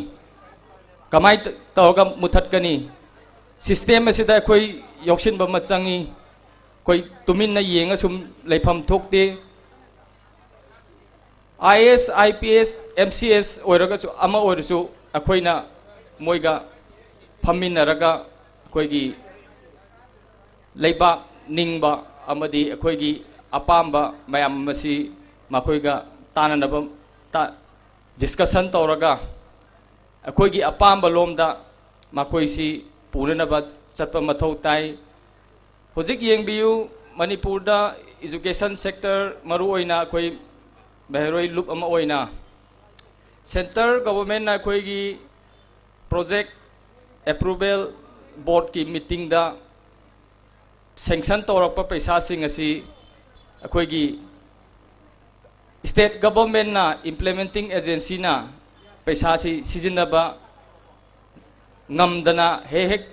ꯀꯃꯥꯏꯅ ꯇꯧꯔꯒ ꯃꯨꯠꯊꯠꯀꯅꯤ? System ꯑꯁꯤꯗ ꯑꯩꯈꯣꯏ ꯌꯥꯎꯁꯤꯟꯕ ꯑꯃ ꯆꯪꯉꯤ꯫ ꯑꯩꯈꯣꯏ ꯇꯨꯃꯤꯟꯅ ꯌꯦꯡꯉ ꯁꯨꯝ ꯂꯩꯐꯝ ꯊꯣꯛꯇꯦ꯫ IAS, IPS, MCS ꯑꯣꯏꯔꯒꯁꯨ, ꯑꯃ ꯑꯣꯏꯔꯁꯨ, ꯑꯩꯈꯣꯏꯅ ꯃꯣꯏꯒ ꯐꯝꯃꯤꯟꯅꯔꯒ ꯑꯩꯈꯣꯏꯒꯤ ꯂꯩꯕꯥꯛ ꯅꯤꯡꯕ ꯑꯃꯗꯤ ꯑꯩꯈꯣꯏꯒꯤ ꯑꯄꯥꯝꯕ ꯃꯌꯥꯝ ꯑꯁꯤ ꯃꯈꯣꯏꯒ ꯇꯥꯟꯅꯅꯕ ꯇ-, discussion ꯇꯧꯔꯒ ꯑꯩꯈꯣꯏꯒꯤ ꯑꯄꯥꯝꯕ ꯂꯣꯝꯗ ꯃꯈꯣꯏꯁꯤ ꯄꯨꯅꯅꯕ ꯆꯠꯄ ꯃꯊꯧ ꯇꯥꯏ꯫ ꯍꯧꯖꯤꯛ ꯌꯦꯡꯕꯤꯌꯨ, ꯃꯅꯤꯄꯨꯔꯗ education sector, ꯃꯔꯨꯑꯣꯏꯅ ꯑꯩꯈꯣꯏ ꯃꯍꯩꯔꯣꯏ ꯂꯨꯞ ꯑꯃ ꯑꯣꯏꯅ, centre governmentꯅ ꯑꯩꯈꯣꯏꯒꯤ project approval boardꯀꯤ meetingꯗ sanction ꯇꯧꯔꯛꯄ ꯄꯩꯁꯥꯁꯤꯡ ꯑꯁꯤ ꯑꯩꯈꯣꯏꯒꯤ state governmentꯅ, implementing agencyꯅ ꯄꯩꯁꯥꯁꯤ ꯁꯤꯖꯤꯟꯅꯕ ꯉꯝꯗꯅ ꯍꯦꯛ ꯍꯦꯛ,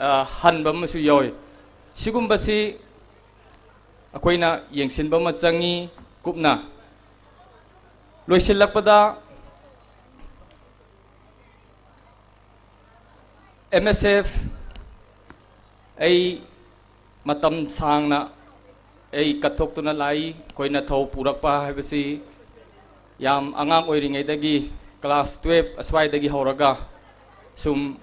ꯑ, ꯍꯟꯕ ꯑꯃꯁꯨ ꯌꯥꯎꯏ꯫ ꯁꯤꯒꯨꯝꯕꯁꯤ ꯑꯩꯈꯣꯏꯅ ꯌꯦꯡꯁꯤꯟꯕ ꯑꯃ ꯆꯪꯉꯤ ꯀꯨꯞꯅ꯫ ꯂꯣꯏꯁꯤꯜꯂꯛꯄꯗ, MSF, ꯑꯩ ꯃꯇꯝ ꯁꯥꯡꯅ ꯑꯩ ꯀꯠꯊꯣꯛꯇꯨꯅ ꯂꯥꯛꯏ꯫ ꯑꯩꯈꯣꯏꯅ ꯊꯧ ꯄꯨꯔꯛꯄ ꯍꯥꯏꯕꯁꯤ ꯌꯥꯝ ꯑꯉꯥꯡ ꯑꯣꯏꯔꯤꯉꯩꯗꯒꯤ, class twelve ꯑꯁ꯭ꯋꯥꯏꯗꯒꯤ ꯍꯧꯔꯒ ꯁꯨꯝ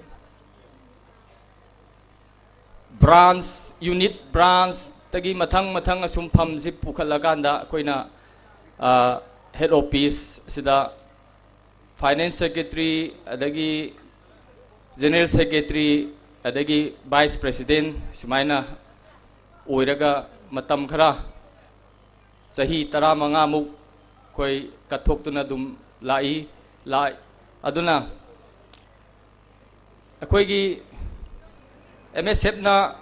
branch, unit branchꯇꯒꯤ ꯃꯊꯪ ꯃꯊꯪ ꯑꯁꯨꯝ ꯐꯝꯁꯤ ꯄꯨꯈꯠꯂꯀꯥꯟꯗ ꯑꯩꯈꯣꯏꯅ, ꯑ, head office ꯑꯁꯤꯗ finance secretary, ꯑꯗꯒꯤ general secretary, ꯑꯗꯒꯤ vice president ꯁꯨꯃꯥꯏꯅ ꯑꯣꯏꯔꯒ ꯃꯇꯝ ꯈꯔ, ꯆꯍꯤ ꯇꯔꯥꯃꯉꯥꯃꯨꯛ ꯑꯩꯈꯣꯏ ꯀꯠꯊꯣꯛꯇꯨꯅ ꯑꯗꯨꯝ ꯂꯥꯛꯏ, ꯂꯥꯛ-, ꯑꯗꯨꯅ ꯑꯩꯈꯣꯏꯒꯤ M S Fꯅ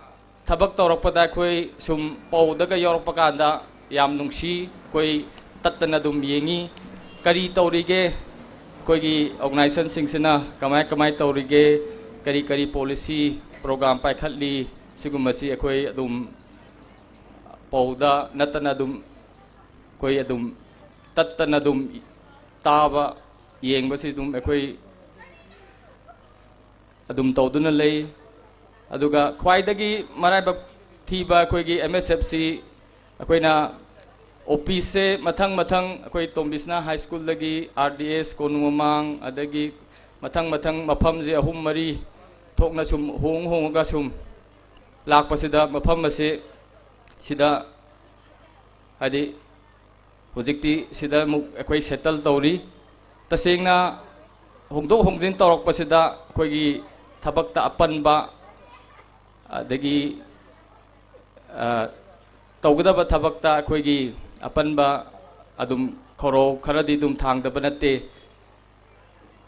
ꯊꯕꯛ ꯇꯧꯔꯛꯄꯗ ꯑꯩꯈꯣꯏ ꯁꯨꯝ ꯄꯧꯗꯒ ꯌꯥꯎꯔꯛꯄ ꯀꯥꯟꯗ ꯌꯥꯝ ꯅꯨꯡꯁꯤ, ꯑꯩꯈꯣꯏ ꯇꯠꯇꯅ ꯑꯗꯨꯝ ꯌꯦꯡꯉꯤ꯫ ꯀꯔꯤ ꯇꯧꯔꯤꯒꯦ, ꯑꯩꯈꯣꯏꯒꯤ organizationꯁꯤꯡꯁꯤꯅ ꯀꯃꯥꯏ ꯀꯃꯥꯏ ꯇꯧꯔꯤꯒꯦ, ꯀꯔꯤ ꯀꯔꯤ policy program ꯄꯥꯏꯈꯠꯂꯤ, ꯁꯤꯒꯨꯝꯕꯁꯤ ꯑꯩꯈꯣꯏ ꯑꯗꯨꯝ ꯄꯧꯗ ꯅꯠꯇꯅ ꯑꯗꯨꯝ ꯑꯩꯈꯣꯏ ꯑꯗꯨꯝ ꯇꯠꯇꯅ ꯑꯗꯨꯝ ꯇꯥꯕ, ꯌꯦꯡꯕꯁꯤ ꯑꯗꯨꯝ ꯑꯩꯈꯣꯏ ꯑꯗꯨꯝ ꯇꯧꯗꯨꯅ ꯂꯩ꯫ ꯑꯗꯨꯒ ꯈ꯭ꯋꯥꯏꯗꯒꯤ ꯃꯔꯥꯏꯕꯛ ꯊꯤꯕ ꯑꯩꯈꯣꯏꯒꯤ M S Fꯁꯤ ꯑꯩꯈꯣꯏꯅ officeꯁꯦ ꯃꯊꯪ ꯃꯊꯪ ꯑꯩꯈꯣꯏ ꯇꯣꯝꯕꯤꯁꯅꯥ High Schoolꯗꯒꯤ R D S ꯀꯣꯅꯨꯡ ꯃꯃꯥꯡ, ꯑꯗꯒꯤ ꯃꯊꯪ ꯃꯊꯪ ꯃꯐꯝꯁꯦ ꯑꯍꯨꯝ ꯃꯔꯤ ꯊꯣꯛꯅ ꯁꯨꯝ ꯍꯣꯡ ꯍꯣꯡꯉꯒ ꯁꯨꯝ ꯂꯥꯛꯄꯁꯤꯗ ꯃꯐꯝ ꯑꯁꯤ ꯁꯤꯗ ꯍꯥꯏꯗꯤ ꯍꯧꯖꯤꯛꯇꯤ ꯁꯤꯗ ꯑꯃꯨꯛ ꯑꯩꯈꯣꯏ settle ꯇꯧꯔꯤ꯫ ꯇꯁꯦꯡꯅ ꯍꯣꯡꯗꯣꯛ ꯍꯣꯡꯖꯤꯟ ꯇꯧꯔꯛꯄꯁꯤꯗ ꯑꯩꯈꯣꯏꯒꯤ ꯊꯕꯛꯇ ꯑꯄꯟꯕ, ꯑꯗꯒꯤ, ꯑ, ꯇꯧꯒꯗꯕ ꯊꯕꯛꯇ ꯑꯩꯈꯣꯏꯒꯤ ꯑꯄꯟꯕ ꯑꯗꯨꯝ ꯈꯧꯔꯥꯎ ꯈꯔꯗꯤ ꯑꯗꯨꯝ ꯊꯥꯡꯗꯕ ꯅꯠꯇꯦ꯫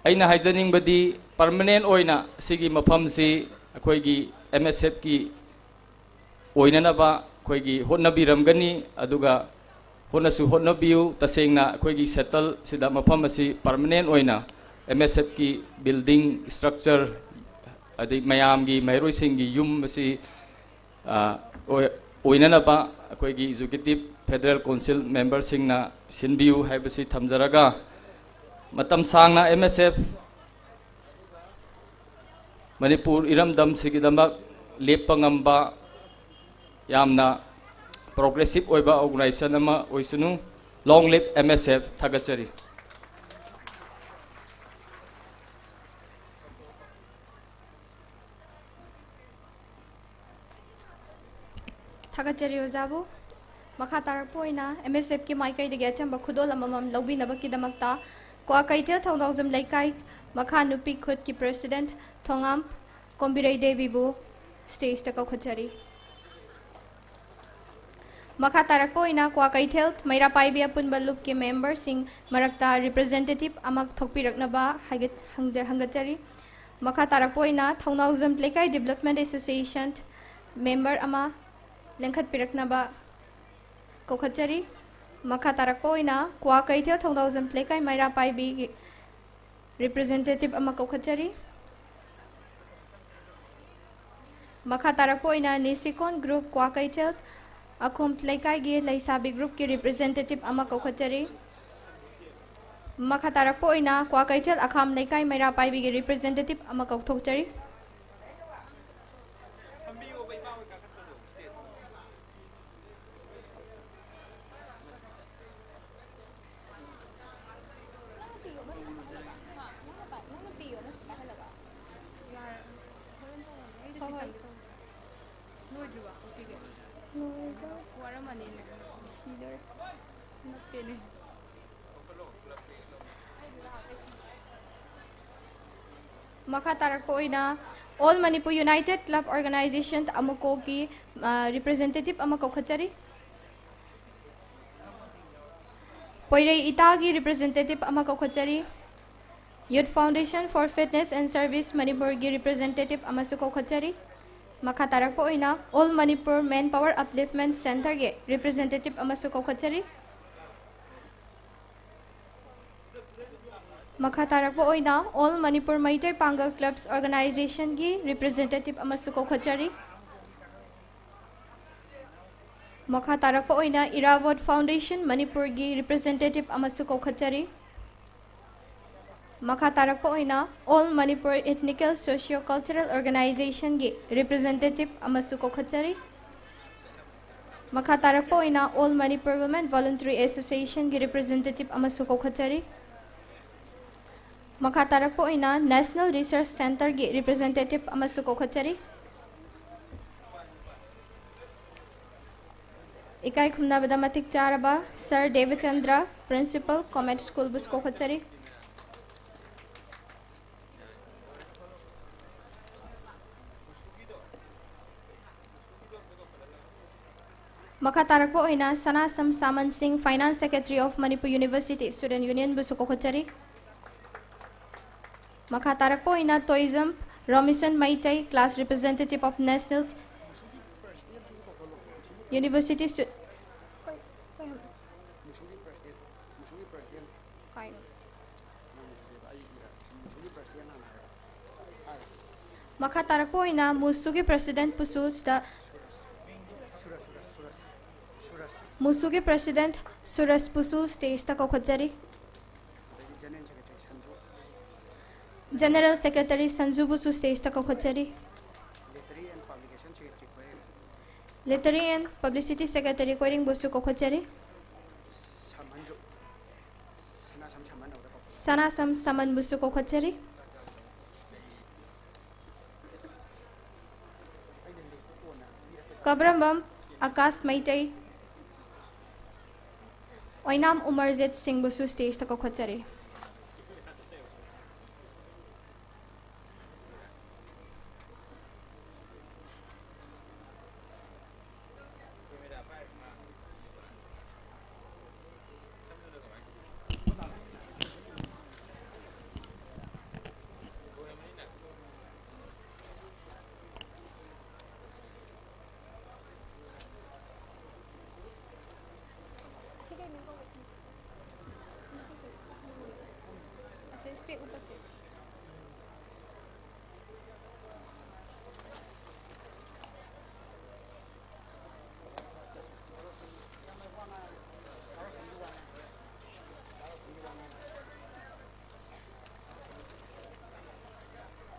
ꯑꯩꯅ ꯍꯥꯏꯖꯅꯤꯡꯕꯗꯤ permanent ꯑꯣꯏꯅ ꯁꯤꯒꯤ ꯃꯐꯝꯁꯤ ꯑꯩꯈꯣꯏꯒꯤ M S Fꯀꯤ ꯑꯣꯏꯅꯅꯕ ꯑꯩꯈꯣꯏꯒꯤ ꯍꯣꯠꯅꯕꯤꯔꯝꯒꯅꯤ, ꯑꯗꯨꯒ ꯍꯣꯠꯅꯁꯨ ꯍꯣꯠꯅꯕꯤꯌꯨ꯫ ꯇꯁꯦꯡꯅ ꯑꯩꯈꯣꯏꯒꯤ settle ꯁꯤꯗ ꯃꯐꯝ ꯑꯁꯤ permanent ꯑꯣꯏꯅ M S Fꯀꯤ building structure, ꯑꯗꯩ ꯃꯌꯥꯝꯒꯤ ꯃꯍꯩꯔꯣꯏꯁꯤꯡꯒꯤ ꯌꯨꯝ ꯑꯁꯤ, ꯑ, ꯑꯣꯏ-, ꯑꯣꯏꯅꯅꯕ ꯑꯩꯈꯣꯏꯒꯤ Executive Federal Council memberꯁꯤꯡꯅ ꯁꯤꯟꯕꯤꯌꯨ ꯍꯥꯏꯕꯁꯤ ꯊꯝꯖꯔꯒ, ꯃꯇꯝ ꯁꯥꯡꯅ M S F ꯃꯅꯤꯄꯨꯔ ꯏꯔꯝꯗꯝꯁꯤꯒꯤꯗꯃꯛ ꯂꯦꯞꯄ ꯉꯝꯕ ꯌꯥꯝꯅ progressive ꯑꯣꯏꯕ organization ꯑꯃ ꯑꯣꯏꯁꯅꯨ꯫ Long live M S F꯫ ꯊꯥꯒꯠꯆꯔꯤ꯫ ꯊꯥꯒꯠꯆꯔꯤ ꯑꯣꯖꯥꯕꯨ꯫ ꯃꯈꯥ ꯇꯥꯔꯛꯄ ꯑꯣꯏꯅ M S F ꯀꯤ ꯃꯥꯏꯀꯩꯗꯒꯤ ꯑꯆꯝꯕ ꯈꯨꯗꯣꯜ ꯑꯃꯃꯝ ꯂꯧꯕꯤꯅꯕꯒꯤꯗꯃꯛꯇ ꯀ꯭ꯋꯥꯀꯩꯊꯦꯜ ꯊꯧꯅꯥꯎꯖꯝ ꯂꯩꯀꯥꯏ ꯃꯈꯥ ꯅꯨꯄꯤ ꯈꯨꯠꯀꯤ president ꯊꯣꯉꯥꯝ ꯀꯣꯝꯕꯤꯔꯩ ꯗꯦꯕꯤꯕꯨ stageꯇ ꯀꯧꯈꯠꯆꯔꯤ꯫ ꯃꯈꯥ ꯇꯥꯔꯛꯄ ꯑꯣꯏꯅ ꯀ꯭ꯋꯥꯀꯩꯊꯦꯜ ꯃꯩꯔꯥ ꯄꯥꯏꯕꯤ ꯑꯄꯨꯟꯕ ꯂꯨꯞꯀꯤ memberꯁꯤꯡ ꯃꯔꯛꯇ representative ꯑꯃ ꯊꯣꯛꯄꯤꯔꯛꯅꯕ ꯍꯥꯏꯒꯠ-, ꯍꯪꯖ-, ꯍꯪꯒꯠꯆꯔꯤ꯫ ꯃꯈꯥ ꯇꯥꯔꯛꯄ ꯑꯣꯏꯅ ꯊꯧꯅꯥꯎꯖꯝ ꯂꯩꯀꯥꯏ development association member ꯑꯃ ꯂꯦꯡꯈꯠꯄꯤꯔꯛꯅꯕ ꯀꯧꯈꯠꯆꯔꯤ꯫ ꯃꯈꯥ ꯇꯥꯔꯛꯄ ꯑꯣꯏꯅ ꯀ꯭ꯋꯥꯀꯩꯊꯦꯜ ꯊꯧꯅꯥꯎꯖꯝ ꯂꯩꯀꯥꯏ ꯃꯩꯔꯥ ꯄꯥꯏꯕꯤꯒꯤ representative ꯑꯃ ꯀꯧꯈꯠꯆꯔꯤ꯫ ꯃꯈꯥ ꯇꯥꯔꯛꯄ ꯑꯣꯏꯅ ꯅꯤꯁꯤꯀꯣꯟ group ꯀ꯭ꯋꯥꯀꯩꯊꯦꯜ ꯑꯈꯣꯝ ꯂꯩꯀꯥꯏꯒꯤ ꯂꯩꯁꯥꯕꯤ groupꯀꯤ representative ꯑꯃ ꯀꯧꯈꯠꯆꯔꯤ꯫ ꯃꯈꯥ ꯇꯥꯔꯛꯄ ꯑꯣꯏꯅ ꯀ꯭ꯋꯥꯀꯩꯊꯦꯜ ꯑꯈꯥꯝ ꯂꯩꯀꯥꯏ ꯃꯩꯔꯥ ꯄꯥꯏꯕꯤꯒꯤ representative ꯑꯃ ꯀꯧꯊꯣꯛꯆꯔꯤ꯫ ꯂꯣꯏꯗ꯭ꯔꯤꯕꯣ? ꯄꯤꯒꯦ꯫ ꯂꯣꯏꯗꯧꯔꯦ꯫ ꯋꯥꯔꯝꯃꯅꯤꯅꯦ꯫ ꯁꯤꯗꯧꯔꯦ꯫ ꯅꯞꯄꯦꯅꯦ꯫ ꯃꯈꯥ ꯇꯥꯔꯛꯄ ꯑꯣꯏꯅ All Manipur United Club Organization ꯑꯃꯨꯀꯣꯒꯤ, ꯑ, representative ꯑꯃ ꯀꯧꯈꯠꯆꯔꯤ꯫ ꯄꯣꯏꯔꯩ ꯏꯇꯥꯒꯤ representative ꯑꯃ ꯀꯧꯈꯠꯆꯔꯤ꯫ Youth Foundation for Fitness and Service ꯃꯅꯤꯄꯨꯔꯒꯤ representative ꯑꯃꯁꯨ ꯀꯧꯈꯠꯆꯔꯤ꯫ ꯃꯈꯥ ꯇꯥꯔꯛꯄ ꯑꯣꯏꯅ All Manipur Manpower Upliftment Centreꯒꯤ representative ꯑꯃꯁꯨ ꯀꯧꯈꯠꯆꯔꯤ꯫ ꯃꯈꯥ ꯇꯥꯔꯛꯄ ꯑꯣꯏꯅ All Manipur ꯃꯩꯇꯩ ꯄꯥꯡꯒꯜ Clubs Organizationꯒꯤ representative ꯑꯃꯁꯨ ꯀꯧꯈꯠꯆꯔꯤ꯫ ꯃꯈꯥ ꯇꯥꯔꯛꯄ ꯑꯣꯏꯅ Iravot Foundation ꯃꯅꯤꯄꯨꯔꯒꯤ representative ꯑꯃꯁꯨ ꯀꯧꯈꯠꯆꯔꯤ꯫ ꯃꯈꯥ ꯇꯥꯔꯛꯄ ꯑꯣꯏꯅ All Manipur Ethnical Socio Cultural Organizationꯒꯤ representative ꯑꯃꯁꯨ ꯀꯧꯈꯠꯆꯔꯤ꯫ ꯃꯈꯥ ꯇꯥꯔꯛꯄ ꯑꯣꯏꯅ All Manipur Women Voluntary Associationꯒꯤ representative ꯑꯃꯁꯨ ꯀꯧꯈꯠꯆꯔꯤ꯫ ꯃꯈꯥ ꯇꯥꯔꯛꯄ ꯑꯣꯏꯅ National Research Centreꯒꯤ representative ꯑꯃꯁꯨ ꯀꯧꯈꯠꯆꯔꯤ꯫ ꯏꯀꯥꯏ ꯈꯨꯝꯅꯕꯗ ꯃꯇꯤꯛ ꯆꯥꯔꯕ Sir ꯗꯦꯕꯆꯟꯗ꯭ꯔ, Principal, Comet Schoolꯕꯨꯁꯨ ꯀꯧꯈꯠꯆꯔꯤ꯫ ꯃꯈꯥ ꯇꯥꯔꯛꯄ ꯑꯣꯏꯅ ꯁꯅꯥꯁꯝ ꯁꯥꯃꯟ ꯁꯤꯡ, Finance Secretary of Manipur University Student Unionꯕꯨꯁꯨ ꯀꯧꯈꯠꯆꯔꯤ꯫ ꯃꯈꯥ ꯇꯥꯔꯛꯄ ꯑꯣꯏꯅ Toijam ꯔꯣꯃꯤꯁꯟ Meitei, Class Representative of National University Stu- ꯀꯥꯏꯅꯣ? ꯃꯈꯥ ꯇꯥꯔꯛꯄ ꯑꯣꯏꯅ ꯃꯨꯁꯨꯒꯤ presidentꯄꯨꯁꯨ ꯁꯤꯗ, ꯃꯨꯁꯨꯒꯤ president ꯁꯨꯔꯖꯄꯨꯁꯨ stageꯇ ꯀꯧꯈꯠꯆꯔꯤ꯫ General Secretary ꯁꯟꯖꯨꯕꯨꯁꯨ stageꯇ ꯀꯧꯈꯠꯆꯔꯤ꯫ Literary and Publicity Secretary ꯀꯣꯏꯔꯤꯡꯕꯨꯁꯨ ꯀꯧꯈꯠꯆꯔꯤ꯫ ꯁꯅꯥꯁꯝ ꯁꯃꯟꯕꯨꯁꯨ ꯀꯧꯈꯠꯆꯔꯤ꯫ ꯀꯕ꯭ꯔꯝꯕꯝ Akash Meitei, Oinam ꯎꯃꯔꯖꯤꯠ ꯁꯤꯡꯕꯨꯁꯨ stageꯇ ꯀꯧꯈꯠꯆꯔꯤ꯫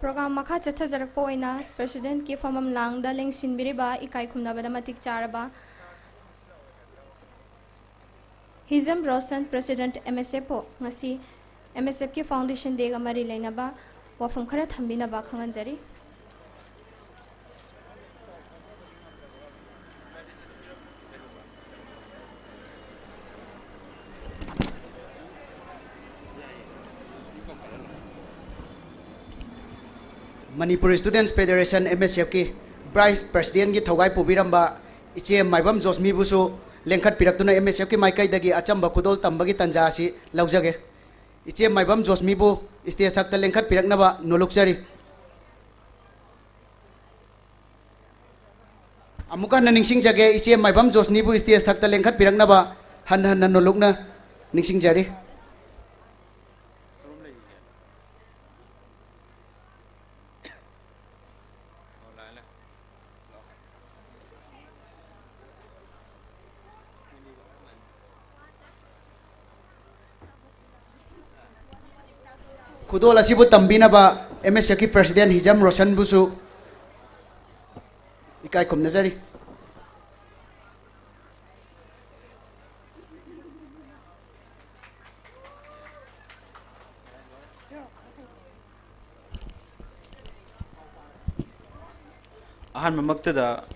Program ꯃꯈꯥ ꯆꯠꯊꯖꯔꯛꯄ ꯑꯣꯏꯅ presidentꯀꯤ ꯐꯝꯐꯝ ꯂꯥꯡꯗ ꯂꯦꯡꯁꯤꯟꯕꯤꯔꯤꯕ ꯏꯀꯥꯏ ꯈꯨꯝꯅꯕꯗ ꯃꯇꯤꯛ ꯆꯥꯔꯕ ꯍꯤꯖꯝ Roshan, President M S F ꯄꯨ ꯉꯁꯤ M S F ꯀꯤ Foundation Day ꯒ ꯃꯔꯤ ꯂꯩꯅꯕ ꯋꯥꯐꯝ ꯈꯔ ꯊꯝꯕꯤꯅꯕ ꯈꯪꯍꯟꯖꯔꯤ꯫ Manipur Students Federation, M S F ꯀꯤ Vice President ꯀꯤ ꯊꯧꯒꯥꯏ ꯄꯨꯕꯤꯔꯝꯕ ꯏꯆꯦ ꯃꯥꯏꯕꯝ ꯖꯣꯁꯃꯤꯕꯨꯁꯨ ꯂꯦꯡꯈꯠꯄꯤꯔꯛꯇꯨꯅ M S F ꯀꯤ ꯃꯥꯏꯀꯩꯗꯒꯤ ꯑꯆꯝꯕ ꯈꯨꯗꯣꯜ ꯇꯝꯕꯒꯤ ꯇꯥꯟꯖꯥ ꯑꯁꯤ ꯂꯧꯖꯒꯦ꯫ ꯏꯆꯦ ꯃꯥꯏꯕꯝ ꯖꯣꯁꯃꯤꯕꯨ stage ꯊꯛꯇ ꯂꯦꯡꯈꯠꯄꯤꯔꯛꯅꯕ ꯅꯣꯂꯨꯛꯆꯔꯤ꯫ ꯑꯃꯨꯛꯀ ꯍꯟꯅ ꯅꯤꯡꯁꯤꯡꯖꯒꯦ, ꯏꯆꯦ ꯃꯥꯏꯕꯝ ꯖꯣꯁꯅꯤꯕꯨ stage ꯊꯛꯇ ꯂꯦꯡꯈꯠꯄꯤꯔꯛꯅꯕ ꯍꯟꯅ ꯍꯟꯅ ꯅꯣꯂꯨꯛꯅ ꯅꯤꯡꯁꯤꯡꯖꯔꯤ꯫ ꯈꯨꯗꯣꯜ ꯑꯁꯤꯕꯨ ꯇꯝꯕꯤꯅꯕ M S F ꯀꯤ President ꯍꯤꯖꯝ ꯔꯣꯁꯟꯕꯨꯁꯨ ꯏꯀꯥꯏ ꯈꯨꯝꯅꯖꯔꯤ꯫ ꯑꯍꯥꯟꯕꯃꯛꯇꯗ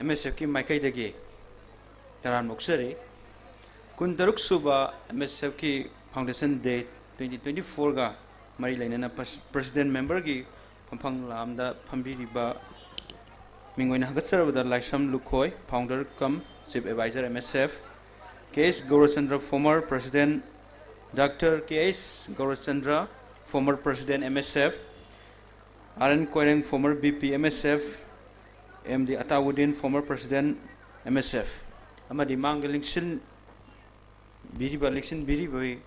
M S F ꯀꯤ ꯃꯥꯏꯀꯩꯗꯒꯤ ꯇꯔꯥꯝꯅ ꯑꯣꯛꯆꯔꯤ꯫ ꯀꯨꯟꯇꯔꯨꯛ ꯁꯨꯕ M S F ꯀꯤ Foundation Day twenty twenty-four ꯒ ꯃꯔꯤ ꯂꯩꯅꯅ ꯄ꯭ꯔꯁ-, President Member ꯒꯤ ꯐꯝꯐꯝ ꯂꯥꯝꯗ ꯐꯝꯕꯤꯔꯤꯕ ꯃꯤꯡ ꯑꯣꯏꯅ ꯍꯪꯒꯠꯆꯔꯕꯗ ꯂꯥꯏꯁ꯭ꯔꯝ Lukhoi, Founder cum Chief Advisor M S F, K S Gaurachandra, former President, Doctor K S Gaurachandra, former President M S F, R N Koireng, former V P M S F, M D Atawuddin, former President M S F, ꯑꯃꯗꯤ ꯃꯥꯡꯗ ꯂꯦꯡꯁꯤꯟꯕꯤꯔꯤꯕ, ꯂꯦꯡꯁꯤꯟꯕꯤꯔꯤꯕ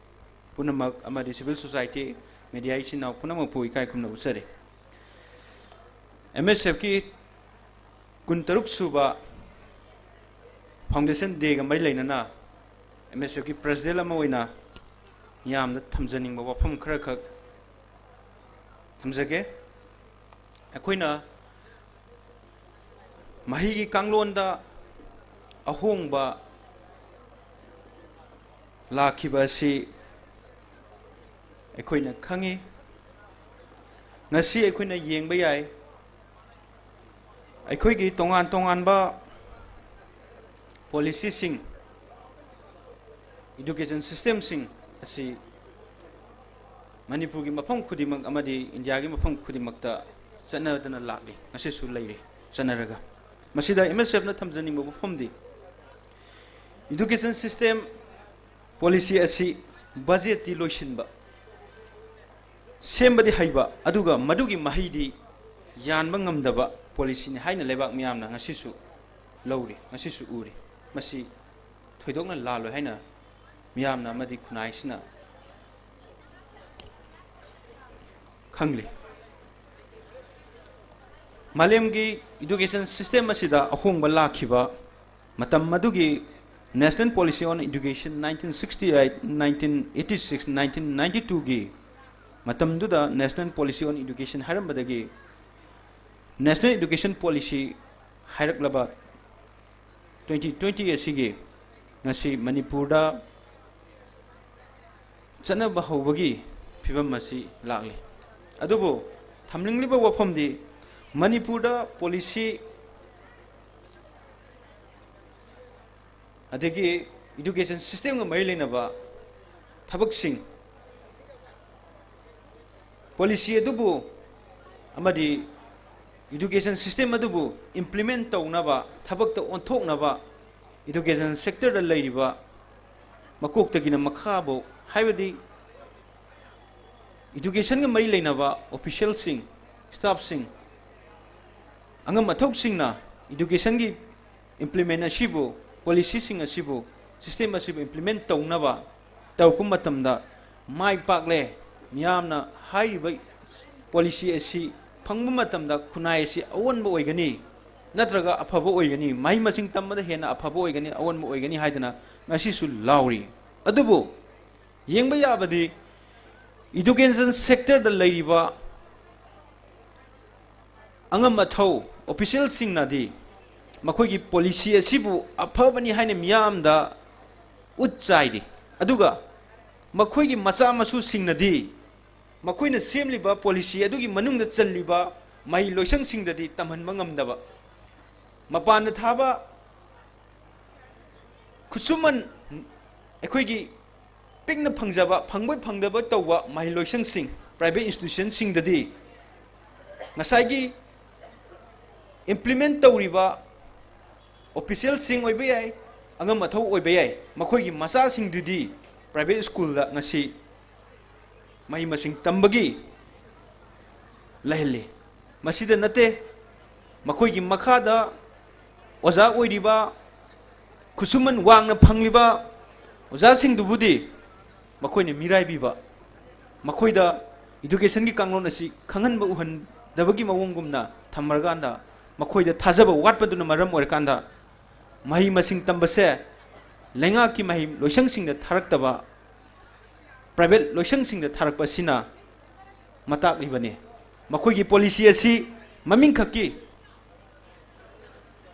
ꯄꯨꯝꯅꯃꯛ, ꯑꯃꯗꯤ civil society, media ꯏꯆꯤꯟ ꯏꯅꯥꯎ ꯄꯨꯝꯅꯃꯛꯄꯨ ꯏꯀꯥꯏ ꯈꯨꯝꯅꯕ ꯎꯠꯆꯔꯤ꯫ M S F ꯀꯤ ꯀꯨꯟꯇꯔꯨꯛ ꯁꯨꯕ Foundation Day ꯒ ꯃꯔꯤ ꯂꯩꯅꯅ M S F ꯀꯤ President ꯑꯃ ꯑꯣꯏꯅ ꯃꯤꯌꯥꯝꯗ ꯊꯝꯖꯅꯤꯡꯕ ꯋꯥꯐꯝ ꯈꯔꯈꯛ ꯊꯝꯖꯒꯦ꯫ ꯑꯩꯈꯣꯏꯅ ꯃꯍꯩꯒꯤ ꯀꯥꯡꯂꯣꯟꯗ ꯑꯍꯣꯡꯕ ꯂꯥꯛꯈꯤꯕ ꯑꯁꯤ ꯑꯩꯈꯣꯏꯅ ꯈꯪꯉꯤ꯫ ꯉꯁꯤ ꯑꯩꯈꯣꯏꯅ ꯌꯦꯡꯕ ꯌꯥꯏ, ꯑꯩꯈꯣꯏꯒꯤ ꯇꯣꯉꯥꯟ ꯇꯣꯉꯥꯟꯕ ꯄꯣꯂꯤꯁꯤꯁꯤꯡ, ꯏꯗꯨꯀꯦꯁꯟ ꯁꯤꯁꯇꯦꯝꯁꯤꯡ ꯑꯁꯤ ꯃꯅꯤꯄꯨꯔꯒꯤ ꯃꯐꯝ ꯈꯨꯗꯤꯡꯃꯛ ꯑꯃꯗꯤ ꯏꯟꯗꯤꯌꯥꯒꯤ ꯃꯐꯝ ꯈꯨꯗꯤꯡꯃꯛꯇ ꯆꯠꯅꯗꯅ ꯂꯥꯛꯂꯤ, ꯉꯁꯤꯁꯨ ꯂꯩꯔꯤ ꯆꯠꯅꯔꯒ꯫ ꯃꯁꯤꯗ ꯑꯦꯝ ꯑꯦꯁ ꯑꯦꯐꯅ ꯊꯝꯖꯅꯤꯡꯕ ꯋꯥꯐꯝꯗꯤ, ꯏꯗꯨꯀꯦꯁꯟ ꯁꯤꯁꯇꯦꯝ ꯄꯣꯂꯤꯁꯤ ꯑꯁꯤ ꯕꯖꯦꯠꯇꯤ ꯂꯣꯏꯁꯤꯟꯕ, ꯁꯦꯝꯕꯗꯤ ꯍꯩꯕ, ꯑꯗꯨꯒ ꯃꯗꯨꯒꯤ ꯃꯍꯩꯗꯤ ꯌꯥꯟꯕ ꯉꯝꯗꯕ ꯄꯣꯂꯤꯁꯤꯅꯤ ꯍꯥꯏꯅ ꯂꯩꯕꯥꯛ ꯃꯤꯌꯥꯝꯅ ꯉꯁꯤꯁꯨ ꯂꯧꯔꯤ, ꯉꯁꯤꯁꯨ ꯎꯔꯤ꯫ ꯃꯁꯤ ꯊꯣꯏꯗꯣꯛꯅ ꯂꯥꯜꯂꯣꯏ ꯍꯥꯏꯅ ꯃꯤꯌꯥꯝꯅ ꯑꯃꯗꯤ ꯈꯨꯟꯅꯥꯏꯁꯤꯅ ꯈꯪꯂꯤ꯫ ꯃꯥꯂꯦꯝꯒꯤ ꯏꯗꯨꯀꯦꯁꯟ ꯁꯤꯁꯇꯦꯝ ꯑꯁꯤꯗ ꯑꯍꯣꯡꯕ ꯂꯥꯛꯈꯤꯕ ꯃꯇꯝ ꯑꯗꯨꯒꯤ National Policy on Education nineteen sixty-eight, nineteen eighty-six, nineteen ninety-two ꯒꯤ ꯃꯇꯝꯗꯨꯗ National Policy on Education ꯍꯥꯏꯔꯝꯕꯗꯒꯤ National Education Policy ꯍꯥꯏꯔꯛꯂꯕ twenty twenty ꯑꯁꯤꯒꯤ ꯉꯁꯤ ꯃꯅꯤꯄꯨꯔꯗ ꯆꯠꯅꯕ ꯍꯧꯕꯒꯤ ꯐꯤꯕꯝ ꯑꯁꯤ ꯂꯥꯛꯂꯤ꯫ ꯑꯗꯨꯕꯨ ꯊꯝꯅꯤꯡꯂꯤꯕ ꯋꯥꯐꯝꯗꯤ, ꯃꯅꯤꯄꯨꯔꯗ ꯄꯣꯂꯤꯁꯤ ꯑꯗꯒꯤ ꯏꯗꯨꯀꯦꯁꯟ ꯁꯤꯁꯇꯦꯝꯒ ꯃꯔꯤ ꯂꯩꯅꯕ ꯊꯕꯛꯁꯤꯡ, ꯄꯣꯂꯤꯁꯤ ꯑꯗꯨꯕꯨ ꯑꯃꯗꯤ ꯏꯗꯨꯀꯦꯁꯟ ꯁꯤꯁꯇꯦꯝ ꯑꯗꯨꯕꯨ ꯏꯝꯄ꯭ꯂꯤꯃꯦꯟ ꯇꯧꯅꯕ, ꯊꯕꯛꯇ ꯑꯣꯟꯊꯣꯛꯅꯕ ꯏꯗꯨꯀꯦꯁꯟ ꯁꯦꯛꯇꯔꯗ ꯂꯩꯔꯤꯕ ꯃꯀꯣꯛꯇꯒꯤꯅ ꯃꯈꯥꯐꯥꯎ, ꯍꯥꯏꯕꯗꯤ ꯏꯗꯨꯀꯦꯁꯟꯒ ꯃꯔꯤ ꯂꯩꯅꯕ ꯑꯣꯐꯤꯁꯤꯌꯦꯜꯁꯤꯡ, ꯁ꯭ꯇꯥꯐꯁꯤꯡ, ꯑꯉꯝ ꯑꯊꯧꯁꯤꯡꯅ ꯏꯗꯨꯀꯦꯁꯟꯒꯤ ꯏꯝꯄ꯭ꯂꯤꯃꯦꯟ ꯑꯁꯤꯕꯨ, ꯄꯣꯂꯤꯁꯤꯁꯤꯡ ꯑꯁꯤꯕꯨ, ꯁꯤꯁꯇꯦꯝ ꯑꯁꯤꯕꯨ ꯏꯝꯄ꯭ꯂꯤꯃꯦꯟ ꯇꯧꯅꯕ ꯇꯧꯔꯛꯄ ꯃꯇꯝꯗ ꯃꯥꯏ ꯄꯥꯛꯂꯦ꯫ ꯃꯤꯌꯥꯝꯅ ꯍꯥꯏꯔꯤꯕ ꯄꯣꯂꯤꯁꯤ ꯑꯁꯤ ꯐꯪꯕ ꯃꯇꯝꯗ ꯈꯨꯟꯅꯥꯏ ꯑꯁꯤ ꯑꯑꯣꯟꯕ ꯑꯣꯏꯒꯅꯤ, ꯅꯠꯇ꯭ꯔꯒ ꯑꯐꯕ ꯑꯣꯏꯒꯅꯤ, ꯃꯍꯩ ꯃꯁꯤꯡ ꯇꯝꯕꯗ ꯍꯦꯟꯅ ꯑꯐꯕ ꯑꯣꯏꯒꯅꯤ, ꯑꯑꯣꯟꯕ ꯑꯣꯏꯒꯅꯤ ꯍꯥꯏꯗꯅ ꯉꯁꯤꯁꯨ ꯂꯥꯎꯔꯤ꯫ ꯑꯗꯨꯕꯨ ꯌꯦꯡꯕ ꯌꯥꯕꯗꯤ, ꯏꯗꯨꯀꯦꯁꯟ ꯁꯦꯛꯇꯔꯗ ꯂꯩꯔꯤꯕ ꯑꯉꯝ ꯑꯊꯧ ꯑꯣꯐꯤꯁꯤꯌꯦꯜꯁꯤꯡꯅꯗꯤ ꯃꯈꯣꯏꯒꯤ ꯄꯣꯂꯤꯁꯤ ꯑꯁꯤꯕꯨ ꯑꯐꯕꯅꯤ ꯍꯥꯏꯅ ꯃꯤꯌꯥꯝꯗ ꯎꯠ ꯆꯥꯏꯔꯤ꯫ ꯑꯗꯨꯒ ꯃꯈꯣꯏꯒꯤ ꯃꯆꯥ ꯃꯁꯨꯁꯤꯡꯅꯗꯤ ꯃꯈꯣꯏꯅ ꯁꯦꯝꯂꯤꯕ ꯄꯣꯂꯤꯁꯤ ꯑꯗꯨꯒꯤ ꯃꯅꯨꯡꯗ ꯆꯜꯂꯤꯕ ꯃꯍꯩ ꯂꯣꯏꯁꯪꯁꯤꯡꯗꯗꯤ ꯇꯝꯍꯟꯕ ꯉꯝꯗꯕ, ꯃꯄꯥꯟꯗ ꯊꯥꯕ ꯈꯨꯠꯁꯨꯃꯟ, ꯑꯩꯈꯣꯏꯒꯤ ꯄꯤꯛꯅ ꯐꯪꯖꯕ, ꯐꯪꯕꯣꯏ ꯐꯪꯗꯕ ꯇꯧꯕ ꯃꯍꯩ ꯂꯣꯏꯁꯪꯁꯤꯡ, ꯄ꯭ꯔꯥꯏꯚꯦꯠ ꯏꯟꯁꯇꯤꯇ꯭ꯌꯨꯁꯟꯁꯤꯡꯗꯗꯤ ꯉꯁꯥꯏꯒꯤ ꯏꯝꯄ꯭ꯂꯤꯃꯦꯟ ꯇꯧꯔꯤꯕ ꯑꯣꯐꯤꯁꯤꯌꯦꯜꯁꯤꯡ ꯑꯣꯏꯕ ꯌꯥꯏ, ꯑꯉꯝ ꯑꯊꯧ ꯑꯣꯏꯕ ꯌꯥꯏ, ꯃꯈꯣꯏꯒꯤ ꯃꯆꯥꯁꯤꯡꯗꯨꯗꯤ ꯄ꯭ꯔꯥꯏꯚꯦꯠ ꯁ꯭ꯀꯨꯜꯗ ꯉꯁꯤ ꯃꯍꯩ ꯃꯁꯤꯡ ꯇꯝꯕꯒꯤ ꯂꯩꯍꯜꯂꯤ꯫ ꯃꯁꯤꯗ ꯅꯠꯇꯦ, ꯃꯈꯣꯏꯒꯤ ꯃꯈꯥꯗ ꯑꯣꯖꯥ ꯑꯣꯏꯔꯤꯕ, ꯈꯨꯠꯁꯨꯃꯟ ꯋꯥꯡꯅ ꯐꯪꯂꯤꯕ ꯑꯣꯖꯥꯁꯤꯡꯗꯨꯕꯨꯗꯤ ꯃꯈꯣꯏꯅ ꯃꯤꯔꯥꯏꯕꯤꯕ, ꯃꯈꯣꯏꯗ ꯏꯗꯨꯀꯦꯁꯟꯒꯤ ꯀꯥꯡꯂꯣꯟ ꯑꯁꯤ ꯈꯪꯍꯟꯕ ꯎꯍꯟꯗꯕꯒꯤ ꯃꯑꯣꯡꯒꯨꯝꯅ ꯊꯝꯃꯔꯀꯥꯟꯗ, ꯃꯈꯣꯏꯗ ꯊꯥꯖꯕ ꯋꯥꯠꯄꯗꯨꯅ ꯃꯔꯝ ꯑꯣꯏꯔꯀꯥꯟꯗ, ꯃꯍꯩ ꯃꯁꯤꯡ ꯇꯝꯕꯁꯦ ꯂꯩꯉꯥꯛꯀꯤ ꯃꯍꯩ ꯂꯣꯏꯁꯪꯁꯤꯡꯗ ꯊꯥꯔꯛꯇꯕ, ꯄ꯭ꯔꯥꯏꯚꯦꯠ ꯂꯣꯏꯁꯪꯁꯤꯡꯗ ꯊꯥꯔꯛꯄ ꯑꯁꯤꯅ ꯃꯇꯥꯛꯂꯤꯕꯅꯤ꯫ ꯃꯈꯣꯏꯒꯤ ꯄꯣꯂꯤꯁꯤ ꯑꯁꯤ ꯃꯃꯤꯡꯈꯛꯀꯤ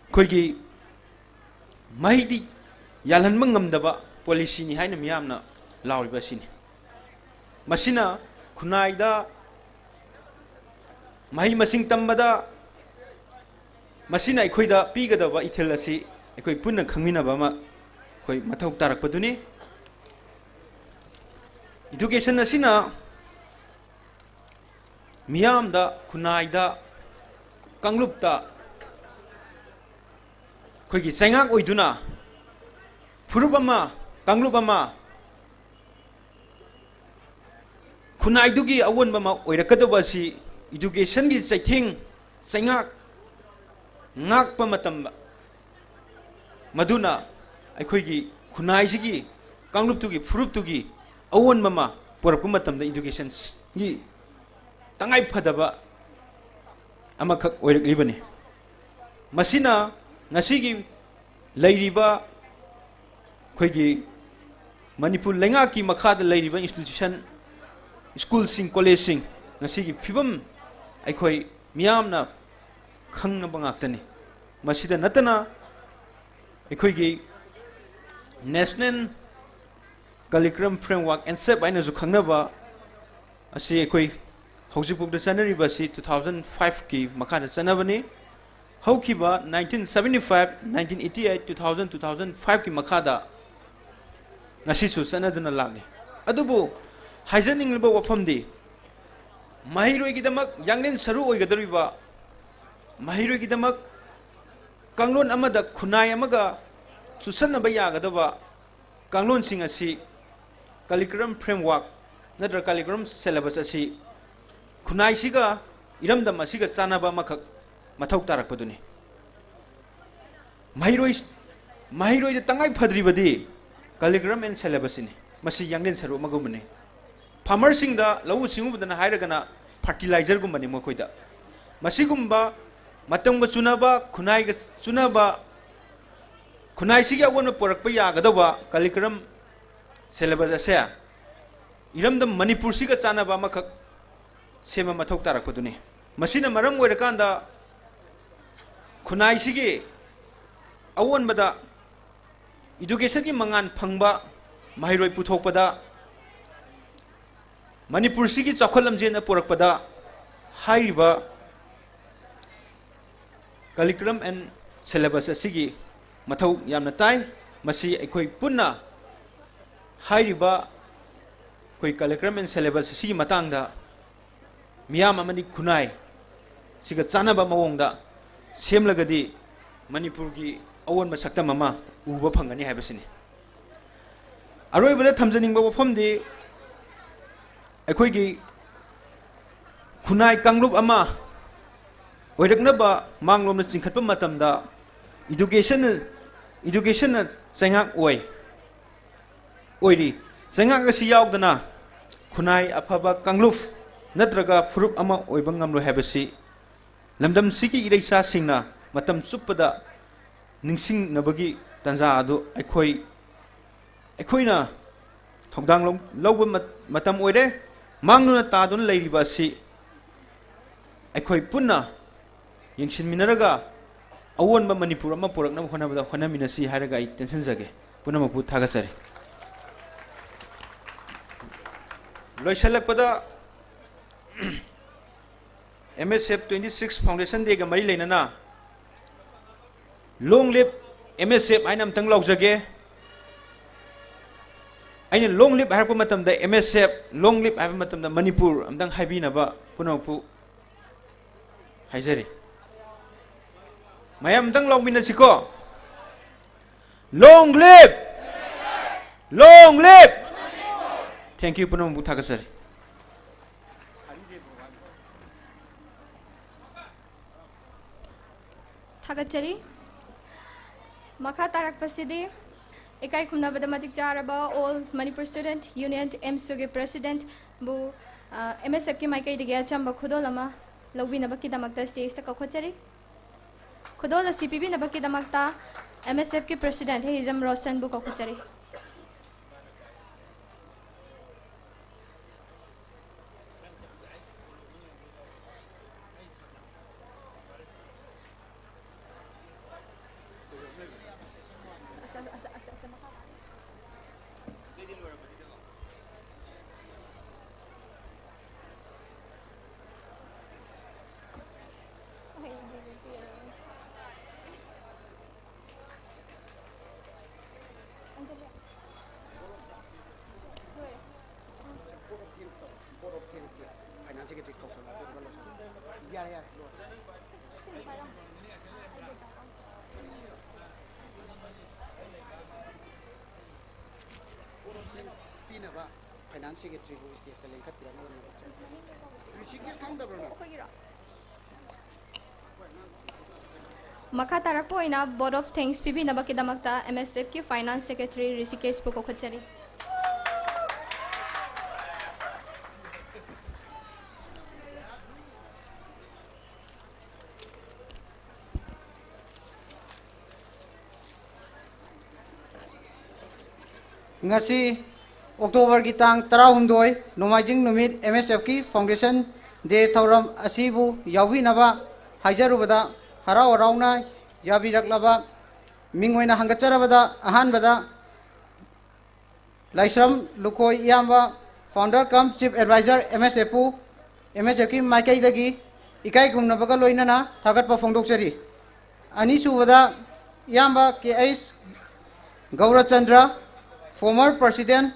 ꯑꯩꯈꯣꯏꯒꯤ ꯃꯍꯩꯗꯤ ꯌꯥꯜꯍꯟꯕ ꯉꯝꯗꯕ ꯄꯣꯂꯤꯁꯤꯅꯤ ꯍꯥꯏꯅ ꯃꯤꯌꯥꯝꯅ ꯂꯥꯎꯔꯤꯕ ꯑꯁꯤꯅꯤ꯫ ꯃꯁꯤꯅ ꯈꯨꯟꯅꯥꯏꯗ ꯃꯍꯩ ꯃꯁꯤꯡ ꯇꯝꯕꯗ ꯃꯁꯤꯅ ꯑꯩꯈꯣꯏꯗ ꯄꯤꯒꯗꯕ ꯏꯊꯤꯜ ꯑꯁꯤ ꯑꯩꯈꯣꯏ ꯄꯨꯟꯅ ꯈꯪꯃꯤꯟꯅꯕ ꯑꯃ ꯑꯩꯈꯣꯏ ꯃꯊꯧ ꯇꯥꯔꯛꯄꯗꯨꯅꯤ꯫ ꯏꯗꯨꯀꯦꯁꯟ ꯑꯁꯤꯅ ꯃꯤꯌꯥꯝꯗ, ꯈꯨꯟꯅꯥꯏꯗ, ꯀꯥꯡꯂꯨꯞꯇ ꯑꯩꯈꯣꯏꯒꯤ ꯆꯩꯉꯥꯛ ꯑꯣꯏꯗꯨꯅ ꯐꯨꯔꯨꯞ ꯑꯃ, ꯀꯥꯡꯂꯨꯞ ꯑꯃ, ꯈꯨꯟꯅꯥꯏꯗꯨꯒꯤ ꯑꯑꯣꯟꯕ ꯑꯃ ꯑꯣꯏꯔꯛꯀꯗꯧꯕ ꯑꯁꯤ ꯏꯗꯨꯀꯦꯁꯟꯒꯤ ꯆꯩꯊꯦꯡ, ꯆꯩꯉꯥꯛ ꯉꯥꯛꯄ ꯃꯇꯝꯗ, ꯃꯗꯨꯅ ꯑꯩꯈꯣꯏꯒꯤ ꯈꯨꯟꯅꯥꯏꯁꯤꯒꯤ, ꯀꯥꯡꯂꯨꯞꯇꯨꯒꯤ, ꯐꯨꯔꯨꯞꯇꯨꯒꯤ ꯑꯑꯣꯟꯕ ꯑꯃ ꯄꯨꯔꯛꯄ ꯃꯇꯝꯗ ꯏꯗꯨꯀꯦꯁꯟꯒꯤ ꯇꯉꯥꯏ ꯐꯗꯕ ꯑꯃꯈꯛ ꯑꯣꯏꯔꯛꯂꯤꯕꯅꯤ꯫ ꯃꯁꯤꯅ ꯉꯁꯤꯒꯤ ꯂꯩꯔꯤꯕ ꯑꯩꯈꯣꯏꯒꯤ ꯃꯅꯤꯄꯨꯔ ꯂꯩꯉꯥꯛꯀꯤ ꯃꯈꯥꯗ ꯂꯩꯔꯤꯕ ꯏꯟꯁꯇꯤꯇ꯭ꯌꯨꯁꯟ, ꯁ꯭ꯀꯨꯜꯁꯤꯡ, ꯀꯣꯂꯦꯖꯁꯤꯡ, ꯉꯁꯤꯒꯤ ꯐꯤꯕꯝ ꯑꯩꯈꯣꯏ ꯃꯤꯌꯥꯝꯅ ꯈꯪꯅꯕ ꯉꯥꯛꯇꯅꯤ꯫ ꯃꯁꯤꯗ ꯅꯠꯇꯅ ꯑꯩꯈꯣꯏꯒꯤ ꯅꯦꯁꯅꯦꯜ Curriculum Framework, ꯑꯦꯟꯁꯦꯞ ꯍꯥꯏꯅꯁꯨ ꯈꯪꯅꯕ ꯑꯁꯤ ꯑꯩꯈꯣꯏ ꯍꯧꯖꯤꯛꯐꯥꯎꯗ ꯆꯠꯅꯔꯤꯕ ꯑꯁꯤ two thousand five ꯀꯤ ꯃꯈꯥꯗ ꯆꯠꯅꯕꯅꯤ꯫ ꯍꯧꯈꯤꯕ nineteen seventy five, nineteen eighty eight, two thousand, two thousand five ꯀꯤ ꯃꯈꯥꯗ ꯉꯁꯤꯁꯨ ꯆꯠꯅꯗꯨꯅ ꯂꯥꯛꯂꯤ꯫ ꯑꯗꯨꯕꯨ ꯍꯥꯏꯖꯅꯤꯡꯂꯤꯕ ꯋꯥꯐꯝꯗꯤ, ꯃꯍꯩꯔꯣꯏꯒꯤꯗꯃꯛ ꯌꯥꯡꯂꯦꯟ ꯁꯔꯨ ꯑꯣꯏꯒꯗꯧꯔꯤꯕ, ꯃꯍꯩꯔꯣꯏꯒꯤꯗꯃꯛ ꯀꯥꯡꯂꯣꯟ ꯑꯃꯗ ꯈꯨꯟꯅꯥꯏ ꯑꯃꯒ ꯆꯨꯁꯟꯅꯕ ꯌꯥꯒꯗꯕ ꯀꯥꯡꯂꯣꯟꯁꯤꯡ ꯑꯁꯤ, Curriculum Framework ꯅꯠꯇ꯭ꯔꯒ Curriculum Syllabus ꯑꯁꯤ ꯈꯨꯟꯅꯥꯏꯁꯤꯒ, ꯏꯔꯝꯗꯝ ꯑꯁꯤꯒ ꯆꯥꯟꯅꯕ ꯑꯃꯈꯛ ꯃꯊꯧ ꯇꯥꯔꯛꯄꯗꯨꯅꯤ꯫ ꯃꯍꯩꯔꯣꯏ, ꯃꯍꯩꯔꯣꯏꯗ ꯇꯉꯥꯏ ꯐꯗ꯭ꯔꯤꯕꯗꯤ Curriculum and Syllabus ꯁꯤꯅꯤ꯫ ꯃꯁꯤ ꯌꯥꯡꯂꯦꯟ ꯁꯔꯨ ꯑꯃꯒꯨꯝꯕꯅꯤ꯫ ꯐꯥꯔꯃꯔꯁꯤꯡꯗ, ꯂꯧꯎ ꯁꯤꯡꯎꯕꯗꯅ ꯍꯥꯏꯔꯒꯅ ꯐꯔꯇꯤꯂꯥꯏꯖꯔꯒꯨꯝꯕꯅꯤ ꯃꯈꯣꯏꯗ꯫ ꯃꯁꯤꯒꯨꯝꯕ ꯃꯇꯝꯒ ꯆꯨꯅꯕ, ꯈꯨꯟꯅꯥꯏꯒ ꯆꯨꯅꯕ, ꯈꯨꯟꯅꯥꯏꯁꯤꯒꯤ ꯑꯑꯣꯟꯕ ꯄꯨꯔꯛꯄ ꯌꯥꯒꯗꯧꯕ Curriculum Syllabus ꯑꯁꯦ ꯏꯔꯝꯗꯝ ꯃꯅꯤꯄꯨꯔꯁꯤꯒ ꯆꯥꯟꯅꯕ ꯑꯃꯈꯛ ꯁꯦꯝꯕ ꯃꯊꯧ ꯇꯥꯔꯛꯄꯗꯨꯅꯤ꯫ ꯃꯁꯤꯅ ꯃꯔꯝ ꯑꯣꯏꯔꯀꯥꯟꯗ ꯈꯨꯟꯅꯥꯏꯁꯤꯒꯤ ꯑꯑꯣꯟꯕꯗ education ꯒꯤ ꯃꯉꯥꯜ ꯐꯪꯕ ꯃꯍꯩꯔꯣꯏ ꯄꯨꯊꯣꯛꯄꯗ, ꯃꯅꯤꯄꯨꯔꯁꯤꯒꯤ ꯆꯥꯎꯈꯠ ꯂꯝꯖꯦꯜꯗ ꯄꯨꯔꯛꯄꯗ ꯍꯥꯏꯔꯤꯕ Curriculum and Syllabus ꯑꯁꯤꯒꯤ ꯃꯊꯧ ꯌꯥꯝꯅ ꯇꯥꯏ꯫ ꯃꯁꯤ ꯑꯩꯈꯣꯏ ꯄꯨꯟꯅ ꯍꯥꯏꯔꯤꯕ ꯑꯩꯈꯣꯏ Curriculum and Syllabus ꯑꯁꯤꯒꯤ ꯃꯇꯥꯡꯗ ꯃꯤꯌꯥꯝ ꯑꯃꯗꯤ ꯈꯨꯟꯅꯥꯏ ꯁꯤꯒ ꯆꯥꯟꯅꯕ ꯃꯑꯣꯡꯗ ꯁꯦꯝꯂꯒꯗꯤ ꯃꯅꯤꯄꯨꯔꯒꯤ ꯑꯑꯣꯟꯕ ꯁꯛꯇꯝ ꯑꯃ ꯎꯕ ꯐꯪꯒꯅꯤ ꯍꯥꯏꯕꯁꯤꯅꯤ꯫ ꯑꯔꯣꯏꯕꯗ ꯊꯝꯖꯅꯤꯡꯕ ꯋꯥꯐꯝꯗꯤ, ꯑꯩꯈꯣꯏꯒꯤ ꯈꯨꯟꯅꯥꯏ ꯀꯥꯡꯂꯨꯞ ꯑꯃ ꯑꯣꯏꯔꯛꯅꯕ ꯃꯥꯡꯂꯣꯝꯗ ꯆꯤꯡꯈꯠꯄ ꯃꯇꯝꯗ education, education ꯅ ꯆꯩꯉꯥꯛ ꯑꯣꯏ, ꯑꯣꯏꯔꯤ꯫ ꯆꯩꯉꯥꯛ ꯑꯁꯤ ꯌꯥꯎꯗꯅ ꯈꯨꯟꯅꯥꯏ ꯑꯐꯕ ꯀꯥꯡꯂꯨꯞ ꯅꯠꯇ꯭ꯔꯒ ꯐꯨꯔꯨꯞ ꯑꯃ ꯑꯣꯏꯕ ꯉꯝꯂꯣꯏ ꯍꯥꯏꯕꯁꯤ ꯂꯝꯗꯝꯁꯤꯒꯤ ꯏꯔꯩꯆꯥꯁꯤꯡꯅ ꯃꯇꯝ ꯆꯨꯞꯄꯗ ꯅꯤꯡꯁꯤꯡꯅꯕꯒꯤ ꯇꯥꯟꯖꯥ ꯑꯗꯨ ꯑꯩꯈꯣꯏ, ꯑꯩꯈꯣꯏꯅ ꯊꯧꯗꯥꯡ ꯂꯧ-, ꯂꯧꯕ ꯃꯠ-, ꯃꯇꯝ ꯑꯣꯏꯔꯦ꯫ ꯃꯥꯡꯗꯨꯅ ꯇꯥꯗꯨꯅ ꯂꯩꯔꯤꯕ ꯑꯁꯤ ꯑꯩꯈꯣꯏ ꯄꯨꯟꯅ ꯌꯦꯡꯁꯤꯟꯃꯤꯟꯅꯔꯒ ꯑꯑꯣꯟꯕ ꯃꯅꯤꯄꯨꯔ ꯑꯃ ꯄꯨꯔꯛꯅꯕ ꯍꯣꯠꯅꯕꯗ ꯍꯣꯠꯅꯃꯤꯟꯅꯁꯤ ꯍꯥꯏꯔꯒ ꯑꯩ ꯇꯦꯟꯁꯤꯟꯖꯒꯦ꯫ ꯄꯨꯝꯅꯃꯛꯄꯨ ꯊꯥꯒꯠꯆꯔꯤ꯫ ꯂꯣꯏꯁꯤꯜꯂꯛꯄꯗ, M S F twenty six Foundation Dayꯒ ꯃꯔꯤ ꯂꯩꯅꯅ "Long live M S F" ꯍꯥꯏꯅ ꯑꯝꯇꯪ ꯂꯥꯎꯖꯒꯦ꯫ ꯑꯩꯅ "Long live" ꯍꯥꯏꯔꯛꯄ ꯃꯇꯝꯗ M S F, "Long live" ꯍꯥꯏꯕ ꯃꯇꯝꯗ ꯃꯅꯤꯄꯨꯔ ꯑꯝꯇꯪ ꯍꯥꯏꯕꯤꯅꯕ ꯄꯨꯝꯅꯃꯛꯄꯨ ꯍꯥꯏꯖꯔꯤ꯫ ꯃꯌꯥꯝ ꯑꯝꯇꯪ ꯂꯥꯎꯃꯤꯟꯅꯁꯤꯀꯣ꯫ "Long live! Long live!" Thank you, ꯄꯨꯝꯅꯃꯛꯄꯨ ꯊꯥꯒꯠꯆꯔꯤ꯫ ꯊꯥꯒꯠꯆꯔꯤ꯫ ꯃꯈꯥ ꯇꯥꯔꯛꯄꯁꯤꯗꯤ ꯏꯀꯥꯏ ꯈꯨꯝꯅꯕꯗ ꯃꯇꯤꯛ ꯆꯥꯔꯕ All Manipur Student Union, AMSU ꯒꯤ President ꯕꯨ, ꯑ, M S F ꯀꯤ ꯃꯥꯏꯀꯩꯗꯒꯤ ꯑꯆꯝꯕ ꯈꯨꯗꯣꯜ ꯑꯃ ꯂꯧꯕꯤꯅꯕꯒꯤꯗꯃꯛꯇ stage ꯇ ꯀꯧꯈꯠꯆꯔꯤ꯫ ꯈꯨꯗꯣꯜ ꯑꯁꯤ ꯄꯤꯕꯤꯅꯕꯒꯤꯗꯃꯛꯇ M S F ꯀꯤ President ꯍꯦꯍꯤꯖꯝ ꯔꯣꯁꯟꯕꯨ ꯀꯧꯈꯠꯆꯔꯤ꯫ Vote of thanks ꯇꯧ꯫ Vote of thanks ꯀꯤ finance secretary ꯀꯧꯁꯜꯂꯣ, ꯑꯗꯨꯗꯨꯒ ꯂꯣꯏꯁꯜꯂꯣ꯫ ꯌꯥꯔꯦ, ꯌꯥꯔꯦ, ꯂꯣꯏꯔꯦ꯫ Vote of thanks ꯄꯤꯅꯕ finance secretary ꯕꯨ stage ꯇ ꯂꯦꯡꯈꯠꯄꯤꯔꯛꯅꯕ꯫ ꯔꯤꯁꯤꯀꯦꯁ ꯈꯪꯗꯕ꯭ꯔꯣ ꯅꯪ? ꯑꯩꯈꯣꯏꯒꯤꯔꯣ? ꯃꯈꯥ ꯇꯥꯔꯛꯄ ꯑꯣꯏꯅ vote of thanks ꯄꯤꯕꯤꯅꯕꯒꯤꯗꯃꯛꯇ M S F ꯀꯤ Finance Secretary ꯔꯤꯁꯤꯀꯦꯁꯄꯨ ꯀꯧꯈꯠꯆꯔꯤ꯫ ꯉꯁꯤ October ꯒꯤ ꯇꯥꯡ ꯇꯔꯥꯍꯨꯝꯗꯣꯏ, ꯅꯣꯡꯃꯥꯏꯖꯤꯡ ꯅꯨꯃꯤꯠ, M S F ꯀꯤ Foundation Day ꯊꯧꯔꯝ ꯑꯁꯤꯕꯨ ꯌꯥꯎꯕꯤꯅꯕ ꯍꯥꯏꯖꯔꯨꯕꯗ ꯍꯔꯥꯎ ꯍꯔꯥꯎꯅ ꯌꯥꯕꯤꯔꯛꯂꯕ ꯃꯤꯡ ꯑꯣꯏꯅ ꯍꯪꯒꯠꯆꯔꯕꯗ, ꯑꯍꯥꯟꯕꯗ ꯂꯥꯏꯁ꯭ꯔꯝ ꯂꯨꯈꯣꯏ ꯏꯌꯥꯝꯕ, founder cum chief advisor M S F ꯄꯨ M S F ꯀꯤ ꯃꯥꯏꯀꯩꯗꯒꯤ ꯏꯀꯥꯏ ꯈꯨꯝꯅꯕꯒ ꯂꯣꯏꯅꯅ ꯊꯥꯒꯠꯄ ꯐꯣꯡꯗꯣꯛꯆꯔꯤ꯫ ꯑꯅꯤꯁꯨꯕꯗ, ꯏꯌꯥꯝꯕ K H Gourachandra, former president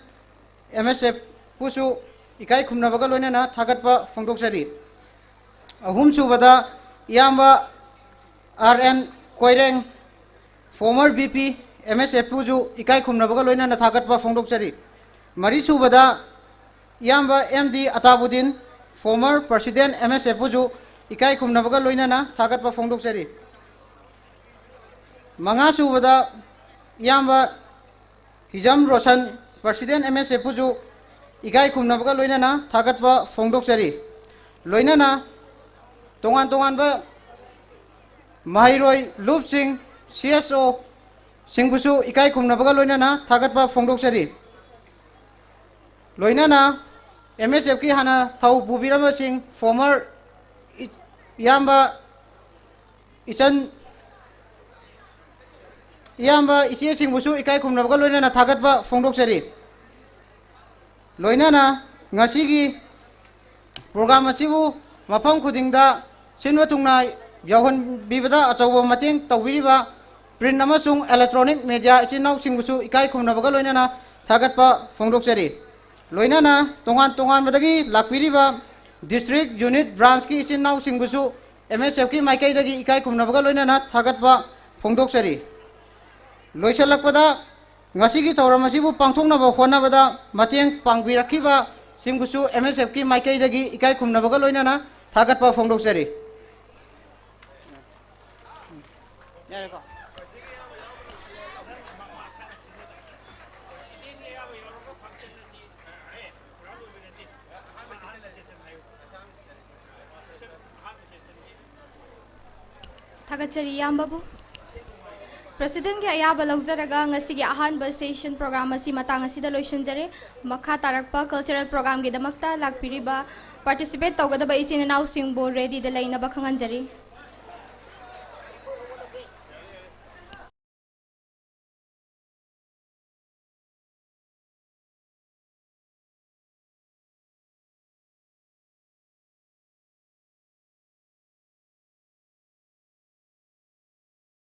M S F ꯄꯨꯁꯨ ꯏꯀꯥꯏ ꯈꯨꯝꯅꯕꯒ ꯂꯣꯏꯅꯅ ꯊꯥꯒꯠꯄ ꯐꯣꯡꯗꯣꯛꯆꯔꯤ꯫ ꯑꯍꯨꯝꯁꯨꯕꯗ, ꯏꯌꯥꯝꯕ R N Koireng, former V P M S F ꯄꯨꯁꯨ ꯏꯀꯥꯏ ꯈꯨꯝꯅꯕꯒ ꯂꯣꯏꯅꯅ ꯊꯥꯒꯠꯄ ꯐꯣꯡꯗꯣꯛꯆꯔꯤ꯫ ꯃꯔꯤꯁꯨꯕꯗ, ꯏꯌꯥꯝꯕ M D Atabuddin, former president M S F ꯄꯨꯁꯨ ꯏꯀꯥꯏ ꯈꯨꯝꯅꯕꯒ ꯂꯣꯏꯅꯅ ꯊꯥꯒꯠꯄ ꯐꯣꯡꯗꯣꯛꯆꯔꯤ꯫ ꯃꯉꯥꯁꯨꯕꯗ, ꯏꯌꯥꯝꯕ ꯍꯤꯖꯝ Roshan, president M S F ꯄꯨꯁꯨ ꯏꯀꯥꯏ ꯈꯨꯝꯅꯕꯒ ꯂꯣꯏꯅꯅ ꯊꯥꯒꯠꯄ ꯐꯣꯡꯗꯣꯛꯆꯔꯤ꯫ ꯂꯣꯏꯅꯅ ꯇꯣꯉꯥꯟ ꯇꯣꯉꯥꯟꯕ ꯃꯍꯩꯔꯣꯏ ꯂꯨꯞꯁꯤꯡ, C S O ꯁꯤꯡꯕꯨꯁꯨ ꯏꯀꯥꯏ ꯈꯨꯝꯅꯕꯒ ꯂꯣꯏꯅꯅ ꯊꯥꯒꯠꯄ ꯐꯣꯡꯗꯣꯛꯆꯔꯤ꯫ ꯂꯣꯏꯅꯅ M S F ꯀꯤ ꯍꯥꯟꯅ ꯊꯧ ꯄꯨꯕꯤꯔꯝꯕꯁꯤꯡ, former ꯏ-, ꯏꯌꯥꯝꯕ ꯏꯆꯟ, ꯏꯌꯥꯝꯕ ꯏꯆꯦꯁꯤꯡꯕꯨꯁꯨ ꯏꯀꯥꯏ ꯈꯨꯝꯅꯕꯒ ꯂꯣꯏꯅꯅ ꯊꯥꯒꯠꯄ ꯐꯣꯡꯗꯣꯛꯆꯔꯤ꯫ ꯂꯣꯏꯅꯅ ꯉꯁꯤꯒꯤ program ꯑꯁꯤꯕꯨ ꯃꯐꯝ ꯈꯨꯗꯤꯡꯗ ꯁꯤꯟꯕ ꯊꯨꯡꯅ ꯌꯧꯍꯟꯕꯤꯕꯗ ꯑꯆꯧꯕ ꯃꯇꯦꯡ ꯇꯧꯕꯤꯔꯤꯕ print ꯑꯃꯁꯨꯡ electronic media ꯏꯆꯤꯟ ꯏꯅꯥꯎꯁꯤꯡꯕꯨꯁꯨ ꯏꯀꯥꯏ ꯈꯨꯝꯅꯕꯒ ꯂꯣꯏꯅꯅ ꯊꯥꯒꯠꯄ ꯐꯣꯡꯗꯣꯛꯆꯔꯤ꯫ ꯂꯣꯏꯅꯅ ꯇꯣꯉꯥꯟ ꯇꯣꯉꯥꯟꯕꯗꯒꯤ ꯂꯥꯛꯄꯤꯔꯤꯕ district, unit, branch ꯀꯤ ꯏꯆꯤꯟ ꯏꯅꯥꯎꯁꯤꯡꯕꯨꯁꯨ M S F ꯀꯤ ꯃꯥꯏꯀꯩꯗꯒꯤ ꯏꯀꯥꯏ ꯈꯨꯝꯅꯕꯒ ꯂꯣꯏꯅꯅ ꯊꯥꯒꯠꯄ ꯐꯣꯡꯗꯣꯛꯆꯔꯤ꯫ ꯂꯣꯏꯁꯤꯜꯂꯛꯄꯗ, ꯉꯁꯤꯒꯤ ꯊꯧꯔꯝ ꯑꯁꯤꯕꯨ ꯄꯥꯡꯊꯣꯛꯅꯕ ꯍꯣꯠꯅꯕꯗ ꯃꯇꯦꯡ ꯄꯥꯡꯕꯤꯔꯛꯈꯤꯕꯁꯤꯡꯕꯨꯁꯨ M S F ꯀꯤ ꯃꯥꯏꯀꯩꯗꯒꯤ ꯏꯀꯥꯏ ꯈꯨꯝꯅꯕꯒ ꯂꯣꯏꯅꯅ ꯊꯥꯒꯠꯄ ꯐꯣꯡꯗꯣꯛꯆꯔꯤ꯫ ꯌꯥꯔꯦꯀꯣ? ꯊꯥꯒꯠꯆꯔꯤ ꯏꯌꯥꯝꯕꯕꯨ꯫ President ꯀꯤ ꯑꯌꯥꯕ ꯂꯧꯖꯔꯒ ꯉꯁꯤꯒꯤ ꯑꯍꯥꯟꯕ session program ꯑꯁꯤ ꯃꯇꯥꯡ ꯑꯁꯤꯗ ꯂꯣꯏꯁꯤꯟꯖꯔꯦ꯫ ꯃꯈꯥ ꯇꯥꯔꯛꯄ cultural program ꯒꯤꯗꯃꯛꯇ ꯂꯥꯛꯄꯤꯔꯤꯕ, participate ꯇꯧꯒꯗꯕ ꯏꯆꯤꯟ ꯏꯅꯥꯎꯁꯤꯡꯕꯨ ready ꯗ ꯂꯩꯅꯕ ꯈꯪꯍꯟꯖꯔꯤ꯫